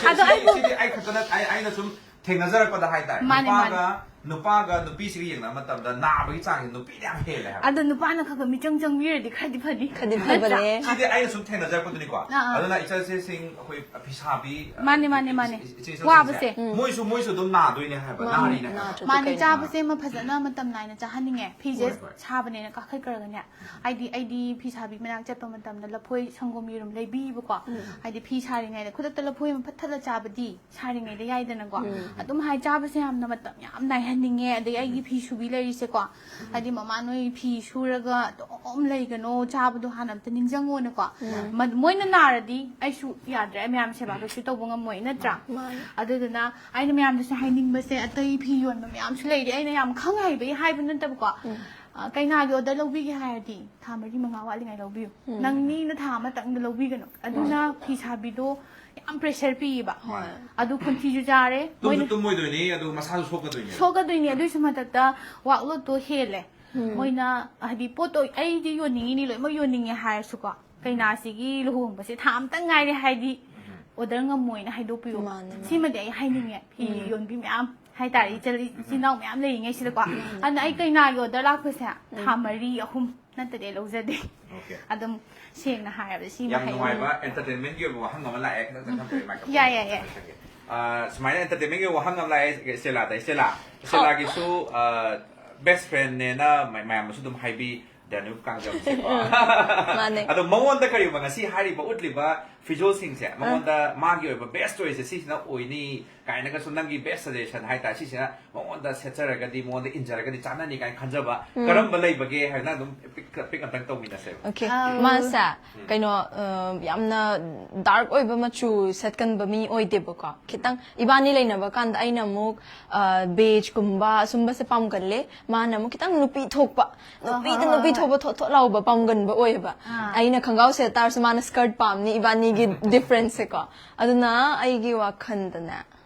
ꯑꯗꯣ ꯁꯤ-, ꯑꯩꯕꯨ ꯁꯤꯗꯤ ꯑꯩ ꯈꯛꯇꯅ, ꯑꯩ, ꯑꯩꯅ ꯁꯨꯝ ꯊꯦꯡꯅꯖꯔꯛꯄꯗ ꯍꯥꯏꯇꯥꯔꯦ꯫ ꯃꯥꯅꯦ, ꯅꯨꯄꯥꯒ, ꯃꯥꯅꯦ꯫ ꯅꯨꯄꯥꯒ ꯅꯨꯄꯤꯁꯤꯒ ꯌꯦꯡꯅꯕ ꯃꯇꯝꯗ ꯅꯥꯕꯒꯤ ꯆꯥꯡꯁꯦ ꯅꯨꯄꯤꯅ ꯌꯥꯝ ꯍꯦꯜꯂꯦ ꯍꯥꯏꯕ꯫ ꯑꯗꯣ ꯅꯨꯄꯥꯅ ꯈꯔ ꯈꯔ ꯃꯤꯆꯪ ꯆꯪꯕꯤꯔꯗꯤ ꯈꯔꯗꯤ ꯐꯅꯤ꯫ ꯈꯔꯗꯤ ꯅꯠꯇ꯭ꯔꯥ? ꯐꯕꯅꯦ꯫ ꯁꯤꯗꯤ ꯑꯩꯅ ꯁꯨꯝ ꯊꯦꯡꯅꯖꯔꯛꯄꯗꯨꯅꯤꯀꯣ꯫ ꯑꯥ, ꯑꯥ꯫ ꯑꯗꯨꯅ ꯏꯆꯜꯁꯦ ꯁꯤꯡ, ꯑꯩꯈꯣꯏ ꯐꯤꯁꯥꯕꯤ, ꯃꯥꯅꯦ, ꯃꯥꯅꯦ, ꯏꯆꯦ-, ꯃꯥꯅꯦ꯫ ꯏꯆꯦ ꯏꯆꯜꯁꯤꯡꯁꯦ, ꯋꯥꯕꯁꯦ꯫ ꯎꯝ꯫ ꯃꯣꯏꯁꯨ, ꯃꯣꯏꯁꯨ ꯑꯗꯨꯝ ꯅꯥꯗꯣꯏꯅꯦ ꯍꯥꯏꯕ, ꯃꯥꯅꯦ, ꯅꯥꯔꯤꯅꯦ ꯍꯥꯏꯕ꯫ ꯅꯥꯗ꯭ꯔꯗꯤ ꯃꯥꯅꯦ, ꯀꯩꯅꯣ? ꯆꯥꯕꯁꯦ ꯑꯃ ꯐꯖꯅ ꯃꯇꯝ ꯅꯥꯏꯅ ꯆꯥꯍꯟꯅꯤꯡꯉꯦ꯫ ꯐꯤꯁꯦ ꯍꯣꯏ, ꯍꯣꯏ꯫ ꯁꯥꯕꯅꯦꯅ ꯀꯥꯈꯠꯈ꯭ꯔꯒꯅꯦ꯫ ꯍꯥꯏꯗꯤ ꯑꯩꯗꯤ ꯐꯤꯁꯥꯕꯤ ꯃꯅꯥꯛ ꯆꯠꯄ ꯃꯇꯝꯗ ꯂꯐꯣꯏ ꯁꯪꯒꯣꯝ ꯌꯦꯔꯨꯝ ꯂꯩꯕꯤꯕꯀꯣ꯫ ꯎꯝ꯫ ꯍꯥꯏꯗꯤ ꯐꯤ ꯁꯥꯔꯤꯉꯩꯗ ꯈꯨꯗꯛꯇ ꯂꯐꯣꯏ ꯑꯃ ꯐꯠ ꯊꯠꯂ ꯆꯥꯕꯗꯤ ꯁꯥꯔꯤꯉꯩꯗ ꯌꯥꯏꯗꯅꯀꯣ꯫ ꯎꯝ꯫ ꯑꯗꯨꯝ ꯍꯥꯏ ꯆꯥꯕꯁꯦ ꯌꯥꯝꯅ ꯃꯇꯝ ꯌꯥꯝ ꯅꯥꯏ ꯍꯟꯅꯤꯡꯉꯦ꯫ ꯑꯗꯩ ꯑꯩꯒꯤ ꯐꯤ ꯁꯨꯕꯤ ꯂꯩꯔꯤꯁꯦꯀꯣ, ꯍꯥꯏꯗꯤ, "ꯃꯃꯥ, ꯅꯣꯏ ꯐꯤ ꯁꯨꯔꯒ ꯑꯗꯨꯝ ꯂꯩꯒꯅꯣ, ꯆꯥꯕꯗꯣ ꯍꯥꯟꯅ ꯑꯝꯇ ꯅꯤꯡꯁꯤꯡꯉꯣꯅꯀꯣ"꯫ ꯃ-, ꯃꯣꯏꯅ ꯅꯥꯔꯗꯤ ꯑꯩꯁꯨ ꯌꯥꯗ꯭ꯔꯦ, ꯑꯩ ꯃꯌꯥꯝ ꯁꯦꯕꯥ ꯀꯩꯁꯨ ꯇꯧꯕ ꯉꯝꯃꯣꯏ, ꯅꯠꯇ꯭ꯔꯥ? ꯃꯥꯅꯦ꯫ ꯑꯗꯨꯗꯨꯅ ꯑꯩꯅ ꯃꯌꯥꯝꯗꯁꯨ ꯍꯥꯏꯅꯤꯡꯕꯁꯦ, ꯑꯇꯩ ꯐꯤ ꯌꯣꯟꯕ ꯃꯌꯥꯝꯁꯨ ꯂꯩꯔꯤ, ꯑꯩꯅ ꯌꯥꯝ ꯈꯪ ꯍꯩꯕꯒꯤ ꯍꯥꯏꯕ ꯅꯠꯇꯕꯀꯣ꯫ ꯑ, ꯀꯩꯅꯥꯒꯤ order ꯂꯧꯕꯤꯒꯦ ꯍꯥꯏꯔꯗꯤ ꯊꯥ ꯃꯔꯤ ꯃꯉꯥ ꯋꯥꯠꯂꯤꯉꯩ ꯂꯧꯕꯤꯌꯨ꯫ ꯅꯪ ꯃꯤꯅ ꯊꯥ ꯑꯃꯇꯪꯗ ꯂꯧꯕꯤꯒꯅꯨ꯫ ꯑꯗꯨꯅ ꯐꯤ ꯁꯥꯕꯤꯗꯣ ꯌꯥꯝ pressure ꯄꯤꯌꯦꯕ꯫ ꯍꯣꯏ꯫ ꯑꯗꯨ ꯈꯣꯟꯊꯤꯁꯨ ꯆꯥꯔꯦ꯫ ꯇꯨꯝꯁꯨ ꯃꯣꯏꯅ ꯇꯨꯝꯃꯣꯏꯗꯣꯏꯅꯤ, ꯑꯗꯨꯒ ꯃꯁꯥꯁꯨ ꯁꯣꯛꯀꯗꯣꯏꯅꯦ꯫ ꯁꯣꯛꯀꯗꯣꯏꯅꯤ꯫ ꯑꯗꯨꯏꯁꯨ ꯃꯊꯛꯇ workloadꯇꯣ ꯍꯦꯜꯂꯦ꯫ ꯃꯣꯏꯅ, ꯍꯥꯏꯗꯤ, ꯄꯣꯠꯇꯣ ꯑꯩꯗꯤ ꯌꯣꯟꯅꯤꯡꯉꯤꯅꯤ, ꯂꯣꯏꯅꯃꯛ ꯌꯣꯟꯅꯤꯡꯉꯦ ꯍꯥꯏꯔꯁꯨꯀꯣ, ꯀꯩꯅꯥꯁꯤꯒꯤ ꯂꯨꯍꯣꯡꯕꯁꯦ ꯊꯥ ꯑꯃꯇꯪ ꯉꯥꯏꯔꯦ ꯍꯥꯏꯗꯤ, order ꯉꯝꯃꯣꯏꯅ ꯍꯥꯏꯗꯣꯛꯄꯤꯌꯣ꯫ ꯃꯥꯅꯦ, ꯃꯥꯅꯦ꯫ ꯁꯤꯃꯗꯤ ꯑꯩ ꯍꯥꯏꯅꯤꯡꯉꯦ, ꯐꯤ ꯌꯣꯟꯕꯤ ꯃꯌꯥꯝ ꯍꯥꯏꯇꯥꯔꯦ, ꯏꯆꯜ, ꯏꯆꯤꯟ ꯏꯅꯥꯎ ꯃꯌꯥꯝ ꯂꯩꯔꯤꯉꯩꯁꯤꯗꯀꯣ꯫ ꯑꯗꯨꯅ ꯑꯩ ꯀꯩꯅꯥꯒꯤ order ꯂꯥꯛꯄꯁꯦ ꯊꯥ ꯃꯔꯤ, ꯑꯍꯨꯝ ꯅꯠꯇꯗꯤ ꯑꯩ ꯂꯧꯖꯗꯦ꯫ Okay꯫ ꯑꯗꯨꯝ ꯁꯦꯡꯅ ꯍꯥꯏꯔꯕꯗ ꯁꯤꯃ ꯌꯥꯝ ꯍꯥꯏꯅꯤꯡꯉꯤ꯫ ꯅꯨꯡꯉꯥꯏꯕ entertainmentꯒꯤ ꯑꯣꯏꯕ ꯋꯥꯍꯪ ꯑꯃ ꯂꯥꯛꯑꯦ, ꯈꯤꯇꯪ ꯆꯪꯊꯣꯛꯄꯤꯔꯛꯑꯣ, microphone ꯌꯥꯏ, ꯌꯥꯏ, ꯌꯥꯏ꯫ ꯆꯪꯊꯣꯛꯄꯤꯔꯛꯑꯣ꯫ ꯑꯥ, ꯁꯨꯃꯥꯏꯅ entertainmentꯒꯤ ꯋꯥꯍꯪ ꯑꯃ ꯂꯥꯛꯑꯦ, ꯏꯁꯇꯦꯂꯥꯗ꯫ ꯏꯁꯇꯦꯂꯥ, ꯏꯁꯇꯦꯂꯥꯒꯤꯁꯨ, ꯑꯥ, best friendꯅꯦꯅ ꯃ-, ꯃꯌꯥꯝꯅꯁꯨ ꯑꯗꯨꯝ ꯍꯥꯏꯕꯤ, ꯗꯅꯨꯞ ꯀꯥꯡꯖꯝꯁꯦꯀꯣ꯫ ꯃꯥꯅꯦ꯫ ꯑꯗꯣ ꯃꯉꯣꯟꯗ ꯀꯔꯤꯒꯨꯝꯕ ꯉꯁꯤ ꯍꯥꯏꯔꯤꯕ ꯎꯠꯂꯤꯕ ꯐꯤꯖꯣꯜꯁꯤꯡꯁꯦ ꯃꯉꯣꯟꯗ ꯃꯥꯒꯤ ꯑꯣꯏꯕ best choiceꯁꯦ ꯁꯤꯁꯤꯅ ꯑꯣꯏꯅꯤ ꯀꯥꯏꯅꯒꯁꯨ ꯅꯪꯒꯤ best suggestion ꯍꯥꯏꯇꯥꯔꯦ, ꯁꯤꯁꯤꯅ ꯃꯉꯣꯟꯗ ꯁꯦꯠꯆꯔꯒꯗꯤ, ꯃꯉꯣꯟꯗ ꯏꯟꯖꯔꯒꯗꯤ ꯆꯥꯟꯅꯅꯤ ꯀꯥꯏꯅ ꯈꯟꯖꯕ ꯀꯔꯝꯕ ꯂꯩꯕꯒꯦ ꯍꯥꯏꯅ ꯑꯗꯨꯝ pick, pick ꯑꯝꯇꯪ ꯇꯧꯃꯤꯟꯅꯁꯦꯕ꯫ Okay꯫ ꯑꯥ꯫ ꯃꯥꯁꯦ ꯀꯩꯅꯣ, ꯑ, ꯌꯥꯝꯅ dark ꯑꯣꯏꯕ ꯃꯆꯨ ꯁꯦꯠꯀꯟꯕ ꯃꯤ ꯑꯣꯏꯗꯦꯕꯀꯣ꯫ ꯈꯤꯇꯪ ꯏꯕꯥꯅꯤ ꯂꯩꯅꯕ ꯀꯥꯟꯗ ꯑꯩꯅ ꯑꯃꯨꯛ, ꯑ, beigeꯀꯨꯝꯕ ꯑꯁꯨꯝꯕꯁꯦ ꯄꯥꯝꯒꯜꯂꯦ꯫ ꯃꯥꯅ ꯑꯃꯨꯛ ꯈꯤꯇꯪ ꯅꯨꯄꯤ ꯊꯣꯛꯄ, ꯅꯨꯄꯤꯗ ꯑꯍꯣꯏ, ꯅꯨꯄꯤ ꯍꯣꯏ꯫ ꯊꯣꯛꯄ ꯊꯣꯠ ꯊꯣꯠ ꯂꯥꯎꯕ ꯄꯥꯝꯒꯟꯕ ꯑꯣꯏꯌꯦꯕ꯫ ꯑꯥ꯫ ꯑꯩꯅ ꯈꯣꯡꯒ꯭ꯔꯥꯎ ꯁꯦꯠ ꯇꯥꯔꯁꯨ ꯃꯥꯅ skirt ꯄꯥꯝꯅꯤ, ꯏꯕꯥꯅꯤꯒꯤ differenceꯁꯦꯀꯣ꯫ ꯑꯗꯨꯅ ꯑꯩꯒꯤ ꯋꯥꯈꯜꯗꯅꯦ,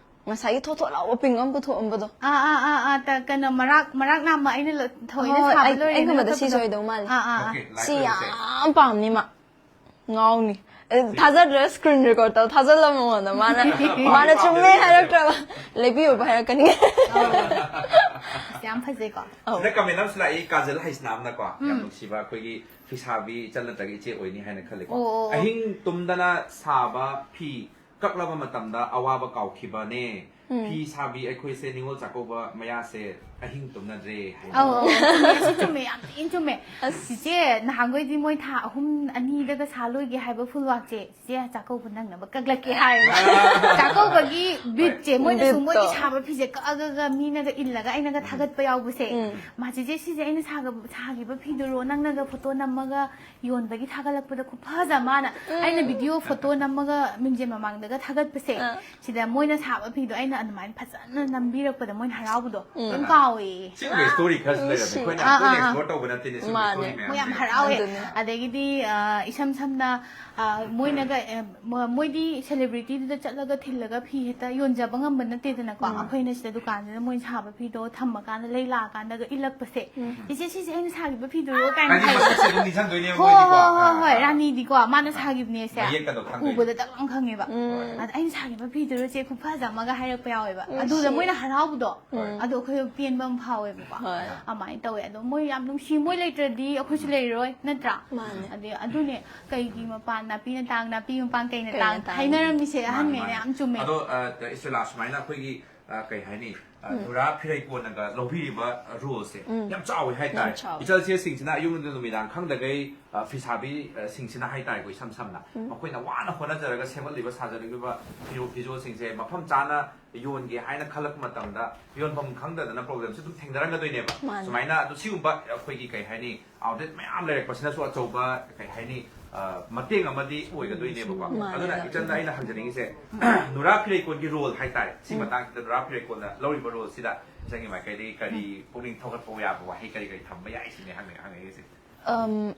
ꯉꯁꯥꯏꯒꯤ ꯊꯣꯠ ꯊꯣꯠ ꯂꯥꯎꯕ pink ꯑꯃ ꯄꯨꯊꯣꯛꯑꯝꯕꯗꯣ꯫ ꯑꯥ, ꯑꯥ, ꯑꯥ, ꯑꯥ, ꯇ-, ꯀꯩꯅꯣ, ꯃꯔꯥꯛ, ꯃꯔꯥꯛ ꯅꯥꯝꯃ ꯑꯩꯅ ꯂ-, ꯊꯑꯣꯏꯅ ꯍꯣꯏ, ꯁꯥꯕ ꯑꯩ, ꯂꯣꯏꯔꯦꯅ ꯑꯩꯒꯨꯝꯕꯗ ꯁꯤꯁꯨ ꯅꯞꯄꯗꯣ꯫ ꯑꯣꯏꯗꯧ ꯃꯥꯜꯂꯦ꯫ ꯑꯥ, ꯑꯥ, ꯑꯥ꯫ Okay, light ꯁꯤ ꯑꯣꯏꯔꯁꯦ꯫ ꯌꯥꯝ ꯄꯥꯝꯅꯤ ꯃꯥ꯫ ꯉꯥꯎꯅꯤ꯫ ꯑꯦ, ꯊꯥꯖꯗ꯭ꯔ screen record ꯇꯧ, ꯊꯥꯖꯜꯂꯣ ꯃꯉꯣꯟꯗ꯫ ꯃꯥꯅ, ꯃꯥꯅ ꯆꯨꯝꯃꯦ ꯍꯥꯏꯔꯛꯇ꯭ꯔꯕ, ꯂꯩꯕꯤꯌꯨꯕ ꯍꯥꯏꯔꯛꯀꯅꯤ꯫ ꯑꯁ, ꯌꯥꯝ ꯐꯖꯩꯀꯣ? ꯑꯧ꯫ ꯁꯤꯗ comment ꯑꯃꯁꯨ ꯂꯥꯛꯏ, ꯀꯥꯖꯜ ꯍꯩꯁꯅꯥꯝꯅꯀꯣ, ꯌꯥꯝ ꯎꯝ꯫ ꯅꯨꯡꯁꯤꯕ ꯑꯩꯈꯣꯏꯒꯤ ꯐꯤꯁꯥꯕꯤ ꯏꯆꯜ ꯅꯠꯇ꯭ꯔꯒ ꯏꯆꯦ ꯑꯣꯏꯅꯤ ꯍꯥꯏꯅ ꯈꯜꯂꯤꯀꯣ꯫ ꯑꯣ, ꯑꯣ, ꯑꯣ꯫ ꯑꯍꯤꯡ ꯇꯨꯝꯗꯅ ꯁꯥꯕ ꯐꯤ ꯀꯛꯂꯕ ꯃꯇꯝꯗ ꯑꯋꯥꯕ ꯀꯥꯎꯈꯤꯕꯅꯦ꯫ ꯎꯝ꯫ ꯐꯤ ꯁꯥꯕꯤ ꯑꯩꯈꯣꯏꯁꯦ ꯅꯤꯉꯣꯜ ꯆꯥꯛꯀꯧꯕ ꯃꯌꯥꯁꯦ ꯑꯍꯤꯡ ꯇꯨꯝꯅꯗ꯭ꯔꯦ ꯍꯥꯏ꯫ ꯑꯧ ꯑꯧ, ꯆꯨꯝꯃꯦ, ꯑꯁꯤ ꯆꯨꯝꯃꯦ, ꯌꯥꯝ ꯊꯤꯅ ꯆꯨꯝꯃꯦ꯫ ꯆꯤꯆꯦ, ꯅꯍꯥꯟꯈꯣꯏꯗꯤ ꯃꯣꯏ ꯊꯥ ꯑꯍꯨꯝ ꯑꯅꯤꯗꯒ ꯁꯥ ꯂꯣꯏꯒꯦ ꯍꯥꯏꯕ ꯐꯨꯜꯋꯥꯛꯁꯦ, ꯆꯤꯆꯦ, ꯆꯥꯛꯀꯧꯕ ꯅꯪꯅꯕ ꯀꯛꯂꯛꯀꯦ ꯍꯥꯏꯌꯦꯕ꯫ ꯆꯥꯛꯀꯧꯕꯒꯤ ꯕꯤꯠꯁꯦ, ꯃꯣꯏꯅꯁꯨ ꯃꯣꯏꯒꯤ ꯁꯥꯕ ꯐꯤꯁꯦ ꯀꯛꯑꯒ ꯃꯤꯅꯒ ꯏꯜꯂꯒ ꯑꯩꯅꯒ ꯊꯥꯒꯠꯄ ꯌꯥꯎꯕꯁꯦ, ꯃꯥ, ꯆꯤꯆꯦ, ꯁꯤꯁꯦ ꯑꯩꯅ ꯁꯥꯒ- ꯁꯥꯈꯤꯕ ꯐꯤꯗꯨꯔꯣ, ꯅꯪꯅꯒ ꯐꯣꯇꯣ ꯅꯝꯃꯒ ꯌꯣꯟꯕꯒꯤ ꯊꯥꯒꯠꯂꯛꯄꯗ ꯈꯨꯐꯖ ꯃꯥꯅ꯫ ꯑꯩꯅ ꯚꯤꯗꯤꯑꯣ ꯐꯣꯇꯣ ꯅꯝꯃꯒ ꯃꯤꯡꯖꯦꯜ ꯃꯃꯥꯡꯗꯒ ꯊꯥꯒꯠꯄꯁꯦ, ꯁꯤꯗ ꯃꯣꯏꯅ ꯁꯥꯕ ꯐꯤꯗꯣ ꯑꯩꯅ ꯑꯗꯨꯃꯥꯏꯅ ꯐꯖꯅ ꯅꯝꯕꯤꯔꯛꯄꯗ ꯃꯣꯏꯅ ꯍꯔꯥꯎꯕꯗꯣ ꯑꯗꯨꯝ ꯀꯥꯎꯋꯦ꯫ ꯁꯤꯒꯨꯝꯕ ꯁ꯭ꯇꯣꯔꯤ ꯈꯔꯁꯨ ꯂꯩꯔꯝꯃꯦ꯫ ꯑꯩꯈꯣꯏꯅ ꯑꯥ, ꯑꯩꯈꯣꯏꯅ ꯑꯥ, ꯑꯥ꯫ ꯑꯦꯛꯁꯄ꯭ꯂꯣꯔ ꯇꯧꯕ ꯅꯠꯇꯦꯅꯦ, ꯁꯤꯒꯨꯝꯕ ꯃꯥꯅꯦ꯫ ꯁ꯭ꯇꯣꯔꯤ ꯃꯌꯥꯝ ꯃꯣꯏ ꯌꯥꯝ ꯂꯩꯔꯝꯃꯦ꯫ ꯍꯔꯥꯎꯋꯦ꯫ ꯑꯗꯨꯅꯦ꯫ ꯑꯗꯒꯤꯗꯤ ꯑ, ꯏꯁꯝ ꯁꯝꯅ ꯑ, ꯃꯣꯏꯅꯒ ꯑ, ꯃ- ꯃꯣꯏꯗꯤ ꯁꯦꯂꯦꯕ꯭ꯔꯤꯇꯤꯗꯨꯗ ꯆꯠꯂꯒ ꯊꯤꯜꯂꯒ ꯐꯤ ꯍꯦꯛꯇ ꯌꯣꯟꯖꯕ ꯉꯝꯕ ꯅꯠꯇꯦꯗꯅꯀꯣ꯫ ꯑꯩꯈꯣꯏꯅ ꯁꯤꯗ ꯗꯨꯀꯥꯟꯁꯤꯗ ꯃꯣꯏ ꯁꯥꯕ ꯐꯤꯗꯣ ꯊꯝꯃꯀꯥꯟꯗ ꯂꯩ ꯂꯥꯛꯑꯀꯥꯟꯗꯒ ꯏꯜꯂꯛꯄꯁꯦ, "ꯏꯆꯦ, ꯁꯤꯁꯦ ꯑꯩꯅ ꯁꯥꯈꯤꯕ ꯐꯤꯗꯨꯔꯣ?" ꯀꯥꯏꯅ ꯍꯥꯏꯗꯤ ꯍꯥꯏꯕ꯫ ꯃꯁꯛꯁꯦ ꯑꯗꯨꯝ ꯅꯤꯡꯁꯤꯡꯗꯣꯏꯅꯦꯕ ꯍꯣꯏ ꯃꯣꯏꯗꯤꯀꯣ꯫ ꯍꯣꯏ ꯍꯣꯏ ꯍꯣꯏ, ꯑꯥ꯫ ꯔꯥꯅꯤꯗꯤꯀꯣ, ꯃꯥꯅ ꯁꯥꯈꯤꯕꯅꯦ ꯁꯦ꯫ ꯃꯌꯦꯛꯀꯗꯣ ꯈꯪꯗꯣꯏꯅꯦ꯫ ꯎꯕꯗ ꯗꯛ ꯂꯥꯎ ꯈꯪꯉꯦꯕ꯫ ꯍꯣꯏ꯫ ꯑꯗ ꯑꯩꯅ ꯁꯥꯈꯤꯕ ꯐꯤꯗꯨꯔꯣ ꯆꯦ, ꯈꯨꯐꯖ ꯑꯃꯒ ꯍꯥꯏꯔꯛꯄ ꯌꯥꯎꯋꯦꯕ꯫ ꯑꯗꯨꯗ ꯃꯣꯏꯅ ꯍꯔꯥꯎꯕꯗꯣ, ꯍꯣꯏ꯫ ꯑꯗꯣ ꯑꯩꯈꯣꯏ ꯄꯦꯟꯕ ꯑꯃ ꯐꯥꯎꯋꯦꯕꯀꯣ꯫ ꯍꯣꯏ꯫ ꯑꯗꯨꯃꯥꯏꯅ ꯇꯧꯋꯦ꯫ ꯑꯗꯣ ꯃꯣꯏ ꯌꯥꯝ ꯅꯨꯡꯁꯤ, ꯃꯣꯏ ꯂꯩꯇ꯭ꯔꯗꯤ ꯑꯩꯈꯣꯏꯁꯨ ꯂꯩꯔꯣꯏ, ꯅꯠꯇ꯭ꯔꯥ? ꯃꯥꯅꯦ꯫ ꯑꯗꯩ ꯑꯗꯨꯅꯦ, "ꯀꯩꯒꯤ ꯃꯄꯥꯟ ꯅꯥꯄꯤꯅ ꯇꯥꯡ, ꯅꯥꯄꯤ ꯃꯄꯥꯟ ꯀꯩꯅ ꯀꯩꯅ ꯇꯥꯡ" ꯇꯥꯡ꯫ ꯍꯥꯏꯅꯔꯝꯃꯤꯁꯦ ꯃꯥꯅꯦ, ꯑꯍꯟꯈꯩꯅ꯫ ꯃꯥꯅꯦ꯫ ꯌꯥꯝ ꯆꯨꯝꯃꯦ꯫ ꯑꯗꯣ ꯑ, ꯏꯁꯇꯦꯂꯥ, ꯁꯨꯃꯥꯏꯅ ꯑꯩꯈꯣꯏꯒꯤ ꯑ, ꯀꯩ ꯍꯥꯏꯅꯤ, ꯑ, ꯅꯨꯔꯥ ꯐꯤꯔꯩꯀꯣꯟꯅꯒ ꯂꯧꯕꯤꯔꯤꯕ ꯔꯣꯜꯁꯦ ꯌꯥꯝ ꯆꯥꯎꯋꯦ ꯍꯥꯏꯇꯥꯔꯦ꯫ ꯌꯥꯝ ꯆꯥꯎꯋꯦ꯫ ꯏꯆꯜꯁꯦꯁꯤꯡꯁꯤꯅ ꯑꯌꯨꯛ ꯅꯨꯡꯗꯤꯟ ꯅꯨꯃꯤꯗꯥꯡ ꯈꯪꯗꯈꯩ, ꯑ, ꯐꯤꯁꯥꯕꯤ, ꯑ, ꯁꯤꯡꯁꯤꯅ ꯍꯥꯏꯇꯥꯔꯦꯀꯣ, ꯏꯁꯝ ꯁꯝꯅ ꯃꯈꯣꯏꯅ ꯋꯥꯅ ꯍꯣꯠꯅꯖꯔꯒ ꯁꯦꯝꯒꯠꯂꯤꯕ ꯁꯥꯖꯔꯤꯕ ꯐꯤꯔꯣꯜ ꯐꯤꯖꯣꯜꯁꯤꯡꯁꯦ ꯃꯐꯝ ꯆꯥꯅ ꯌꯣꯟꯒꯦ ꯍꯥꯏꯅ ꯈꯜꯂꯛꯄ ꯃꯇꯝꯗ ꯌꯣꯟꯐꯝ ꯈꯪꯗꯗꯅ ꯄ꯭ꯔꯣꯕ꯭ꯂꯦꯝꯁꯨ ꯑꯗꯨꯝ ꯊꯦꯡꯅꯔꯝꯒꯗꯣꯏꯅꯦꯕ꯫ ꯃꯥꯅꯦ꯫ ꯁꯨꯃꯥꯏꯅ ꯑꯗꯨ ꯁꯤꯒꯨꯝꯕ ꯑꯩꯈꯣꯏꯒꯤ ꯀꯩ ꯍꯥꯏꯅꯤ, ꯑꯥꯎꯠꯂꯦꯠ ꯃꯌꯥꯝ ꯂꯩꯔꯛꯄꯁꯤꯅꯁꯨ ꯑꯆꯧꯕ, ꯀꯩ ꯍꯥꯏꯅꯤ, ꯑ, ꯃꯇꯦꯡ ꯑꯃꯗꯤ ꯑꯣꯏꯒꯗꯣꯏꯅꯦꯕꯀꯣ꯫ ꯃꯥꯅꯦ꯫ ꯑꯗꯨꯅ ꯏꯆꯟꯗ ꯑꯩꯅ ꯍꯪꯖꯅꯤꯡꯉꯤꯁꯦ, ꯅꯨꯔꯥ ꯐꯤꯔꯩꯀꯣꯟꯒꯤ ꯔꯣꯜ ꯍꯥꯏꯇꯥꯔꯦ, ꯁꯤ ꯃꯇꯥꯡꯁꯤꯗ ꯅꯨꯔꯥ ꯐꯤꯔꯩꯀꯣꯟꯅ ꯂꯧꯔꯤꯕ ꯔꯣꯜꯁꯤꯗ ꯏꯆꯟꯒꯤ ꯃꯥꯏꯀꯩꯗꯒꯤ ꯀꯔꯤ ꯄꯨꯛꯅꯤꯡ ꯊꯧꯒꯠꯄ ꯌꯥꯕ ꯋꯥꯍꯩ ꯀꯔꯤ ꯀꯔꯤ ꯊꯝꯕ ꯌꯥꯏ ꯁꯤꯅꯦ ꯍꯪꯅꯤꯡ- ꯍꯪꯅꯤꯡꯉꯤꯁꯦ꯫ ꯑꯝ,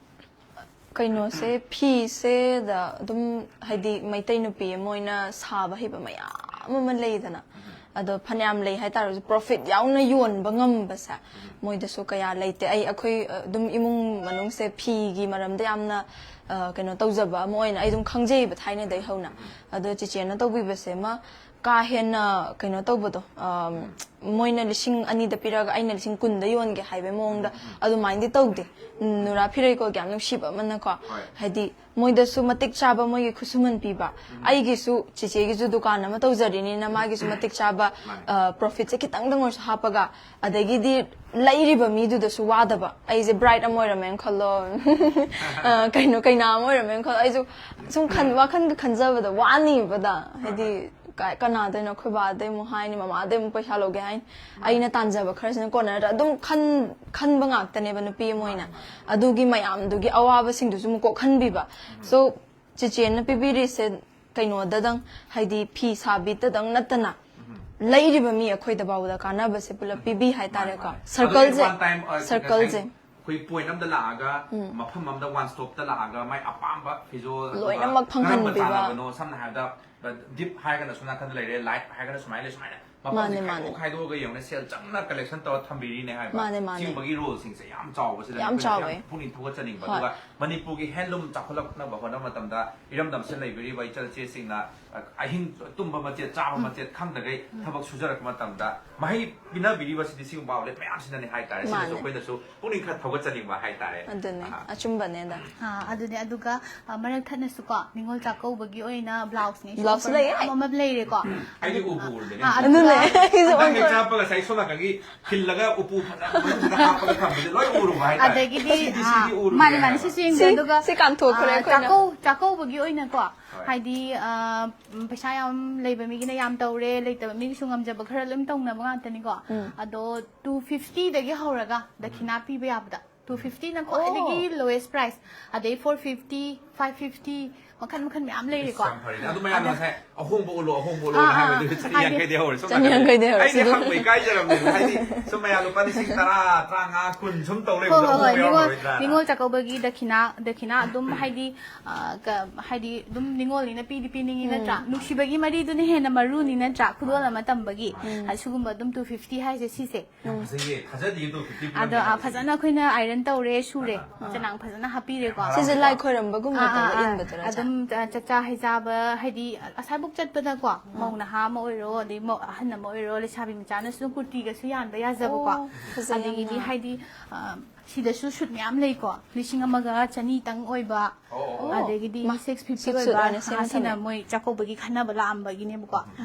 ꯀꯩꯅꯣꯁꯦ, ꯐꯤꯁꯦꯗ ꯑꯗꯨꯝ, ꯍꯥꯏꯗꯤ, ꯃꯩꯇꯩ ꯅꯨꯄꯤ ꯑꯃ ꯑꯣꯏꯅ ꯁꯥꯕ ꯍꯩꯕ ꯃꯌꯥꯝ ꯑꯃ ꯂꯩꯗꯅ, ꯑꯗꯣ ꯐꯅꯌꯥꯝ ꯂꯩ ꯍꯥꯏꯇꯥꯔꯁꯨ, ꯄ꯭ꯔꯣꯐꯤꯠ ꯌꯥꯎꯅ ꯌꯣꯟꯕ ꯉꯝꯕꯁꯦ ꯃꯣꯏꯗꯁꯨ ꯀꯌꯥ ꯂꯩꯇꯦ꯫ ꯑꯩ, ꯑꯩꯈꯣꯏ, ꯑ, ꯑꯗꯨꯝ ꯏꯃꯨꯡ ꯃꯅꯨꯡꯁꯦ ꯐꯤꯒꯤ ꯃꯔꯝꯗ ꯌꯥꯝꯅ, ꯑ, ꯀꯩꯅꯣ ꯇꯧꯖꯕ ꯑꯃ ꯑꯣꯏꯅ ꯑꯩ ꯑꯗꯨꯝ ꯈꯪꯖꯩꯕ ꯊꯥꯏꯅꯗꯩ ꯍꯧꯅ꯫ ꯑꯗꯣ ꯆꯤꯆꯦꯅ ꯇꯧꯕꯤꯕꯁꯦ ꯑꯃ ꯀꯥ ꯍꯦꯟꯅ ꯀꯩꯅꯣ ꯇꯧꯕꯗꯣ, ꯑꯝ, ꯃꯣꯏꯅ ꯂꯤꯁꯤꯡ ꯑꯅꯤꯗ ꯄꯤꯔꯒ ꯑꯩꯅ ꯂꯤꯁꯤꯡ ꯀꯨꯟꯗ ꯌꯣꯟꯒꯦ ꯍꯥꯏꯕꯩ ꯃꯑꯣꯡꯗ ꯑꯗꯨꯃꯥꯏꯅꯗꯤ ꯇꯧꯗꯦ꯫ ꯎꯝ, ꯅꯨꯔꯥ ꯐꯤꯔꯩꯀꯣꯜꯒꯤ ꯌꯥꯝ ꯅꯨꯡꯁꯤꯕ ꯑꯃꯅꯀꯣ, ꯍꯣꯏ꯫ ꯍꯥꯏꯗꯤ ꯃꯣꯏꯗꯁꯨ ꯃꯇꯤꯛ ꯆꯥꯕ ꯃꯣꯏꯒꯤ ꯈꯨꯠꯁꯨꯃꯟ ꯄꯤꯕ, ꯑꯩꯒꯤꯁꯨ ꯆꯤꯆꯦꯒꯤꯁꯨ ꯗꯨꯀꯥꯟ ꯑꯃ ꯇꯧꯖꯔꯤꯅꯤꯅ ꯃꯥꯒꯤꯁꯨ ꯃꯇꯤꯛ ꯆꯥꯕ, ꯃꯥꯅꯦ꯫ ꯑ, profitꯁꯦ ꯈꯤꯇꯪꯗꯪ ꯑꯣꯏꯔꯁꯨ ꯍꯥꯞꯄꯒ, ꯑꯗꯒꯤꯗꯤ ꯂꯩꯔꯤꯕ ꯃꯤꯗꯨꯗꯁꯨ ꯋꯥꯗꯕ꯫ ꯑꯩꯁꯦ bride ꯑꯃ ꯑꯣꯏꯔꯝꯃꯦꯅ ꯈꯜꯂꯣ, ꯑ, ꯀꯩꯅꯣ, ꯀꯩꯅꯥ ꯑꯃ ꯑꯣꯏꯔꯝꯃꯦꯅ ꯈꯜꯂꯣ, ꯑꯩꯁꯨ ꯁꯨꯝ ꯈꯟ-, ꯋꯥꯈꯜꯒ ꯈꯟꯖꯕꯗ ꯋꯥꯅꯤꯕꯗ, ꯍꯥꯏꯗꯤ ꯀ-, ꯀꯅꯥꯗꯩꯅꯣ, ꯑꯩꯈꯣꯏ ꯕꯥꯗꯩ ꯑꯃꯨꯛ ꯍꯥꯏꯅꯤ, ꯃꯃꯥꯗꯩ ꯑꯃꯨꯛ ꯄꯩꯁꯥ ꯂꯧꯒꯦ ꯍꯥꯏꯅꯤ, ꯑꯩꯅ ꯇꯥꯟꯖꯕ ꯈꯔꯁꯤꯅ ꯀꯣꯟꯅꯔꯗ꯭ꯔꯥ, ꯑꯗꯨꯝ ꯈꯟ-, ꯈꯟꯕ ꯉꯥꯛꯇꯅꯦꯕ ꯅꯨꯄꯤ ꯑꯃ ꯑꯣꯏꯅ꯫ ꯑꯗꯨꯒꯤ ꯃꯌꯥꯝꯗꯨꯒꯤ ꯑꯋꯥꯕꯁꯤꯡꯗꯨꯁꯨ ꯑꯃꯨꯛ ꯀꯣꯛꯍꯟꯕꯤꯕ꯫ So, ꯆꯦꯆꯦꯅ ꯄꯤꯕꯤꯔꯤꯁꯦ ꯀꯩꯅꯣꯗꯗꯪ, ꯍꯥꯏꯗꯤ ꯐꯤ ꯁꯥꯕꯤꯗꯗꯪ ꯅꯠꯇꯅ, ꯂꯩꯔꯤꯕ ꯃꯤ ꯑꯩꯈꯣꯏꯗ ꯐꯥꯎꯕꯗ ꯀꯥꯟꯅꯕꯁꯦ ꯄꯨꯂꯞ ꯄꯤꯕꯤ ꯍꯥꯏꯇꯥꯔꯦꯀꯣ꯫ ꯃꯥꯅꯦ, ꯃꯥꯅꯦ꯫ ꯑꯗꯣ circleꯁꯦ, one time, ꯑ, circleꯁꯦ꯫ ꯉꯁꯥꯏ ꯑꯩꯈꯣꯏ point ꯑꯃꯗ ꯂꯥꯛꯑꯒ, ꯎꯝ꯫ ꯃꯐꯝ ꯑꯃꯗ one stopꯇ ꯂꯥꯛꯑꯒ ꯃꯥꯏ ꯑꯄꯥꯝꯕ ꯐꯤꯖꯣꯜ, ꯑꯗꯨꯒ ꯂꯣꯏꯅꯃꯛ ꯀꯔꯝꯕ ꯐꯪꯍꯟꯕꯤꯕ꯫ ꯆꯥꯟꯅꯕꯅꯣ, ꯁꯝꯅ ꯍꯥꯏꯔꯕꯗ, deep ꯍꯥꯏꯔꯒꯅ ꯁꯣꯝ ꯅꯥꯀꯟꯗ ꯂꯩꯔꯦ, light ꯍꯥꯏꯔꯒꯅ ꯁꯨꯃꯥꯏꯅ ꯂꯩ, ꯁꯨꯃꯥꯏꯅ ꯃꯐꯝꯁꯦ ꯃꯥꯅꯦ, ꯈꯥꯏꯗꯣꯛ ꯃꯥꯅꯦ꯫ ꯈꯥꯏꯗꯣꯛꯑꯒ ꯌꯦꯡꯉꯨꯅꯦ, ꯁꯦꯜ ꯆꯪꯅ collection ꯇꯧꯔ ꯊꯝꯕꯤꯔꯤꯅꯦ ꯍꯥꯏꯕ꯫ ꯃꯥꯅꯦ, ꯃꯥꯅꯦ꯫ ꯁꯤꯒꯨꯝꯕꯒꯤ roleꯁꯤꯡꯁꯦ ꯌꯥꯝ ꯆꯥꯎꯕꯁꯤꯗ ꯌꯥꯝ ꯑꯩꯈꯣꯏꯅꯁꯨ ꯆꯥꯎꯋꯦ꯫ ꯌꯥꯝ ꯄꯨꯛꯅꯤꯡ ꯊꯧꯒꯠꯆꯅꯤꯡꯕ꯫ ꯍꯣꯏ꯫ ꯑꯗꯨꯒ ꯃꯅꯤꯄꯨꯔꯒꯤ handloom ꯆꯥꯎꯈꯠꯂꯛꯅꯕ ꯍꯣꯠꯅꯕ ꯃꯇꯝꯗ ꯏꯔꯝꯗꯝꯁꯤꯗ ꯂꯩꯕꯤꯔꯤꯕ ꯏꯆꯜ ꯏꯆꯦꯁꯤꯡꯅ, ꯑ, ꯑꯍꯤꯡ ꯇꯨꯝꯕ ꯃꯆꯦꯠ, ꯆꯥꯕ ꯎꯝ꯫ ꯃꯆꯦꯠ ꯈꯪꯗꯈꯩ ꯎꯝ꯫ ꯊꯕꯛ ꯁꯨꯖꯔꯛꯄ ꯃꯇꯝꯗ ꯃꯍꯩ ꯄꯤꯅꯕꯤꯔꯤꯕꯁꯤꯗꯤ ꯁꯤꯒꯨꯝꯕ outlet ꯃꯌꯥꯝꯁꯤꯅꯅꯦ ꯍꯥꯏꯇꯥꯔꯦ꯫ ꯁꯤꯅꯁꯨ ꯃꯥꯅꯦ꯫ ꯑꯩꯈꯣꯏꯅꯁꯨ ꯄꯨꯛꯅꯤꯡ ꯈꯔ ꯊꯧꯒꯠꯆꯅꯤꯡꯕ ꯍꯥꯏꯇꯥꯔꯦ꯫ ꯑꯗꯨꯅꯦ, ꯑꯍꯥ꯫ ꯑꯆꯨꯝꯕꯅꯦ ꯑꯗ꯫ ꯑꯥ, ꯑꯗꯨꯅꯦ꯫ ꯑꯗꯨꯒ, ꯑ, ꯃꯔꯛ ꯊꯠꯅꯁꯨꯀꯣ, ꯅꯤꯉꯣꯜ ꯆꯥꯛꯀꯧꯕꯒꯤ ꯑꯣꯏꯅ blouse ꯅꯦ, blouse ꯁꯤꯁꯨ ꯂꯩꯌꯦ꯫ ꯃꯌꯥꯝ ꯑꯃ ꯂꯩꯔꯦꯀꯣ꯫ ꯑꯩꯗꯤ ꯑꯗꯨ-, ꯎꯕꯨ ꯎꯔꯨꯗꯦꯅꯦ꯫ ꯑꯥ, ꯑꯗꯨꯅꯦ, ꯑꯗꯨꯒ ꯑꯩꯁꯨ ꯍꯟꯗꯛ ꯑꯣꯟꯊꯣꯛꯑꯦ꯫ ꯆꯪꯉꯛꯄꯒ ꯉꯁꯥꯏ ꯁꯣꯝ ꯅꯥꯀꯟꯒꯤ ꯈꯤꯜꯂꯒ ꯎꯄꯨ ꯐꯖ ꯐꯖꯅ ꯍꯥꯞꯄꯒ ꯊꯝꯕꯁꯦ ꯂꯣꯏ ꯎꯔꯨꯕ ꯍꯥꯏꯇꯥꯔꯦ꯫ ꯑꯗꯒꯤꯗꯤ, ꯁꯤꯗꯤ, ꯑꯥ, ꯁꯤꯗꯤ ꯎꯔꯨꯗꯦ ꯃꯥꯅꯦ, ꯃꯥꯅꯦ, ꯍꯥꯏꯕ꯫ ꯁꯤꯁꯨ ꯌꯦꯡꯁꯦ꯫ ꯁꯤ, ꯑꯗꯨꯒ, ꯁꯤ ꯀꯥꯟꯊꯣꯛꯈ꯭ꯔꯦ ꯑꯥ, ꯑꯩꯈꯣꯏꯅ꯫ ꯆꯥꯛꯀꯧ-, ꯆꯥꯛꯀꯧꯕꯒꯤ ꯑꯣꯏꯅꯀꯣ, ꯍꯣꯏ꯫ ꯍꯥꯏꯗꯤ, ꯑꯥ, ꯎꯝ, ꯄꯩꯁꯥ ꯌꯥꯝ ꯂꯩꯕ ꯃꯤꯒꯤꯅ ꯌꯥꯝ ꯇꯧꯔꯦ, ꯂꯩꯇꯕ ꯃꯤꯒꯤꯁꯨ ꯉꯝꯖꯕ ꯈꯔ ꯑꯗꯨꯝ ꯇꯧꯅꯕ ꯉꯥꯛꯇꯅꯤꯀꯣ꯫ ꯎꯝ꯫ ꯑꯗꯣ two fifty ꯗꯒꯤ ꯍꯧꯔꯒ ꯗꯈꯤꯅꯥ ꯄꯤꯕ ꯌꯥꯕꯗ꯫ Two fifty ꯅ ꯈ꯭ꯋꯥꯏꯗꯒꯤ ꯑꯣ꯫ Lowest price꯫ ꯑꯗꯩ four fifty, five fifty, ꯃꯈꯟ ꯃꯈꯟ ꯃꯌꯥꯝ ꯂꯩꯔꯦꯀꯣ꯫ ꯏꯁ, ꯌꯥꯝ ꯐꯔꯦꯅꯦ꯫ ꯑꯗꯨ ꯃꯌꯥꯝꯅ ꯑꯗ ꯉꯁꯥꯏ "ꯑꯍꯣꯡꯕ ꯎꯠꯂꯣ, ꯑꯍꯣꯡꯕ ꯎꯠꯂꯣꯅ" ꯑꯥ, ꯑꯥ, ꯍꯥꯏꯕꯗꯨ ꯑꯥ꯫ ꯆꯅꯤ ꯌꯥꯡꯈꯩꯗꯒꯤ ꯍꯧꯔꯦ꯫ ꯁꯣꯝ ꯆꯅꯤ ꯌꯥꯡꯈꯩꯗꯒꯤ ꯅꯥꯀꯟꯗ ꯍꯧꯔꯦ꯫ ꯑꯩꯗꯤ ꯁꯤꯗ ꯍꯪꯕ ꯏꯀꯥꯏꯖꯔꯕꯅꯦ꯫ ꯍꯥꯏꯗꯤ ꯁꯨꯝ ꯃꯌꯥꯝ ꯂꯨꯄꯥ ꯂꯤꯁꯤꯡ ꯇꯔꯥ, ꯇꯔꯥꯃꯉꯥ, ꯀꯨꯟ ꯁꯨꯝ ꯇꯧ ꯍꯣꯏ, ꯂꯩꯕꯗꯣ ꯍꯣꯏ, ꯍꯣꯡꯕ ꯅꯤꯉꯣꯜ, ꯌꯥꯎꯔꯔꯣꯏꯗ꯭ꯔꯥꯅ꯫ ꯅꯤꯉꯣꯜ ꯆꯥꯛꯀꯧꯕꯒꯤ ꯗꯈꯤꯅꯥ, ꯗꯈꯤꯅꯥ ꯑꯗꯨꯝ ꯍꯥꯏꯗꯤ, ꯑ, ꯀ-, ꯍꯥꯏꯗꯤ ꯑꯗꯨꯝ ꯅꯤꯉꯣꯜꯅꯤꯅ ꯄꯤꯗꯤ ꯄꯤꯅꯤꯡꯉꯤ ꯎꯝ꯫ ꯅꯠꯇ꯭ꯔꯥ? ꯅꯨꯡꯁꯤꯕꯒꯤ ꯃꯔꯤꯗꯨꯅ ꯍꯦꯟꯅ ꯃꯔꯨꯅꯤ ꯅꯠꯇ꯭ꯔꯥ? ꯈꯨꯗꯣꯜ ꯑꯃ ꯇꯝꯕꯒꯤ꯫ ꯎꯝ꯫ ꯑ, ꯁꯤꯒꯨꯝꯕ ꯑꯗꯨꯝ two fifty ꯍꯥꯏꯁꯦ ꯁꯤꯁꯦ꯫ ꯌꯥꯝ ꯐꯖꯩꯌꯦ꯫ ꯊꯥꯖꯗꯤꯌꯦ, two fifty ꯑꯗꯣ, ꯄꯤꯔꯝꯃꯦ ꯑ, ꯍꯥꯏꯕꯁꯤꯗꯤ꯫ ꯐꯖꯅ ꯑꯩꯈꯣꯏꯅ iron ꯇꯧꯔꯦ, ꯁꯨꯔꯦ꯫ ꯑꯥ, ꯑꯥ꯫ ꯆꯅꯥꯡ ꯐꯖꯅ ꯍꯥꯞꯄꯤꯔꯦꯀꯣ꯫ ꯌꯥꯝ ꯁꯤꯁꯦ ꯍꯔꯥꯎꯏꯀꯣ꯫ ꯂꯥꯏ ꯈꯣꯏꯔꯝꯕꯒꯨꯝꯕꯗꯒ ꯑꯥ, ꯑꯥ, ꯑꯥ꯫ ꯏꯟꯕꯗꯨꯔꯥ? ꯑꯗꯨꯝ ꯎꯝ, ꯆ- ꯆꯥꯛꯆꯥ ꯍꯩꯖꯥꯕ, ꯍꯥꯏꯗꯤ ꯑꯁꯥꯏꯕꯨꯛ ꯆꯠꯄꯗꯀꯣ, ꯃꯧ ꯅꯍꯥ ꯑꯃ ꯑꯣꯏꯔꯣ, ꯑꯗꯩ ꯃꯧ ꯑꯍꯟ ꯑꯃ ꯑꯣꯏꯔꯣ, ꯂꯩꯁꯥꯕꯤ ꯃꯆꯥꯅꯁꯨ ꯑꯗꯨꯝ ꯀꯨꯔꯇꯤꯒꯁꯨ ꯌꯥꯟꯕ ꯌꯥꯖꯕꯀꯣ꯫ ꯑꯣ, ꯐꯖꯩ ꯑꯗꯒꯤꯗꯤ ꯌꯥꯝꯅ꯫ ꯍꯥꯏꯗꯤ, ꯑ, ꯁꯤꯗꯁꯨ ꯁꯨꯠ ꯃꯌꯥꯝ ꯂꯩꯀꯣ, ꯂꯤꯁꯤꯡ ꯑꯃꯒ ꯆꯅꯤꯇꯪ ꯑꯣꯏꯕ, ꯑꯣ, ꯑꯣ꯫ ꯑꯗꯒꯤꯗꯤ ꯃꯥ, ꯁꯤꯛꯁ ꯐꯤꯐꯇꯤ ꯁꯨꯠ ꯁꯨꯠ ꯑꯣꯏꯕ, ꯑꯣꯏꯅ ꯁꯦꯝꯃ ꯅꯍꯥꯁꯤꯅ ꯊꯝꯃꯦ꯫ ꯃꯣꯏ ꯆꯥꯛꯀꯧꯕꯒꯤ ꯈꯟꯅꯕ ꯂꯥꯛꯑꯝꯕꯒꯤꯅꯦꯕꯀꯣ꯫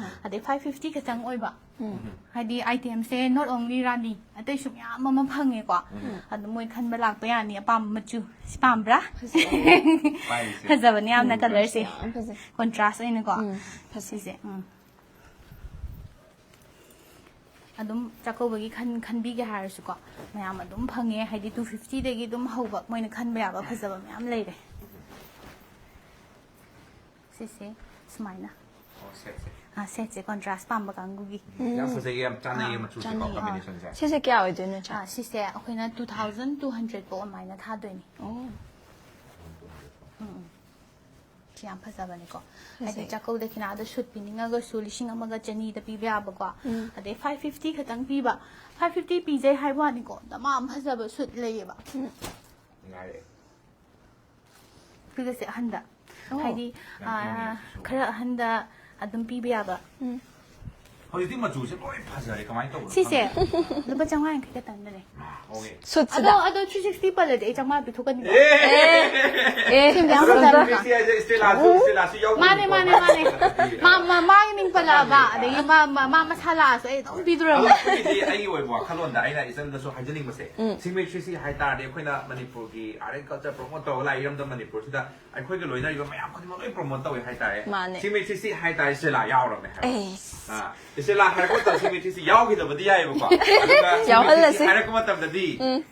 ꯑꯗꯩ ꯐꯥꯏꯚ ꯐꯤꯐꯇꯤ ꯈꯛꯇꯪ ꯑꯣꯏꯕ꯫ ꯎꯝ꯫ ꯍꯥꯏꯗꯤ ꯑꯥꯏꯇꯦꯝꯁꯦ not only ꯔꯥꯅꯤ, ꯑꯇꯩꯁꯨ ꯃꯌꯥꯝ ꯑꯃ ꯐꯪꯉꯦꯀꯣ꯫ ꯎꯝ꯫ ꯑꯗꯣ ꯃꯣꯏ ꯈꯟꯕ ꯂꯥꯛꯄ ꯌꯥꯅꯤ, ꯑꯄꯥꯝꯕ ꯃꯆꯨ꯫ ꯁꯤ ꯄꯥꯝꯕ꯭ꯔꯥ? ꯄꯥꯏꯔꯤꯁꯦ꯫ ꯐꯖꯕꯅꯦ ꯌꯥꯝꯅ ꯎꯝ, ꯀꯂꯔꯁꯦ꯫ ꯌꯥꯝ ꯐꯖꯩ꯫ ꯀꯣꯟꯇ꯭ꯔꯥꯁ ꯑꯣꯏꯅꯀꯣ꯫ ꯎꯝ, ꯐꯖꯩ꯫ ꯁꯤꯁꯦ꯫ ꯎꯝ꯫ ꯑꯗꯨꯝ ꯆꯥꯛꯀꯧꯕꯒꯤ ꯈꯟ-, ꯈꯟꯕꯤꯒꯦ ꯍꯥꯏꯔꯁꯨꯀꯣ, ꯃꯌꯥꯝ ꯑꯗꯨꯝ ꯐꯪꯉꯦ꯫ ꯍꯥꯏꯗꯤ ꯇꯨ ꯐꯤꯐꯇꯤꯗꯒꯤ ꯑꯗꯨꯝ ꯍꯧꯕ ꯃꯣꯏꯅ ꯈꯟꯕ ꯌꯥꯕ ꯐꯖꯕ ꯃꯌꯥꯝ ꯂꯩꯔꯦ꯫ ꯁꯤꯁꯦ ꯁꯨꯃꯥꯏꯅ꯫ ꯑꯣ, ꯁꯦꯠꯁꯦ꯫ ꯑꯥ, ꯁꯦꯠꯁꯦ ꯀꯣꯟꯇ꯭ꯔꯥꯁ ꯄꯥꯝꯕ ꯀꯥꯡꯕꯨꯒꯤ꯫ ꯌꯥꯝ ꯐꯖꯩꯌꯦ, ꯌꯥꯝ ꯆꯥꯟꯅꯩꯌꯦ ꯑꯥ, ꯃꯆꯨꯁꯦꯀꯣ, ꯆꯥꯟꯅꯩꯌꯦ, ꯑꯥ꯫ Combinationꯁꯦ꯫ ꯁꯤꯁꯦ ꯀꯌꯥ ꯑꯣꯏꯗꯣꯏꯅꯣ, ꯏꯆꯦ? ꯑꯥ, ꯁꯤꯁꯦ ꯑꯩꯈꯣꯏꯅ two thousand two hundred ꯐꯥꯎ ꯑꯗꯨꯃꯥꯏꯅ ꯊꯥꯗꯣꯏꯅꯦ꯫ ꯑꯣ꯫ ꯎꯝ, ꯎꯝ꯫ ꯁꯤ ꯌꯥꯝ ꯐꯖꯕꯅꯤꯀꯣ꯫ ꯍꯥꯏꯗꯤ ꯐꯖꯩ꯫ ꯆꯥꯛꯀꯧ ꯗꯈꯤꯅꯥꯗ ꯁꯨꯠ ꯄꯤꯅꯤꯡꯉꯒꯁꯨ ꯂꯤꯁꯤꯡ ꯑꯃꯒ ꯆꯅꯤꯗ ꯄꯤꯕ ꯌꯥꯕꯀꯣ꯫ ꯎꯝ꯫ ꯑꯗꯩ five fifty ꯈꯛꯇꯪ ꯄꯤꯕ꯫ Five fifty ꯄꯤꯖꯩ ꯍꯥꯏꯕ ꯋꯥꯅꯤꯀꯣ, ꯗꯃꯥ ꯑꯃ ꯐꯖꯕ ꯁꯨꯠ ꯂꯩꯌꯦꯕ꯫ ꯎꯝ꯫ ꯉꯥꯏꯔꯦ꯫ ꯄꯤꯒꯁꯦ ꯑꯍꯟꯗ꯫ ꯑꯣ꯫ ꯍꯥꯏꯗꯤ, ꯌꯥꯝ ꯑꯥ, ꯏꯪꯉꯦ꯫ ꯈꯔ ꯑꯍꯟꯗ ꯑꯗꯨꯝ ꯄꯤꯕ ꯌꯥꯕ꯫ ꯎꯝ꯫ ꯍꯧꯖꯤꯛꯇꯤ ꯃꯆꯨꯁꯦ ꯂꯣꯏ ꯐꯖꯔꯦ, ꯀꯃꯥꯏꯅ ꯇꯧꯕꯅꯣ ꯁꯤꯁꯦ ꯈꯪꯗꯦ꯫ ꯂꯨꯄꯥ ꯆꯥꯝꯃꯉꯥ ꯌꯥꯡꯈꯩ ꯈꯛꯇꯪꯗꯅꯦ꯫ ꯑꯣꯀꯦ꯫ ꯁꯨꯠꯁꯤꯗ? ꯑꯗꯣ, ꯑꯗꯣ three sixty ꯄꯜꯂꯗꯤ ꯑꯩ ꯆꯥꯝꯃꯉꯥ ꯄꯤꯊꯣꯛꯀꯅꯤꯀꯣ꯫ ꯑꯦ! ꯑꯦ! ꯁꯤ ꯃꯌꯥꯝ ꯑꯗꯣ ꯐꯖꯔꯦ꯫ ꯁꯤ ꯍꯥꯏꯁꯦ ꯏꯁꯇꯦꯂꯥꯁꯨ, ꯏꯁꯇꯦꯂꯥꯁꯨ ꯌꯥꯎꯗꯣꯏꯅꯤꯀꯣ꯫ ꯃꯥꯅꯦ, ꯃꯥꯅꯦ, ꯃꯥꯅꯦ꯫ ꯃꯥ, ꯃꯥ, ꯃꯥꯒꯤ ꯃꯤꯡ ꯄꯜꯂꯛꯑꯕ, ꯃꯥꯅꯦ꯫ ꯑꯗꯒꯤ ꯃꯥ, ꯃꯥ, ꯃꯥ ꯃꯁꯥ ꯂꯥꯛꯑꯁꯨ ꯑꯩ ꯑꯗꯨꯝ ꯄꯤꯗꯣꯔꯕꯅꯦ꯫ ꯑꯗꯣ ꯑꯩꯈꯣꯏꯒꯤꯗꯤ ꯑꯩꯒꯤ ꯑꯣꯏꯕ ꯋꯥꯈꯜꯂꯣꯟꯗ ꯑꯩꯅ ꯏꯆꯟꯗꯁꯨ ꯍꯥꯏꯖꯅꯤꯡꯕꯁꯦ, ꯎꯝ꯫ ꯁꯤꯃꯦꯇ꯭ꯔꯤꯁꯤ ꯍꯥꯏꯇꯥꯔꯗꯤ ꯑꯩꯈꯣꯏꯅ ꯃꯅꯤꯄꯨꯔꯒꯤ art and culture promote ꯇꯧꯔ ꯂꯥꯛꯏ ꯏꯔꯝꯗꯝ ꯃꯅꯤꯄꯨꯔꯁꯤꯗ ꯑꯩꯈꯣꯏꯒ ꯂꯣꯏꯅꯔꯤꯕ ꯃꯌꯥꯝ ꯈꯨꯗꯤꯡꯃꯛ ꯂꯣꯏ promote ꯇꯧꯋꯦ ꯍꯥꯏꯇꯥꯔꯦ꯫ ꯃꯥꯅꯦ꯫ ꯁꯤꯃꯦꯇ꯭ꯔꯤꯁꯤ ꯍꯥꯏꯇꯥꯔꯦ, ꯏꯁꯇꯦꯂꯥ ꯌꯥꯎꯔꯕꯅꯦ ꯍꯥꯏꯕ꯫ ꯑꯦꯁ꯫ ꯑꯥ, ꯏꯁꯇꯦꯂꯥ ꯍꯥꯏꯔꯛꯄ ꯃꯇꯝꯗ ꯁꯤꯃꯦꯇ꯭ꯔꯤꯁꯤ ꯌꯥꯎꯈꯤꯗꯕꯗꯤ ꯌꯥꯏꯌꯦꯕꯀꯣ꯫ ꯑꯗꯨꯒ ꯌꯥꯎꯍꯜꯂꯁꯦ꯫ ꯁꯤꯃꯦꯇ꯭ꯔꯤꯁꯤ ꯍꯥꯏꯔꯛꯄ ꯃꯇꯝꯗꯗꯤ ꯎꯝ꯫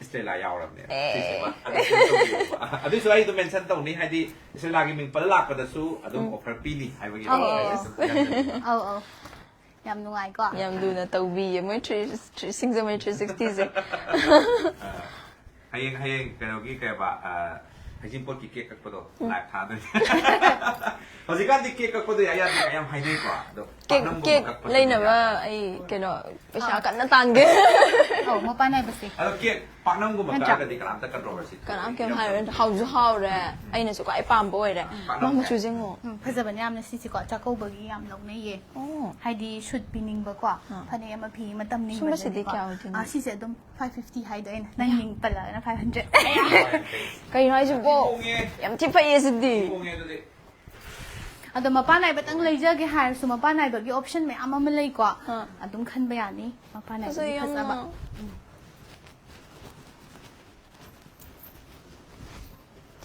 ꯏꯁꯇꯦꯂꯥ ꯌꯥꯎꯔꯕꯅꯦ꯫ ꯑꯦ꯫ ꯁꯤꯁꯤꯃ ꯑꯗꯨꯁꯨ ꯇꯧꯕꯤꯌꯣꯕ꯫ ꯑꯗꯨꯏꯁꯨ ꯑꯩ ꯑꯗꯨꯝ mention ꯇꯧꯅꯤ, ꯍꯥꯏꯗꯤ ꯏꯁꯇꯦꯂꯥꯒꯤ ꯃꯤꯡ ꯄꯜꯂ ꯂꯥꯛꯄꯗꯁꯨ ꯑꯗꯨꯝ ꯎꯝ꯫ Offer ꯄꯤꯅꯤ ꯍꯥꯏꯕꯒꯤ ꯑꯧ, ꯑꯧ꯫ Offer ꯁꯨ ꯌꯥꯝꯖꯅꯤꯡꯕ꯫ ꯑꯧ, ꯑꯧ꯫ ꯌꯥꯝ ꯅꯨꯡꯉꯥꯏꯀꯣ? ꯌꯥꯝ ꯂꯨꯅ ꯇꯧꯕꯤꯌꯦ ꯃꯣꯏ three, three, ꯁꯤꯡꯖꯃꯩ three sixty ꯁꯦ꯫ ꯑ, ꯍꯌꯦꯡ, ꯍꯌꯦꯡ ꯀꯩꯅꯣꯒꯤ ꯀꯩꯕ, ꯑ, ꯍꯩꯖꯤꯡꯄꯣꯠꯀꯤ cake ꯀꯛꯄꯗꯣ ꯎꯝ꯫ Live ꯊꯥꯗꯣꯏꯅꯦ꯫ ꯍꯧꯖꯤꯛꯀꯥꯟꯗꯤ cake ꯀꯛꯄꯗꯣ ꯌꯥꯏ ꯌꯥꯗꯦ ꯌꯥꯝ ꯍꯥꯏꯅꯩꯀꯣ꯫ ꯑꯗꯣ ꯀꯦꯛ ꯄꯥꯛꯅꯝꯒꯨꯝꯕ ꯀꯦꯛ ꯀꯛꯄꯁꯤꯗꯤ ꯂꯩꯅꯕ ꯌꯥꯗ꯭ꯔꯣ? ꯑꯩ ꯀꯩꯅꯣ ꯄꯩꯁꯥ ꯑꯥ꯫ ꯀꯟꯅ ꯇꯥꯟꯒꯦ꯫ ꯑꯧ, ꯃꯄꯥꯟ ꯅꯥꯏꯕꯁꯦ꯫ ꯑꯗꯣ ꯀꯦꯛ ꯄꯥꯛꯅꯝꯒꯨꯝꯕ ꯅꯠꯇ꯭ꯔꯥ? ꯀꯛꯑꯒꯗꯤ ꯀꯅꯥꯝꯇ ꯀꯟꯇ꯭ꯔꯣꯚꯔꯁꯤ ꯀꯅꯥꯝ ꯀꯩꯝ ꯍꯥꯏꯔꯣꯏ꯫ ꯍꯥꯎꯁꯨ ꯍꯥꯎꯔꯦ, ꯑꯩꯅꯁꯨ ꯈ꯭ꯋꯥꯏ ꯄꯥꯝꯕ ꯑꯣꯏꯔꯦ꯫ ꯎꯝ, ꯃꯥ ꯄꯥꯛꯅꯝꯁꯦ꯫ ꯃꯆꯨꯁꯦ ꯌꯦꯡꯉꯣ꯫ ꯎꯝ, ꯐꯖꯕꯅꯦ ꯌꯥꯝꯅ ꯁꯤꯁꯦꯀꯣ, ꯆꯥꯛꯀꯧꯕꯒꯤ ꯌꯥꯝ ꯂꯧꯅꯩꯌꯦ꯫ ꯑꯣ꯫ ꯍꯥꯏꯗꯤ ꯁꯨꯠ ꯄꯤꯅꯤꯡꯕꯀꯣ, ꯑꯥ꯫ ꯐꯅꯦꯛ ꯑꯃ ꯐꯤ ꯑꯃ ꯇꯝꯅꯤꯡꯕꯗꯗꯤꯀꯣ꯫ ꯁꯨꯝꯕꯁꯤꯗꯤ ꯀꯌꯥ ꯑꯣꯏꯗꯣꯏꯅꯣ? ꯑꯥ, ꯁꯤꯁꯦ ꯑꯗꯨꯝ five fifty ꯍꯥꯏꯗꯣ ꯑꯩꯅ꯫ ꯅꯪ ꯃꯤꯡ ꯄꯜꯂꯒꯅ five hundred꯫ ꯀꯩꯅꯣ ꯍꯥꯏꯁꯤꯕꯣ? ꯍꯣꯡꯉꯦ꯫ ꯌꯥꯝ ꯊꯤ ꯐꯩꯌꯦ ꯁꯤꯗꯤ꯫ ꯍꯣꯡꯉꯦ ꯑꯗꯨꯗꯤ꯫ ꯑꯗꯣ ꯃꯄꯥꯟ ꯅꯥꯏꯕꯇꯪ ꯂꯩꯖꯒꯦ ꯍꯥꯏꯔꯁꯨ ꯃꯄꯥꯟ ꯅꯥꯏꯕꯒꯤ ꯑꯣꯞꯁꯟ ꯃꯌꯥꯝ ꯑꯃ ꯂꯩꯀꯣ꯫ ꯑꯥ꯫ ꯑꯗꯨꯝ ꯈꯟꯕ ꯌꯥꯅꯤ꯫ ꯃꯄꯥꯟ ꯅꯥꯏꯕꯒꯤ ꯐꯖꯩ ꯐꯖꯕ꯫ ꯌꯥꯝꯅ꯫ ꯎꯝ꯫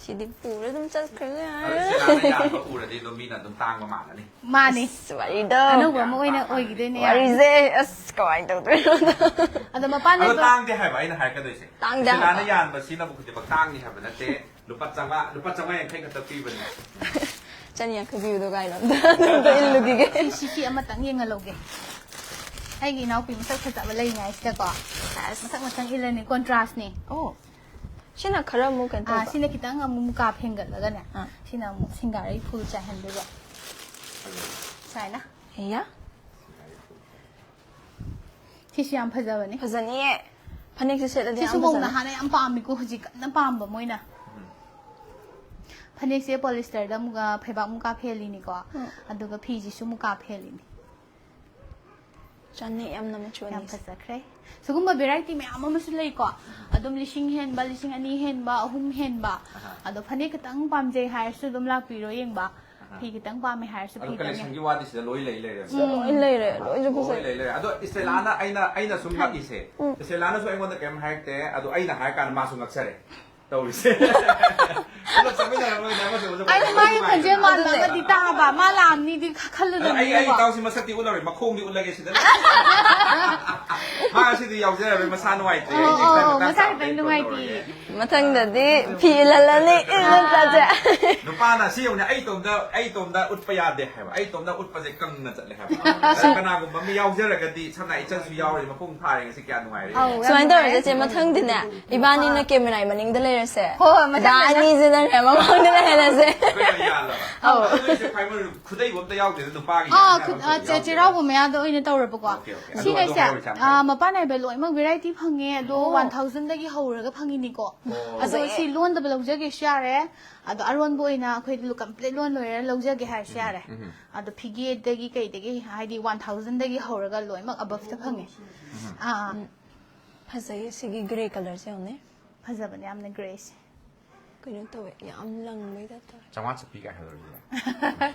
ꯁꯤꯗꯤ ꯄꯨꯔ ꯑꯗꯨꯝ ꯆꯠꯈ꯭ꯔꯒ ꯑꯗꯣ ꯌꯥꯔꯦ꯫ ꯁꯤꯂꯥꯅ ꯌꯥꯟꯕ ꯎꯔꯗꯤ ꯑꯗꯨꯝ ꯃꯤꯅ ꯑꯗꯨꯝ ꯇꯥꯡꯕ ꯃꯥꯜꯂꯅꯤ꯫ ꯃꯥꯅꯤ꯫ ꯑꯁ, ꯋꯥꯔꯤꯗꯣ꯫ ꯑꯅꯧꯕ ꯑꯃ ꯑꯣꯏꯅ ꯑꯣꯏꯈꯤꯗꯣꯏꯅꯦ ꯌꯥꯔꯦ꯫ ꯋꯥꯔꯤꯁꯦ, ꯑꯁ, ꯀꯃꯥꯏꯅ ꯇꯧꯗꯣꯏꯅꯣ? ꯑꯗꯣ ꯃꯄꯥꯟ ꯑꯗꯣ ꯅꯥꯏꯕ ꯇꯥꯡꯗꯦ ꯍꯥꯏꯕ ꯑꯩꯅ ꯍꯥꯏꯔꯛꯀꯗꯣꯏꯁꯦ꯫ ꯇꯥꯡꯗꯦ ꯁꯤꯂꯥꯅ ꯍꯥꯏꯕ꯫ ꯌꯥꯟꯕꯁꯤꯅꯕꯨ ꯈꯨꯗꯤꯡꯃꯛ ꯇꯥꯡꯅꯤ ꯍꯥꯏꯕ ꯅꯠꯇꯦ꯫ ꯂꯨꯄꯥ ꯆꯥꯝꯃꯉꯥ, ꯂꯨꯄꯥ ꯆꯥꯝꯃꯉꯥ ꯌꯥꯡꯈꯩ ꯈꯛꯇ ꯄꯤꯕꯅꯦ꯫ ꯆꯅꯤ ꯌꯥꯡꯈꯩ ꯄꯤꯕꯗꯣ ꯀꯥꯏꯅ ꯑꯝꯇ, ꯑꯝꯇ ꯏꯜꯂꯨꯈꯤꯒꯦ꯫ ꯁꯤ, ꯁꯤ, ꯁꯤ ꯑꯃꯇꯪ ꯌꯦꯡꯍꯜꯂꯧꯒꯦ꯫ ꯑꯩꯒꯤ ꯏꯅꯥꯎꯄꯤ ꯃꯁꯛ ꯐꯖꯕ ꯂꯩꯔꯤꯉꯩꯁꯤꯗꯀꯣ꯫ ꯑꯁ꯫ ꯃꯊꯪ ꯃꯊꯪ ꯏꯜꯂꯅꯤ, ꯀꯣꯟꯇ꯭ꯔꯥꯁꯅꯦ꯫ ꯑꯣ꯫ ꯁꯤꯅ ꯈꯔ ꯑꯃꯨꯛ ꯀꯩꯅꯣ ꯑꯥ, ꯇꯧꯕ꯫ ꯁꯤꯅ ꯈꯤꯇꯪ ꯑꯃꯨꯛ ꯃꯨꯀꯥ ꯐꯦꯟꯒꯠꯂꯒꯅꯦ꯫ ꯑꯥ꯫ ꯁꯤꯅ ꯑꯃꯨꯛ ꯁꯤꯡꯒꯥꯔꯩ ꯐꯨꯜ ꯆꯥꯏꯍꯟꯗꯣꯏꯕ꯫ ꯁꯨꯃꯥꯏꯅ꯫ ꯏꯌꯥ꯫ ꯁꯤꯁꯨ ꯌꯥꯝ ꯐꯖꯕꯅꯤ꯫ ꯐꯖꯅꯤꯌꯦ꯫ ꯐꯅꯦꯛꯁꯦ ꯁꯦꯠꯂꯗꯤ ꯁꯤꯁꯨ ꯌꯥꯝ ꯃꯧꯅ ꯐꯖꯅꯤ꯫ ꯍꯥꯟꯅ ꯌꯥꯝ ꯄꯥꯝꯃꯤꯀꯣ, ꯍꯧꯖꯤꯛ ꯀꯟꯅ ꯄꯥꯝꯕ ꯃꯣꯏꯅ꯫ ꯎꯝ꯫ ꯐꯅꯦꯛꯁꯦ polyester ꯗ ꯑꯃꯨꯛꯀ ꯐꯩꯕꯥꯛ ꯃꯨꯀꯥ ꯐꯦꯜꯂꯤꯅꯤꯀꯣ꯫ ꯎꯝ꯫ ꯑꯗꯨꯒ ꯐꯤꯁꯤꯁꯨ ꯃꯨꯀꯥ ꯐꯦꯜꯂꯤꯅꯤ꯫ ꯆꯥꯅꯩ ꯌꯥꯝꯅ ꯃꯆꯨ ꯌꯥꯝ ꯑꯅꯤꯁꯦ꯫ ꯐꯖꯈ꯭ꯔꯦ꯫ ꯁꯤꯒꯨꯝꯕ variety ꯃꯌꯥꯝ ꯑꯃꯁꯨ ꯂꯩꯀꯣ꯫ ꯑꯗꯨꯝ ꯂꯤꯁꯤꯡ ꯍꯦꯟꯕ, ꯂꯤꯁꯤꯡ ꯑꯅꯤ ꯍꯦꯟꯕ, ꯑꯍꯨꯝ ꯍꯦꯟꯕ꯫ ꯑꯍꯥ꯫ ꯑꯗꯣ ꯐꯅꯦꯛ ꯈꯤꯇꯪ ꯄꯥꯝꯖꯩ ꯍꯥꯏꯔꯁꯨ ꯑꯗꯨꯝ ꯂꯥꯛꯄꯤꯔꯣ ꯌꯦꯡꯕ꯫ ꯑꯍꯥ꯫ ꯐꯤ ꯈꯤꯇꯪ ꯄꯥꯝꯃꯦ ꯍꯥꯏꯔꯁꯨ ꯑꯗꯣ ꯐꯤ ꯐꯅꯦꯛ꯫ Collection ꯒꯤ ꯋꯥꯗꯤ ꯁꯤꯗ ꯂꯣꯏ ꯂꯩ ꯂꯩꯔꯦ꯫ ꯁꯤꯗ ꯂꯣꯏ ꯂꯩꯔꯦ, ꯂꯣꯏꯁꯨ ꯂꯣꯏ ꯐꯖꯩ꯫ ꯂꯩ ꯂꯩꯔꯦ꯫ ꯑꯗꯣ ꯏꯁꯇꯦꯂꯥꯅ ꯑꯩꯅ, ꯑꯩꯅ ꯁꯨꯝ ꯎꯝ꯫ ꯂꯥꯛꯏꯁꯦ, ꯎꯝ꯫ ꯏꯁꯇꯦꯂꯥꯅꯁꯨ ꯑꯩꯉꯣꯟꯗ ꯀꯩꯝ ꯍꯥꯏꯔꯛꯇꯦ, ꯑꯗꯣ ꯑꯩꯅ ꯍꯥꯏꯔ ꯀꯥꯟꯗ ꯃꯥꯁꯨ ꯉꯛꯆꯔꯦ꯫ ꯇꯧꯔꯤꯁꯦ꯫ ꯄꯨꯂꯞ ꯆꯠꯃꯤꯟꯅꯔꯝꯃꯣꯏꯅꯦ, ꯑꯃꯁꯨ ꯑꯃꯁꯨ ꯑꯩꯅ ꯃꯥꯒꯤ ꯈꯣꯟꯖꯦꯜ ꯅꯨꯡꯉꯥꯏꯗꯅ꯫ ꯃꯥꯜꯂꯝꯃꯗꯤ ꯇꯥꯕ, ꯃꯥ ꯂꯥꯛꯑꯝꯅꯤꯗꯤ ꯑꯗꯣ ꯑꯩ, ꯑꯩ ꯈꯜꯂꯨꯗꯕꯅꯦꯕꯀꯣ꯫ ꯏꯇꯥꯎꯁꯤ ꯃꯁꯛꯇꯤ ꯎꯠꯂꯔꯣꯏ, ꯃꯈꯣꯡꯗꯤ ꯎꯠꯂꯒꯦ ꯁꯤꯗ꯫ ꯃꯥ ꯉꯁꯤꯗꯤ ꯌꯥꯎꯖꯔꯔꯣꯏ, ꯃꯁꯥ ꯅꯨꯡꯉꯥꯏꯇ꯭ꯔꯦ꯫ ꯑꯣ, ꯑꯩꯁꯦ ꯑꯣ, ꯈꯔ ꯑꯣ, ꯃꯇꯥꯡ ꯃꯁꯥ ꯆꯥꯕꯗ ꯈꯤꯇꯪ ꯑꯩ ꯐꯣꯟ ꯅꯨꯡꯉꯥꯏꯇꯦ꯫ ꯇꯧꯔꯒꯦ꯫ ꯃꯊꯪꯗꯗꯤ ꯐꯤ ꯏꯜꯍꯜꯂꯅꯤ, ꯏꯜ ꯅꯠꯇ꯭ꯔꯁꯦ꯫ ꯅꯨꯄꯥꯅ ꯁꯤ ꯌꯧꯅꯦ, ꯑꯩ ꯏꯇꯣꯝꯗ, ꯑꯩ ꯏꯇꯣꯝꯗ ꯎꯠꯄ ꯌꯥꯗꯦ ꯍꯥꯏꯕ꯫ ꯑꯩ ꯏꯇꯣꯝꯗ ꯎꯠꯄꯁꯦ ꯀꯪꯅ ꯆꯠꯂꯦ ꯍꯥꯏꯕ꯫ ꯑꯗ ꯀꯅꯥꯒꯨꯝꯕ ꯑꯃ ꯌꯥꯎꯖꯔꯒꯗꯤ, ꯁꯝꯅ ꯏꯆꯟꯁꯨ ꯌꯥꯎꯔꯤ, ꯃꯄꯨꯡ ꯐꯥꯔꯦ, ꯉꯁꯤ ꯀꯌꯥ ꯅꯨꯡꯉꯥꯏꯔꯦ꯫ ꯑꯧ, ꯌꯥꯝ ꯁꯨꯃꯥꯏꯅ ꯇꯧꯔꯁꯦ, ꯅꯨꯡꯉꯥꯏꯔꯦ꯫ ꯆꯦ, ꯃꯊꯪꯗꯤꯅꯦ, ꯏꯕꯥꯅꯤꯅ ꯑꯥ꯫ ꯀꯦꯃꯦꯔꯥꯒꯤ ꯃꯅꯤꯡꯗ ꯂꯩꯔꯁꯦ꯫ ꯍꯣꯏ, ꯍꯣꯏ, ꯃꯊꯪꯗ꯫ ꯗꯥ ꯑꯅꯤꯁꯤꯅ ꯃꯃꯥꯡꯗ ꯂꯩꯍꯜꯂꯁꯦ꯫ ꯑꯩꯈꯣꯏꯅ ꯌꯥꯜꯂꯕ꯫ ꯑꯧ꯫ ꯑꯗꯨ ꯅꯣꯏꯁꯦ ꯈ꯭ꯋꯥꯏ ꯃꯔꯨ ꯈꯨꯗꯩꯕꯨ ꯑꯝꯇ ꯌꯥꯎꯗꯦꯗ, ꯅꯨꯄꯥꯒꯤ ꯑꯥ, ꯌꯥꯟꯅꯕ ꯈꯨ-, ꯑꯝꯇ ꯑꯥ, ꯆꯦ-, ꯌꯥꯎꯗꯦ꯫ ꯆꯩꯔꯥꯎꯕ ꯃꯌꯥꯗ ꯑꯣꯏꯅ ꯇꯧꯔꯕꯀꯣ꯫ Okay, okay. ꯑꯗꯨ, ꯑꯗꯨ ꯁꯤꯒꯩꯁꯦ, ꯍꯥꯏꯔꯣ, ꯏꯆꯥ꯫ ꯑꯥ, ꯃꯄꯥꯟ ꯅꯥꯏꯕ ꯂꯣꯏꯅꯃꯛ variety ꯐꯪꯉꯦ, ꯑꯗꯣ ꯑꯣ꯫ One thousand ꯗꯒꯤ ꯍꯧꯔꯒ ꯐꯪꯉꯤꯅꯤꯀꯣ꯫ ꯑꯣ꯫ ꯑꯗꯣ ꯐꯖꯩꯌꯦ꯫ ꯁꯤ ꯂꯣꯟꯗꯕ ꯂꯧꯖꯒꯦꯁꯨ ꯌꯥꯔꯦ, ꯑꯗꯣ ꯑꯔꯣꯟꯕ ꯑꯣꯏꯅ ꯑꯩꯈꯣꯏ ꯂꯨ-, complete ꯂꯣꯟ ꯂꯣꯏꯔ ꯂꯧꯖꯒꯦ ꯍꯥꯏꯔꯁꯨ ꯎꯝ, ꯌꯥꯔꯦ꯫ ꯎꯝ꯫ ꯑꯗꯣ ꯐꯤꯒꯦꯗꯒꯤ ꯀꯩꯗꯒꯤ, ꯍꯥꯏꯗꯤ, one thousand ꯗꯒꯤ ꯍꯧꯔꯒ ꯂꯣꯏꯅꯃꯛ above ꯇ ꯐꯪꯉꯦ꯫ ꯎꯝ꯫ ꯑꯥ, ꯑꯥ꯫ ꯎꯝ꯫ ꯐꯖꯩꯌꯦ ꯁꯤꯒꯤ grey colour ꯁꯦ ꯌꯦꯡꯉꯨꯅꯦ꯫ ꯐꯖꯕꯅꯦ ꯌꯥꯝꯅ grey ꯁꯦ꯫ ꯀꯩꯅꯣ ꯇꯧꯋꯦ, ꯌꯥꯝ ꯂꯪꯕꯩ type ꯇꯧꯋꯦ꯫ ꯆꯥꯝꯃꯉꯥ ꯆꯠꯄꯤ ꯀꯥꯏ ꯍꯥꯏꯕꯗꯣ ꯂꯩꯌꯦ꯫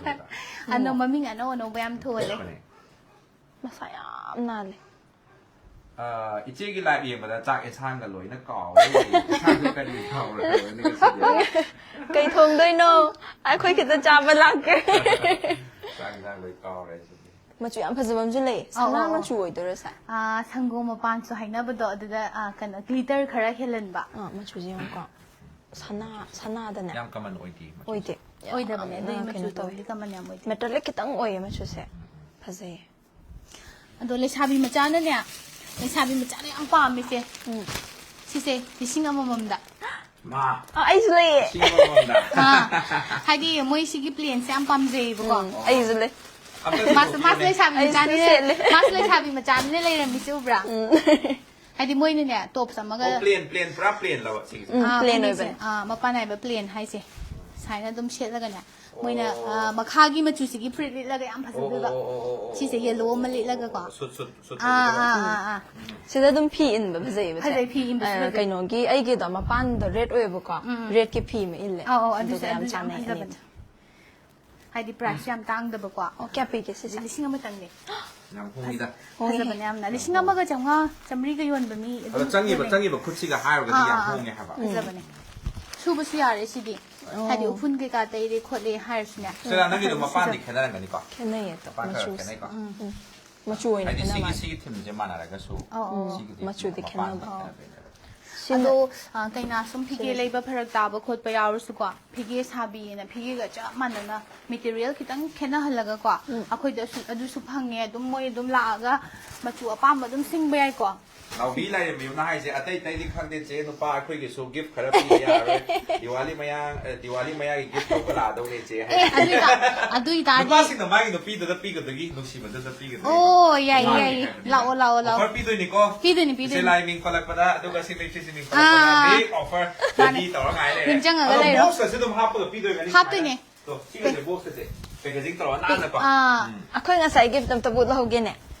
ꯑꯗꯣ ꯃꯃꯤꯡ ꯑꯅꯧ ꯑꯅꯧꯕ ꯌꯥꯝ ꯊꯣꯜꯂꯦ꯫ ꯊꯣꯛꯄꯅꯦ꯫ ꯃꯁꯥ ꯌꯥꯝ ꯅꯥꯜꯂꯦ꯫ ꯑ, ꯏꯆꯦꯒꯤ live ꯌꯦꯡꯕꯗ ꯆꯥꯛ ꯌꯦꯟꯁꯥꯡꯒ ꯂꯣꯏꯅ ꯀꯥꯎꯔꯦ꯫ ꯌꯦꯟꯁꯥꯡꯁꯨ ꯀꯔꯤ ꯀꯥꯎꯔꯦ ꯍꯥꯏꯕꯅꯤ ꯉꯁꯤꯗꯤ꯫ ꯀꯩ ꯊꯣꯡꯗꯣꯏꯅꯣ? ꯑꯩꯈꯣꯏ ꯈꯤꯇ ꯆꯥꯕ ꯂꯥꯛꯀꯦ꯫ ꯆꯥꯛ ꯌꯦꯟꯁꯥꯡ ꯂꯣꯏ ꯀꯥꯎꯔꯦ ꯉꯁꯤꯗꯤ꯫ ꯃꯆꯨ ꯌꯥꯝ ꯐꯖꯕ ꯑꯃꯁꯨ ꯂꯩ꯫ ꯑꯧ, ꯁꯅꯥ ꯑꯧ, ꯑꯧ꯫ ꯃꯆꯨ ꯑꯣꯏꯗꯣꯏꯔꯣ ꯁꯦ? ꯑꯥ, ꯁꯪꯒꯣꯝ ꯃꯄꯥꯟꯁꯨ ꯍꯥꯏꯅꯕꯗꯣ, ꯑꯗꯨꯗ, ꯑꯥ, ꯀꯩꯅꯣ, glitter ꯈꯔ ꯍꯦꯜꯍꯟꯕ꯫ ꯑꯥ, ꯃꯆꯨꯁꯦ ꯌꯦꯡꯉꯨꯀꯣ꯫ ꯁꯅꯥ, ꯁꯅꯥꯗꯅꯦ꯫ ꯌꯥꯝ common ꯑꯣꯏꯗꯦ ꯃꯆꯨꯁꯦ꯫ ꯑꯣꯏꯗꯦ꯫ ꯑꯣꯏꯗꯕꯅꯦ, ꯌꯥꯝꯅ ꯑꯗꯨꯒꯤ ꯀꯩꯅꯣ ꯃꯆꯨꯗꯣ ꯇꯧꯋꯦ꯫ ꯑꯗꯨꯗꯤ common ꯌꯥꯝ ꯑꯣꯏꯗꯦ꯫ Metallic ꯈꯤꯇꯪ ꯑꯣꯏꯌꯦ ꯃꯆꯨꯁꯦ꯫ ꯐꯖꯩꯌꯦ꯫ ꯑꯗꯣ ꯂꯩꯁꯥꯕꯤ ꯃꯆꯥꯅꯅꯦ, ꯂꯩꯁꯥꯕꯤ ꯃꯆꯥꯅ ꯌꯥꯝ ꯄꯥꯝꯃꯤꯁꯦ꯫ ꯎꯝ꯫ ꯁꯤꯁꯦ ꯂꯤꯁꯤꯡ ꯑꯃꯃꯝꯗ꯫ ꯃꯥ꯫ ꯑ, ꯑꯩꯁꯨ ꯂꯩꯌꯦ꯫ ꯂꯤꯁꯤꯡ ꯑꯃꯃꯝꯗ꯫ ꯑꯥ, ꯍꯥꯏꯗꯤ ꯃꯣꯏ ꯁꯤꯒꯤ plainꯁꯦ ꯌꯥꯝ ꯄꯥꯝꯖꯩꯌꯦꯕꯀꯣ꯫ ꯎꯝ, ꯑꯩꯁꯨ ꯂꯩ꯫ ꯑꯝꯇ ꯃꯥꯁꯨ, ꯃꯥꯁꯨ ꯄꯨꯊꯣꯛꯄꯤꯌꯨꯅꯦ꯫ ꯂꯩꯁꯥꯕꯤ ꯑꯩꯁꯨ ꯃꯆꯥꯅꯤꯅ, ꯁꯦꯠꯂꯦ꯫ ꯃꯥꯁꯨ ꯂꯩꯁꯥꯕꯤ ꯃꯆꯥꯅꯤꯅ ꯂꯩꯔꯝꯃꯤꯁꯦ ꯎꯕ꯭ꯔꯥ? ꯎꯝ꯫ ꯍꯥꯏꯗꯤ ꯃꯣꯏꯅꯅꯦ, tops ꯑꯃꯒ ꯑꯣ, plain, plain, ꯄꯨꯔꯥ plain ꯂꯕ ꯁꯤꯒꯤꯁꯦ? ꯎꯝ, ꯑꯥ, plain ꯐꯅꯦꯛꯁꯦ, ꯑꯣꯏꯕꯅꯦ꯫ ꯑꯥ, ꯃꯄꯥꯟ ꯅꯥꯏꯕ plain ꯍꯥꯏꯁꯦ꯫ ꯁꯨꯃꯥꯏꯅ ꯑꯗꯨꯝ ꯁꯦꯠꯂꯒꯅꯦ, ꯃꯣꯏꯅ, ꯑꯣ꯫ ꯑꯥ, ꯃꯈꯥꯒꯤ ꯃꯆꯨꯁꯤꯒꯤ ꯐꯨꯔꯤꯠ ꯂꯤꯠꯂꯒ ꯌꯥꯝ ꯐꯖꯗꯣꯏꯕ꯫ ꯑꯣ, ꯑꯣ, ꯑꯣ, ꯑꯣ, ꯑꯣ, ꯁꯤꯁꯦ ꯑꯣ, yellow ꯑꯃ ꯑꯣ, ꯂꯤꯠꯂꯒꯀꯣ꯫ ꯑꯣ, suit, suit, suit ꯑꯥ, ꯂꯤꯠꯄꯗꯣ? ꯑꯥ, ꯑꯥ, ꯑꯥ꯫ ꯎꯝ꯫ ꯁꯤꯗ ꯑꯗꯨꯝ ꯐꯤ ꯏꯟꯕ ꯐꯖꯩꯌꯦꯕ ꯁꯦ꯫ ꯐꯖꯩ, ꯐꯤ ꯏꯟꯕꯁꯨ ꯑ, ꯐꯖꯩ꯫ ꯀꯩꯅꯣꯒꯤ, ꯑꯩꯒꯤꯗꯣ ꯃꯄꯥꯟꯗꯣ red ꯑꯣꯏꯌꯦꯕꯀꯣ꯫ ꯎꯝ, ꯎꯝ꯫ Redꯀꯤ ꯐꯤ ꯑꯃ ꯏꯜꯂꯦ꯫ ꯑꯧ, ꯑꯧ, ꯑꯗꯨꯁꯨ, ꯑꯗꯨꯒ ꯌꯥꯝ ꯑꯗꯨꯁꯨ ꯌꯥꯝ ꯆꯥꯟꯅꯩ ꯐꯖꯕꯅꯦ꯫ ꯑꯅꯤꯗꯣ꯫ ꯍꯥꯏꯗꯤ price ꯌꯥꯝ ꯇꯥꯡꯗꯕꯀꯣ꯫ ꯑꯣ, ꯀꯌꯥ ꯄꯤꯒꯦ ꯁꯤꯁꯦ? ꯂꯤꯁꯤꯡ ꯑꯃꯇꯪꯅꯦ꯫ ꯌꯥꯝ ꯍꯣꯡꯉꯤꯗ꯫ ꯍꯣꯡꯉꯦ꯫ ꯐꯖꯕꯅꯦ ꯌꯥꯝꯅ꯫ ꯂꯤꯁꯤꯡ ꯑꯃꯒ ꯆꯥꯝꯃꯉꯥ, ꯆꯥꯝꯃꯔꯤꯒ ꯌꯣꯟꯕ ꯃꯤ ꯑꯗꯨꯝ ꯑꯗꯣ ꯆꯪꯉꯤꯕ, ꯌꯣꯟꯅꯩ꯫ ꯆꯪꯉꯤꯕ ꯈꯨꯠꯁꯤꯒ ꯍꯥꯏꯔꯨꯔꯒꯗꯤ ꯑꯥ, ꯌꯥꯝ ꯑꯥ, ꯑꯥ꯫ ꯍꯣꯡꯉꯦ ꯍꯥꯏꯕ꯫ ꯐꯖꯕꯅꯦ꯫ ꯁꯨꯕꯁꯨ ꯌꯥꯔꯦ ꯁꯤꯗꯤ꯫ ꯑꯣ꯫ ꯍꯥꯏꯗꯤ ꯎꯐꯨꯟ ꯀꯩꯀꯥ ꯇꯩꯔꯦ ꯈꯣꯠꯂꯦ ꯍꯥꯏꯔꯁꯨꯅꯦ꯫ ꯁꯤꯗ ꯅꯪꯒꯤꯗꯣ ꯃꯄꯥꯟꯗꯤ ꯁꯤꯖꯟ-, ꯈꯦꯠꯅꯔꯝꯒꯅꯤꯀꯣ? ꯈꯦꯠꯅꯩꯌꯦ ꯑꯗꯣ ꯃꯄꯥꯟ ꯈꯔ ꯃꯆꯨꯁꯦ꯫ ꯈꯦꯠꯅꯩꯀꯣ? ꯎꯝ꯫ ꯎꯝ꯫ ꯃꯆꯨ ꯑꯣꯏꯅ ꯍꯥꯏꯗꯤ ꯈꯦꯠꯅꯕ ꯁꯤꯒꯤ ꯃꯥꯜꯂꯦ꯫ ꯁꯤꯒꯤ ꯊꯤꯝꯁꯦ ꯃꯥꯟꯅꯔꯒꯁꯨ ꯑꯧ, ꯑꯧ꯫ ꯁꯤꯒꯤꯗꯤ ꯃꯆꯨꯗꯤ ꯃꯄꯥꯟꯗꯤ ꯈꯦꯠꯅꯕ꯫ ꯈꯦꯠꯅꯕꯩꯅꯦꯕ꯫ ꯁꯤꯅ ꯑꯗꯣ ꯑ, ꯀꯩꯅꯥ ꯁꯨꯝ ꯐꯤꯒꯦ ꯂꯩꯕ ꯐꯔꯛ ꯇꯥꯕ ꯈꯣꯠꯄ ꯌꯥꯎꯔꯁꯨꯀꯣ, ꯐꯤꯒꯦ ꯁꯥꯕꯤꯅ ꯐꯤꯒꯦꯒ ꯆꯞ ꯃꯥꯟꯅꯅ ꯃꯦꯇꯤꯔꯤꯌꯦꯜ ꯈꯤꯇꯪ ꯈꯦꯠꯅꯍꯜꯂꯒꯀꯣ, ꯑꯩꯈꯣꯏꯗꯁꯨ ꯑꯗꯨꯁꯨ ꯐꯪꯉꯦ꯫ ꯑꯗꯨꯝ ꯃꯣꯏ ꯑꯗꯨꯝ ꯂꯥꯛꯑꯒ ꯃꯆꯨ ꯑꯄꯥꯝꯕ ꯑꯗꯨꯝ ꯁꯤꯡꯕ ꯌꯥꯏꯀꯣ꯫ ꯅꯥꯎꯕꯤ ꯂꯥꯏꯔꯦꯝꯕꯤ ꯑꯃꯅ ꯍꯥꯏꯁꯦ, ꯑꯇꯩ ꯑꯇꯩꯗꯤ ꯈꯪꯗꯦ ꯆꯦ, ꯅꯨꯄꯥ ꯑꯩꯈꯣꯏꯒꯤꯁꯨ ꯒꯤꯐ ꯈꯔ ꯄꯤꯕ ꯌꯥꯔꯣꯏ꯫ ꯗꯤꯋꯥꯂꯤ ꯃꯌꯥ ꯑ, ꯗꯤꯋꯥꯂꯤ ꯃꯌꯥꯒꯤ ꯒꯤꯐ ꯇꯧꯕ ꯂꯥꯛꯑꯗꯧꯅꯦ ꯆꯦ ꯍꯥꯏꯁꯦ꯫ ꯑꯦ, ꯑꯗꯨ ꯑꯣꯏꯇꯥ- ꯑꯗꯨ ꯑꯣꯏꯇꯥꯔꯗꯤ ꯅꯨꯄꯥꯁꯤꯡꯅ ꯃꯥꯒꯤ ꯅꯨꯄꯤꯗꯨꯗ ꯄꯤꯒꯗꯒꯤ ꯅꯨꯡꯁꯤꯕꯗꯨꯗ ꯄꯤꯒꯗꯒꯤ꯫ ꯑꯣ, ꯌꯥꯏꯌꯦ, ꯃꯥꯒꯤ ꯌꯥꯏꯌꯦ꯫ ꯍꯥꯏꯕꯅꯤꯗ꯫ ꯂꯥꯛꯑꯣ, ꯂꯥꯛꯑꯣ, ꯂꯥꯛꯑꯣ꯫ ꯑꯣꯐꯔ ꯄꯤꯗꯣꯏꯅꯤꯀꯣ꯫ ꯄꯤꯗꯣꯏꯅꯤ, ꯏꯆꯦ ꯄꯤꯗꯣꯏꯅꯤ꯫ ꯂꯥꯏ ꯃꯤꯡ ꯄꯜꯂꯛꯄꯗ, ꯑꯗꯨꯒ ꯁꯤ ꯅꯨꯃꯤꯠ ꯁꯤ ꯅꯨꯃꯤꯠ ꯄꯜꯂꯛꯄꯗ ꯑꯥ꯫ ꯕꯤꯒ ꯑꯣꯐꯔ ꯔꯦꯗꯤ ꯇꯧꯔ ꯉꯥꯏ ꯂꯩꯔꯦ꯫ ꯅꯤꯡꯁꯤꯡꯉꯒ ꯑꯗꯣ ꯂꯩꯔꯣ꯫ ꯕꯣꯛꯁꯇꯁꯨ ꯑꯗꯨꯝ ꯍꯥꯞꯄꯒ ꯄꯤꯗꯣꯏꯕꯅꯤ꯫ ꯍꯥꯞꯇꯣꯏꯅꯦ꯫ ꯇꯣ, ꯁꯤꯒꯁꯦ ꯕꯣꯛꯁꯀꯁꯦ ꯄꯦꯀꯦꯖꯤꯡ ꯇꯧꯔ ꯅꯥꯟꯅꯀꯣ꯫ ꯑꯥ꯫ ꯑꯩꯈꯣꯏ ꯉꯁꯥꯏ ꯒꯤꯐ ꯑꯝꯇ ꯎꯠꯍꯧꯒꯦꯅꯦ꯫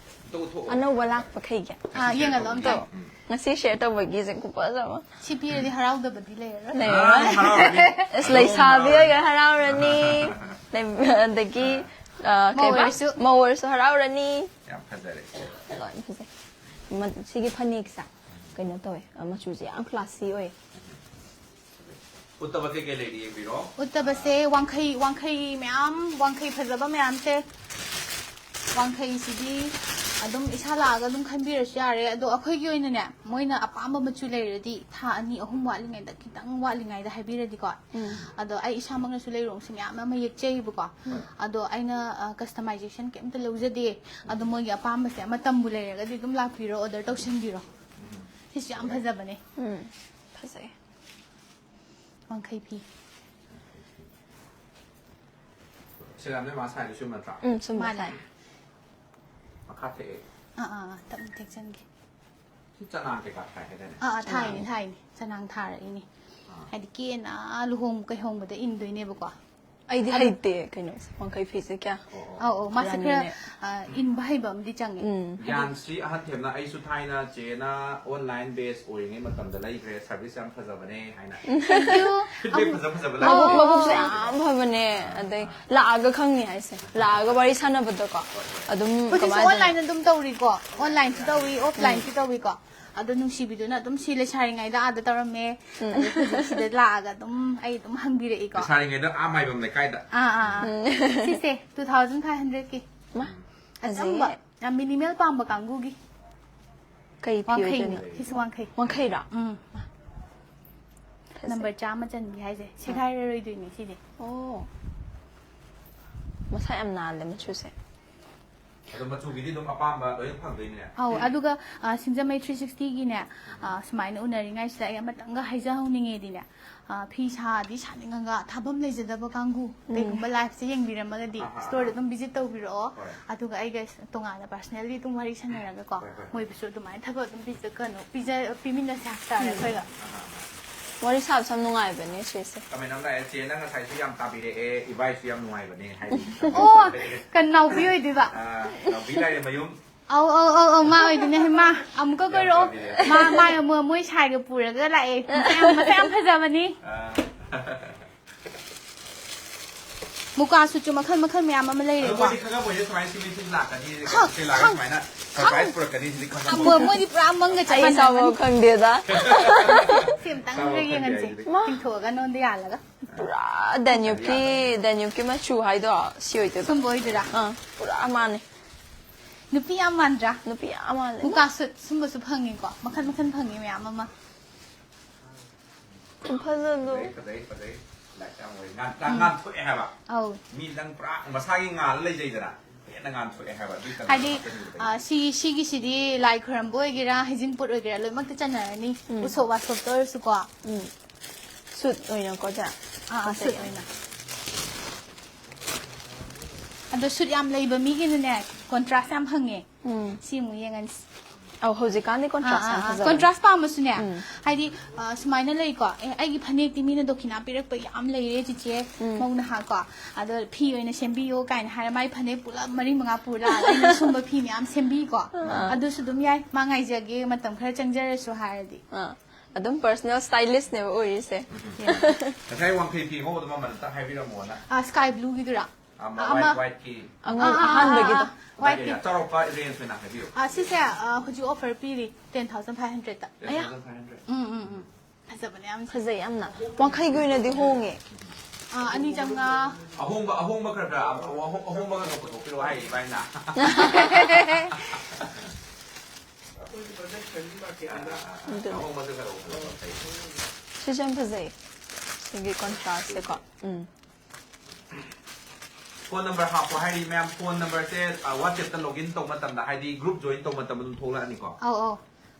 ꯑꯝꯇ ꯎꯠꯊꯣꯛꯑꯣ꯫ ꯑꯅꯧꯕ ꯂꯥꯛꯄꯈꯩꯒꯤ꯫ ꯑꯥ, ꯌꯦꯡꯍꯜꯂꯣ ꯑꯝꯇ꯫ ꯉꯁꯤ ꯁꯤꯌꯔ ꯇꯧꯕꯒꯤꯁꯦ ꯈꯨꯐꯖ ꯑꯃ꯫ ꯁꯤ ꯄꯤꯔꯗꯤ ꯍꯔꯥꯎꯗꯕꯗꯤ ꯂꯩꯔꯔꯣꯏ꯫ ꯂꯩꯔꯔꯣꯏ꯫ ꯑꯥ, ꯍꯔꯥꯎꯔꯅꯤ꯫ ꯑꯁ, ꯂꯩꯁꯥꯕꯤ ꯑꯣꯏꯒꯦ ꯍꯔꯥꯎꯔꯅꯤ꯫ ꯑꯗꯒꯤ ꯑ, ꯃꯧ ꯀꯩꯕ? ꯑꯣꯏꯔꯁꯨ꯫ ꯃꯧ ꯑꯣꯏꯔꯁꯨ ꯍꯔꯥꯎꯔꯅꯤ꯫ ꯌꯥꯝ ꯐꯖꯔꯦ꯫ ꯂꯣꯏ ꯐꯖꯩ꯫ ꯃ- ꯁꯤꯒꯤ ꯐꯅꯦꯛꯁꯦ ꯀꯩꯅꯣ ꯇꯧꯋꯦ, ꯑ, ꯃꯆꯨꯁꯦ ꯌꯥꯝ ꯀ꯭ꯂꯥꯁꯤ ꯑꯣꯏ꯫ ꯎꯠꯇꯕ ꯀꯩꯀꯩ ꯂꯩꯔꯤ ꯌꯦꯡꯕꯤꯔꯣ꯫ ꯎꯠꯇꯕꯁꯦ ꯋꯥꯡꯈꯩ, ꯋꯥꯡꯈꯩ ꯃꯌꯥꯝ, ꯋꯥꯡꯈꯩ ꯐꯖꯕ ꯃꯌꯥꯝꯁꯦ꯫ ꯋꯥꯡꯈꯩꯁꯤꯗꯤ ꯑꯗꯨꯝ ꯏꯁꯥ ꯂꯥꯛꯑꯒ ꯑꯗꯨꯝ ꯈꯟꯕꯤꯔꯁꯨ ꯌꯥꯔꯦ꯫ ꯑꯗꯣ ꯑꯩꯈꯣꯏꯒꯤ ꯑꯣꯏꯅꯅꯦ, ꯃꯣꯏꯅ ꯑꯄꯥꯝꯕ ꯃꯆꯨ ꯂꯩꯔꯗꯤ ꯊꯥ ꯑꯅꯤ ꯑꯍꯨꯝ ꯋꯥꯠꯂꯤꯉꯩꯗ, ꯈꯤꯇꯪ ꯋꯥꯠꯂꯤꯉꯩꯗ ꯍꯥꯏꯕꯤꯔꯗꯤꯀꯣ꯫ ꯑꯗꯣ ꯑꯩ ꯏꯁꯥꯃꯛꯅꯁꯨ ꯂꯩꯔꯣꯡꯁꯦ ꯃꯌꯥꯝ ꯑꯃ ꯌꯦꯛꯆꯩꯕꯀꯣ꯫ ꯑꯗꯣ ꯑꯩꯅ ꯀꯁꯇꯃꯥꯏꯖꯦꯁꯟ ꯀꯩꯝꯇ ꯂꯧꯖꯗꯦ꯫ ꯑꯗꯣ ꯃꯣꯏꯒꯤ ꯑꯄꯥꯝꯕꯁꯦ ꯑꯃ ꯇꯝꯕꯨ ꯂꯩꯔꯒꯗꯤ ꯑꯗꯨꯝ ꯂꯥꯛꯄꯤꯔꯣ, ꯑꯣꯔꯗꯔ ꯇꯧꯁꯟꯕꯤꯔꯣ꯫ ꯁꯤꯁꯨ ꯌꯥꯝ ꯐꯖꯕꯅꯦ꯫ ꯎꯝ, ꯐꯖꯩ꯫ ꯋꯥꯡꯈꯩ ꯐꯤ꯫ ꯁꯤꯗ ꯅꯣꯏ ꯃꯥ ꯁꯥꯏꯗꯣ ꯁꯨꯝ ꯅꯠꯇ꯭ꯔꯥ? ꯎꯝ, ꯁꯨꯝꯕ ꯃꯥꯅꯦ꯫ ꯁꯥꯏ꯫ ꯃꯈꯥ ꯊꯦꯛꯑꯦ꯫ ꯑꯥ, ꯑꯥ, ꯑꯥ, ꯇꯞꯅ ꯊꯦꯛꯆꯟꯒꯦ꯫ ꯁꯤ ꯆꯅꯥ ꯀꯩꯀꯥ ꯊꯥꯏ ꯍꯥꯏꯗꯥꯏꯅꯦ? ꯑꯥ, ꯑꯥ, ꯊꯥꯏꯅꯦ, ꯊꯥꯏꯅꯦ꯫ ꯆꯅꯥꯡ ꯊꯥꯔꯛꯏꯅꯦ꯫ ꯍꯥꯏꯗꯤ ꯀꯦꯅ ꯂꯨꯍꯣꯡ ꯀꯩꯍꯣꯡꯕꯗ ꯏꯟꯗꯣꯏꯅꯦꯕꯀꯣ꯫ ꯑꯩꯗꯤ ꯍꯩꯇꯦ ꯀꯩꯅꯣꯁꯦ, ꯋꯥꯡꯈꯩ ꯐꯤꯁꯦ ꯀꯌꯥ꯫ ꯑꯧ, ꯑꯧ, ꯃꯥꯁꯦ ꯈꯔ ꯔꯥꯅꯤꯅꯦ꯫ ꯑ, ꯏꯟꯕ ꯍꯩꯕ ꯑꯃꯗꯤ ꯆꯪꯉꯦ꯫ ꯎꯝ꯫ ꯒ꯭ꯌꯥꯟꯁ꯭ꯔꯤ ꯑꯍꯟꯊꯦꯝꯅ ꯑꯩꯁꯨ ꯊꯥꯏꯅ ꯆꯦꯅ ꯑꯣꯟꯂꯥꯏꯟ ꯕꯦꯁ ꯑꯣꯏꯔꯤꯉꯩ ꯃꯇꯝꯗ ꯂꯩꯈ꯭ꯔꯦ, ꯁꯔꯚꯤꯁ ꯌꯥꯝ ꯐꯖꯕꯅꯦ ꯍꯥꯏꯅ꯫ Thank you. ꯐꯤꯗꯕꯦꯛ ꯐꯖ ꯐꯖꯕ ꯃꯕꯨꯛ ꯂꯥꯛꯑꯦ꯫ ꯃꯕꯨꯛꯁꯦ ꯌꯥꯝ ꯐꯕꯅꯦ꯫ ꯑꯗꯩ ꯂꯥꯛꯑꯒ ꯈꯪꯅꯤ ꯍꯥꯏꯁꯦ, ꯂꯥꯛꯑꯒ ꯋꯥꯔꯤ ꯁꯥꯟꯅꯕꯗꯀꯣ ꯑꯗꯨꯝ ꯍꯧꯖꯤꯛꯁꯨ ꯀꯃꯥꯏꯅ ꯑꯣꯟꯂꯥꯏꯟ ꯑꯗꯨꯝ ꯇꯧꯔꯤꯀꯣ, ꯑꯣꯟꯂꯥꯏꯟꯁꯨ ꯇꯧꯔꯤ, ꯑꯣꯐꯂꯥꯏꯟꯁꯨ ꯇꯧꯔꯤꯀꯣ꯫ ꯑꯗꯣ ꯅꯨꯡꯁꯤꯕꯤꯗꯨꯅ ꯑꯗꯨꯝ ꯁꯤ ꯂꯩꯁꯥꯔꯤꯉꯩꯗ ꯑꯥꯗ ꯇꯧꯔꯝꯃꯦ, ꯑꯗꯣ ꯍꯧꯖꯤꯛ ꯁꯤꯗ ꯂꯥꯛꯑꯒ ꯑꯗꯨꯝ ꯑꯩ ꯑꯗꯨꯝ ꯍꯪꯕꯤꯔꯛꯏꯀꯣ꯫ ꯂꯩꯁꯥꯔꯤꯉꯩꯗ ꯑꯥ ꯃꯥꯏꯕꯝ ꯂꯩꯀꯥꯏꯗ꯫ ꯑꯥ, ꯑꯥ, ꯑꯥ꯫ ꯁꯤꯁꯦ two thousand five hundred ꯀꯤ꯫ ꯃꯥ, ꯑꯆꯝꯕ꯫ ꯐꯖꯩꯌꯦ꯫ ꯌꯥꯝ ꯃꯤꯅꯤꯃꯦꯜ ꯄꯥꯝꯕ ꯀꯥꯡꯕꯨꯒꯤ꯫ ꯀꯩ ꯐꯤ ꯋꯥꯡꯈꯩꯅꯤ꯫ ꯑꯣꯏꯗꯣꯏꯅꯣ? ꯁꯤꯁꯨ ꯋꯥꯡꯈꯩ꯫ ꯋꯥꯡꯈꯩꯔꯣ? ꯎꯝ꯫ ꯐꯖꯩ꯫ ꯅꯝꯕꯔ ꯆꯥꯝꯃ ꯆꯟꯕꯤ ꯍꯥꯏꯁꯦ ꯁꯦꯒꯥꯏꯔꯔꯣꯏꯗꯣꯏꯅꯦ ꯁꯤꯗꯤ꯫ ꯑꯣ, ꯃꯁꯥ ꯌꯥꯝ ꯅꯥꯜꯂꯦ ꯃꯆꯨꯁꯦ꯫ ꯑꯗꯣ ꯃꯆꯨꯒꯤꯗꯤ ꯑꯗꯨꯝ ꯑꯄꯥꯝꯕ ꯂꯣꯏꯅ ꯐꯪꯗꯣꯏꯅꯦ꯫ ꯑꯧ, ꯑꯗꯨꯒ ꯑ, ꯁꯤꯡꯖꯃꯩ ꯊ꯭ꯔꯤ ꯁꯤꯛꯁꯇꯤꯒꯤꯅꯦ, ꯑ, ꯁꯨꯃꯥꯏꯅ ꯎꯅꯔꯤꯉꯩꯁꯤꯗ ꯑꯩ ꯑꯃꯇꯪꯒ ꯍꯥꯏꯖꯍꯧꯅꯤꯡꯉꯦꯗꯤꯅꯦ, ꯑ, ꯐꯤ ꯁꯥꯗꯤ ꯁꯥꯅꯤꯡꯉꯒ ꯊꯥꯐꯝ ꯂꯩꯖꯗꯕ ꯀꯥꯡꯕꯨ, ꯀꯩꯒꯨꯝꯕ ꯂꯥꯏꯐꯁꯦ ꯌꯦꯡꯕꯤꯔꯝꯃꯒꯗꯤ ꯑꯍꯥ, ꯁ꯭ꯇꯣꯔꯗ ꯑꯍꯥ꯫ ꯑꯗꯨꯝ ꯚꯤꯖꯤꯠ ꯇꯧꯕꯤꯔꯛꯑꯣ꯫ ꯍꯣꯏ꯫ ꯑꯗꯨꯒ ꯑꯩꯒ ꯇꯣꯉꯥꯟꯅ ꯄꯥꯔꯁꯅꯦꯜꯂꯤ ꯑꯗꯨꯝ ꯋꯥꯔꯤ ꯁꯥꯟꯅꯔꯒꯀꯣ, ꯍꯣꯏ, ꯍꯣꯏ, ꯍꯣꯏ꯫ ꯃꯣꯏꯕꯨꯁꯨ ꯑꯗꯨꯃꯥꯏꯅ ꯊꯕꯛ ꯑꯗꯨꯝ ꯄꯤꯖ-, ꯀꯩꯅꯣ, ꯄꯤꯖ-, ꯄꯤꯃꯤꯟꯅꯁꯦ ꯍꯥꯏꯇꯥꯔꯦ ꯑꯩꯈꯣꯏꯒ꯫ ꯋꯥꯔꯤ ꯁꯥꯕꯁꯨ ꯌꯥꯝ ꯅꯨꯡꯉꯥꯏꯕꯅꯦ ꯁꯤꯁꯦ꯫ ꯀꯃꯦꯟ ꯑꯃ ꯂꯥꯛꯑꯦ, "ꯆꯦ, ꯅꯪ ꯉꯁꯥꯏꯁꯨ ꯌꯥꯝ ꯇꯥꯕꯤꯔꯛꯑꯦ, ꯏꯕꯥꯏꯁꯨ ꯌꯥꯝ ꯅꯨꯡꯉꯥꯏꯕꯅꯦ" ꯍꯥꯏꯔꯤ꯫ ꯑꯣ, ꯀꯟ ꯅꯥꯎꯕꯤ ꯑꯣꯏꯗꯣꯏꯕ꯫ ꯑꯥ, ꯅꯥꯎꯕꯤ ꯂꯥꯏꯔꯦꯝꯃꯌꯨꯝ꯫ ꯑꯧ, ꯑꯧ, ꯑꯧ, ꯑꯧ, ꯃꯥ ꯑꯣꯏꯗꯣꯏꯅꯦ꯫ ꯍꯩꯃꯥ, ꯑꯃꯨꯛꯀ ꯀꯣꯏꯔꯛꯑꯣ꯫ ꯃꯥ, ꯃꯥ, ꯃꯣꯏ, ꯃꯣꯏ ꯁꯥꯏꯒ ꯄꯨꯔꯒ ꯂꯥꯛꯑꯦ꯫ ꯃꯁꯛ ꯌꯥꯝ, ꯃꯁꯛ ꯌꯥꯝ ꯐꯖꯕꯅꯤ꯫ ꯑꯥ, ꯃꯨꯀꯥ ꯁꯨꯠꯁꯨ ꯃꯈꯜ ꯃꯈꯜ ꯃꯌꯥꯝ ꯑꯃ ꯑꯗꯣ ꯂꯩꯔꯦꯀꯣ꯫ ꯃꯣꯏꯗꯤ ꯈꯪꯉꯝꯃꯣꯏꯅꯦ, ꯁꯨꯃꯥꯏꯅ ꯁꯤꯃꯤ ꯁꯤꯝ ꯂꯥꯛꯀꯅꯤ, ꯈꯪ-, ꯀꯩ ꯂꯥꯛꯑꯦ ꯈꯪ-, ꯁꯨꯃꯥꯏꯅ ꯈꯪ-, ꯁꯔꯄ꯭ꯔꯥꯏꯁ ꯄꯨꯔꯛꯀꯅꯤ ꯁꯤꯗꯤ ꯃꯣꯏ, ꯈꯪꯉꯝꯃꯣꯏ꯫ ꯃꯣꯏꯗꯤ ꯄꯨꯔꯥ ꯃꯪꯒ ꯆꯞ ꯑꯩ ꯆꯥꯕ ꯃꯥꯟꯅꯔꯅꯤ꯫ ꯈꯪꯗꯦꯗ꯫ ꯁꯤ ꯑꯝꯇꯪꯒ ꯌꯦꯡꯍꯟꯁꯦ꯫ ꯈꯪꯗꯦ꯫ ꯇꯤꯡꯊꯣꯛꯑꯒ ꯅꯉꯣꯟꯗ ꯌꯥꯜꯂꯒ꯫ ꯄꯨꯔꯥ ꯗꯦꯅ꯭ꯌꯨꯕꯀꯤ, ꯗꯦꯅ꯭ꯌꯨꯕꯀꯤ ꯃꯆꯨ ꯍꯥꯏꯗꯣ ꯁꯤ ꯑꯣꯏꯗꯣꯏꯕ꯫ ꯁꯨꯝꯕ ꯑꯣꯏꯗꯣꯏꯔꯥ? ꯑꯥ, ꯄꯨꯔꯥ ꯃꯥꯅꯦ꯫ ꯅꯨꯄꯤ ꯌꯥꯝ ꯃꯥꯟꯗ꯭ꯔꯥ? ꯅꯨꯄꯤ ꯌꯥꯝ ꯃꯥꯜꯂꯦ꯫ ꯃꯨꯀꯥ ꯁꯨꯠ ꯁꯨꯝꯕꯁꯨ ꯐꯪꯉꯤꯀꯣ꯫ ꯃꯈꯜ ꯃꯈꯜ ꯐꯪꯉꯤ ꯃꯌꯥꯝ ꯑꯃ꯫ ꯐꯖꯗꯣ꯫ ꯐꯖꯩ, ꯐꯖꯩ, ꯐꯖꯩ꯫ ꯂꯥꯏꯠ ꯌꯥꯝ ꯑꯣꯏ꯫ ꯉꯥꯟ-, ꯉꯥꯟ-, ꯉꯥꯟꯊꯣꯛꯑꯦ ꯍꯥꯏꯕ꯫ ꯑꯧ꯫ ꯃꯤ ꯅꯪ ꯄꯨꯔꯥ ꯃꯁꯥꯒꯤ ꯉꯥꯜꯂ ꯂꯩꯖꯩꯗꯅ꯫ ꯍꯦꯟꯅ ꯉꯥꯟꯊꯣꯛꯑꯦ ꯍꯥꯏꯕ꯫ ꯑꯗꯨꯒꯤ ꯀꯂꯔ ꯍꯥꯏꯗꯤ, ꯍꯥꯞꯄꯁꯤꯡꯗꯨꯗꯒꯤ꯫ ꯑ, ꯁꯤ, ꯁꯤꯒꯤꯁꯤꯗꯤ ꯂꯥꯏ ꯈꯣꯏꯔꯝꯕ ꯑꯣꯏꯒꯦꯔꯥ, ꯍꯩꯖꯤꯡꯄꯣꯠ ꯑꯣꯏꯒꯦꯔꯥ, ꯂꯣꯏꯅꯃꯛꯇ ꯆꯟꯅꯔꯅꯤ꯫ ꯎꯁꯣꯞ ꯋꯥꯁꯣꯞꯇ ꯑꯣꯏꯔꯁꯨꯀꯣ꯫ ꯎꯝ꯫ ꯁꯨꯠ ꯑꯣꯏꯅꯀꯣ, ꯆꯦ? ꯑꯥ, ꯑꯥ, ꯐꯖꯩ ꯁꯨꯠ ꯌꯥꯝ꯫ ꯑꯣꯏꯅ꯫ ꯑꯗꯣ ꯁꯨꯠ ꯌꯥꯝ ꯂꯩꯕ ꯃꯤꯒꯤꯅꯅꯦ, ꯀꯣꯟꯇ꯭ꯔꯥꯁ ꯌꯥꯝ ꯐꯪꯉꯦ꯫ ꯎꯝ꯫ ꯁꯤ ꯑꯃꯨꯛ ꯌꯦꯡꯉꯟꯁꯤ꯫ ꯑꯧ, ꯍꯧꯖꯤꯛꯀꯥꯟꯗꯤ ꯀꯣꯟꯇ꯭ꯔꯥꯁ ꯌꯥꯝ ꯐꯖꯕꯅꯦ꯫ ꯀꯣꯟꯇ꯭ꯔꯥꯁ ꯄꯥꯝꯃꯁꯨꯅꯦ, ꯎꯝ꯫ ꯍꯥꯏꯗꯤ, ꯑ, ꯁꯨꯃꯥꯏꯅ ꯂꯩꯀꯣ, "ꯑꯦ, ꯑꯩꯒꯤ ꯐꯅꯦꯛꯇꯤ ꯃꯤꯅ ꯗꯣꯈꯤꯅꯥ ꯄꯤꯔꯛꯄ ꯌꯥꯝ ꯂꯩꯔꯦ ꯆꯤꯆꯦ, ꯎꯝ꯫ ꯃꯧ ꯅꯍꯥ ꯀꯣ, ꯑꯗꯣ ꯐꯤ ꯑꯣꯏꯅ ꯁꯦꯝꯕꯤꯌꯣ" ꯀꯥꯏꯅ ꯍꯥꯏꯔ ꯃꯥꯏ ꯐꯅꯦꯛ ꯄꯨꯂꯞ ꯃꯔꯤ ꯃꯉꯥ ꯄꯨꯔ ꯂꯥꯛꯑꯒ ꯑꯩꯅ ꯁꯨꯝꯕ ꯐꯤ ꯃꯌꯥꯝ ꯁꯦꯝꯕꯤꯀꯣ꯫ ꯑꯥ꯫ ꯑꯗꯨꯁꯨ ꯑꯗꯨꯝ ꯌꯥꯏ, ꯃꯥ ꯉꯥꯏꯖꯒꯦ, ꯃꯇꯝ ꯈꯔ ꯆꯪꯖꯔꯁꯨ ꯍꯥꯏꯔꯗꯤ꯫ ꯑꯥ, ꯑꯗꯨꯝ ꯄꯔꯁꯅꯦꯜ ꯁ꯭ꯇꯥꯏꯂꯤꯁꯅꯦꯕ ꯑꯣꯏꯔꯤꯁꯦ꯫ ꯉꯁꯥꯏ ꯋꯥꯡꯈꯩ ꯐꯤ ꯑꯉꯧꯕꯗꯣ ꯃꯃꯜ ꯑꯝꯇ ꯍꯥꯏꯕꯤꯔꯝꯃꯣꯅ꯫ ꯑ, ꯁ꯭ꯀꯥꯏ ꯕ꯭ꯂꯨꯒꯤꯗꯨꯔꯥ? ꯑꯃ ꯑꯃ- ꯋꯥꯏꯠ, ꯋꯥꯏꯠꯀꯤ꯫ ꯑꯉꯧꯕ ꯑꯥ, ꯑꯥ, ꯑꯍꯥꯟꯕꯒꯤꯗꯣ꯫ ꯑꯥ, ꯑꯥ, ꯋꯥꯏꯠꯀꯤ꯫ ꯆꯥꯎꯔꯥꯛꯄ ꯔꯦꯟꯖ ꯑꯣꯏꯅ ꯍꯥꯏꯕꯤꯌꯨ꯫ ꯑ, ꯁꯤꯁꯦ, ꯑ, ꯍꯧꯖꯤꯛ ꯑꯣꯐꯔ ꯄꯤꯔꯤ, ten thousand five hundredꯇ꯫ ꯑꯌꯥ꯫ Thousand five hundred꯫ ꯎꯝ, ꯎꯝ, ꯎꯝ꯫ ꯐꯖꯕꯅꯦ ꯌꯥꯝ꯫ ꯐꯖꯩ ꯌꯥꯝꯅ꯫ ꯋꯥꯡꯈꯩꯒꯤ ꯑꯣꯏꯅꯗꯤ ꯍꯣꯡꯉꯦ꯫ ꯑꯅꯤ ꯆꯥꯝꯃꯉꯥ꯫ ꯑꯍꯣꯡꯕ ꯑꯍꯣꯡꯕ ꯈꯔ ꯈꯔ ꯑꯍꯣꯡ- ꯑꯍꯣꯡꯕ ꯈꯔ ꯈꯔ ꯄꯨꯊꯣꯛꯄꯤꯔꯛꯑꯣ ꯍꯥꯏꯔꯤ ꯏꯕꯥꯏꯅ꯫ ꯑꯗꯨꯅꯦ꯫ ꯑꯍꯣꯡꯕꯗꯨ ꯈꯔ ꯄꯨꯊꯣꯛꯄꯤꯔꯛꯑꯣ꯫ ꯁꯤꯁꯨ ꯌꯥꯝ ꯐꯖꯩ꯫ ꯁꯤꯒꯤ contrastꯁꯦꯀꯣ꯫ ꯎꯝ꯫ ꯐꯣꯟ ꯅꯝꯕꯔ ꯍꯥꯞꯄꯣ ꯍꯥꯏꯔꯤ ꯃꯌꯥꯝ꯫ ꯐꯣꯟ ꯅꯝꯕꯔꯁꯦ WhatsAppꯇ login ꯇꯧꯕ ꯃꯇꯝꯗ, ꯍꯥꯏꯗꯤ group join ꯇꯧꯕ ꯃꯇꯝꯗ ꯑꯗꯨꯝ ꯊꯣꯛꯂꯛꯑꯅꯤꯀꯣ꯫ ꯑꯧ ꯑꯧ꯫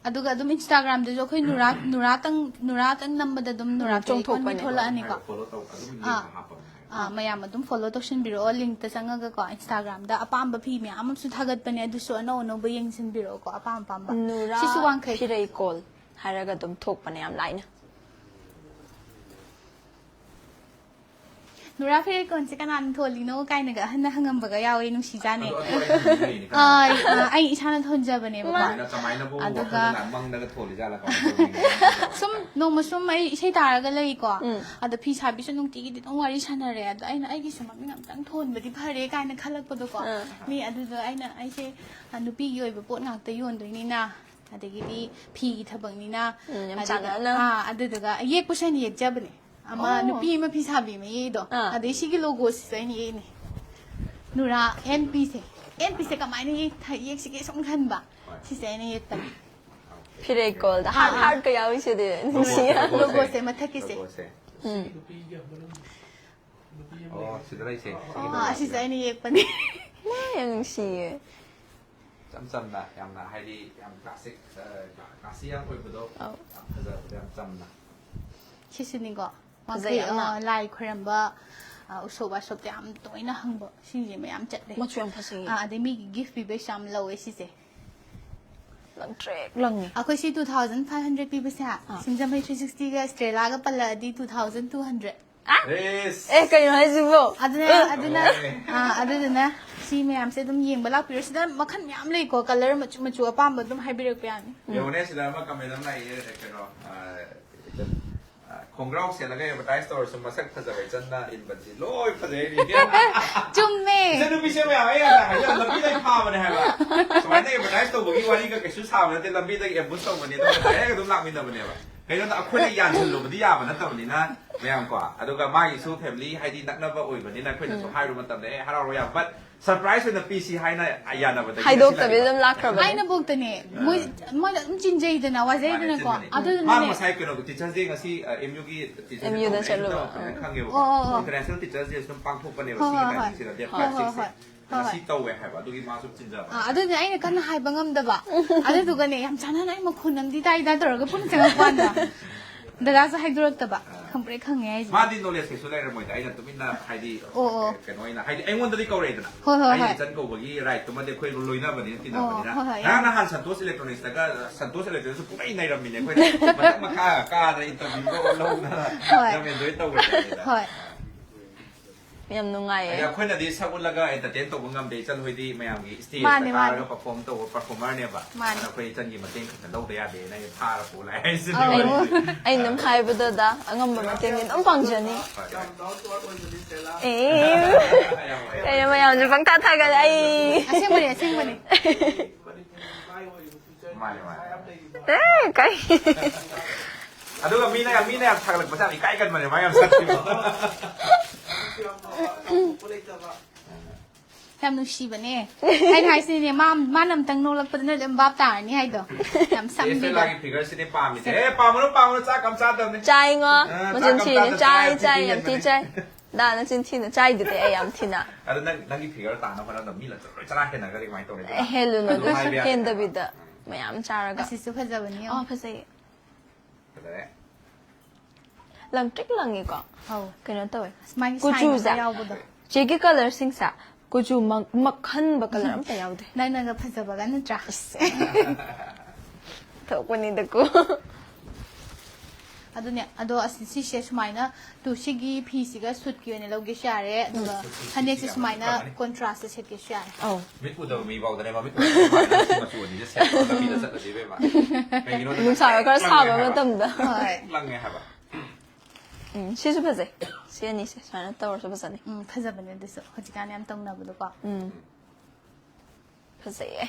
ꯑꯗꯨꯒ ꯑꯗꯨꯝ Instagramꯗꯁꯨ ꯑꯩꯈꯣꯏ ꯅꯨꯔꯥ ꯅꯨꯔꯥꯇꯪ ꯅꯨꯔꯥꯇꯪ ꯅꯝꯕꯗ ꯑꯗꯨꯝ ꯅꯨꯔꯥ ꯆꯣꯡꯊꯣꯛꯄꯅꯦ꯫ ꯊꯣꯛꯂꯛꯑꯅꯤꯀꯣ꯫ ꯐꯣꯂꯣ ꯇꯧ ꯑꯗꯨꯝ ꯑꯥ꯫ ꯂꯤꯡ ꯍꯥꯞꯄꯝꯃꯦ꯫ ꯑꯥ, ꯃꯌꯥꯝ ꯑꯗꯨꯝ ꯐꯣꯂꯣ ꯇꯧꯁꯤꯟꯕꯤꯔꯛꯑꯣ, ꯂꯤꯡꯇ ꯆꯪꯉꯒꯀꯣ꯫ Instagramꯗ ꯑꯄꯥꯝꯕ ꯐꯤ ꯃꯌꯥꯝ ꯑꯃꯁꯨ ꯊꯥꯒꯠꯄꯅꯦ, ꯑꯗꯨꯁꯨ ꯑꯅꯧ ꯑꯅꯧꯕ ꯌꯦꯡꯁꯤꯟꯕꯤꯔꯛꯑꯣꯀꯣ, ꯑꯄꯥꯝ ꯑꯄꯥꯝꯕ꯫ ꯅꯨꯔꯥ ꯁꯤꯁꯨ ꯋꯥꯡꯈꯩ꯫ ꯐꯤꯔꯩꯀꯣꯜ ꯍꯥꯏꯔꯒ ꯑꯗꯨꯝ ꯊꯣꯛꯄꯅꯦ ꯌꯥꯝ ꯂꯥꯏꯅ꯫ ꯅꯨꯔꯥ ꯐꯤꯔꯩꯀꯣꯟꯁꯦ ꯀꯅꯥꯅ ꯊꯣꯜꯂꯤꯅꯣ ꯀꯥꯏꯅꯒ ꯑꯍꯟꯅ ꯍꯪꯉꯝꯕꯒ ꯌꯥꯎꯋꯦ, ꯅꯨꯡꯁꯤꯖꯥꯅꯦ꯫ ꯑꯗꯣ ꯑꯗꯨ ꯑꯩ ꯍꯪꯅꯤꯡꯉꯤꯅꯦ, ꯑꯥ, ꯀꯃꯥꯏꯅ ꯑꯥ, ꯑꯩ ꯏꯁꯥꯅ ꯊꯣꯟꯖꯕꯅꯦꯕꯀꯣ꯫ ꯀꯃꯥꯏꯅ ꯀꯃꯥꯏꯅꯕꯨ ꯑꯗꯨꯒ ꯋꯥꯈꯜꯗ ꯃꯪꯗꯒ ꯊꯣꯜꯂꯤꯖꯥꯠꯂ ꯀꯃꯥꯏꯅ ꯇꯧꯕꯅꯣ? ꯁꯨꯝ ꯅꯣꯡꯃ ꯁꯨꯝ ꯑꯩ ꯏꯁꯩ ꯇꯥꯔꯒ ꯂꯩꯀꯣ꯫ ꯎꯝ꯫ ꯑꯗ ꯐꯤ ꯁꯥꯕꯤꯁꯨ ꯅꯨꯡꯇꯤꯒꯤꯗꯤ ꯑꯗꯨꯝ ꯋꯥꯔꯤ ꯁꯥꯟꯅꯔꯦ꯫ ꯑꯗꯣ ꯑꯩꯅ ꯑꯩꯒꯤꯁꯨ ꯃꯃꯤꯡ ꯑꯝꯇꯪ ꯊꯣꯟꯕꯗꯤ ꯐꯔꯦ ꯀꯥꯏꯅ ꯈꯜꯂꯛꯄꯗꯣꯀꯣ꯫ ꯑꯥ꯫ ꯃꯤ ꯑꯗꯨꯗ ꯑꯩꯅ ꯑꯩꯁꯦ, ꯑ, ꯅꯨꯄꯤꯒꯤ ꯑꯣꯏꯕ ꯄꯣꯠ ꯉꯥꯛꯇ ꯌꯣꯟꯗꯣꯏꯅꯤꯅ, ꯑꯗꯒꯤꯗꯤ ꯐꯤꯒꯤ ꯊꯕꯛꯅꯤꯅ꯫ ꯎꯝ, ꯌꯥꯝ ꯑꯗꯨꯗ- ꯆꯥꯟꯅꯅ꯫ ꯑꯥ, ꯑꯗꯨꯗꯨꯒ ꯌꯦꯛꯄꯁꯨ ꯑꯩꯅ ꯌꯦꯛꯆꯕꯅꯦ꯫ ꯑꯃ ꯑꯣ꯫ ꯅꯨꯄꯤ ꯑꯃ ꯐꯤ ꯁꯥꯕꯤ ꯑꯃ ꯌꯦꯛꯏꯗꯣ꯫ ꯑꯥ꯫ ꯑꯗꯩ ꯁꯤꯒꯤ logoꯁꯤꯁꯨ ꯑꯩꯅ ꯌꯦꯛꯏꯅꯦ꯫ ꯅꯨꯔꯥ ꯑꯦꯟ ꯄꯤꯁꯦ꯫ ꯑꯦꯟ ꯄꯤꯁꯦ ꯀꯃꯥꯏꯅ ꯌꯦꯛ- ꯌꯦꯛꯁꯤꯒꯦ ꯁꯨꯝ ꯈꯟꯕ꯫ ꯍꯣꯏ꯫ ꯁꯤꯁꯦ ꯑꯩꯅ ꯌꯦꯛꯄꯅꯦ꯫ ꯐꯤꯔꯩꯀꯣꯜꯗ heart heartꯀ ꯌꯥꯎꯔꯤꯁꯤꯗꯤ ꯅꯨꯡꯁꯤ꯫ Logoꯁꯦ, Logoꯁꯦ ꯃꯊꯛꯀꯤꯁꯦ꯫ Logoꯁꯦ꯫ ꯎꯝ꯫ ꯑꯣ, ꯁꯤꯗ ꯂꯩꯁꯦ꯫ ꯑꯥ, ꯑꯁꯤꯁꯦ ꯑꯩꯅ ꯌꯦꯛꯄꯅꯦ꯫ ꯃꯥ ꯌꯥꯝ ꯅꯨꯡꯁꯤꯌꯦ꯫ ꯏꯆꯝ ꯆꯝꯅ ꯌꯥꯝꯅ ꯍꯥꯏꯗꯤ ꯌꯥꯝ classic, ꯑ, classy ꯌꯥꯝ ꯑꯣꯏꯕꯗꯣ꯫ ꯑꯧ꯫ ꯌꯥꯝ ꯐꯖꯕꯗꯣ ꯌꯥꯝ ꯆꯝꯅ꯫ ꯁꯤꯁꯨꯅꯤꯀꯣ꯫ ꯐꯖꯩ ꯋꯥꯡꯈꯩ, ꯌꯥꯝꯅ꯫ ꯑ, ꯂꯥꯏ ꯈꯣꯏꯔꯝꯕ, ꯑ, ꯎꯁꯣꯞ ꯋꯥꯁꯣꯞꯇ ꯌꯥꯝ ꯇꯣꯏꯅ ꯍꯪꯕ ꯁꯤꯁꯦ ꯃꯌꯥꯝ ꯆꯠꯂꯦ꯫ ꯃꯆꯨ ꯌꯥꯝ ꯐꯖꯩꯌꯦ꯫ ꯑ, ꯑꯗꯩ ꯃꯤꯒꯤ gift ꯄꯤꯕꯩꯁꯨ ꯌꯥꯝ ꯂꯧꯋꯦ ꯁꯤꯁꯦ꯫ ꯂꯪꯇ꯭ꯔꯤꯛ ꯂꯪꯉꯦ꯫ ꯑꯩꯈꯣꯏ ꯁꯤ two thousand five hundred ꯄꯤꯕꯁꯦ, ꯁꯤꯡꯖꯃꯩ three sixtyꯒ Estrellagꯄꯜꯂꯛꯑꯗꯤ two thousand two hundred꯫ ꯑꯦꯁ! ꯑꯦ, ꯀꯩꯅꯣ ꯍꯥꯏꯁꯤꯕꯣ? ꯑꯗꯨꯅ ꯑꯗꯨꯅ ꯂꯣꯏꯔꯦ꯫ ꯑꯥ, ꯑꯗꯨꯗꯨꯅ ꯁꯤ ꯃꯌꯥꯝꯁꯦ ꯑꯗꯨꯝ ꯌꯦꯡꯕ ꯂꯥꯛꯄꯤꯔꯣ꯫ ꯁꯤꯗ ꯃꯈꯜ ꯃꯌꯥꯝ ꯂꯩꯀꯣ, color ꯃꯆꯨ ꯃꯆꯨ ꯑꯄꯥꯝꯕ ꯑꯗꯨꯝ ꯍꯥꯏꯕꯤꯔꯛꯄ ꯌꯥꯅꯤ꯫ ꯌꯦꯡꯉꯨꯅꯦ, ꯁꯤꯗ ꯑꯃ comment ꯑꯃ ꯂꯥꯛꯏꯌꯦ, ꯀꯩꯅꯣ, ꯑ, ꯑ, ꯈꯣꯡꯒ꯭ꯔꯥꯎ ꯁꯦꯠꯂꯒ advertise ꯇꯧꯔꯁꯨ ꯃꯁꯛ ꯐꯖꯕ ꯏꯆꯟꯅ ꯏꯟꯕꯗꯤ ꯂꯣꯏ ꯐꯖꯩ꯫ ꯆꯨꯝꯃꯦ꯫ ꯏꯆꯟꯅꯨꯄꯤꯁꯦ ꯃꯌꯥꯝ ꯑꯩ ꯍꯥꯏꯕ ꯂꯝꯕꯤꯗꯩ ꯐꯥꯕꯅꯦ ꯍꯥꯏꯕ꯫ ꯁꯨꯃꯥꯏꯅ advertise ꯇꯧꯕꯒꯤ ꯋꯥꯔꯤꯒ ꯀꯩꯁꯨ ꯁꯥꯕ ꯅꯠꯇꯦ, ꯂꯝꯕꯤꯗꯒꯤ ambush ꯇꯧꯕꯅꯦ, ꯑꯗꯨꯒ direct ꯑꯗꯨꯝ ꯂꯥꯛꯃꯤꯟꯅꯕꯅꯦꯕ꯫ ꯀꯩꯅꯣꯗ ꯑꯩꯈꯣꯏꯅ ꯌꯥꯟꯁꯤꯜꯂꯨꯕꯗꯤ ꯌꯥꯕ ꯅꯠꯇꯕꯅꯤꯅ, ꯃꯌꯥꯝ ꯀꯣ, ꯑꯗꯨꯒ ꯃꯥꯒꯤꯁꯨ ꯐꯦꯃꯤꯂꯤ ꯍꯥꯏꯗꯤ ꯅꯛꯅꯕ ꯑꯣꯏꯕꯅꯤꯅ ꯑꯩꯈꯣꯏꯅꯁꯨ ꯍꯥꯏꯔꯨꯕ ꯃꯇꯝꯗ ꯑꯦ ꯍꯔꯥꯎꯔꯣ ꯌꯥꯝ, but ꯁꯔꯄ꯭ꯔꯥꯏꯁ ꯑꯣꯏꯅ ꯄꯤꯁꯤ ꯍꯥꯏꯅ ꯌꯥꯅꯕꯗꯒꯤ ꯍꯥꯏꯗꯣꯛꯇꯕꯤ ꯑꯗꯨꯝ ꯂꯥꯛꯈ꯭ꯔꯕꯅꯦ꯫ ꯑꯩꯅꯕꯣꯛꯇꯅꯦ, ꯃꯣꯏ ꯃꯣꯏꯗ ꯑꯗꯨꯝ ꯆꯤꯟꯖꯩꯗꯅ, ꯋꯥꯖꯩꯗꯅꯀꯣ꯫ ꯃꯥꯅ ꯑꯗꯨꯗꯨꯅꯅꯦ ꯃꯥ ꯉꯁꯥꯏ ꯀꯩꯅꯣ ꯇꯤꯆꯔꯁ ꯗꯦ ꯉꯁꯤ ꯑꯦꯝ ꯌꯨꯒꯤ ꯇꯤꯆꯔꯁ ꯗꯦ ꯑꯦꯝ ꯌꯨꯗ ꯇꯧꯕꯅꯦ, ꯑꯩꯁꯨ ꯆꯠꯂꯨꯕ꯫ ꯇꯧꯔꯛꯄꯅꯤꯅ ꯈꯪꯉꯦꯕꯀꯣ꯫ ꯑꯣ, ꯑꯣ, ꯑꯣ꯫ ꯏꯟꯇꯔꯅꯦꯁꯅꯦꯜ ꯇꯤꯆꯔꯁ ꯗꯦ ꯑꯗꯨꯝ ꯄꯥꯡꯊꯣꯛꯄꯅꯦꯕ ꯍꯣꯏ, ꯁꯤꯒꯤ ꯍꯣꯏ, ꯍꯣꯏ꯫ ꯇꯥꯏꯃꯤꯡꯁꯤꯗ, ꯗꯦꯠ ꯍꯣꯏ, ꯍꯣꯏ, ꯐꯥꯏꯚ ꯁꯤꯛꯁꯁꯦ꯫ ꯍꯣꯏ꯫ ꯍꯣꯏ, ꯉꯁꯤ ꯍꯣꯏ꯫ ꯇꯧꯋꯦ ꯍꯥꯏꯕ, ꯑꯗꯨꯒꯤ ꯃꯥꯁꯨ ꯆꯤꯟꯖꯕ꯫ ꯑꯥ, ꯑꯗꯨꯅꯦ ꯑꯩꯅ ꯀꯟꯅ ꯍꯥꯏꯕ ꯉꯝꯗꯕ꯫ ꯑꯗꯨꯗꯨꯒꯅꯦ, ꯌꯥꯝ ꯆꯥꯟꯅꯅ ꯑꯩ ꯃꯈꯣꯟ ꯑꯝꯗꯤ ꯇꯥꯏ ꯇꯥꯏ ꯇꯧꯔꯒ ꯄꯨꯟꯅ ꯆꯪꯉꯛꯄ ꯀꯥꯟꯗ꯫ ꯗꯗꯥꯁꯨ ꯍꯥꯏꯗꯣꯔꯛꯇꯕ꯫ ꯑꯥ꯫ ꯈꯪꯄ꯭ꯔꯦꯛ ꯈꯪꯉꯦ ꯍꯥꯏꯁꯦ꯫ ꯃꯥꯗꯤ ꯅꯣꯂꯦꯖ ꯀꯩꯁꯨ ꯂꯩꯔꯝꯃꯣꯏꯗ, ꯑꯩꯅ ꯇꯨꯃꯤꯟꯅ ꯍꯥꯏꯗꯤ, ꯑꯣ, ꯑꯣ꯫ ꯀꯩꯅꯣ ꯑꯣꯏꯅ, ꯍꯥꯏꯗꯤ ꯑꯩꯉꯣꯟꯗꯗꯤ ꯀꯧꯔꯛꯑꯦꯗꯅ꯫ ꯍꯣꯏ, ꯍꯣꯏ, ꯑꯩꯅ ꯍꯣꯏ꯫ ꯏꯆꯟ ꯀꯧꯕꯒꯤ ꯔꯥꯏꯠꯇꯨꯃꯗꯤ ꯑꯩꯈꯣꯏ ꯂꯣꯏꯅꯕꯅꯤꯅ, ꯑꯣ, ꯇꯤꯟꯅꯕꯅꯤꯅ꯫ ꯍꯣꯏ, ꯍꯣꯏ, ꯉꯔꯥꯡ ꯌꯥꯝ ꯅꯍꯥꯟ ꯁꯟꯇꯣꯁ ꯏꯂꯦꯛꯇ꯭ꯔꯣꯅꯤꯛꯁꯇꯒ, ꯁꯟꯇꯣꯁ ꯏꯂꯦꯛꯇ꯭ꯔꯣꯅꯤꯛꯁꯇꯁꯨ ꯄꯨꯡꯅꯩ ꯅꯩꯔꯝꯃꯤꯅꯦ ꯑꯩꯈꯣꯏꯅ꯫ ꯃꯊꯛ ꯃꯈꯥ ꯀꯥꯗꯅ ꯏꯟꯇꯔꯚ꯭ꯌꯨꯒ ꯂꯧꯗꯅ ꯍꯣꯏ꯫ ꯌꯥꯝ ꯑꯦꯟꯖꯣꯏ ꯇꯧꯕꯅꯦ꯫ ꯍꯣꯏ꯫ ꯌꯥꯝ ꯅꯨꯡꯉꯥꯏꯌꯦ꯫ ꯑꯗ ꯑꯩꯈꯣꯏꯅꯗꯤ ꯁꯛ ꯎꯠꯂꯒ ꯑꯦꯟꯇꯔꯇꯦꯟ ꯇꯧꯕ ꯉꯝꯗꯦ, ꯏꯆꯟ ꯍꯣꯏꯗꯤ ꯃꯌꯥꯝꯒꯤ ꯁ꯭ꯇꯦꯖꯇ ꯃꯥꯅꯦ, ꯀꯥꯔꯒ ꯃꯥꯅꯦ꯫ ꯄꯔꯐꯣꯔꯝ ꯇꯧꯕ ꯄꯔꯐꯣꯔꯃꯔꯅꯦꯕ꯫ ꯃꯥꯅꯦ꯫ ꯑꯗꯨꯅ ꯑꯩꯈꯣꯏ ꯏꯆꯟꯒꯤ ꯃꯇꯦꯡ ꯈꯛꯇ ꯂꯧꯗ ꯌꯥꯗꯦꯅ ꯑꯩꯅ ꯊꯥꯔ ꯄꯨ ꯂꯥꯛꯑꯦ ꯍꯥꯏꯁꯤꯅꯦ꯫ ꯑꯧ꯫ ꯋꯥꯔꯤꯁꯦ꯫ ꯑꯩꯅ ꯑꯗꯨꯝ ꯍꯥꯏꯕꯗ ꯗꯗꯥ ꯑꯉꯝꯕ ꯃꯇꯦꯡꯗꯤ ꯑꯗꯨꯝ ꯄꯥꯡꯖꯅꯤ꯫ ꯍꯣꯏ, ꯍꯣꯏ꯫ ꯑꯦ꯫ ꯌꯥꯝ ꯅꯨꯡꯉꯥꯏ꯫ ꯀꯩꯅꯣ ꯃꯌꯥꯝꯁꯦ ꯄꯪꯊꯥ ꯊꯥꯒꯠꯂꯦ ꯑꯩ꯫ ꯑꯁꯦꯡꯕꯅꯦ, ꯑꯁꯦꯡꯕꯅꯦ꯫ ꯃꯥꯅꯦ, ꯃꯥꯅꯦ꯫ ꯑꯦ, ꯀꯩ? ꯑꯗꯨꯒ ꯃꯤꯅ ꯌꯥꯝ, ꯃꯤꯅ ꯌꯥꯝ ꯊꯥꯒꯠꯂꯛꯄꯁꯦ ꯌꯥꯝ ꯏꯀꯥꯏꯒꯟꯕꯅꯦ, ꯃꯥ ꯌꯥꯝ ꯁꯥꯊꯤꯕ꯫ ꯌꯥꯝ ꯅꯨꯡꯁꯤꯕꯅꯦ꯫ ꯑꯩꯅ ꯍꯥꯏꯁꯤꯅꯦ, ꯃꯥ, ꯃꯥꯅ ꯑꯝꯇꯪ ꯅꯣꯛꯂꯛꯄꯗ ꯅꯣꯏ ꯂꯣꯏ ꯚꯥꯞ ꯇꯥꯔꯅꯤ ꯍꯥꯏꯗꯣ꯫ ꯌꯥꯝ ꯁꯝꯕꯤꯗꯣ꯫ ꯑꯦꯁꯇꯦꯂꯥꯒꯤ ꯐꯤꯒꯔꯁꯤꯗꯤ ꯄꯥꯝꯃꯤꯁꯦ꯫ ꯑꯦ, ꯄꯥꯝꯃꯨꯅꯨ, ꯄꯥꯝꯃꯨꯅꯨ, ꯆꯥꯛ ꯑꯝ ꯆꯥꯗꯕꯅꯤ꯫ ꯆꯥꯏꯉꯣ, ꯑ, ꯃꯆꯤꯟ ꯆꯥꯛ ꯑꯝ ꯊꯤꯔꯤꯅꯦ꯫ ꯆꯥꯗꯕꯅꯤ, ꯆꯥꯏ, ꯆꯥꯛ ꯌꯥꯝ ꯆꯥꯏ, ꯊꯤ ꯌꯥꯝ ꯊꯤ ꯍꯦꯟꯕꯅꯤ꯫ ꯆꯥꯏ꯫ ꯗꯥ, ꯅꯆꯤꯟ ꯊꯤꯅꯨ, ꯆꯥꯏꯗꯨꯗꯤ ꯑꯩ ꯌꯥꯝ ꯊꯤꯅ꯫ ꯑꯗꯨ ꯅꯪ, ꯅꯪꯒꯤ ꯐꯤꯒꯔ ꯇꯥꯅꯕ ꯍꯣꯠꯅꯕꯗ ꯃꯤ ꯂꯣꯏ ꯆꯔꯥ ꯍꯦꯟꯅꯈ꯭ꯔꯗꯤ ꯀꯃꯥꯏꯅ ꯇꯧꯅꯤ? ꯑꯦ, ꯍꯦꯜꯂꯨꯅꯨ, ꯑꯗꯨ ꯍꯥꯏꯕ ꯌꯥꯗꯦ꯫ ꯍꯦꯟꯗꯕꯤꯗ ꯃꯌꯥꯝ ꯆꯥꯔꯒ꯫ ꯑꯁꯤꯁꯨ ꯐꯖꯕꯅꯤ ꯌꯦꯡꯉꯣ꯫ ꯑꯣ, ꯐꯖꯩꯌꯦ꯫ ꯐꯖꯔꯦ꯫ ꯂꯪꯇ꯭ꯔꯤꯛ ꯂꯪꯉꯤꯀꯣ? ꯑꯧ꯫ ꯀꯩꯅꯣ ꯇꯧꯋꯦ꯫ ꯑꯁ, ꯃꯥꯒꯤ ꯀꯨꯆꯨꯁꯦ꯫ ꯁꯥꯏꯟ ꯑꯃ ꯌꯥꯎꯕꯗꯣ꯫ ꯆꯦꯒꯤ ꯀꯂꯔꯁꯤꯡꯁꯦ, ꯀꯨꯆꯨ ꯃꯛ-, ꯃꯛꯍꯟꯕ ꯀꯂꯔ ꯑꯝꯇ ꯌꯥꯎꯗꯦ꯫ ꯅꯪꯅꯒ ꯐꯖꯕꯒ ꯅꯠꯇ꯭ꯔꯥ? ꯏꯁ꯫ ꯊꯣꯛꯄꯅꯤꯗꯀꯣ꯫ ꯑꯗꯨꯅꯦ, ꯑꯗꯣ ꯑꯁ, ꯁꯤꯁꯦ ꯁꯨꯃꯥꯏꯅ, ꯇꯨ, ꯁꯤꯒꯤ ꯐꯤꯁꯤꯒ ꯁꯨꯠꯀꯤ ꯑꯣꯏꯅ ꯂꯧꯒꯦꯁꯨ ꯌꯥꯔꯦ, ꯑꯗꯨꯒ ꯎꯝ꯫ ꯐꯅꯦꯛꯁꯦ ꯁꯨꯃꯥꯏꯅ ꯀꯣꯟꯇ꯭ꯔꯥꯁꯇ ꯁꯦꯠꯀꯦꯁꯨ ꯌꯥꯔꯦ꯫ ꯑꯧ꯫ ꯃꯤꯠ ꯎꯗꯕ ꯃꯤ ꯐꯥꯎꯗꯅꯦ ꯃꯃꯤꯠ ꯎꯗꯕ ꯃꯥꯜꯂꯦ꯫ ꯁꯤ ꯃꯆꯨ ꯑꯅꯤꯁꯦ ꯁꯦꯠꯂꯒ ꯂꯝꯕꯤꯗ ꯆꯠꯂꯗꯤ ꯏꯕꯦꯝꯃ꯫ ꯀꯩꯒꯤꯅꯣꯗ ꯅꯨꯡꯁꯥꯒ ꯈꯔ ꯂꯪꯉꯦ ꯁꯥꯕ ꯍꯥꯏꯕ꯫ ꯃꯇꯝꯗ꯫ ꯍꯣꯏ꯫ ꯂꯪꯉꯦ ꯍꯥꯏꯕ꯫ ꯎꯝ, ꯁꯤꯁꯨ ꯐꯖꯩ꯫ ꯁꯤ ꯑꯅꯤꯁꯦ ꯁꯨꯃꯥꯏꯅ ꯇꯧꯔꯁꯨ ꯐꯖꯅꯤ꯫ ꯎꯝ, ꯐꯖꯕꯅꯦ ꯑꯗꯨꯁꯨ꯫ ꯍꯧꯖꯤꯛꯀꯥꯟ ꯌꯥꯝ ꯇꯧꯅꯕꯗꯣꯀꯣ꯫ ꯎꯝ꯫ ꯐꯖꯩꯌꯦ꯫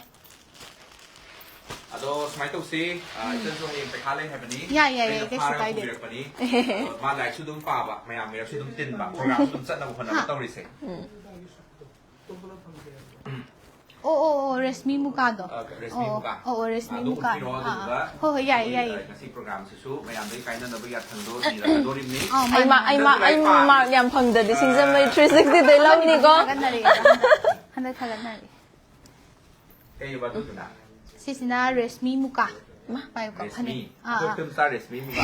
ꯑꯗꯣ ꯁꯨꯃꯥꯏꯅ ꯇꯧꯁꯤ, ꯑ, ꯏꯆꯟꯁꯨ ꯍꯌꯦꯡ ꯄꯩꯈꯥ ꯂꯩ ꯍꯥꯏꯕꯅꯤ꯫ ꯌꯥꯏ, ꯌꯥꯏ, ꯌꯥꯏ, ꯑꯩꯅ ꯀꯩꯁꯨ ꯐꯥꯔꯒ ꯀꯥꯏꯗꯦ꯫ ꯄꯨꯕꯤꯔꯛꯄꯅꯤ꯫ ꯑꯗꯣ ꯃꯥ ꯂꯥꯏꯔꯤꯛꯁꯨ ꯑꯗꯨꯝ ꯄꯥꯕ, ꯃꯌꯥꯝ ꯃꯤꯔꯛꯁꯨ ꯑꯗꯨꯝ ꯇꯤꯟꯕ, ꯄ꯭ꯔꯣꯒ꯭ꯔꯥꯝꯁꯨ ꯑꯗꯨꯝ ꯆꯠꯅꯕ ꯍꯣꯠꯅꯕ ꯇꯧꯔꯤꯁꯦ꯫ ꯑꯣ ꯑꯣ ꯑꯣ, ꯔꯦꯁꯃꯤ ꯃꯨꯀꯥꯗꯣ꯫ ꯑ, ꯔꯦꯁꯃꯤ ꯑꯣ, ꯃꯨꯀꯥ꯫ ꯑꯣ ꯑꯣ, ꯔꯦꯁꯃꯤ ꯑꯗꯨ ꯃꯨꯀꯥ꯫ ꯎꯠꯄꯤꯔꯣ, ꯑꯥ, ꯑꯗꯨꯗꯨꯒ ꯑꯥ꯫ ꯍꯣꯏ ꯍꯣꯏ, ꯌꯥꯏꯌꯦ ꯑꯩꯈꯣꯏ, ꯌꯥꯏꯌꯦ꯫ ꯑ, ꯉꯁꯤ ꯄ꯭ꯔꯣꯒ꯭ꯔꯥꯝꯁꯤꯁꯨ ꯃꯌꯥꯝꯗꯒꯤ ꯀꯥꯏꯅꯅꯕ ꯌꯥꯊꯪꯗꯣ ꯅꯤꯔꯛꯀꯗꯣꯔꯤꯕꯅꯤ꯫ ꯑꯥ, ꯑꯩ ꯃꯥ ꯃꯥꯅꯦ, ꯑꯩ ꯃꯥꯅꯦ꯫ ꯃꯥ ꯑꯩ ꯃꯥꯔꯛ ꯌꯥꯝ ꯐꯪꯗ꯭ꯔꯗꯤ ꯁꯤꯡꯖꯃꯩ ꯊ꯭ꯔꯤ ꯁꯤꯛꯁꯇꯤꯗꯩ ꯂꯧꯅꯤꯀꯣ꯫ ꯊꯥꯒꯠꯅꯔꯤ ꯍꯟꯗꯛ, ꯍꯟꯗꯛ ꯊꯥꯒꯠꯅꯔꯤ꯫ ꯀꯩꯕ ꯑꯗꯨꯗꯨꯅ? ꯁꯤꯁꯤꯅ ꯔꯦꯁꯃꯤ ꯃꯨꯀꯥ꯫ ꯃꯥ꯫ ꯄꯥꯏꯌꯨꯀꯣ, ꯔꯦꯁꯃꯤ꯫ ꯐꯅꯦꯛ꯫ ꯑꯥ, ꯑꯩꯈꯣꯏ ꯑꯥ꯫ ꯐꯤꯂꯝ ꯁ꯭ꯇꯥꯔ ꯔꯦꯁꯃꯤ ꯃꯨꯀꯥ꯫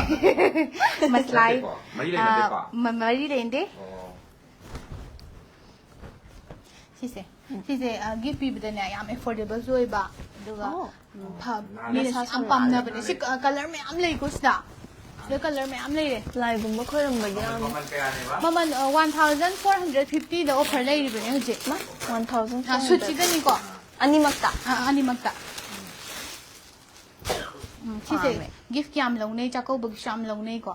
ꯃꯁꯂꯥꯏ꯫ ꯅꯠꯇꯦꯀꯣ? ꯃꯔꯤ ꯂꯩꯅꯗꯦꯀꯣ? ꯑꯥ, ꯃ-, ꯃꯔꯤ ꯂꯩꯅꯗꯦ꯫ ꯑꯣ꯫ ꯁꯤꯁꯦ꯫ ꯁꯤꯁꯦ, ꯑ, ꯒꯤꯐ ꯄꯤꯕꯗꯅꯦ ꯌꯥꯝ ꯑꯦꯐꯣꯔꯗꯦꯕꯜꯁꯨ ꯑꯣꯏꯕ, ꯑꯗꯨꯒ, ꯑꯣ꯫ ꯎꯝ, ꯐ-, ꯅꯥꯟꯅ ꯃꯤꯅꯁꯨ ꯁꯥꯁꯨ ꯌꯥꯝ ꯅꯥꯟꯅ ꯄꯥꯝꯅꯕꯅꯦ꯫ ꯅꯥꯟꯅ ꯁꯤ ꯀ-, ꯀꯂꯔ ꯃꯌꯥꯝ ꯂꯩꯀꯣ ꯁꯤꯗ꯫ ꯁꯤꯗ ꯀꯂꯔ ꯃꯌꯥꯝ ꯂꯩꯔꯦ꯫ ꯂꯥꯏꯒꯨꯝꯕ ꯈꯣꯏꯔꯝꯕꯒꯤ ꯃꯃꯜ, ꯌꯥꯝ ꯃꯃꯜ ꯀꯌꯥꯅꯦꯕ? ꯃꯃꯜ, uh, one thousand four hundred ꯐꯤꯐꯇꯤꯗ ꯑꯣꯐꯔ ꯂꯩꯔꯤꯕꯅꯦ ꯍꯧꯖꯤꯛ꯫ ꯋꯥꯟ ꯊꯥꯎꯖꯟ ꯑ, ꯁꯨꯠꯁꯤꯗꯅꯤꯀꯣ꯫ ꯑꯅꯤꯃꯛꯇ꯫ ꯑ, ꯑꯅꯤꯃꯛꯇ꯫ ꯎꯝ, ꯁꯤꯁꯦ ꯄꯥꯝꯃꯦ꯫ ꯒꯤꯐꯀꯤ ꯌꯥꯝ ꯂꯧꯅꯩ, ꯆꯥꯛꯀꯧꯕꯒꯤꯁꯨ ꯌꯥꯝ ꯂꯧꯅꯩꯀꯣ꯫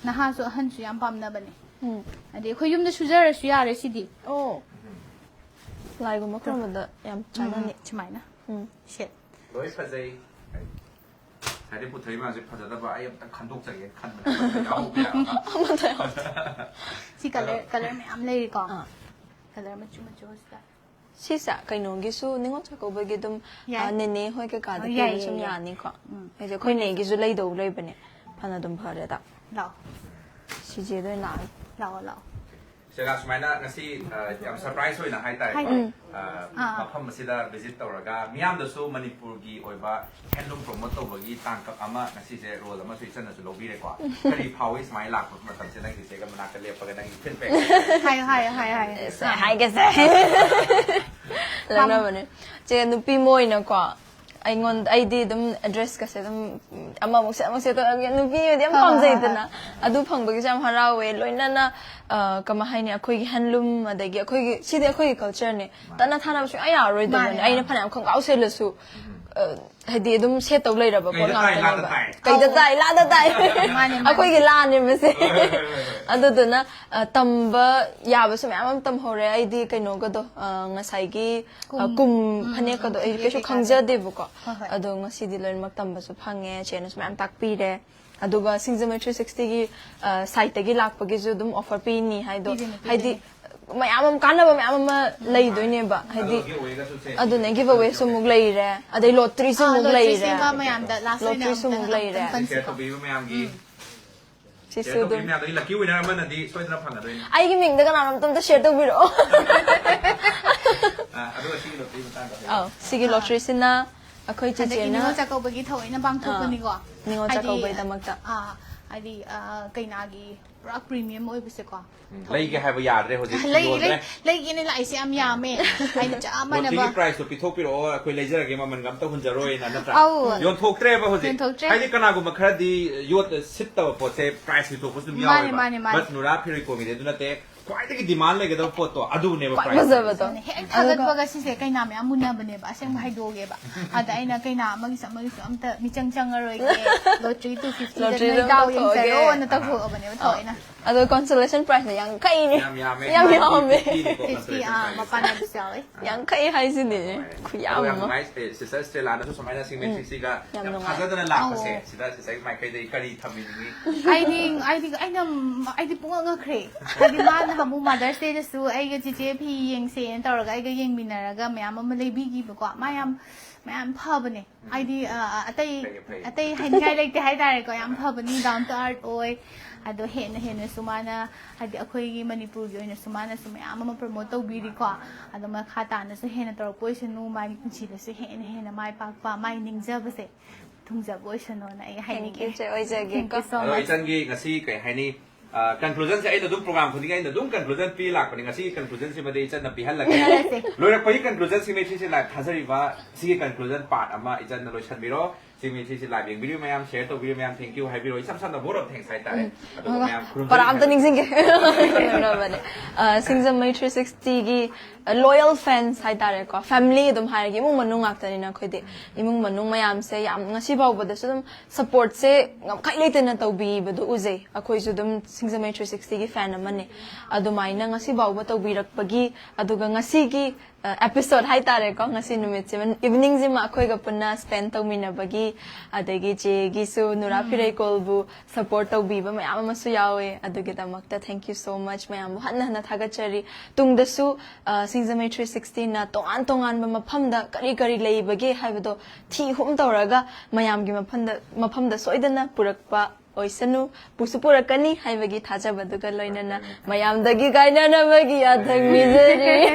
ꯅꯍꯥꯁꯨ ꯑꯍꯟꯁꯨ ꯌꯥꯝ ꯄꯥꯝꯅꯕꯅꯦ꯫ ꯎꯝ꯫ ꯑꯗꯩ ꯑꯩꯈꯣꯏ ꯌꯨꯝꯗ ꯁꯨꯖꯔꯁꯨ ꯌꯥꯔꯦ ꯁꯤꯗꯤ꯫ ꯑꯣ꯫ ꯂꯥꯏꯒꯨꯝꯕ ꯈꯨꯔꯨꯝꯕꯗ ꯌꯥꯝ ꯆꯥꯟꯅꯅꯤ꯫ ꯎꯝ, ꯁꯨꯃꯥꯏꯅ꯫ ꯎꯝ꯫ ꯁꯦꯠ꯫ ꯂꯣꯏ ꯐꯖꯩ꯫ ꯉꯁꯥꯏꯗꯩ ꯄꯨꯊꯣꯛꯏ ꯃꯌꯥꯝꯁꯦ ꯐꯖꯗꯕ ꯑꯩ ꯑꯝꯇ ꯈꯟꯗꯣꯛꯆꯒꯦ ꯈꯟꯕꯅꯦ꯫ ꯌꯥꯎꯍꯧꯕ ꯌꯥꯔꯝꯃꯣꯏ꯫ ꯁꯤ ꯀꯂꯔ, ꯀꯂꯔ ꯃꯌꯥꯝ ꯂꯩꯔꯤꯀꯣ꯫ ꯑꯥ꯫ ꯀꯂꯔ ꯃꯆꯨ ꯃꯆꯨ ꯁꯤꯗ꯫ ꯁꯤꯁꯦ ꯀꯩꯅꯣꯒꯤꯁꯨ ꯅꯤꯉꯣꯜ ꯆꯥꯛꯀꯧꯕꯒꯤ ꯑꯗꯨꯝ, ꯌꯥꯏ꯫ ꯑ, ꯅꯦꯅꯦ ꯍꯣꯏ ꯀꯩꯀꯥꯗ ꯑꯣ, ꯌꯥꯏ, ꯄꯤꯕꯁꯨ ꯑꯗꯨꯝ ꯌꯥꯏ, ꯌꯥꯏ꯫ ꯌꯥꯅꯤꯀꯣ꯫ ꯎꯝ꯫ ꯍꯥꯏꯗꯤ ꯑꯩꯈꯣꯏ ꯅꯦꯒꯤꯁꯨ ꯂꯩꯗꯧ ꯂꯩꯕꯅꯦ꯫ ꯐꯅ ꯑꯗꯨꯝ ꯐꯔꯦꯗ꯫ ꯂꯥꯛꯑꯣ꯫ ꯁꯤꯖꯦꯗ ꯑꯣꯏꯅ ꯂꯥꯛꯑꯒꯦ꯫ ꯂꯥꯛꯑꯣ, ꯂꯥꯛꯑꯣ꯫ ꯁꯤꯗ ꯁꯨꯃꯥꯏꯅ ꯉꯁꯤ, ꯑ, ꯌꯥꯝ ꯁꯔꯄ꯭ꯔꯥꯏꯁ ꯑꯣꯏꯅ ꯍꯥꯏꯇꯥꯔꯦ꯫ ꯍꯥꯏꯇꯥꯔꯦ꯫ ꯑ, ꯑꯥ꯫ ꯃꯐꯝ ꯑꯁꯤꯗ ꯚꯤꯖꯤꯠ ꯇꯧꯔꯒ ꯃꯤꯌꯥꯝꯗꯁꯨ ꯃꯅꯤꯄꯨꯔꯒꯤ ꯑꯣꯏꯕ ꯍꯦꯟꯂꯨꯝ ꯄ꯭ꯔꯣꯃꯣꯠ ꯇꯧꯕꯒꯤ ꯇꯥꯡꯀꯛ ꯑꯃ ꯉꯁꯤꯁꯦ ꯔꯣꯜ ꯑꯃꯁꯨ ꯏꯆꯟꯅꯁꯨ ꯂꯧꯕꯤꯔꯦꯀꯣ꯫ ꯀꯔꯤ ꯐꯥꯎꯏ ꯁꯨꯃꯥꯏꯅ ꯂꯥꯛꯄ ꯃꯇꯝꯁꯤꯗ ꯅꯪꯒꯤ ꯆꯦꯒ ꯃꯅꯥꯛꯇ ꯂꯦꯞꯄꯒ ꯅꯪꯒꯤ ꯐꯤꯗꯕꯦꯛ? ꯍꯥꯏꯌꯣ, ꯍꯥꯏꯌꯣ, ꯍꯥꯏꯌꯣ, ꯍꯥꯏꯌꯣ꯫ ꯁꯦ, ꯍꯥꯏꯒꯦꯁꯦ꯫ ꯂꯧꯅꯕꯅꯦ꯫ ꯆꯦ, ꯅꯨꯄꯤ ꯑꯃ ꯑꯣꯏꯅꯀꯣ, ꯑꯩꯉꯣꯟꯗ, ꯑꯩꯗꯤ ꯑꯗꯨꯝ ꯗ꯭ꯔꯦꯁꯀꯁꯦ ꯑꯗꯨꯝ ꯑꯃꯃꯨꯛꯁꯦ ꯑꯃꯃꯨꯛꯁꯦ ꯇꯧꯔꯒ ꯅꯨꯄꯤ ꯑꯣꯏꯗꯤ ꯌꯥꯝ ꯍꯣꯏ, ꯍꯣꯏ, ꯄꯥꯝꯖꯩꯗꯅ꯫ ꯑꯗꯨ ꯐꯪꯕꯒꯤꯁꯨ ꯌꯥꯝ ꯍꯔꯥꯎꯋꯦ꯫ ꯂꯣꯏꯅꯅ, ꯑ, ꯀꯃꯥꯏ ꯍꯥꯏꯅꯤ, ꯑꯩꯈꯣꯏꯒꯤ ꯍꯦꯟꯂꯨꯝ, ꯑꯗꯒꯤ ꯑꯩꯈꯣꯏꯒꯤ, ꯁꯤꯗꯤ ꯑꯩꯈꯣꯏꯒꯤ ꯀꯜꯆꯔꯅꯦ꯫ ꯇꯠꯅ ꯊꯥꯅꯕ ꯁꯨꯡꯌꯥ ꯌꯥꯔꯔꯣꯏꯗꯕꯅꯦ꯫ ꯃꯥꯅꯦ꯫ ꯑꯩꯅ ꯐꯅꯌꯥꯝ ꯈꯣꯡꯒ꯭ꯔꯥꯎ ꯁꯦꯠꯂꯁꯨ, ꯑ, ꯍꯥꯏꯗꯤ ꯑꯗꯨꯝ ꯁꯦꯠ ꯇꯧ ꯂꯩꯔꯕ ꯄꯣꯠ ꯀꯩꯗ ꯇꯥꯏ, ꯂꯥꯗ ꯉꯥꯛꯇꯅꯦꯕ꯫ ꯇꯥꯏ꯫ ꯀꯩꯗ ꯑꯧ꯫ ꯇꯥꯏ, ꯂꯥꯗ ꯇꯥꯏ꯫ ꯃꯥꯅꯦ, ꯃꯥꯅꯦ꯫ ꯑꯩꯈꯣꯏꯒꯤ ꯂꯥꯅꯦꯕꯁꯦ꯫ ꯑꯗꯨꯗꯨꯅ ꯑ, ꯇꯝꯕ ꯌꯥꯕꯁꯨ ꯃꯌꯥꯝ ꯑꯃ ꯇꯝꯍꯧꯔꯦ꯫ ꯑꯩꯗꯤ ꯀꯩꯅꯣꯒꯗꯣ, ꯑ, ꯉꯁꯥꯏꯒꯤ ꯑ, ꯀꯨꯝ. ꯀꯨꯝ ꯎꯝ, ꯐꯅꯦꯛꯀꯗꯣ ꯎꯝ, ꯑꯩ ꯐꯅꯦꯛ ꯀꯩꯁꯨ ꯀꯩꯀꯥꯗꯣ. ꯈꯪꯖꯗꯦꯕꯀꯣ꯫ ꯍꯣꯏ, ꯍꯣꯏ. ꯑꯗꯣ ꯉꯁꯤꯗꯤ ꯂꯣꯏꯅꯃꯛ ꯇꯝꯕꯁꯨ ꯐꯪꯉꯦ, ꯆꯦꯅꯁꯨ ꯃꯌꯥꯝ ꯇꯥꯛꯄꯤꯔꯦ꯫ ꯑꯗꯨꯒ ꯁꯤꯡꯖꯃꯩ ꯊ꯭ꯔꯤ ꯁꯤꯛꯁꯇꯤꯒꯤ ꯁꯥꯏꯠꯇꯒꯤ ꯂꯥꯛꯄꯒꯤꯁꯨ ꯑꯗꯨꯝ ꯑꯣꯐꯔ ꯄꯤꯅꯤ ꯍꯥꯏꯗꯣ, ꯄꯤꯗꯣꯏꯅꯦ, ꯍꯥꯏꯗꯤ ꯄꯤꯗꯣꯏꯅꯦ. ꯃꯌꯥꯝ ꯑꯃ ꯀꯥꯟꯅꯕ ꯃꯌꯥꯝ ꯑꯃ ꯂꯩꯗꯣꯏꯅꯦꯕ꯫ ꯍꯥꯏꯗꯤ ꯑꯗꯣ giveawayꯒꯁꯨ ꯁꯦ. ꯑꯗꯨꯅꯦ, ꯒꯤꯚ ꯑꯋꯦꯁꯨ ꯑꯃꯨꯛ ꯂꯩꯔꯦ, ꯑꯗꯩ ꯂꯣꯇ꯭ꯔꯤꯁꯨ ꯑꯥ, ꯑꯃꯨꯛ ꯂꯣꯇ꯭ꯔꯤꯁꯦ ꯂꯩꯔꯦ꯫ ꯃꯥ ꯃꯌꯥꯝꯗ ꯂꯥꯁ ꯑꯣꯏꯅ ꯂꯣꯇ꯭ꯔꯤꯁꯨ ꯑꯃꯨꯛꯇꯪ ꯑꯃꯨꯛ ꯂꯩꯔꯦ꯫ ꯑꯃꯨꯛꯇꯪ ꯁꯤꯌꯔ ꯄꯟꯁꯤꯀꯣ. ꯇꯧꯕꯤꯕ ꯃꯌꯥꯝꯒꯤ ꯁꯤꯁꯨ ꯁꯤꯌꯔ ꯑꯗꯨꯝ ꯇꯧꯕꯤꯕ ꯃꯌꯥꯝꯗꯒꯤ ꯂꯛꯀꯤ ꯋꯤꯅꯔ ꯑꯃꯅꯗꯤ ꯁꯣꯏꯗꯅ ꯐꯪꯒꯗꯣꯏꯅꯤ. ꯑꯩꯒꯤ ꯃꯤꯡꯗ ꯀꯅꯥꯅꯣꯝꯇ ꯁꯤꯌꯔ ꯇꯧꯕꯤꯔꯛꯑꯣ꯫ ꯑ, ꯑꯗꯨꯒ ꯁꯤꯒꯤ ꯂꯣꯇ꯭ꯔꯤ ꯃꯇꯥꯡꯗ ꯍꯥꯏꯌꯨ. ꯑꯧ, ꯁꯤꯒꯤ ꯂꯣꯇ꯭ꯔꯤꯁꯤꯅ ꯑꯩꯈꯣꯏ ꯍꯟꯗꯛꯀꯤ ꯆꯤꯆꯦꯅ ꯅꯤꯉꯣꯜ ꯆꯥꯛꯀꯧꯕꯒꯤ ꯊꯑꯣꯏꯅ ꯄꯥꯡꯊꯣꯛꯄꯅꯤꯀꯣ. ꯑꯥ, ꯅꯤꯉꯣꯜ ꯍꯥꯏꯗꯤ, ꯆꯥꯛꯀꯧꯕꯒꯤꯗꯃꯛꯇ. ꯑꯥ, ꯍꯥꯏꯗꯤ, ꯑꯥ, ꯀꯩꯅꯥꯒꯤ ꯄꯨꯔꯥ ꯄ꯭ꯔꯤꯃꯤꯌꯝ ꯑꯣꯏꯕꯁꯦꯀꯣ. ꯎꯝ, ꯂꯩꯒꯦ ꯍꯥꯏꯕ ꯌꯥꯗ꯭ꯔꯦ ꯍꯧꯖꯤꯛ. ꯂꯩ- ꯌꯣꯟꯗ꯭ꯔꯦ. ꯂꯩ- ꯂꯩꯒꯦꯅ ꯂꯥꯛꯏꯁꯦ ꯌꯥꯝ ꯌꯥꯝꯃꯦ. ꯑꯩꯅ ꯆꯞ ꯃꯥꯟꯅꯕ. ꯂꯣꯇ꯭ꯔꯤꯒꯤ ꯄ꯭ꯔꯥꯏꯁꯇꯣ ꯄꯤꯊꯣꯛꯄꯤꯔꯛꯑꯣ, ꯑꯩꯈꯣꯏ ꯂꯩꯖꯔꯒꯦ, ꯃꯃꯜꯒ ꯑꯝꯇ ꯍꯨꯟꯖꯔꯣꯏꯅ, ꯅꯠꯇ꯭ꯔꯥ? ꯑꯧ. ꯌꯣꯟꯊꯣꯛꯇ꯭ꯔꯦꯕ ꯍꯧꯖꯤꯛ. ꯌꯣꯟꯊꯣꯛꯇ꯭ꯔꯦ. ꯍꯥꯏꯗꯤ ꯀꯅꯥꯒꯨꯝꯕ ꯈꯔꯗꯤ ꯌꯣꯠ ꯁꯤꯠꯇꯕ ꯄꯣꯠꯁꯦ ꯄ꯭ꯔꯥꯏꯁ ꯄꯤꯊꯣꯛꯄꯁꯨ ꯑꯗꯨꯝ ꯃꯥꯅꯦ, ꯌꯥꯎꯋꯦꯕ. ꯃꯥꯅꯦ, ꯃꯥꯅꯦ. But ꯅꯨꯔꯥ ꯐꯤꯔꯣꯏ ꯀꯣꯡꯒꯤꯗꯤ ꯑꯗꯨ ꯅꯠꯇꯦ. ꯈ꯭ꯋꯥꯏꯗꯒꯤ ꯗꯤꯃꯥꯟ ꯂꯩꯒꯗꯕ ꯄꯣꯠꯇꯣ ꯑꯗꯨꯅꯦꯕ ꯈ꯭ꯋꯥꯏ ꯄ꯭ꯔꯥꯏꯁ. ꯐꯖꯕꯗꯣ. ꯍꯦꯛ ꯊꯥꯒꯠꯄꯒ ꯁꯤꯁꯦ ꯀꯩꯅꯥ ꯃꯌꯥꯝ ꯃꯨꯟꯅꯕꯅꯦꯕ, ꯑꯁꯦꯡꯕ ꯍꯥꯏꯗꯣꯛꯑꯒꯦꯕ. ꯑꯗ ꯑꯩꯅ ꯀꯩꯅꯥ ꯑꯃꯒꯤꯁꯨ ꯑꯃꯒꯤꯁꯨ ꯑꯝꯇ ꯃꯤꯆꯪ ꯆꯪꯉꯔꯣꯏꯒꯦ, ꯂꯣꯇ꯭ꯔꯤ ꯇꯨ ꯐꯤꯐꯇꯤꯗ ꯂꯣꯇ꯭ꯔꯤꯗꯣ ꯅꯣꯏ ꯗꯥꯎ ꯇꯧꯊꯣꯛꯑꯒꯦ. ꯌꯦꯡꯖꯔꯣꯅ ꯇꯧꯊꯣꯛꯑꯕꯅꯦꯕ ꯊꯑꯣꯏꯅ. ꯑꯗꯣ ꯀꯣꯟꯁꯣꯂꯦꯁꯟ ꯄ꯭ꯔꯥꯏꯁꯅ ꯌꯥꯡꯈꯩꯅꯦ. ꯌꯥꯝ ꯌꯥꯝꯃꯦ. ꯌꯥꯝ ꯌꯥꯝꯃꯦ. ꯐꯤꯐꯇꯤꯅꯤꯀꯣ ꯐꯤꯐꯇꯤ, ꯀꯟꯁꯣꯂꯦꯁꯟ ꯑꯥ, ꯄ꯭ꯔꯥꯏꯁ. ꯃꯄꯥꯟꯅꯕꯁꯨ ꯌꯥꯎꯋꯦ. ꯌꯥꯡꯈꯩ ꯍꯥꯏꯁꯤꯅꯤꯅꯦ꯫ ꯑꯗꯣ ꯌꯥꯝ ꯈꯨꯌꯥꯝ ꯑꯃ. ꯅꯨꯡꯉꯥꯏ, ꯁꯤꯁꯇꯔ ꯁ꯭ꯇꯦꯂꯥꯅꯁꯨ ꯁꯨꯃꯥꯏꯅ ꯁꯤꯡꯃꯩ ꯎꯝ. ꯊ꯭ꯔꯤꯁꯤꯒ ꯌꯥꯝ ꯌꯥꯝ ꯅꯨꯡꯉꯥꯏ. ꯊꯥꯖꯗꯅ ꯂꯥꯛꯄꯁꯦ, ꯑꯧ. ꯁꯤꯗ ꯁꯤꯁꯇꯔꯒꯤ ꯃꯥꯏꯀꯩꯗꯒꯤ ꯀꯔꯤ ꯊꯝꯕꯤꯅꯤꯡꯉꯤ? ꯑꯩꯗꯤ ꯑꯩꯗꯤ ꯑꯩꯅ ꯑꯩꯗꯤ ꯄꯨꯡꯉꯛ ꯉꯛꯈ꯭ꯔꯦ. ꯍꯥꯏꯗꯤ ꯃꯥꯅ ꯍꯥꯃꯨ ꯃꯥꯗꯔꯁ ꯗꯦꯗꯁꯨ ꯑꯩꯒ ꯆꯤꯆꯦ ꯐꯤ ꯌꯦꯡꯁꯦꯅ ꯇꯧꯔꯒ ꯑꯩꯒ ꯌꯦꯡꯃꯤꯟꯅꯔꯒ ꯃꯌꯥꯝ ꯑꯃ ꯂꯩꯕꯤꯈꯤꯕꯀꯣ. ꯃꯥ ꯌꯥꯝ ꯃꯌꯥꯝ ꯐꯕꯅꯦ. ꯍꯥꯏꯗꯤ ꯑ, ꯑ, ꯑꯇꯩ ꯐꯩꯌꯦ, ꯐꯩꯌꯦ. ꯑꯇꯩ ꯍꯥꯏꯅꯤꯡꯉꯥꯏ ꯂꯩꯇꯦ ꯍꯥꯏꯇꯥꯔꯦꯀꯣ. ꯌꯥꯝ ꯐꯕꯅꯤ, down to earth ꯑꯣꯏ. ꯑꯗꯣ ꯍꯦꯟꯅ ꯍꯦꯟꯅꯁꯨ ꯃꯥꯅ, ꯍꯥꯏꯗꯤ ꯑꯩꯈꯣꯏꯒꯤ ꯃꯅꯤꯄꯨꯔꯒꯤ ꯑꯣꯏꯅꯁꯨ ꯃꯥꯅꯁꯨ ꯃꯌꯥꯝ ꯑꯃ ꯄ꯭ꯔꯃꯣꯠ ꯇꯧꯕꯤꯔꯤꯀꯣ. ꯑꯗꯣ ꯃꯈꯥ ꯇꯥꯅꯁꯨ ꯍꯦꯟꯅ ꯇꯧꯔꯛꯄ ꯑꯣꯏꯁꯅꯨ, ꯃꯥꯒꯤ ꯄꯨꯟꯁꯤꯗꯁꯨ ꯍꯦꯟꯅ ꯍꯦꯟꯅ ꯃꯥꯏ ꯄꯥꯛꯄ, ꯃꯥꯏ ꯅꯤꯡꯖꯕꯁꯦ ꯊꯨꯡꯖꯕ ꯑꯣꯏꯁꯅꯨꯅ ꯑꯩ Thank ꯍꯥꯏꯅꯤꯡꯉꯦ. you, ꯆꯦ ꯑꯣꯏꯖꯒꯦꯀꯣ. Thank you so ꯑꯗꯣ much. ꯏꯆꯟꯒꯤ ꯉꯁꯤ ꯀꯩ ꯍꯥꯏꯅꯤ, ꯀꯟꯀ꯭ꯂꯨꯖꯟꯁꯦ ꯑꯩꯅ ꯑꯗꯨꯝ ꯄ꯭ꯔꯣꯒ꯭ꯔꯥꯝ ꯈꯨꯗꯤꯡꯒꯤ ꯑꯩꯅ ꯑꯗꯨꯝ ꯀꯟꯀ꯭ꯂꯨꯖꯟ ꯄꯤ ꯂꯥꯛꯄꯅꯦ. ꯉꯁꯤꯒꯤ ꯀꯟꯀ꯭ꯂꯨꯖꯟꯁꯤꯃꯗꯤ ꯏꯆꯟꯅ ꯄꯤꯍꯜꯂꯒꯦ. ꯄꯤꯍꯜꯂꯁꯦ. ꯂꯣꯏꯔꯛꯄꯒꯤ ꯀꯟꯀ꯭ꯂꯨꯖꯟ ꯁꯤꯡꯃꯩ ꯊ꯭ꯔꯤꯁꯤ ꯂꯥꯏꯚ ꯊꯥꯖꯔꯤꯕ ꯁꯤꯒꯤ ꯀꯟꯀ꯭ꯂꯨꯖꯟ ꯄꯥꯔꯠ ꯑꯃ ꯏꯆꯟꯅ ꯂꯣꯏꯁꯟꯕꯤꯔꯣ. ꯁꯤꯃꯤ ꯁꯤꯁꯤ ꯂꯥꯏꯚ ꯌꯦꯡꯕꯤꯔꯤꯕ ꯃꯌꯥꯝ, ꯁꯤꯌꯔ ꯇꯧꯕꯤꯔꯤꯕ ꯃꯌꯥꯝ, ꯊꯦꯡꯀ꯭ꯌꯨ ꯍꯥꯏꯕꯤꯔꯣ꯫ ꯏꯁꯝ ꯁꯝꯅ ꯚꯣꯠ ꯑꯣꯐ ꯊꯦꯡꯁ ꯍꯥꯏꯇꯥꯔꯦ꯫ ꯑꯗꯨꯒ ꯑꯗꯨꯒ ꯃꯌꯥꯝ ꯈꯨꯔꯨꯝꯖꯔꯤ ꯄꯔꯥ ꯑꯝꯇ ꯍꯥꯏꯕ꯫ ꯅꯤꯡꯁꯤꯡꯒꯦ꯫ ꯀꯩꯅꯣꯅꯦ, ꯑ, ꯁꯤꯡꯖꯃꯩ ꯊ꯭ꯔꯤ ꯁꯤꯛꯁꯇꯤꯒꯤ ꯂꯣꯌꯦꯜ ꯐꯦꯟꯁ ꯍꯥꯏꯇꯥꯔꯦꯀꯣ, ꯐꯦꯃꯤꯂꯤ ꯑꯗꯨꯝ ꯍꯥꯏꯔꯒꯦ, ꯏꯃꯨꯡ ꯃꯅꯨꯡ ꯉꯥꯛꯇꯅꯤꯅ ꯑꯩꯈꯣꯏꯗꯤ꯫ ꯏꯃꯨꯡ ꯃꯅꯨꯡ ꯃꯌꯥꯝꯁꯦ ꯌꯥꯝ ꯉꯁꯤ ꯐꯥꯎꯕꯗꯁꯨ ꯑꯗꯨꯝ ꯁꯄꯣꯔꯠꯁꯦ ꯉꯝꯈꯩ ꯂꯩꯇꯅ ꯇꯧꯕꯤꯕꯗꯨ ꯎꯖꯩ꯫ ꯑꯩꯈꯣꯏꯁꯨ ꯑꯗꯨꯝ ꯁꯤꯡꯖꯃꯩ ꯊ꯭ꯔꯤ ꯁꯤꯛꯁꯇꯤꯒꯤ ꯐꯦꯟ ꯑꯃꯅꯦ꯫ ꯑꯗꯨꯃꯥꯏꯅ ꯉꯁꯤ ꯐꯥꯎꯕ ꯇꯧꯕꯤꯔꯛꯄꯒꯤ, ꯑꯗꯨꯒ ꯉꯁꯤꯒꯤ ꯑꯦꯄꯤꯁꯣꯗ ꯍꯥꯏꯇꯥꯔꯦꯀꯣ, ꯉꯁꯤ ꯅꯨꯃꯤꯠꯁꯤꯃ, ꯏꯚꯤꯅꯤꯡꯁꯤꯃ ꯑꯩꯈꯣꯏꯒ ꯄꯨꯟꯅ ꯁ꯭ꯄꯦꯟ ꯇꯧꯃꯤꯟꯅꯕꯒꯤ, ꯑꯗꯒꯤ ꯆꯦꯒꯤꯁꯨ, ꯅꯨꯔꯥ ꯐꯤꯔꯩꯀꯣꯜꯕꯨ ꯁꯄꯣꯔꯠ ꯇꯧꯕꯤꯕ ꯃꯌꯥꯝ ꯑꯃꯁꯨ ꯌꯥꯎꯋꯦ꯫ ꯑꯗꯨꯒꯤꯗꯃꯛꯇ thank you so much, ꯃꯌꯥꯝꯕꯨ ꯍꯟꯅ ꯍꯟꯅ ꯊꯥꯒꯠꯆꯔꯤ꯫ ꯇꯨꯡꯗꯁꯨ ꯑ, ꯁꯤꯡꯖꯃꯩ ꯊ꯭ꯔꯤ ꯁꯤꯛꯁꯇꯤꯅ ꯇꯣꯉꯥꯟ ꯇꯣꯉꯥꯟꯕ ꯃꯐꯝꯗ ꯀꯔꯤ ꯀꯔꯤ ꯂꯩꯕꯒꯦ ꯍꯥꯏꯕꯗꯣ ꯊꯤ ꯍꯨꯝ ꯇꯧꯔꯒ ꯃꯌꯥꯝꯒꯤ ꯃꯐꯝꯗ, ꯃꯐꯝꯗ ꯁꯣꯏꯗꯅ ꯄꯨꯔꯛꯄ ꯑꯣꯏꯁꯅꯨ, ꯄꯨꯁꯨ ꯄꯨꯔꯛꯀꯅꯤ ꯍꯥꯏꯕꯒꯤ ꯊꯥꯖꯕꯗꯨꯒ ꯂꯣꯏꯅꯅ ꯃꯌꯥꯝꯗꯒꯤ ꯀꯥꯏꯅꯅꯕꯒꯤ ꯌꯥꯊꯪ ꯅꯤꯖꯔꯤ꯫